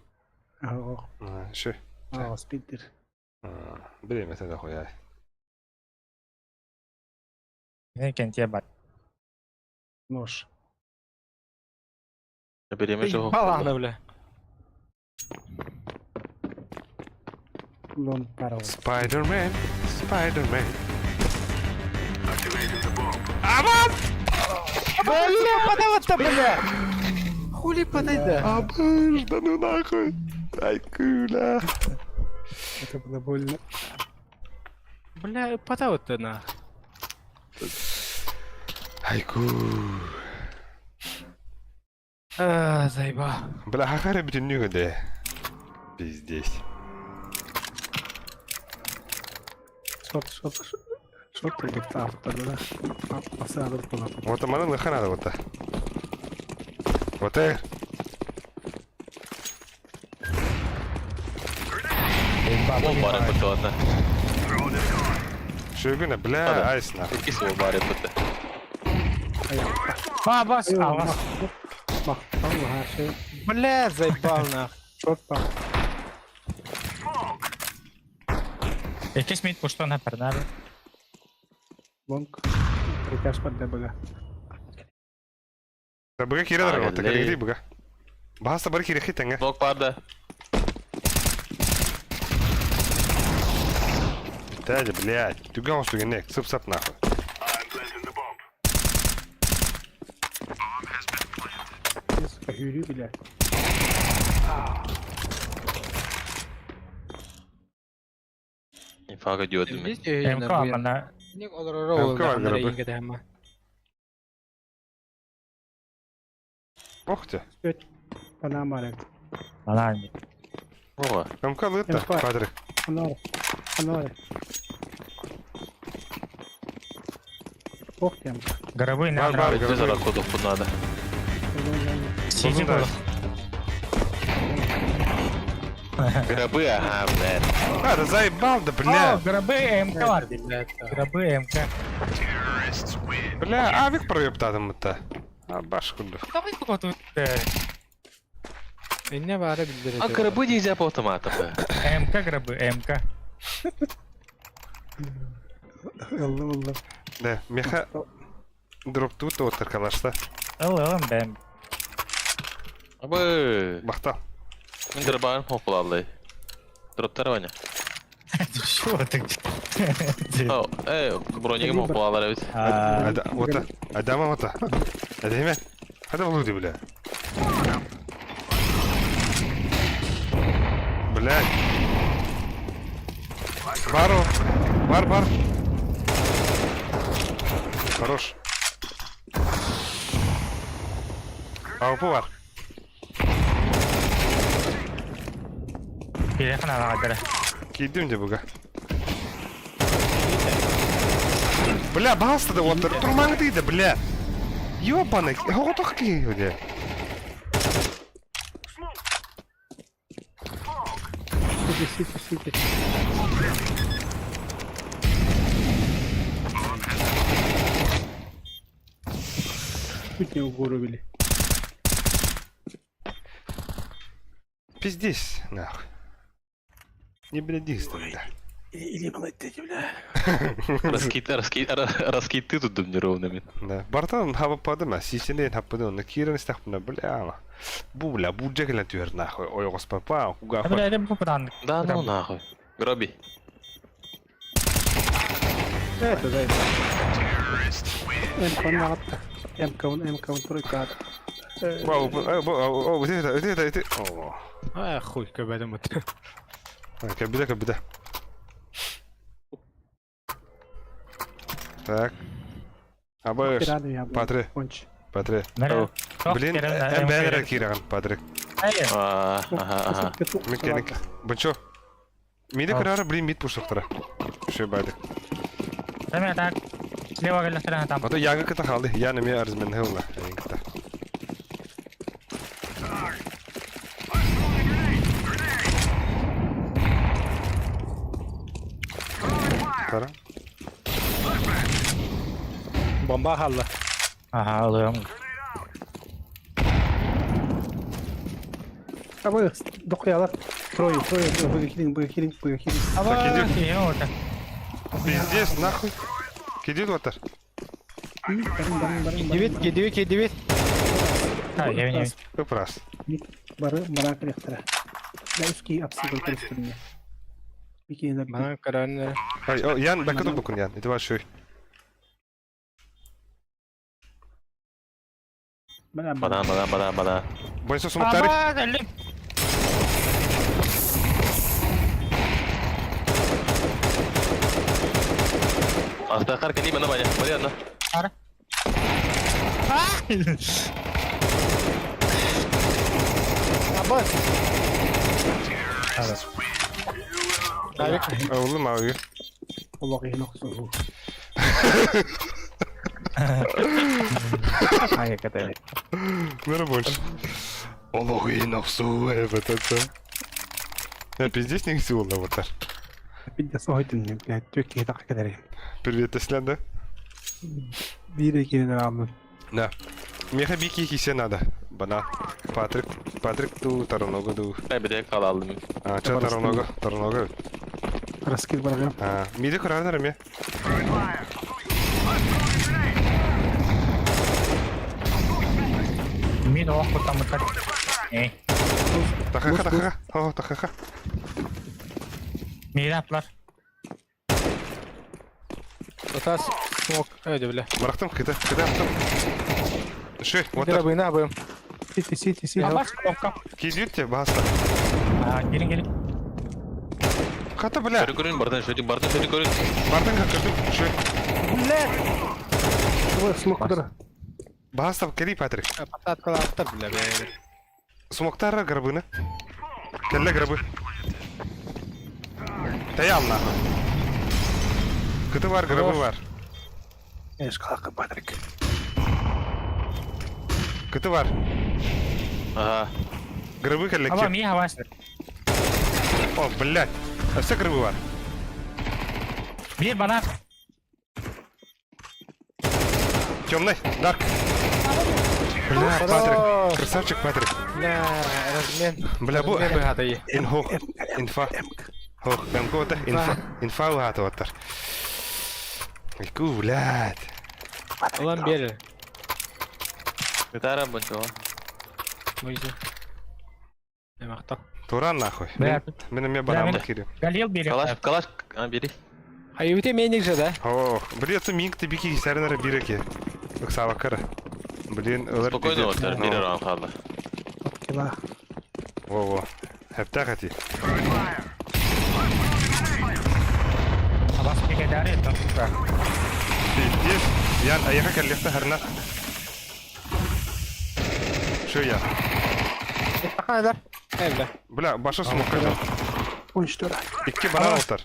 Ши. А, спидер. Билем это дохуя. Мен кентия бар. Нож. Береме жок. Баланы бля. Лон парол. Spider-Man, Spider-Man. Аман! Бля, подаваться, бля! Хули подойда? Абыш, да ну нахуй. Ай, куля. Это было больно. Бля, подаваться на. Айку. А, заеба. Бля, хахара бүтүннүгө де. Пиздец. Шорт, шорт, шорт идет автор, да? Асадыр кулап. Вот манан лыха надо вот. Вот эр. Ол бары бутты ладно. Шөгүнө, бля, айс нахуй. Икки ол бары бутты. А, бас, а, бас. Бля, заебал нах. Шорт бар. Экес минут пуштон хапарнары. Лонг. Перетяж под ДБГ. Да быга кире вот, так быга. Баста бар кире хитенге. Блок бар да. Дядя, блядь, түгэн устугенек, сып-сап нахуй. Сука, юри, блядь. Инфага диодуми. МК мана. Ник олорор МК бар грабы. Ох ты. Панамарек. Манан. Ого. МК лытта, квадрик. Анар. Анар. Ох ты. Горобы на. Бар, бар, Өтө горобы. зара кодук надо. Сиди был. Гробы, ага, блядь. А, да заебал, да, бля. О, гробы МК бар. Гробы МК. Бля, авик проептадым это. А, баш курдук. Давай куда тут. Инне баара билдер А гробы нельзя по автоматам. МК гробы, МК. Ыллым ыллым. Да, меха дропту то таркалашта. Ыл ылым бэм. Абы. Бахта. Мин дробан хопулаллы. Дроптар ваня. Чего ты? О, эй, бронигым хопулалар эбит. Ада, вот, адама вот. Адама. Хада волуди, бля. Блядь. Бару. Бар, бар. Хорош. Аупу бар. Кийдим де буга. Бля, баста да вот, турмаң дейді, бля. Ёбаный, оғытық кейуде. Сити, сити, сити. Чуть не угробили. Пиздись, нахуй. Не блядись тогда. Или молодец, бля. Раскид, раскид, раскид ты тут неровными. Да. Бартан хабападыма, сисенен хаппадын, кирен стахпына, бля. Бу, бля, бу джекелен түер нахуй. Ой, госпапа, куга. Бля, это попадан. Да ну нахуй. Гроби. Это да. МК на МК, МК, тройка. Вау, о, это, это, это, о. А, хуй, көбәдім от. Кабида, кабида. Так. Абыш. Патре. Патре. Блин, МБР кираган, Патрик. Ага, ага. Мекеник. Бунчо. Миди көрөр, блин, мид пушуктара. Шö байды. Сәмә так. Слева келләхтәрән там. Ото ягы кыта халды. Я неме арзмен хылла. Кыта. Кара. Бомба халла. Ага, алыам. Абы, докуялар. Трое, трое, быга килин, быга килин, быга килин. Абы, Пиздец, нахуй. Кидит ватар. Кедибит, кедибит, кедибит. А, я не. Выпрос. Бары, барак ректора. Да, үски апсыгыл көрүстүрүнө. Бикенер. Мана каран. Ай, о, Ян, бакы букун Ян. Это ваш шөй. Банан, банан, банан, банан. Бойсо сумактары. Астахар кали мана баня. Понятно. Ара. Абас. Oğlum abi. Allah ihnak soğuk. Ай, катай. Merhaba. Allah ihnak soğuk evet evet. Я пиздец не сил на вот так. Пиздец ойдым, блядь, төкке так кадар. Привет, Теслен, да? Бире келер алдым. Да. Меха бики кисе надо. Бана. Патрик, Патрик ту таронога ду. Ben bir de kal aldım. А, ча таронога, таронога. Раскид баргам. А, миди курарнар ме. Мид ох там так. Эй. Тахаха, тахаха. О, тахаха. Мид аплар. Отас смок, өйдө бля. Барахтым, кита, кита, ахтым. Шö, вот. Грабы, на, Сити, сити, сити. Абаш, кнопка. Кидите, баста. А, келин, келин. Хата, бля. Шöyle görün, bardan şöyle, bardan şöyle görün. Бардан как көрдүм. Шö. Бля. Смок кудара. Баста, кели, Патрик. Пататкалаптар, бля, бля. Смоктара грабыны. Келле грабы. Таял нахуй. Кыты бар, грабы бар. Эш калакы Патрик. Кыты бар. Ага. Грабы келле. Аба, ми хавас. О, блядь. Өссө кырбы бар. Биир банан. Темный, Дарк. Бля, Патрик. Красавчик, Патрик. Бля, размен. Бля, бу... Размен быһаатайы. Инхо. Инфа. Хох, МК инфа. Инфа уһааты оттар. Ку, блядь. Улан бери. Гитара бунчуга. Мойза. Эмахта. Туран нахуй. Бля, Мен мен банан кирим. Галил бери. Калаш, калаш, а, бери. А юте меник же, да? Ох, блин, это минг ты бики сәрінәрі биреке. Ыксабакара. Блин, ылар Спокойно оттар, бери раунд қалды. Кила. Во-во. Хәптә хати. Абас кекедари это. Пиздец. Ян, аяға кәллехті харна. Шо я? Қайдар. Әбді. Бля, башы смокка жал. Унчтора. Икки банан оттар.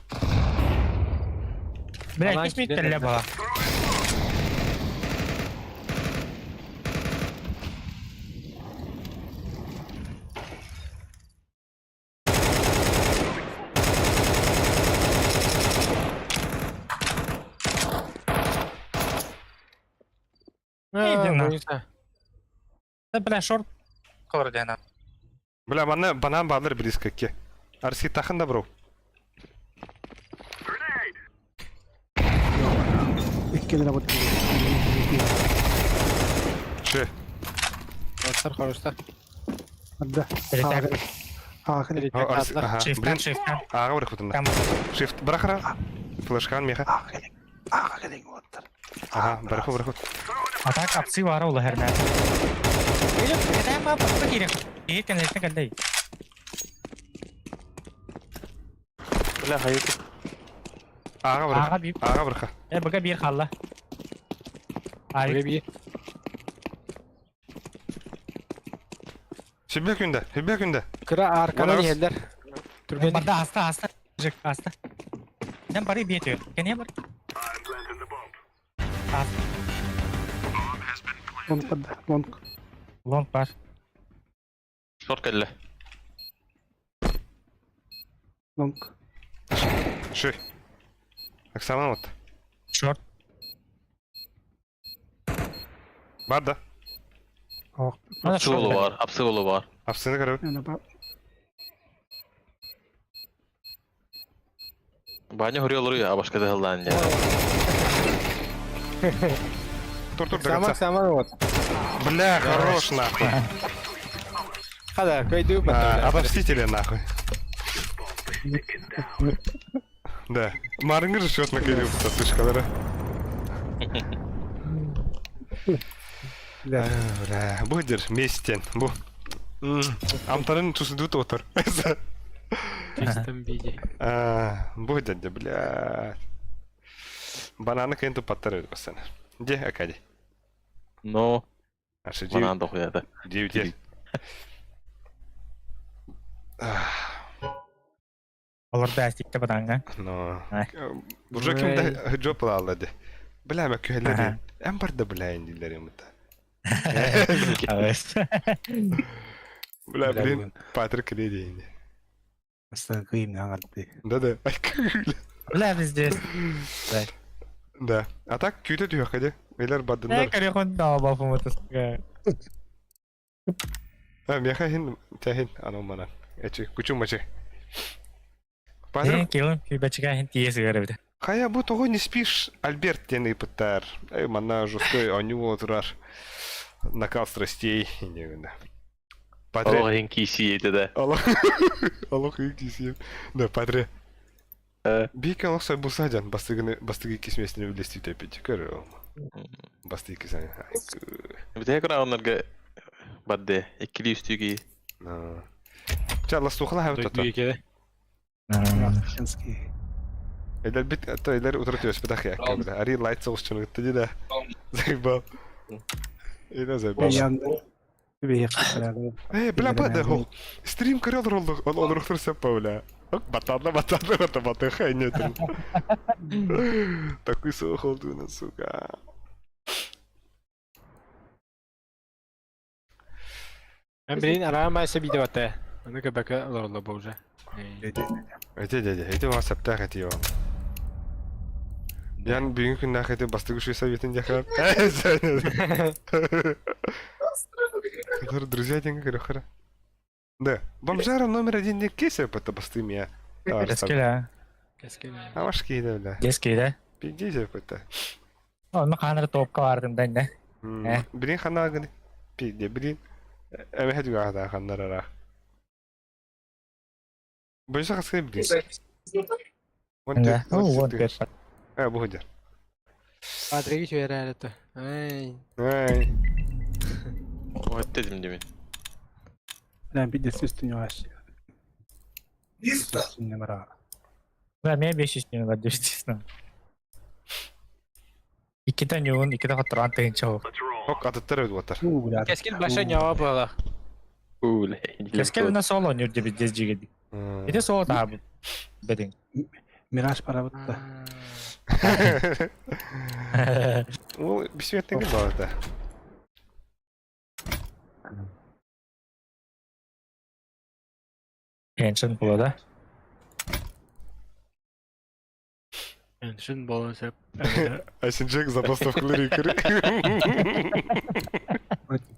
Бля, Банан кис кидер миттелле бала. Иди на. Да, бля, шорт. Колордена. Бля, мана банан балыр близко ке. Арси тахын да бро. Иккелere бут. Ше. Хороштар, хороштар. Да. Ахыр. Ага, Shift, блин. shift. Ага, бір хутында. Shift брахара. Флешкан меха. Ахыр оттар. Ага, барху барху. А так апсы бара ола хернә. Кәдә ма папа кирәк. Икән әйтә кәлдәй. Бля, хайыты. Ага Ага барха. бир. Ага барха. Э, бага бир халла. Ай. бир. Сүбе күндә, сүбе күндә. Кыра аркадан елдер. Түрген. Барда аста аста. Жек аста. Нем бары бетер. Кене бар? Аста. Лонг барды. Лонг. Лонг бар. Шорт кәлле. Лонг. Ши. Оксана вот. Шорт. Бар да. Ох. Апсы болу бар, апсы болу бар. Апсыны көріп. Ана ба. Баня хөрі олыр я, башка да хылдан я. Тур, тур, до Самак, конца. самак вот. Бля, хорош нахуй. Хада, көйдү А, Отомстители нахуй. Да. Марыңыр счет на кирилл слышкалары. Бля. Бля, бу дер местен. Бу. Амтарын тусуду тотор. Чистом виде. Бу дядя, бля. Бананы кенту паттары басана. Де, Акади. Но. Ашы Банан да хуяды. Девять. Олар да астикте баданга. Но. Уже ким жоп алды. Бля, мен көйлери. Эм бар да бля индилер мыта. Бля, блин, Патрик леди инди. Астан кыйым аңарды. Да, да. Бля, везде. Да. А так күтө түйө хади. Элер Э, бадындар. корехон да бафым это. А, меха хин тахин анау мана. Эчи, кучу мачи. Э, Патрик, килым, кибачка хин тиес көрөбүт. Хая бу того не спишь, Альберт тен ыпыттар. Эй, мана жесткой аню отырар. Накал страстей. Не, Патре. Аллах ең киси еді да. Аллах. Аллах ең киси. Да, Патре. Бик аллах сай бусадян, бастыгыны бастыгы кисмесini үлестей тепет. Көрө. Бастыгы кисәне. Бите кырагыннарга бадды. Иккили үстүги. Ча ластухла хәбет тата. Женский. Элер бит, то элер утырып бит ахя. Ари лайт соус чыгып диде да. Заебал. Эйда заебал. Янды. Эй, бля, бада, хо. Стрим көрө олор олор олор бля. Батанна, батанна, батанна, батанна, нет. Такой сохолдуна, сука. Мен билин арама майса биде бата. Аны көбәкә олорло бу уже. Эти дядя, эти у вас саптах эти его. Ян бүгүн күннээх эти бастыгы шуй советын дяхар. Друзья деньги говорю, Да. Бомжара номер один не кесе это бастым я. Кэскилэ. А ваш кейде бля. Кэскилэ. Пиздец это. Онно хаанар топка бардым да инне. Блин ханаагын. Пизде, блин. Эбэһэ түгэҕэ ханнарара. Больше хаскай блин. Да. Вон пять. А, бу худер. Патриги чуйараарыта. Ай. Ай. Вот дедим дemi. Бля, пиздец, үстүнү аш. Үстүнү бара. Бля, мен 500 не бар честно. Иккитэ ньуун, иккитэ хотторон тыһынча ол. Ок, атыттар өт отар. Кэскил баша ньава буола. Кэскил на соло нюр деп здесь жиги. Ити соло таабы. Бедин. Мираж парабытта. Ол бисметтенге балата. Эншин була да. Эншин болон сеп. Айсенжек забастовкалар икры.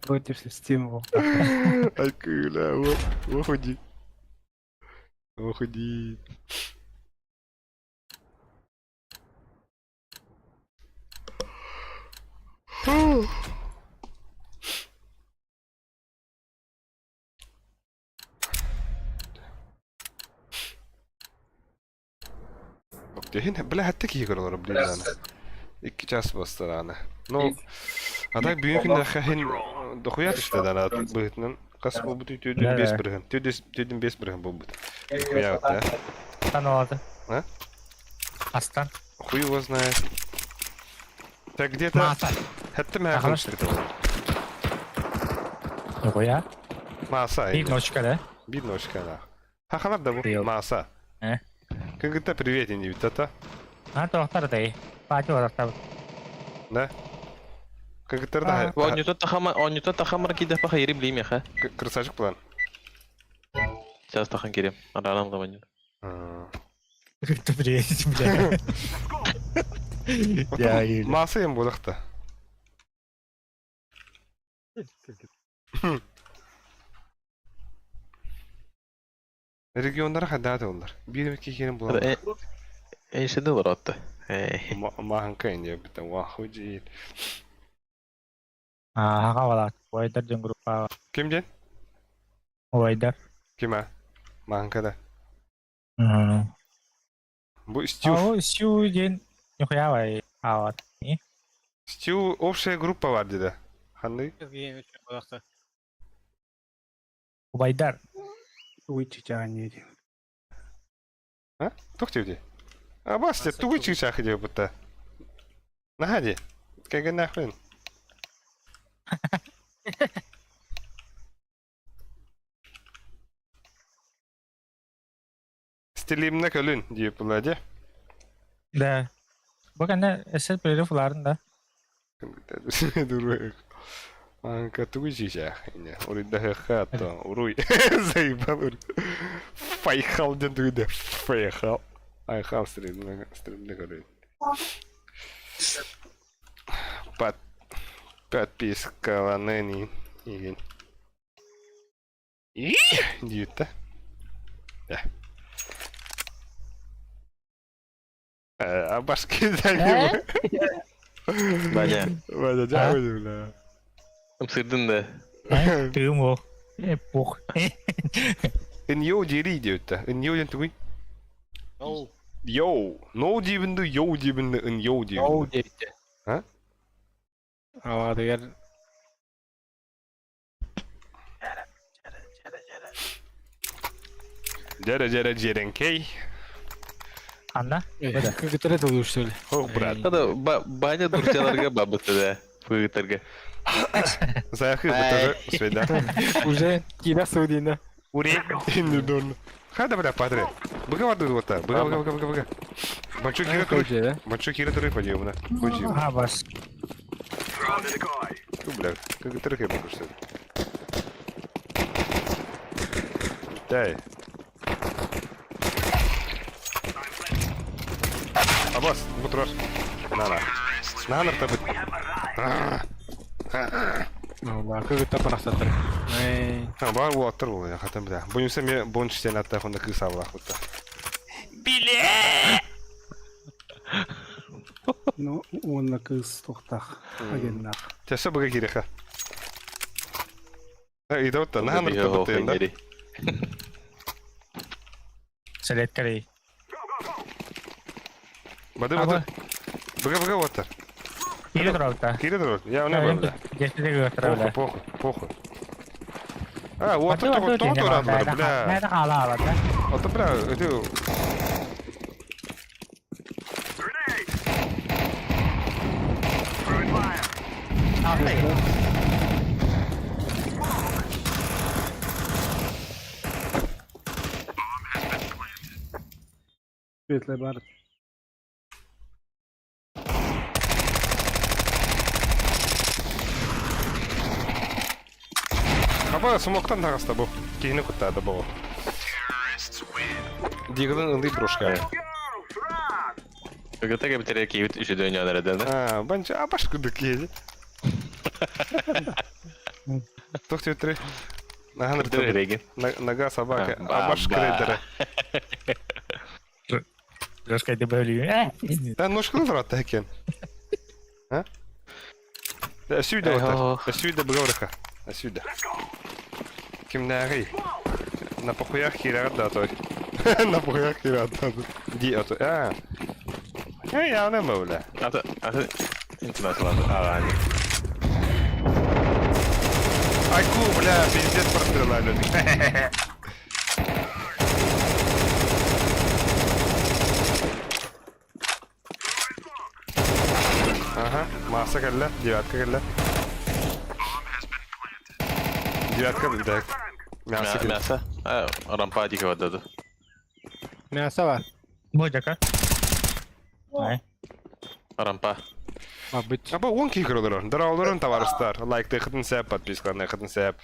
Против системы. Ай, кыля, уходи. Уходи. Бля, хатты киһи көрөлөр блин. Икки час бастараны. Ну, а так бүгүн күндә хәһин дохуя төштө да быһытынан кас бу төдүн бес бирген. Төдүн бес бирген бу бут. Хуя да. Астан А? Астан. Хуй его знает. Так где-то... Хәтта мә Хуя? Маса. Бир ночка да? Бир ночка да. Хахалар да бу. Маса. Э? Кыгыта привет инди тата. А тоқтар дай. Пати олақтар. Да? Кыгыттар да. Онюта тахама, онюта тахамар киде паха ерим лиме ха. Красавчик план. Сейчас тахан керем. Аралан гаманю. Ты привет, бля. Маса ем болақта. Региондара хадат олар. Бир кихерин булар. Эйшеде бар атты. Маханка инде бит вахуди. А, ага вала. Ойдар ден группа. Ким ден? Ойдар. Ким а? Маханка да. Бу Стю. А, Стю ден. Нихуя вай. А вот. Стю общая группа бар деди. Ханды? Убайдар. Уйчичаани. А? Тух тевди. А бас те тугу чичах иде бутта. Находи. Кага нахрен. Стилимне көлүн дип булади. Да. Бу кэннэ эссе перерыв уларын да. Дурак. Анка тугу чичах. Уруй да хата. Уруй. Заебал. Файхал ден тугу Файхал. Айхал стримне стримне көрөйүн. Под подпискаланын игин. И диют да. Да. А башки да. Ваня. Ваня, дякую, бля. Сырдын да. Ты мог. Пух. Ин йоу дири диют да. Ин йоу ден тугуй. Йоу. Ноу дибинди, йоу дибинди, ин йоу дибинди. Йоу дебитте. А? Ава дегер. Дәрә дәрә дәрәнкей. Анна? Кыгытыры тулуш сөйле. Ох, брат. Ада баня дурчаларга бабыты да. Пыгытырга. Заякы тоже сведа. Уже кида судина. Ури. Инди дон. Хада бля падре. Быга варды вот так. Быга быга быга быга. Большой кира туры. Большой кира туры подъемна. Ходи. А, бас. Ту бля, как ты рыхай могу что Дай. Абас, бу турар. На-на. Наһан ыртабыт. Лаакы кытта барахсаттар. А, бар уолаттар буолуо, хатан бля. Бу эмиэ бонч сен аттаах онно кыыс аалаах бутта. Биле! Ну, уонна кыыс туохтаах агеннаах. Часа быга киирэхэ. Ыйдабыт наһан ыртабыт да. Сэлэткэрий. Бады бады. Быга быга уоттар. Киирэ туралта. Киирэ турар. Я уна бабла. Десте Похуй, похуй, похуй. А, уоттар тоҕо тоҕо тураадылар, бля. Бля. Хаала да. Ото бля, это Светлый бар. Аба смоктан таҕыста бу. Киһини куттаата бу. Диглын ылый брошка. Кыгыта кэбитере киибит үсүдөн яна эрден. А, банча абаш кудук киһи. Тух тетри. Нахан Реген. Нога собака. Ба, Абаш ба. крейдера. Жестко добавили. Да, ножка рата хекен. А? Да, сюда вот. Сюда бгавраха. Сюда. Кимнәгый. На похуях кирәгәт да той. На похуях кирәгәт да. Ди ато. А. Эй, я не бля. Аты аты интернет агани. Айку, бля, пиздец прострела люди. Ага, масса кэллэ, девятка кэллэ. Девятка да. Мясо кэллэ. Мясо. А, рампа дик вадады. Мясо бар. Бодяка. Ай. Рампа. Мабыть. Аба он кихер олорор. Дара олорон товарыстар. Лайктыхытын сәп, подпискаларныхытын сәп.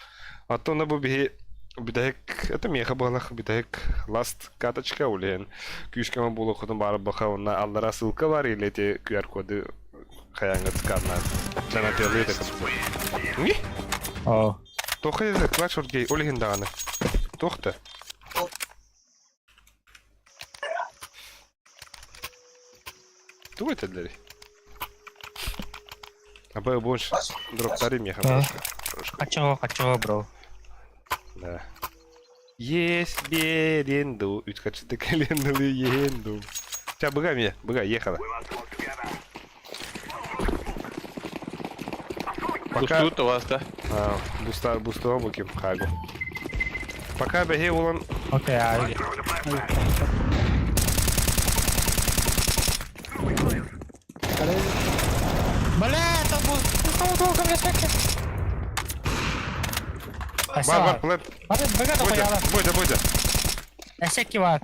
Аттон бу биһи бүтэһик это меха буолах бүтэһик ласт каточка улен күүскэме буолуоххутун баары баха онна аллара ссылка бар или эти QR коды хаяңыт сканна донателлы Не? О. Тоха езі клаш оргей олихин даганы. Тохта. Тугу этеллери? Аба больше дроптары меха брошка. Качого, качого, бро. Да. Есть беренду. Үткачты календулы енду. Ча, быга мне, быга, ехала. Пока... Бустут у вас, да? А, буста, бустуга буким, хагу. Пока беге улан... Окей, а... Бля, это был... Бар, бар, плент. Быга да Бойда, хуяла. бойда, бойда. Эсеки бар.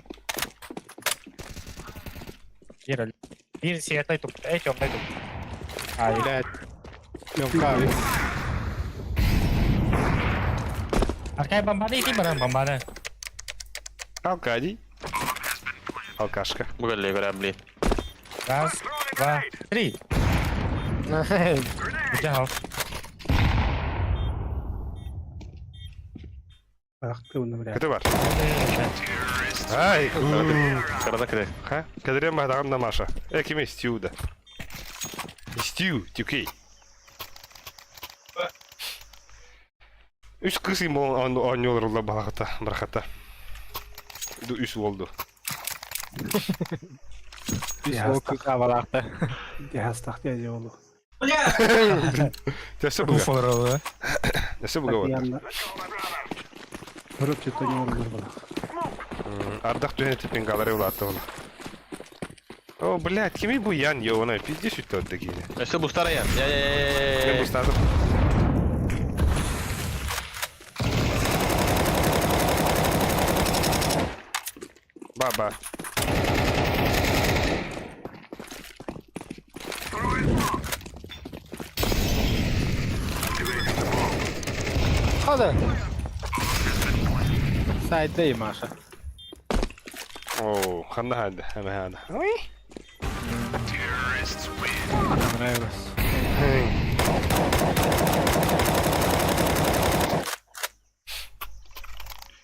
Бир бир светлый туп, эй, темный туп. Ай, Блядь. Лёнка. Аркай бомбаны, иди баран бомбаны. Алкадий. Алкашка. Бугалли корабли. Раз, два, три. Жахал. Ах ты, он, бля. Кыты бар. Ай, Карада кире. Ха? Кадырем баһдаган да Маша. Э, кими Стю да. Стю, тюкей. Үс кыз им оонньуолар балахата, барахата. Ду үс болду. Үс ол кыз абалақты. Дихастах дядя олу. Тэсэ буга. Тэсэ буга вот. Көрөп жетен олу балах. Ардах түһэн типин галары улаатты оны. О, блядь, кими бу Ян ёбана, пиздец үттө отты киини. Өссө бустара ян. Я я Мен я. бустадым. Баба. Хада. Сайдей, Маша. О, ханда ханда, ханда ханда. Ой. Понравилось.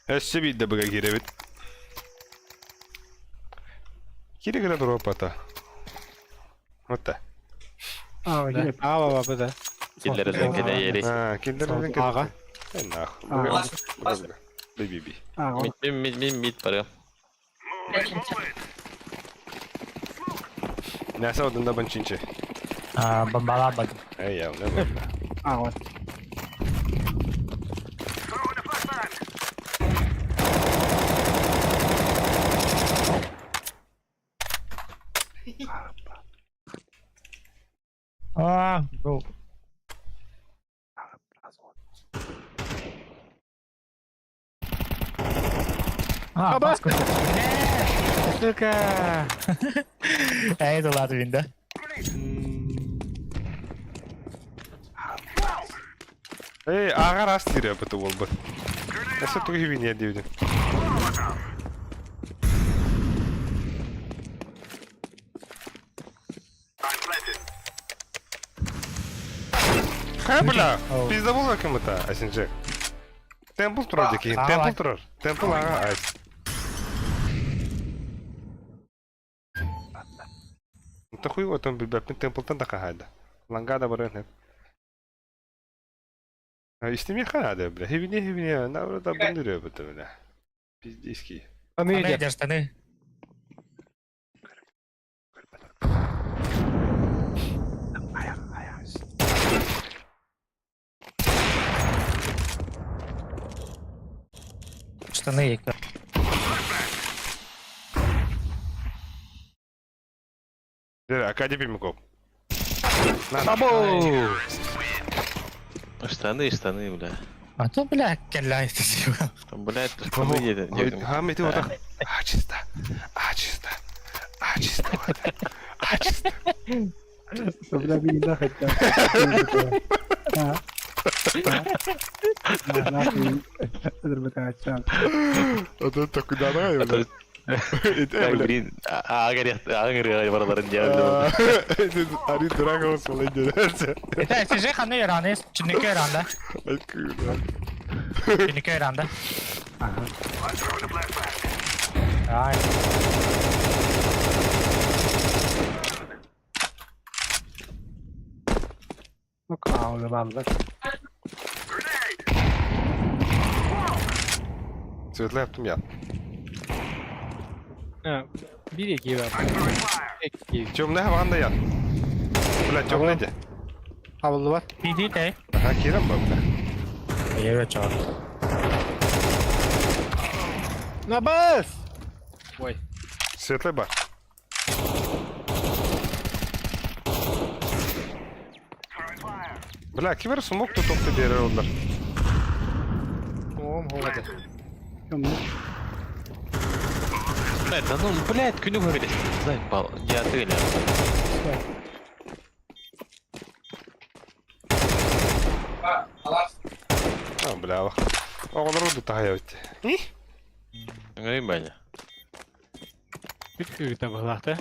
Өссө биирдэ быга киирэбит. Киирэ кэлэ туруо пата. Вот да. А, а, а, да. Киллэрэллэн кэлэйэри. А, киллэрэллэн кэлэйэри. Ага. Нах. Быга быга. Би би. Мид мид мид мид бары. Näse odunda бынчинче. А, бомбалабад. Эй, я, не бля. А, вот. А, бро. А, баску. Сука! Эй, да ладно, винда. Эй, ағар ас тире быты ол быт. Әсі туги вине дейдім. Ха, бля, пизда була кому-то, Асинжек. Темпл турар деки, темпл турар. Темпл ага айс. Та хуй вот он билбэппин темплтан да хаһайда. Лангада баран Истемиэхэ наада, бля. Хибине хибине, наоборот, абындыры быты, бля. Пиздейский. Штаны, штаны. Штаны. Дьэ, Академиков. Або! Штаны, штаны, бля. А то, бля, кэллэ Блядь, штаны едет. А, мети вот так. А, чисто. А, чисто. А, чисто. А, чисто. Бля, бля, хотя. Это куда давай, бля. Блин, аагар бараларын дьявол. Ари дурак ол солай деді. Это сиже ханы ираны, чинники иранда. Чинники иранда. Ай. Ну, каулы баллар. Светлый yaptım ya. Bir iki var. İki. Темный хаванда я. Бля, темный де. Хавлы бар. Иди те. Ага, кирем ба, бля. Я чё. На бас! Ой. Светлый бар. Бля, кибер смок тут топты берер олар. Ом, холоды. Блядь, да ну, блядь, күнү көрелес. Заебал. Я ты А, бля, оҕолор уду таһайа бит. Ңый баня. Бүт күгүтэ быһылаахта.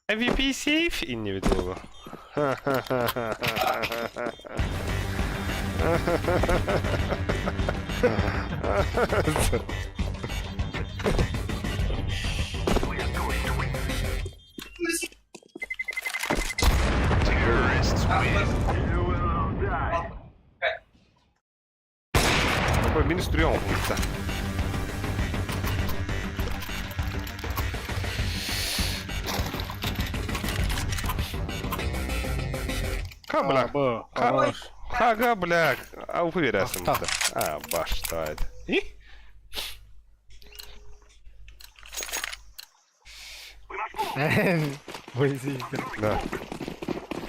MVP сейф инни бит буолу. Какой минус трем будет. Ха, бля. Хага, бля. А уверясың. А, баштайды. И? Да.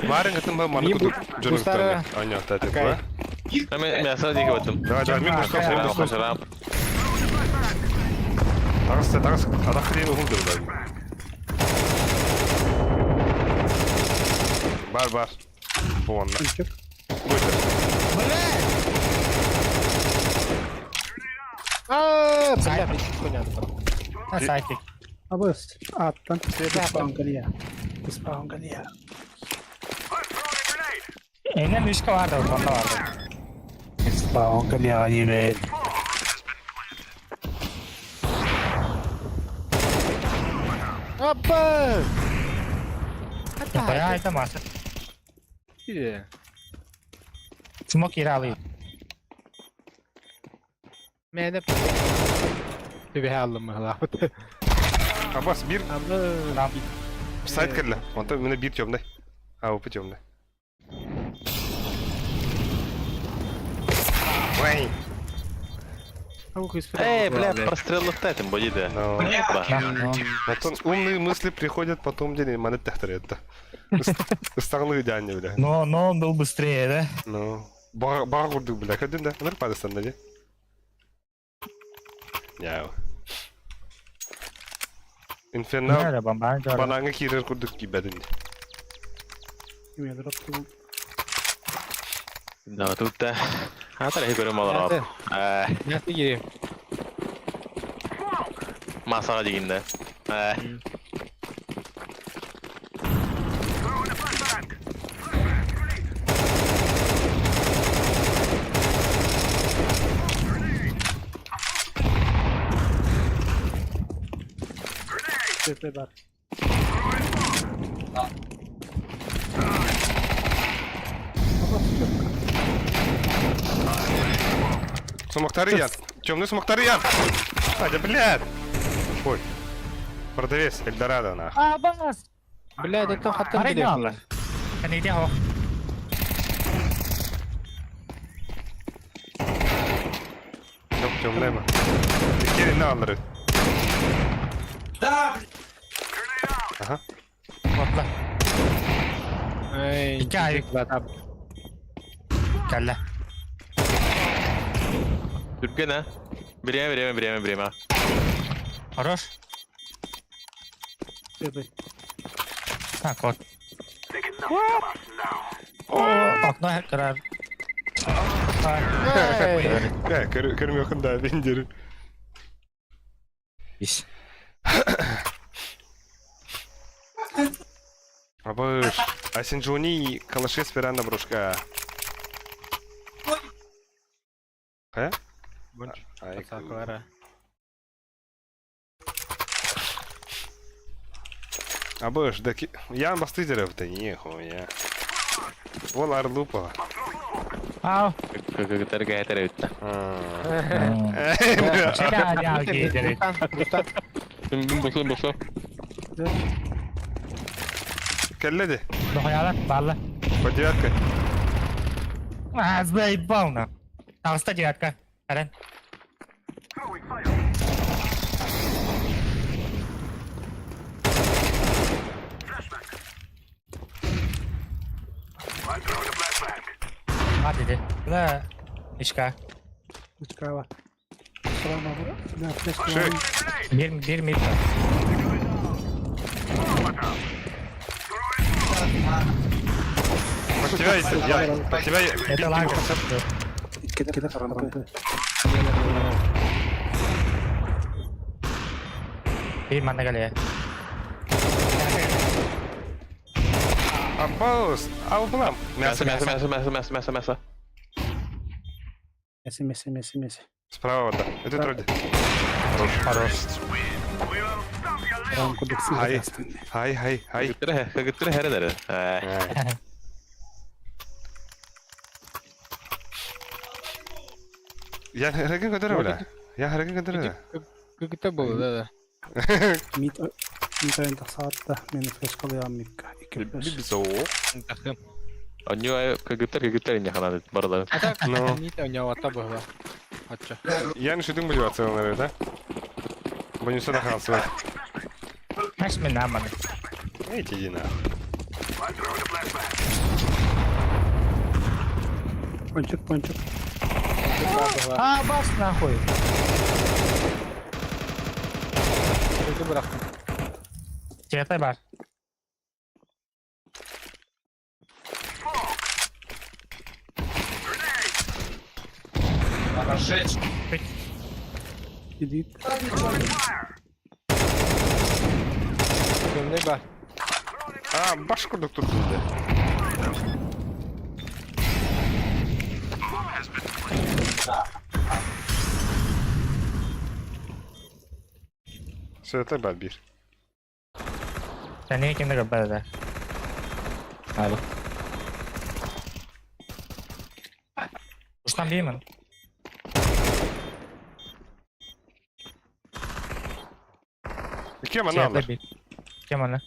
Марын гытын ба маны кудук жөрүн Аня та деп ба. Мен мясо диге баттым. Давай, давай, мен бустап, мен бустап. Тагыс, тагыс, адак хрен ухун деп. Бар, бар. Бу онна. А, бля, понятно. Сайтик. Абыс, аттан. Испаун кэлиэ. Испаун кэлиэ. Эне мишка барды, онно барды. Испаун кэлиэҕэ диибин. Аппа! Бая айта маса. Иде. Смок иралы. Мээнэ түбэһэ аллым быһалаабыт. Абас бир сайт кэллэ. Онтон міне бир темный. А, опы темный. Ой. Эй, бля, простреллыхта этим будет, да. Потом умные мысли приходят потом день, маны тахтар это. Ыстағылы идеальный, бля. Но он был быстрее, да? Ну, баға курдук, бля, кәдін да, ныр падастан да, Яу. Инфернал банаңы кирер курдук кибәдин. Да, тут да. А, тарихи көрім алар. Nästan gireyim. Масара дегенде. Тепе бар. Сумактары ян. Темный сумактары ян. Надя, блядь. Ой. Продавец, Эльдорадо, нах. А, бас! Бля, это хаттан Арай Кәнеде хо. Yok темный ма. Иккери не алыры. Да! Ага. Отла. Эй, Икки ай. Кәллә. Түрген, а? Время, время, время, время. Хорош. Тепе. Так, вот. О, окно кырар. Э, көрмө да бендер. Ис. Абыш, а синджуни калаши сперанда брошка. Э? Ай, Абыш, да ки... Я бастыдеров, да не, хуя. Вол арлупа. Ау. Көгөтөр кәтер өтті. Босу, босу. Келледи. Дохуяла, балла. По девятка. А, заебал на. Толста девятка. Арен. А, dedi. Бля, Ишка. Ишка бар. Бир, бир мид. Под тебя, я, под тебя... Это лагер. Кете карампы. Бир манна гале. Абаус, ау булам. Мясо, мясо, мясо, мясо, мясо, мясо, мясо. Мясо, мясо, мясо, мясо. Справа да. Это вроде. Хорош. Рамку Хай, хай, хай, хай. Көгөтөр хәрәдәр. Я харакет көтөрө бля. Я харакет көтөрө. Көгөтөр болду, да, да. Мит мит айын тақсаатта мен флешкалыям микка. Бибисо. Тахым. Оню көгөтөр көгөтөр инде ханады барлары. Ну. Мит оню ата була. Ача. Я не шутим мотивация, наверное, да? Бонусы на халсывать. Маш мен наманы. Эй, иди на. Пончик, пончик. А, бас нахуй. Kötü bıraktım. Четай бар. Сжечь. Иди. Темный бар. А, баш курдук турдун да. Света бар бир. Sen niye kimde kapalı? Hadi. Ustam değil mi? Кем она? Кем она?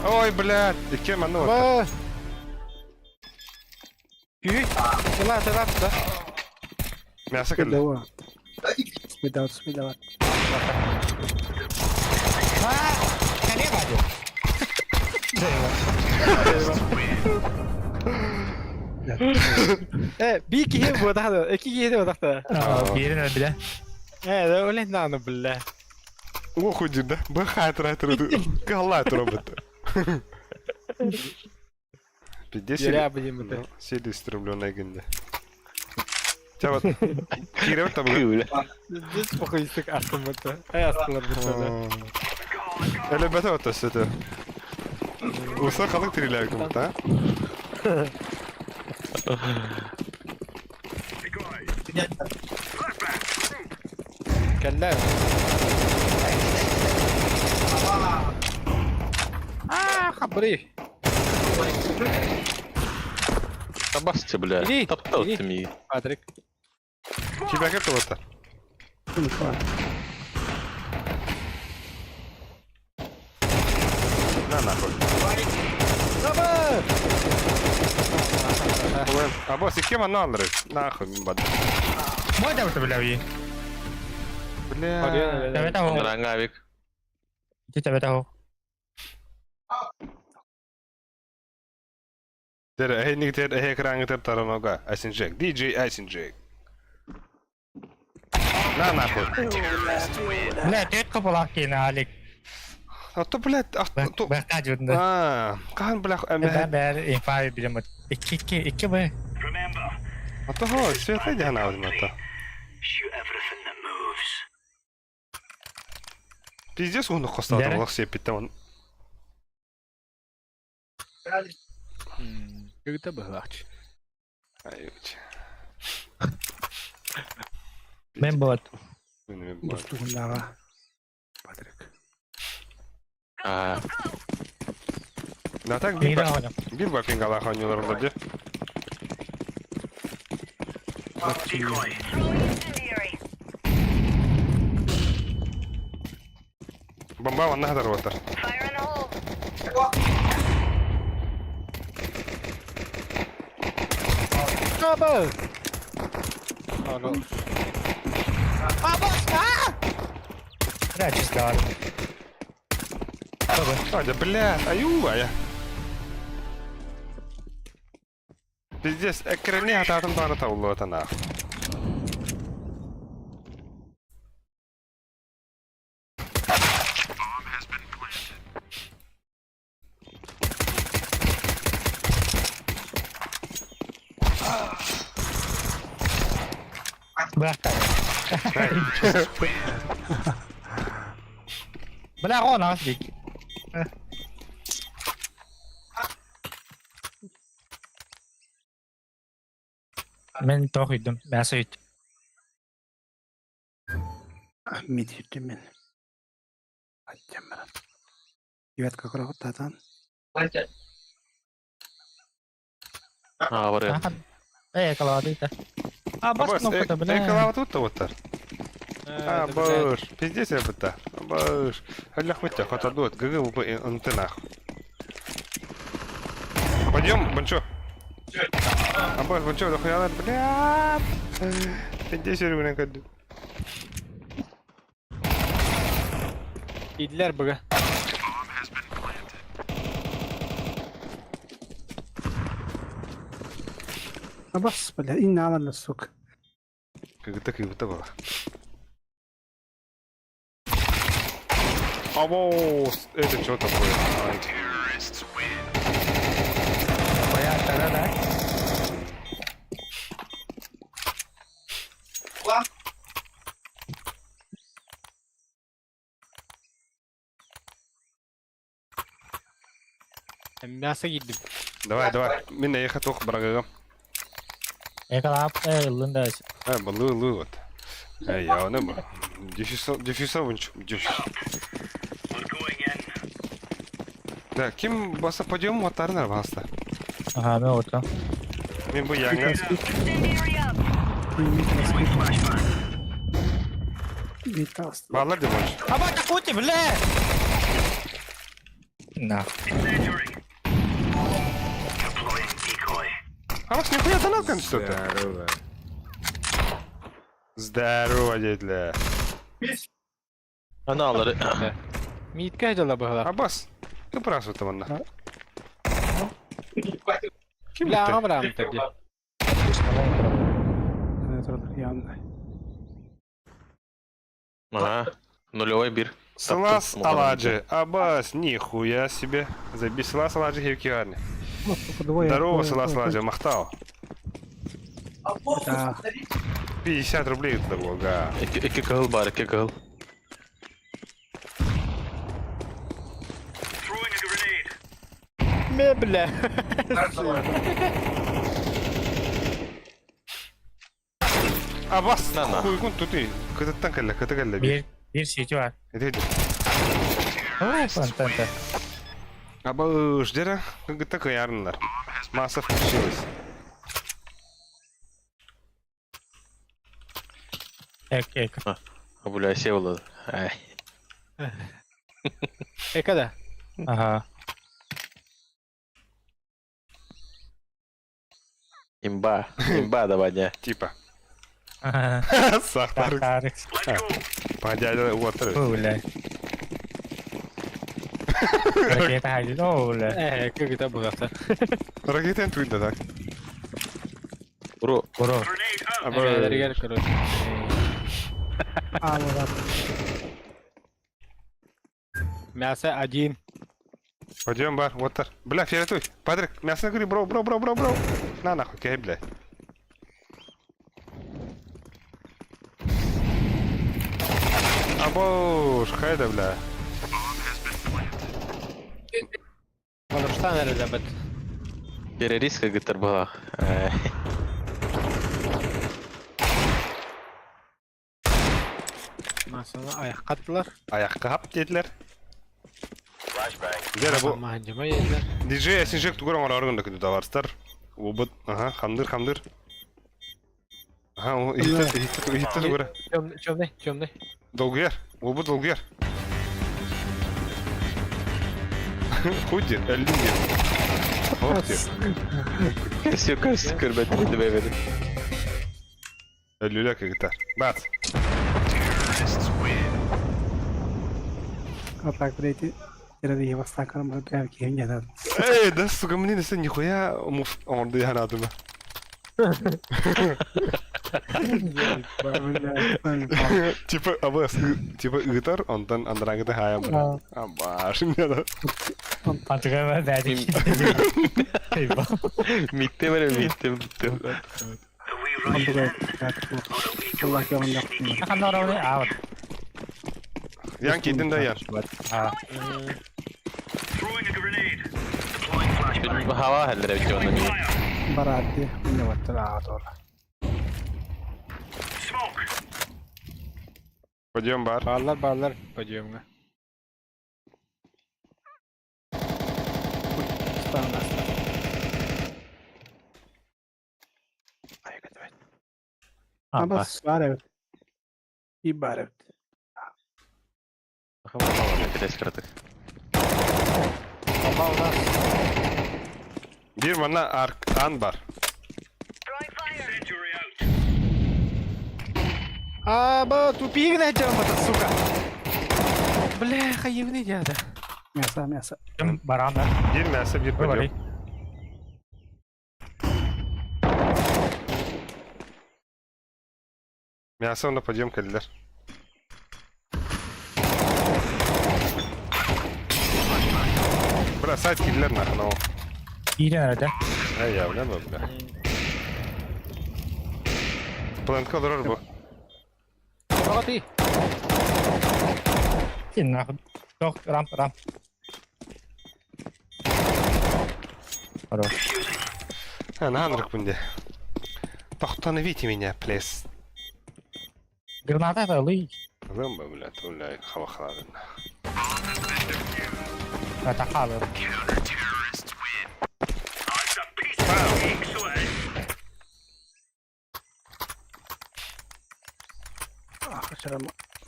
Ой, блядь, кем она? Күй. Тыла, тыла, тыла. Мясо кэллэ. Смедават, смедават. Э, би киһи буотах эки киһи буотахта. Биэрин өлбүтэ. Э, олен нааны бля. Ох, уйди, да? Бахай трактор, калла робот. Пиздец. Еря блин это. Сели стремленная гинде. Тебя вот Кирилл там. Здесь похуйстык астымыты. Ай астылар битті. Эле бәтә вот это. Уса халык тириләр кем та? Кәлләр. А, хабры. Табасты, бля. Иди, Таптал иди. ты ми. Патрик. Тебя как вот? На нахуй. Аба! А босс, кем она алыры? Нахуй, бад. Мой да бля уи. Бля. Тебе того. Рангавик. Тебе того. Тер, эй, ник тер, эй, экран тер таранога. Айсенджек, DJ Айсенджек. На нахуй. Бля, тет копалак кина Алик. А то, блядь, а то... Бахта жудында. А, кахан, бля, Ben бәр инфа билем. Икки икки икки б. А то хо, света дяна возьмет. Пиздец, он хостал, Дәрі? там все питон. Көгтә быһлач. Аюч. Мен болот. Бустугуннага. Патрик. А, Да так Мира бир оня. бир бапингала ханюлар вроде. Бомба вон нахдар вотар. Аба! Ано. Бля, чисто. А, да бля, аю, а я. Пиздец, экрани хататын бары таулы отана. Бахта. Бля, гон ас бик. Мен тох идем. Мясо ит. Мид мен. Аттемран. Девятка крохотатан. а, бар. Э, калады. А, бас кнопка, бля. Экала тут вот. А, баш, пиздец я быта. Баш. Аллах хотя хотадот, ГГ в антенах. Пойдем, Бончо. А баш, Бончо, дохуя, бля. Пиздец, я люблю каду. Идләр быга. Абас, бля, инна алан сук. Как так и было. Або, это что такое? Ай. Боя, да, да. Мясо киирдим. Давай, давай. Мин эйиэхэ туох барагыгым. Экалап, э, ыллын да. Э, былы ылы вот. Эй, я оны бу. Дефюса, дефюса вунч, дефюс. Да, ким баса подъем ватарнар баста. Ага, мен отра. Мин бу яңа. Баллар деп онч. Аба такути, бля! На. А вас нихуя донат что-то? Здорово. Здорово, дядя. Аны алары. Миитке дьала быһалар. Абас, ты прав это манна. Ким Бля, это? аҕа барааммыттар дии. Ага. Нулевой бир. Сылас Аладжи. Абас, нихуя себе. Забей Сылас Аладжи Хевкиарни. Здорово, Сылас Аладжи, Махтал. 50 рублей это было, га. Икки кыһыл бар, икки кыһыл. Ме, бля. Абас, На, на. хуйгун тут и. Кытыттан кэллэ, кыты кэллэ. Бир, бир сети бар. Иди, иди. О, фантанта. Абаш, дера, кыгыта кыярнылар. Масса включилась. Эк, эк. Бля, сел. Ай. Эка да. Ага. Имба. Имба давай, не. Типа. Ага. Сахтар. Тарик. Дядя, вот. О, бля. Ракета хайдит. О, бля. Э, кыгыта быһалар. Ракета туйда так. Бро. Бро. Эгэлэригэр короче. Мясо один. Пойдем, бар, вот так. Бля, фиолетовый. Патрик, мясо говори, бро, бро, бро, бро, бро. На нахуй, кай, бля. Абош, хайда, бля. Балыштан эрэ бит. Террорист кыгыттар была. Ай. Масаны аяққаттылар. Аяққа хап dediler. Дера бу Маханжыма елдер. DJ Синжек тугар оңор аргында күндү даварстар. Убыт, ага, хамдыр, хамдыр. Ага, о, ихтэ, ихтэ, ихтэ тугара. Темный, темный. Долгуяр, убыт долгуяр. Худи, эллюги. Ох ты. Все, кажется, көрбәт деп берди. Эллюля кыгытар. Бац. Эй, да, сука, мне не нихуя муф оңорду яханадыма. Типа, абас, типа, ыгытар, онтон андрангыты хаям. Абаш, мне да. Антыга бәдик. Митте бере, митте, митте. Ханна орауны аут. Ян кидин да ян. А. Хава хәлләре бит онда. Пойдем, бар. Баллар, баллар. Подъемга. Абас. Бир мана арк ан бар. Аба, тупик на чем это, сука. Бля, хаевный дяда. Ким баран да. Бир мясо, бир Говори. пойдем. Мясо на подъем кэллер. Бля, сайт киллер нахуй, ну. Иде nerede? Эй, я, бля, бля. Планка олорор бу. Бага ты. Кин нахуй. Тох, рамп, рамп. Хорош. А, наанырыкпын де. Тохтоновите меня, плес. Граната это лый. Ылым ба, бля, туля, хавахаладын. Это хавер.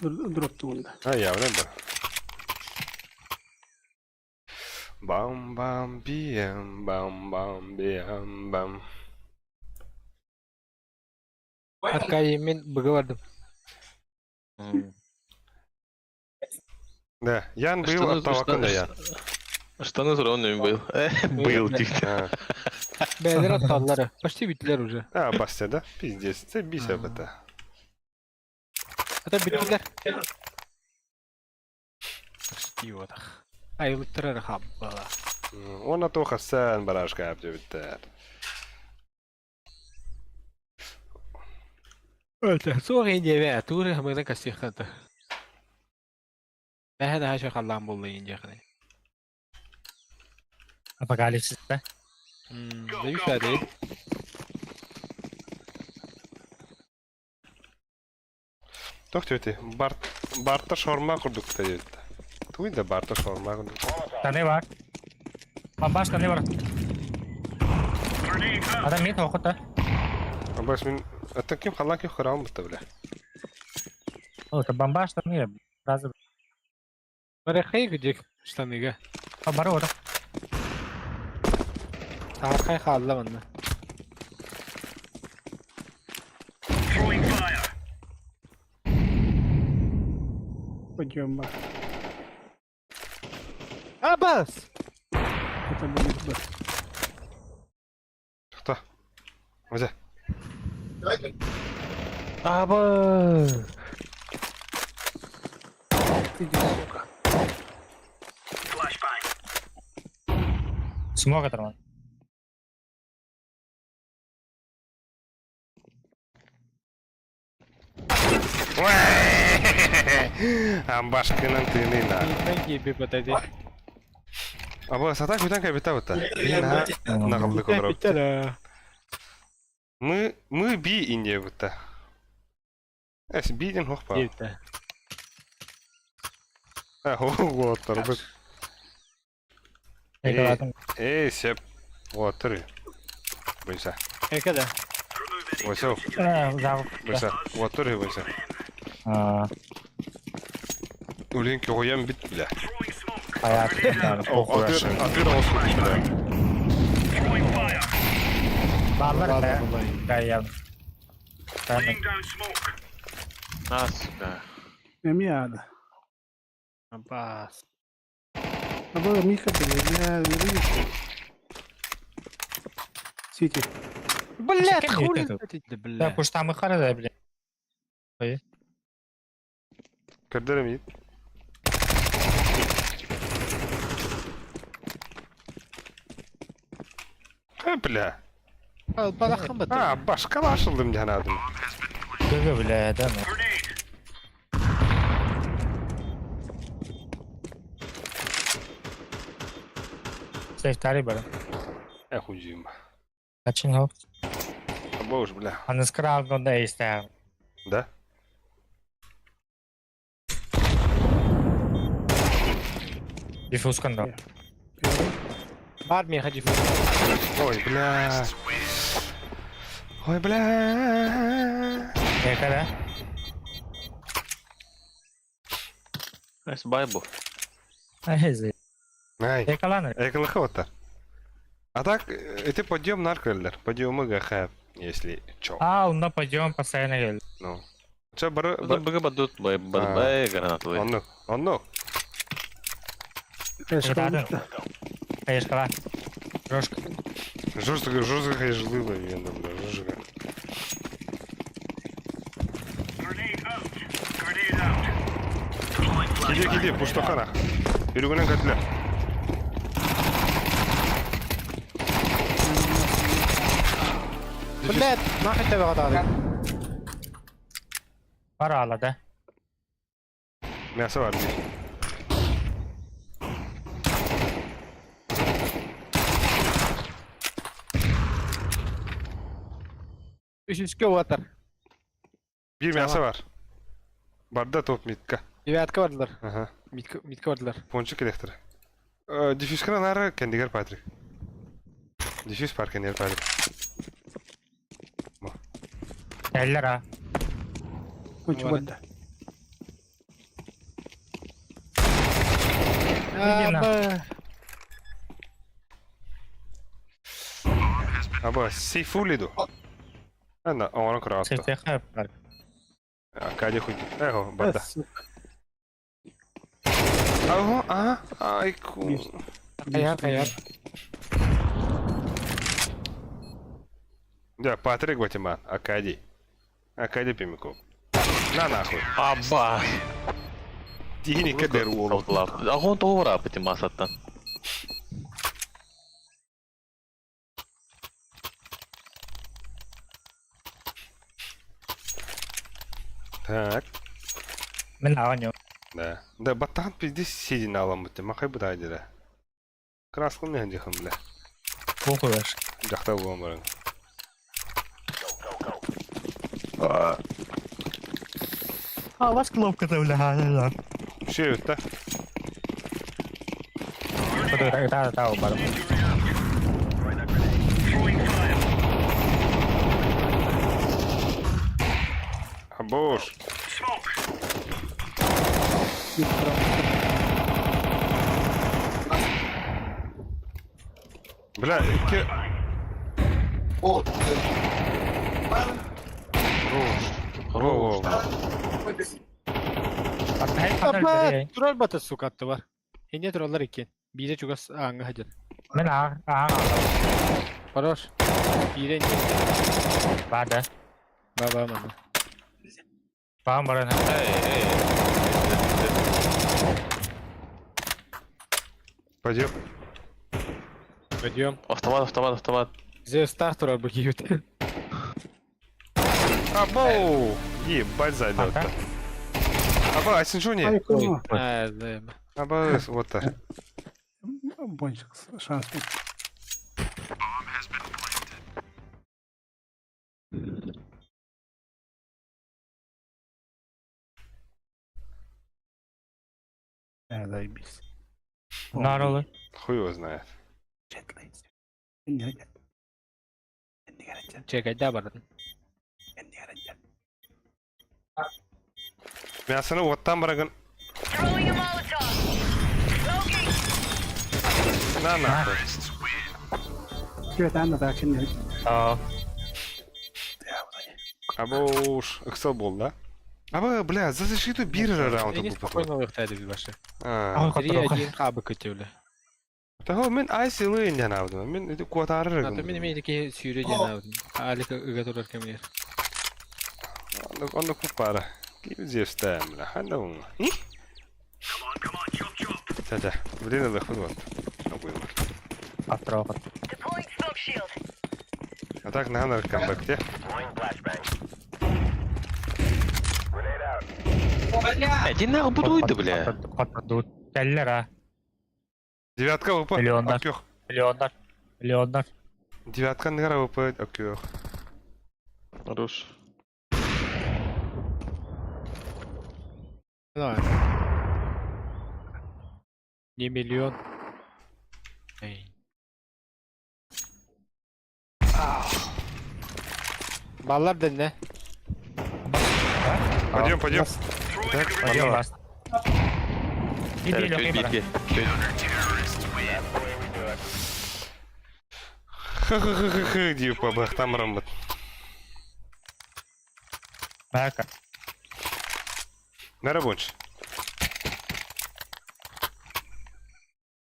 Дроптугунда. А, явно да. Бам-бам, бием, бам-бам, бием, бам. Аркадий, мен быгы бардым. Да, Ян был от того, когда я. Штаны зелеными был. Был тихо. Бәлер атталары. Почти биттилер уже. А, Бастя, да? Пиздец, це бися это. Это биттилер. Почти вот. Айылыттырар хаббала. Она тоха сен барашка әбдебіттер. Это суох индия туре хамыгдан кастихата. Бәһә дә халлан булды инде хәне. Апокалипсис, да? Зависит да. Тохты өте, Барт, Барта шаурма курдук та дебитті. Туй да Барта шаурма курдук. Штаны бар. Бомба штаны бар. Адам мид охота. Абас мен, это ким халан ким харам бітті, бля. О, это бомба штаны. Сразу. Барахай где штаныга. А, бары ора. Аркай халла манна. Пойдем, ба. Абас! Это будет Б. Кто? Озе. Аба! Иди, сука. Смог оторван. Амбашкынан тыны на. Мен би батайды. Абас, а так бүтән кабита бітті. На қабылды көбірі. Мы, мы би инде бітті. Эс, биден хохпа. Битте. А, вот, быт. Эй, сеп. Вот, три. Бойся. Экада. Бойся. Бойся. Вот, три, бойся. Улин көгөйөн бит бля. Атыр, атыр ауыз бля. Баллар да. Да, А, сука. Мямяда. Абас. Аба, Миха, бля, бля, Сити. Блядь, хули ты, Да, уж там и хара, бля. Ой. Көрдөрөм ит. Ха, бля. Балахан бат. А, башка ашылдым жанадым. Гг, бля, да, ну. Сейфтари бар. Э, худим. Ачин хоп. Абош, бля. А на скрал да есть, да. Да? Диффуз канда. Бар мен хаджи. Ой, бля. Ой, бля. Экада. Эс байбу. Ай, Ай. Экаланы. Экалыхы вот А так, это подъем нарколлер. Подъемы ГХ, если чё. А, он на подъем постоянно гел. Ну. Чё, бары... Быгы бадут, бай, бай, гранатовый. Онну, онну. Хаешкала. Жестко. Жестко, жестко хайжлыла, вена, бля, жестко. Киде, киде, пуштохана. Үрүгүнөн көтүлөр. Блядь, нахуй тебе гадады. Бар ала, да? Мясо бар здесь. Үсүскэ уотар. Биир мясо бар. Барда топ мидка. Девятка бардылар. Ага. Мидка, мидка бардылар. Пончик электро. Диффюзка нары кендигер Патрик. Диффюз бар кендигер Патрик. Эллер а. Пончик барда. Аба, сейфули ду. Ана, оҥорон көрөҕүт дуо? Сэтиэхэ бар. Аркадий хуй. Эго, барда. Аго, а, айку. Хайар, хайар. Да, Патрик Ватиман, Аркадий. Аркадий Пимяков. На нахуй. Аба! Тиини кэдэр уолу. Агон тоҕо барааппыт маасаттан. Так. Мин аҕа Да. Да, баттахан пиздец сидин аламмыт. Махай бытай дира. Краскын не дихым бля. Похуй. Дьахтар буолан баран. А, у вас кнопка-то, бля, Все это. Да, да, бар. Абош. Бля, ки... Во, во, во. Апа, турар бата сука бар. Эне тураллар иккен. Бире чугас аңга хадыр. Мин аҕа аҕа Хорош. Бире не. Бада. Ба ба мана. Баан баран. Эй, эй. Пойдем. Пойдем. Автомат, автомат, автомат. Зе стар турар бу кийбит. Абоу! Ебать зайдет-то. Аба, а не? А, знаем. Аба, вот так. Пончик, шанс. Заебись. Наролы. Хуй его знает. Чекайда бардын. Мясоны оттан барагын. На нахуй. Аа. Абоуш, Excel бол, да? Аба, бля, за защиту бир раунд Эни спокойно выхтайды башы. Аа. 3-1 кабы көтөүлө. Того мен айсылы инден алдым. Мен эти куатары. Ата мен эме ки сүйрө жана алдым. Алик ыга турар кемер. Онда күп бара. Ким зевстәм, бля. Ханда ун. Ча-ча, блин, это хуй вот. Атырауға. А так на камбэк, те? Иди нахуй будуй ты, бля. Кэллэр а. Девятка ВП. Миллиондар. Акёх. Миллиондар. Миллиондар. Девятка нгара ВП акёх. Хорош. Давай. Не миллион. Эй. Баллар да не? Пойдем, пойдем. Так, Пойдем вас. Иди, Лёха, Ха-ха-ха-ха, дип бахтам рамбат. Мака. На рабочий.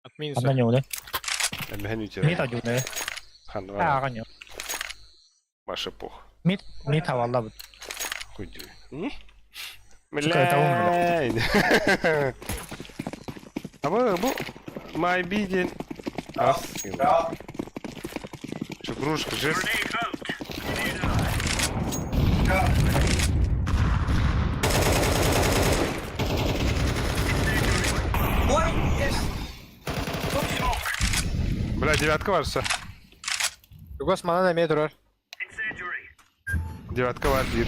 От минуса. Анда нюны. Механики. Мит адюны. Хан, Аа, ню. Маша пох. Мит, мит хавалла бут. Хуй. Сука, это ум, Блядь. А вы, бу, май биден. Ас. Че, кружка, жест. Бля, девятка варса. Чугас манан эме турар. Девятка бар биир.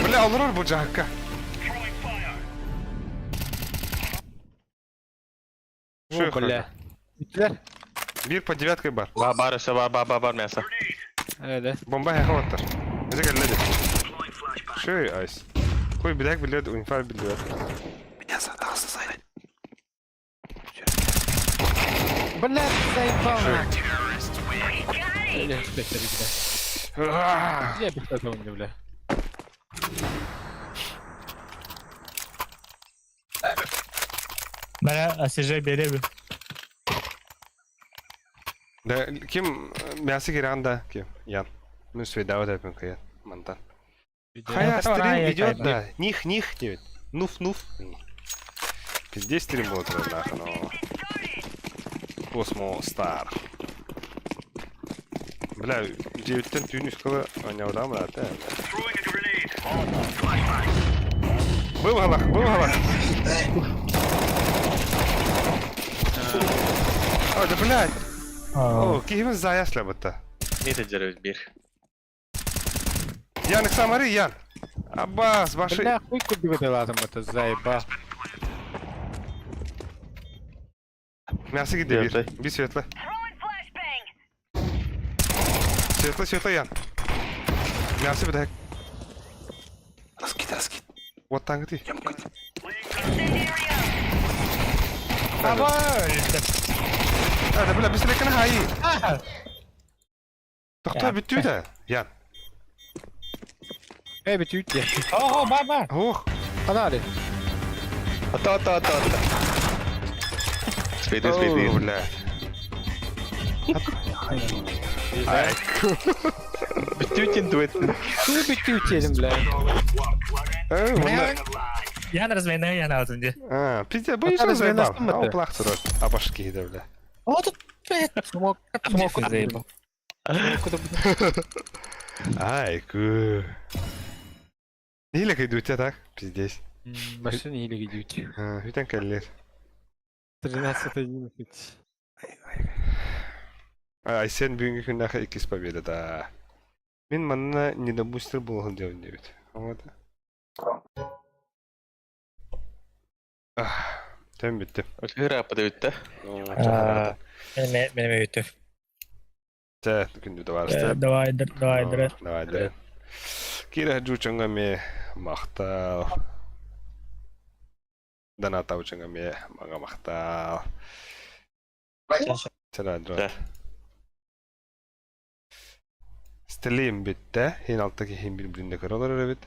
Бля, олорор бу дьаһакка. О, бля. Бүттүлэр. Биир по девяткой бар. Ба бар өссө ба ба ба бар мясо. Эде. Бомба хэхэ оттар. Bize кэллэ дии. Шөй айс. Хуй билэк билет, унифар билет. Мясо, таҕыста сайын. Бля, заебал. Бля, бля. Бля, бля, бля. Бара АСЖ береби. Да, ким мясо киран да, ким? Ян. Ну, свидава да пин Мантан. Хая стрим идет, да. Них, них, девять. Нуф, нуф. Пиздец стрим был нахуй, но... Космо Стар. Бля, девяттен түүн үскала оñаудам брат, Был галах, был галах. О, да блядь. О, кихимин заяш лябытта. Не тедеребит бир. Ян, Самари, Ян. Аббас, баши. Бля, хуй куди выдалатым это заеба. Мясо где бир? Би светло. Светло, светло, Ян. Мясо бит. Раскид, раскид. Вот танк ты. Давай! А, да бля, быстрее кана хаи. Тохтоо бүтүү да. Ян. Э, бүтүү. Ого, бар бар. Ох. Канали. Ата ата ата ата. Спейди спейди. Бля. Ай. Бүтүү дуэт. Туу бүтүү дедим, бля. Э, онда. Ян размене ян алдым де. А, пиздец, бу еще заебал. А, плах турар. Абашки киһи бля. О, тут Смок, смок заебал. Ай, ку. Ниле кайдуйте так, пиздец. Машина или идете. Бүтән кэллер. 13-11. Айсен бүгүнкү күннээхи иккис победа да. Мин манна недобустер буолан диэбин диэбит. Вот. Тем бүттү. Өлөр аппа бүттэ. Мен мен өйтү. Тэ күндү табаарыстар. Давай, давай, давай. Давай, давай. Кира жуучунга ме мактал. Доната учунга ме мага мактал. Сара дрот. Стрим бүттэ. Хин алта киһин бир билинде көрөлөр эбит.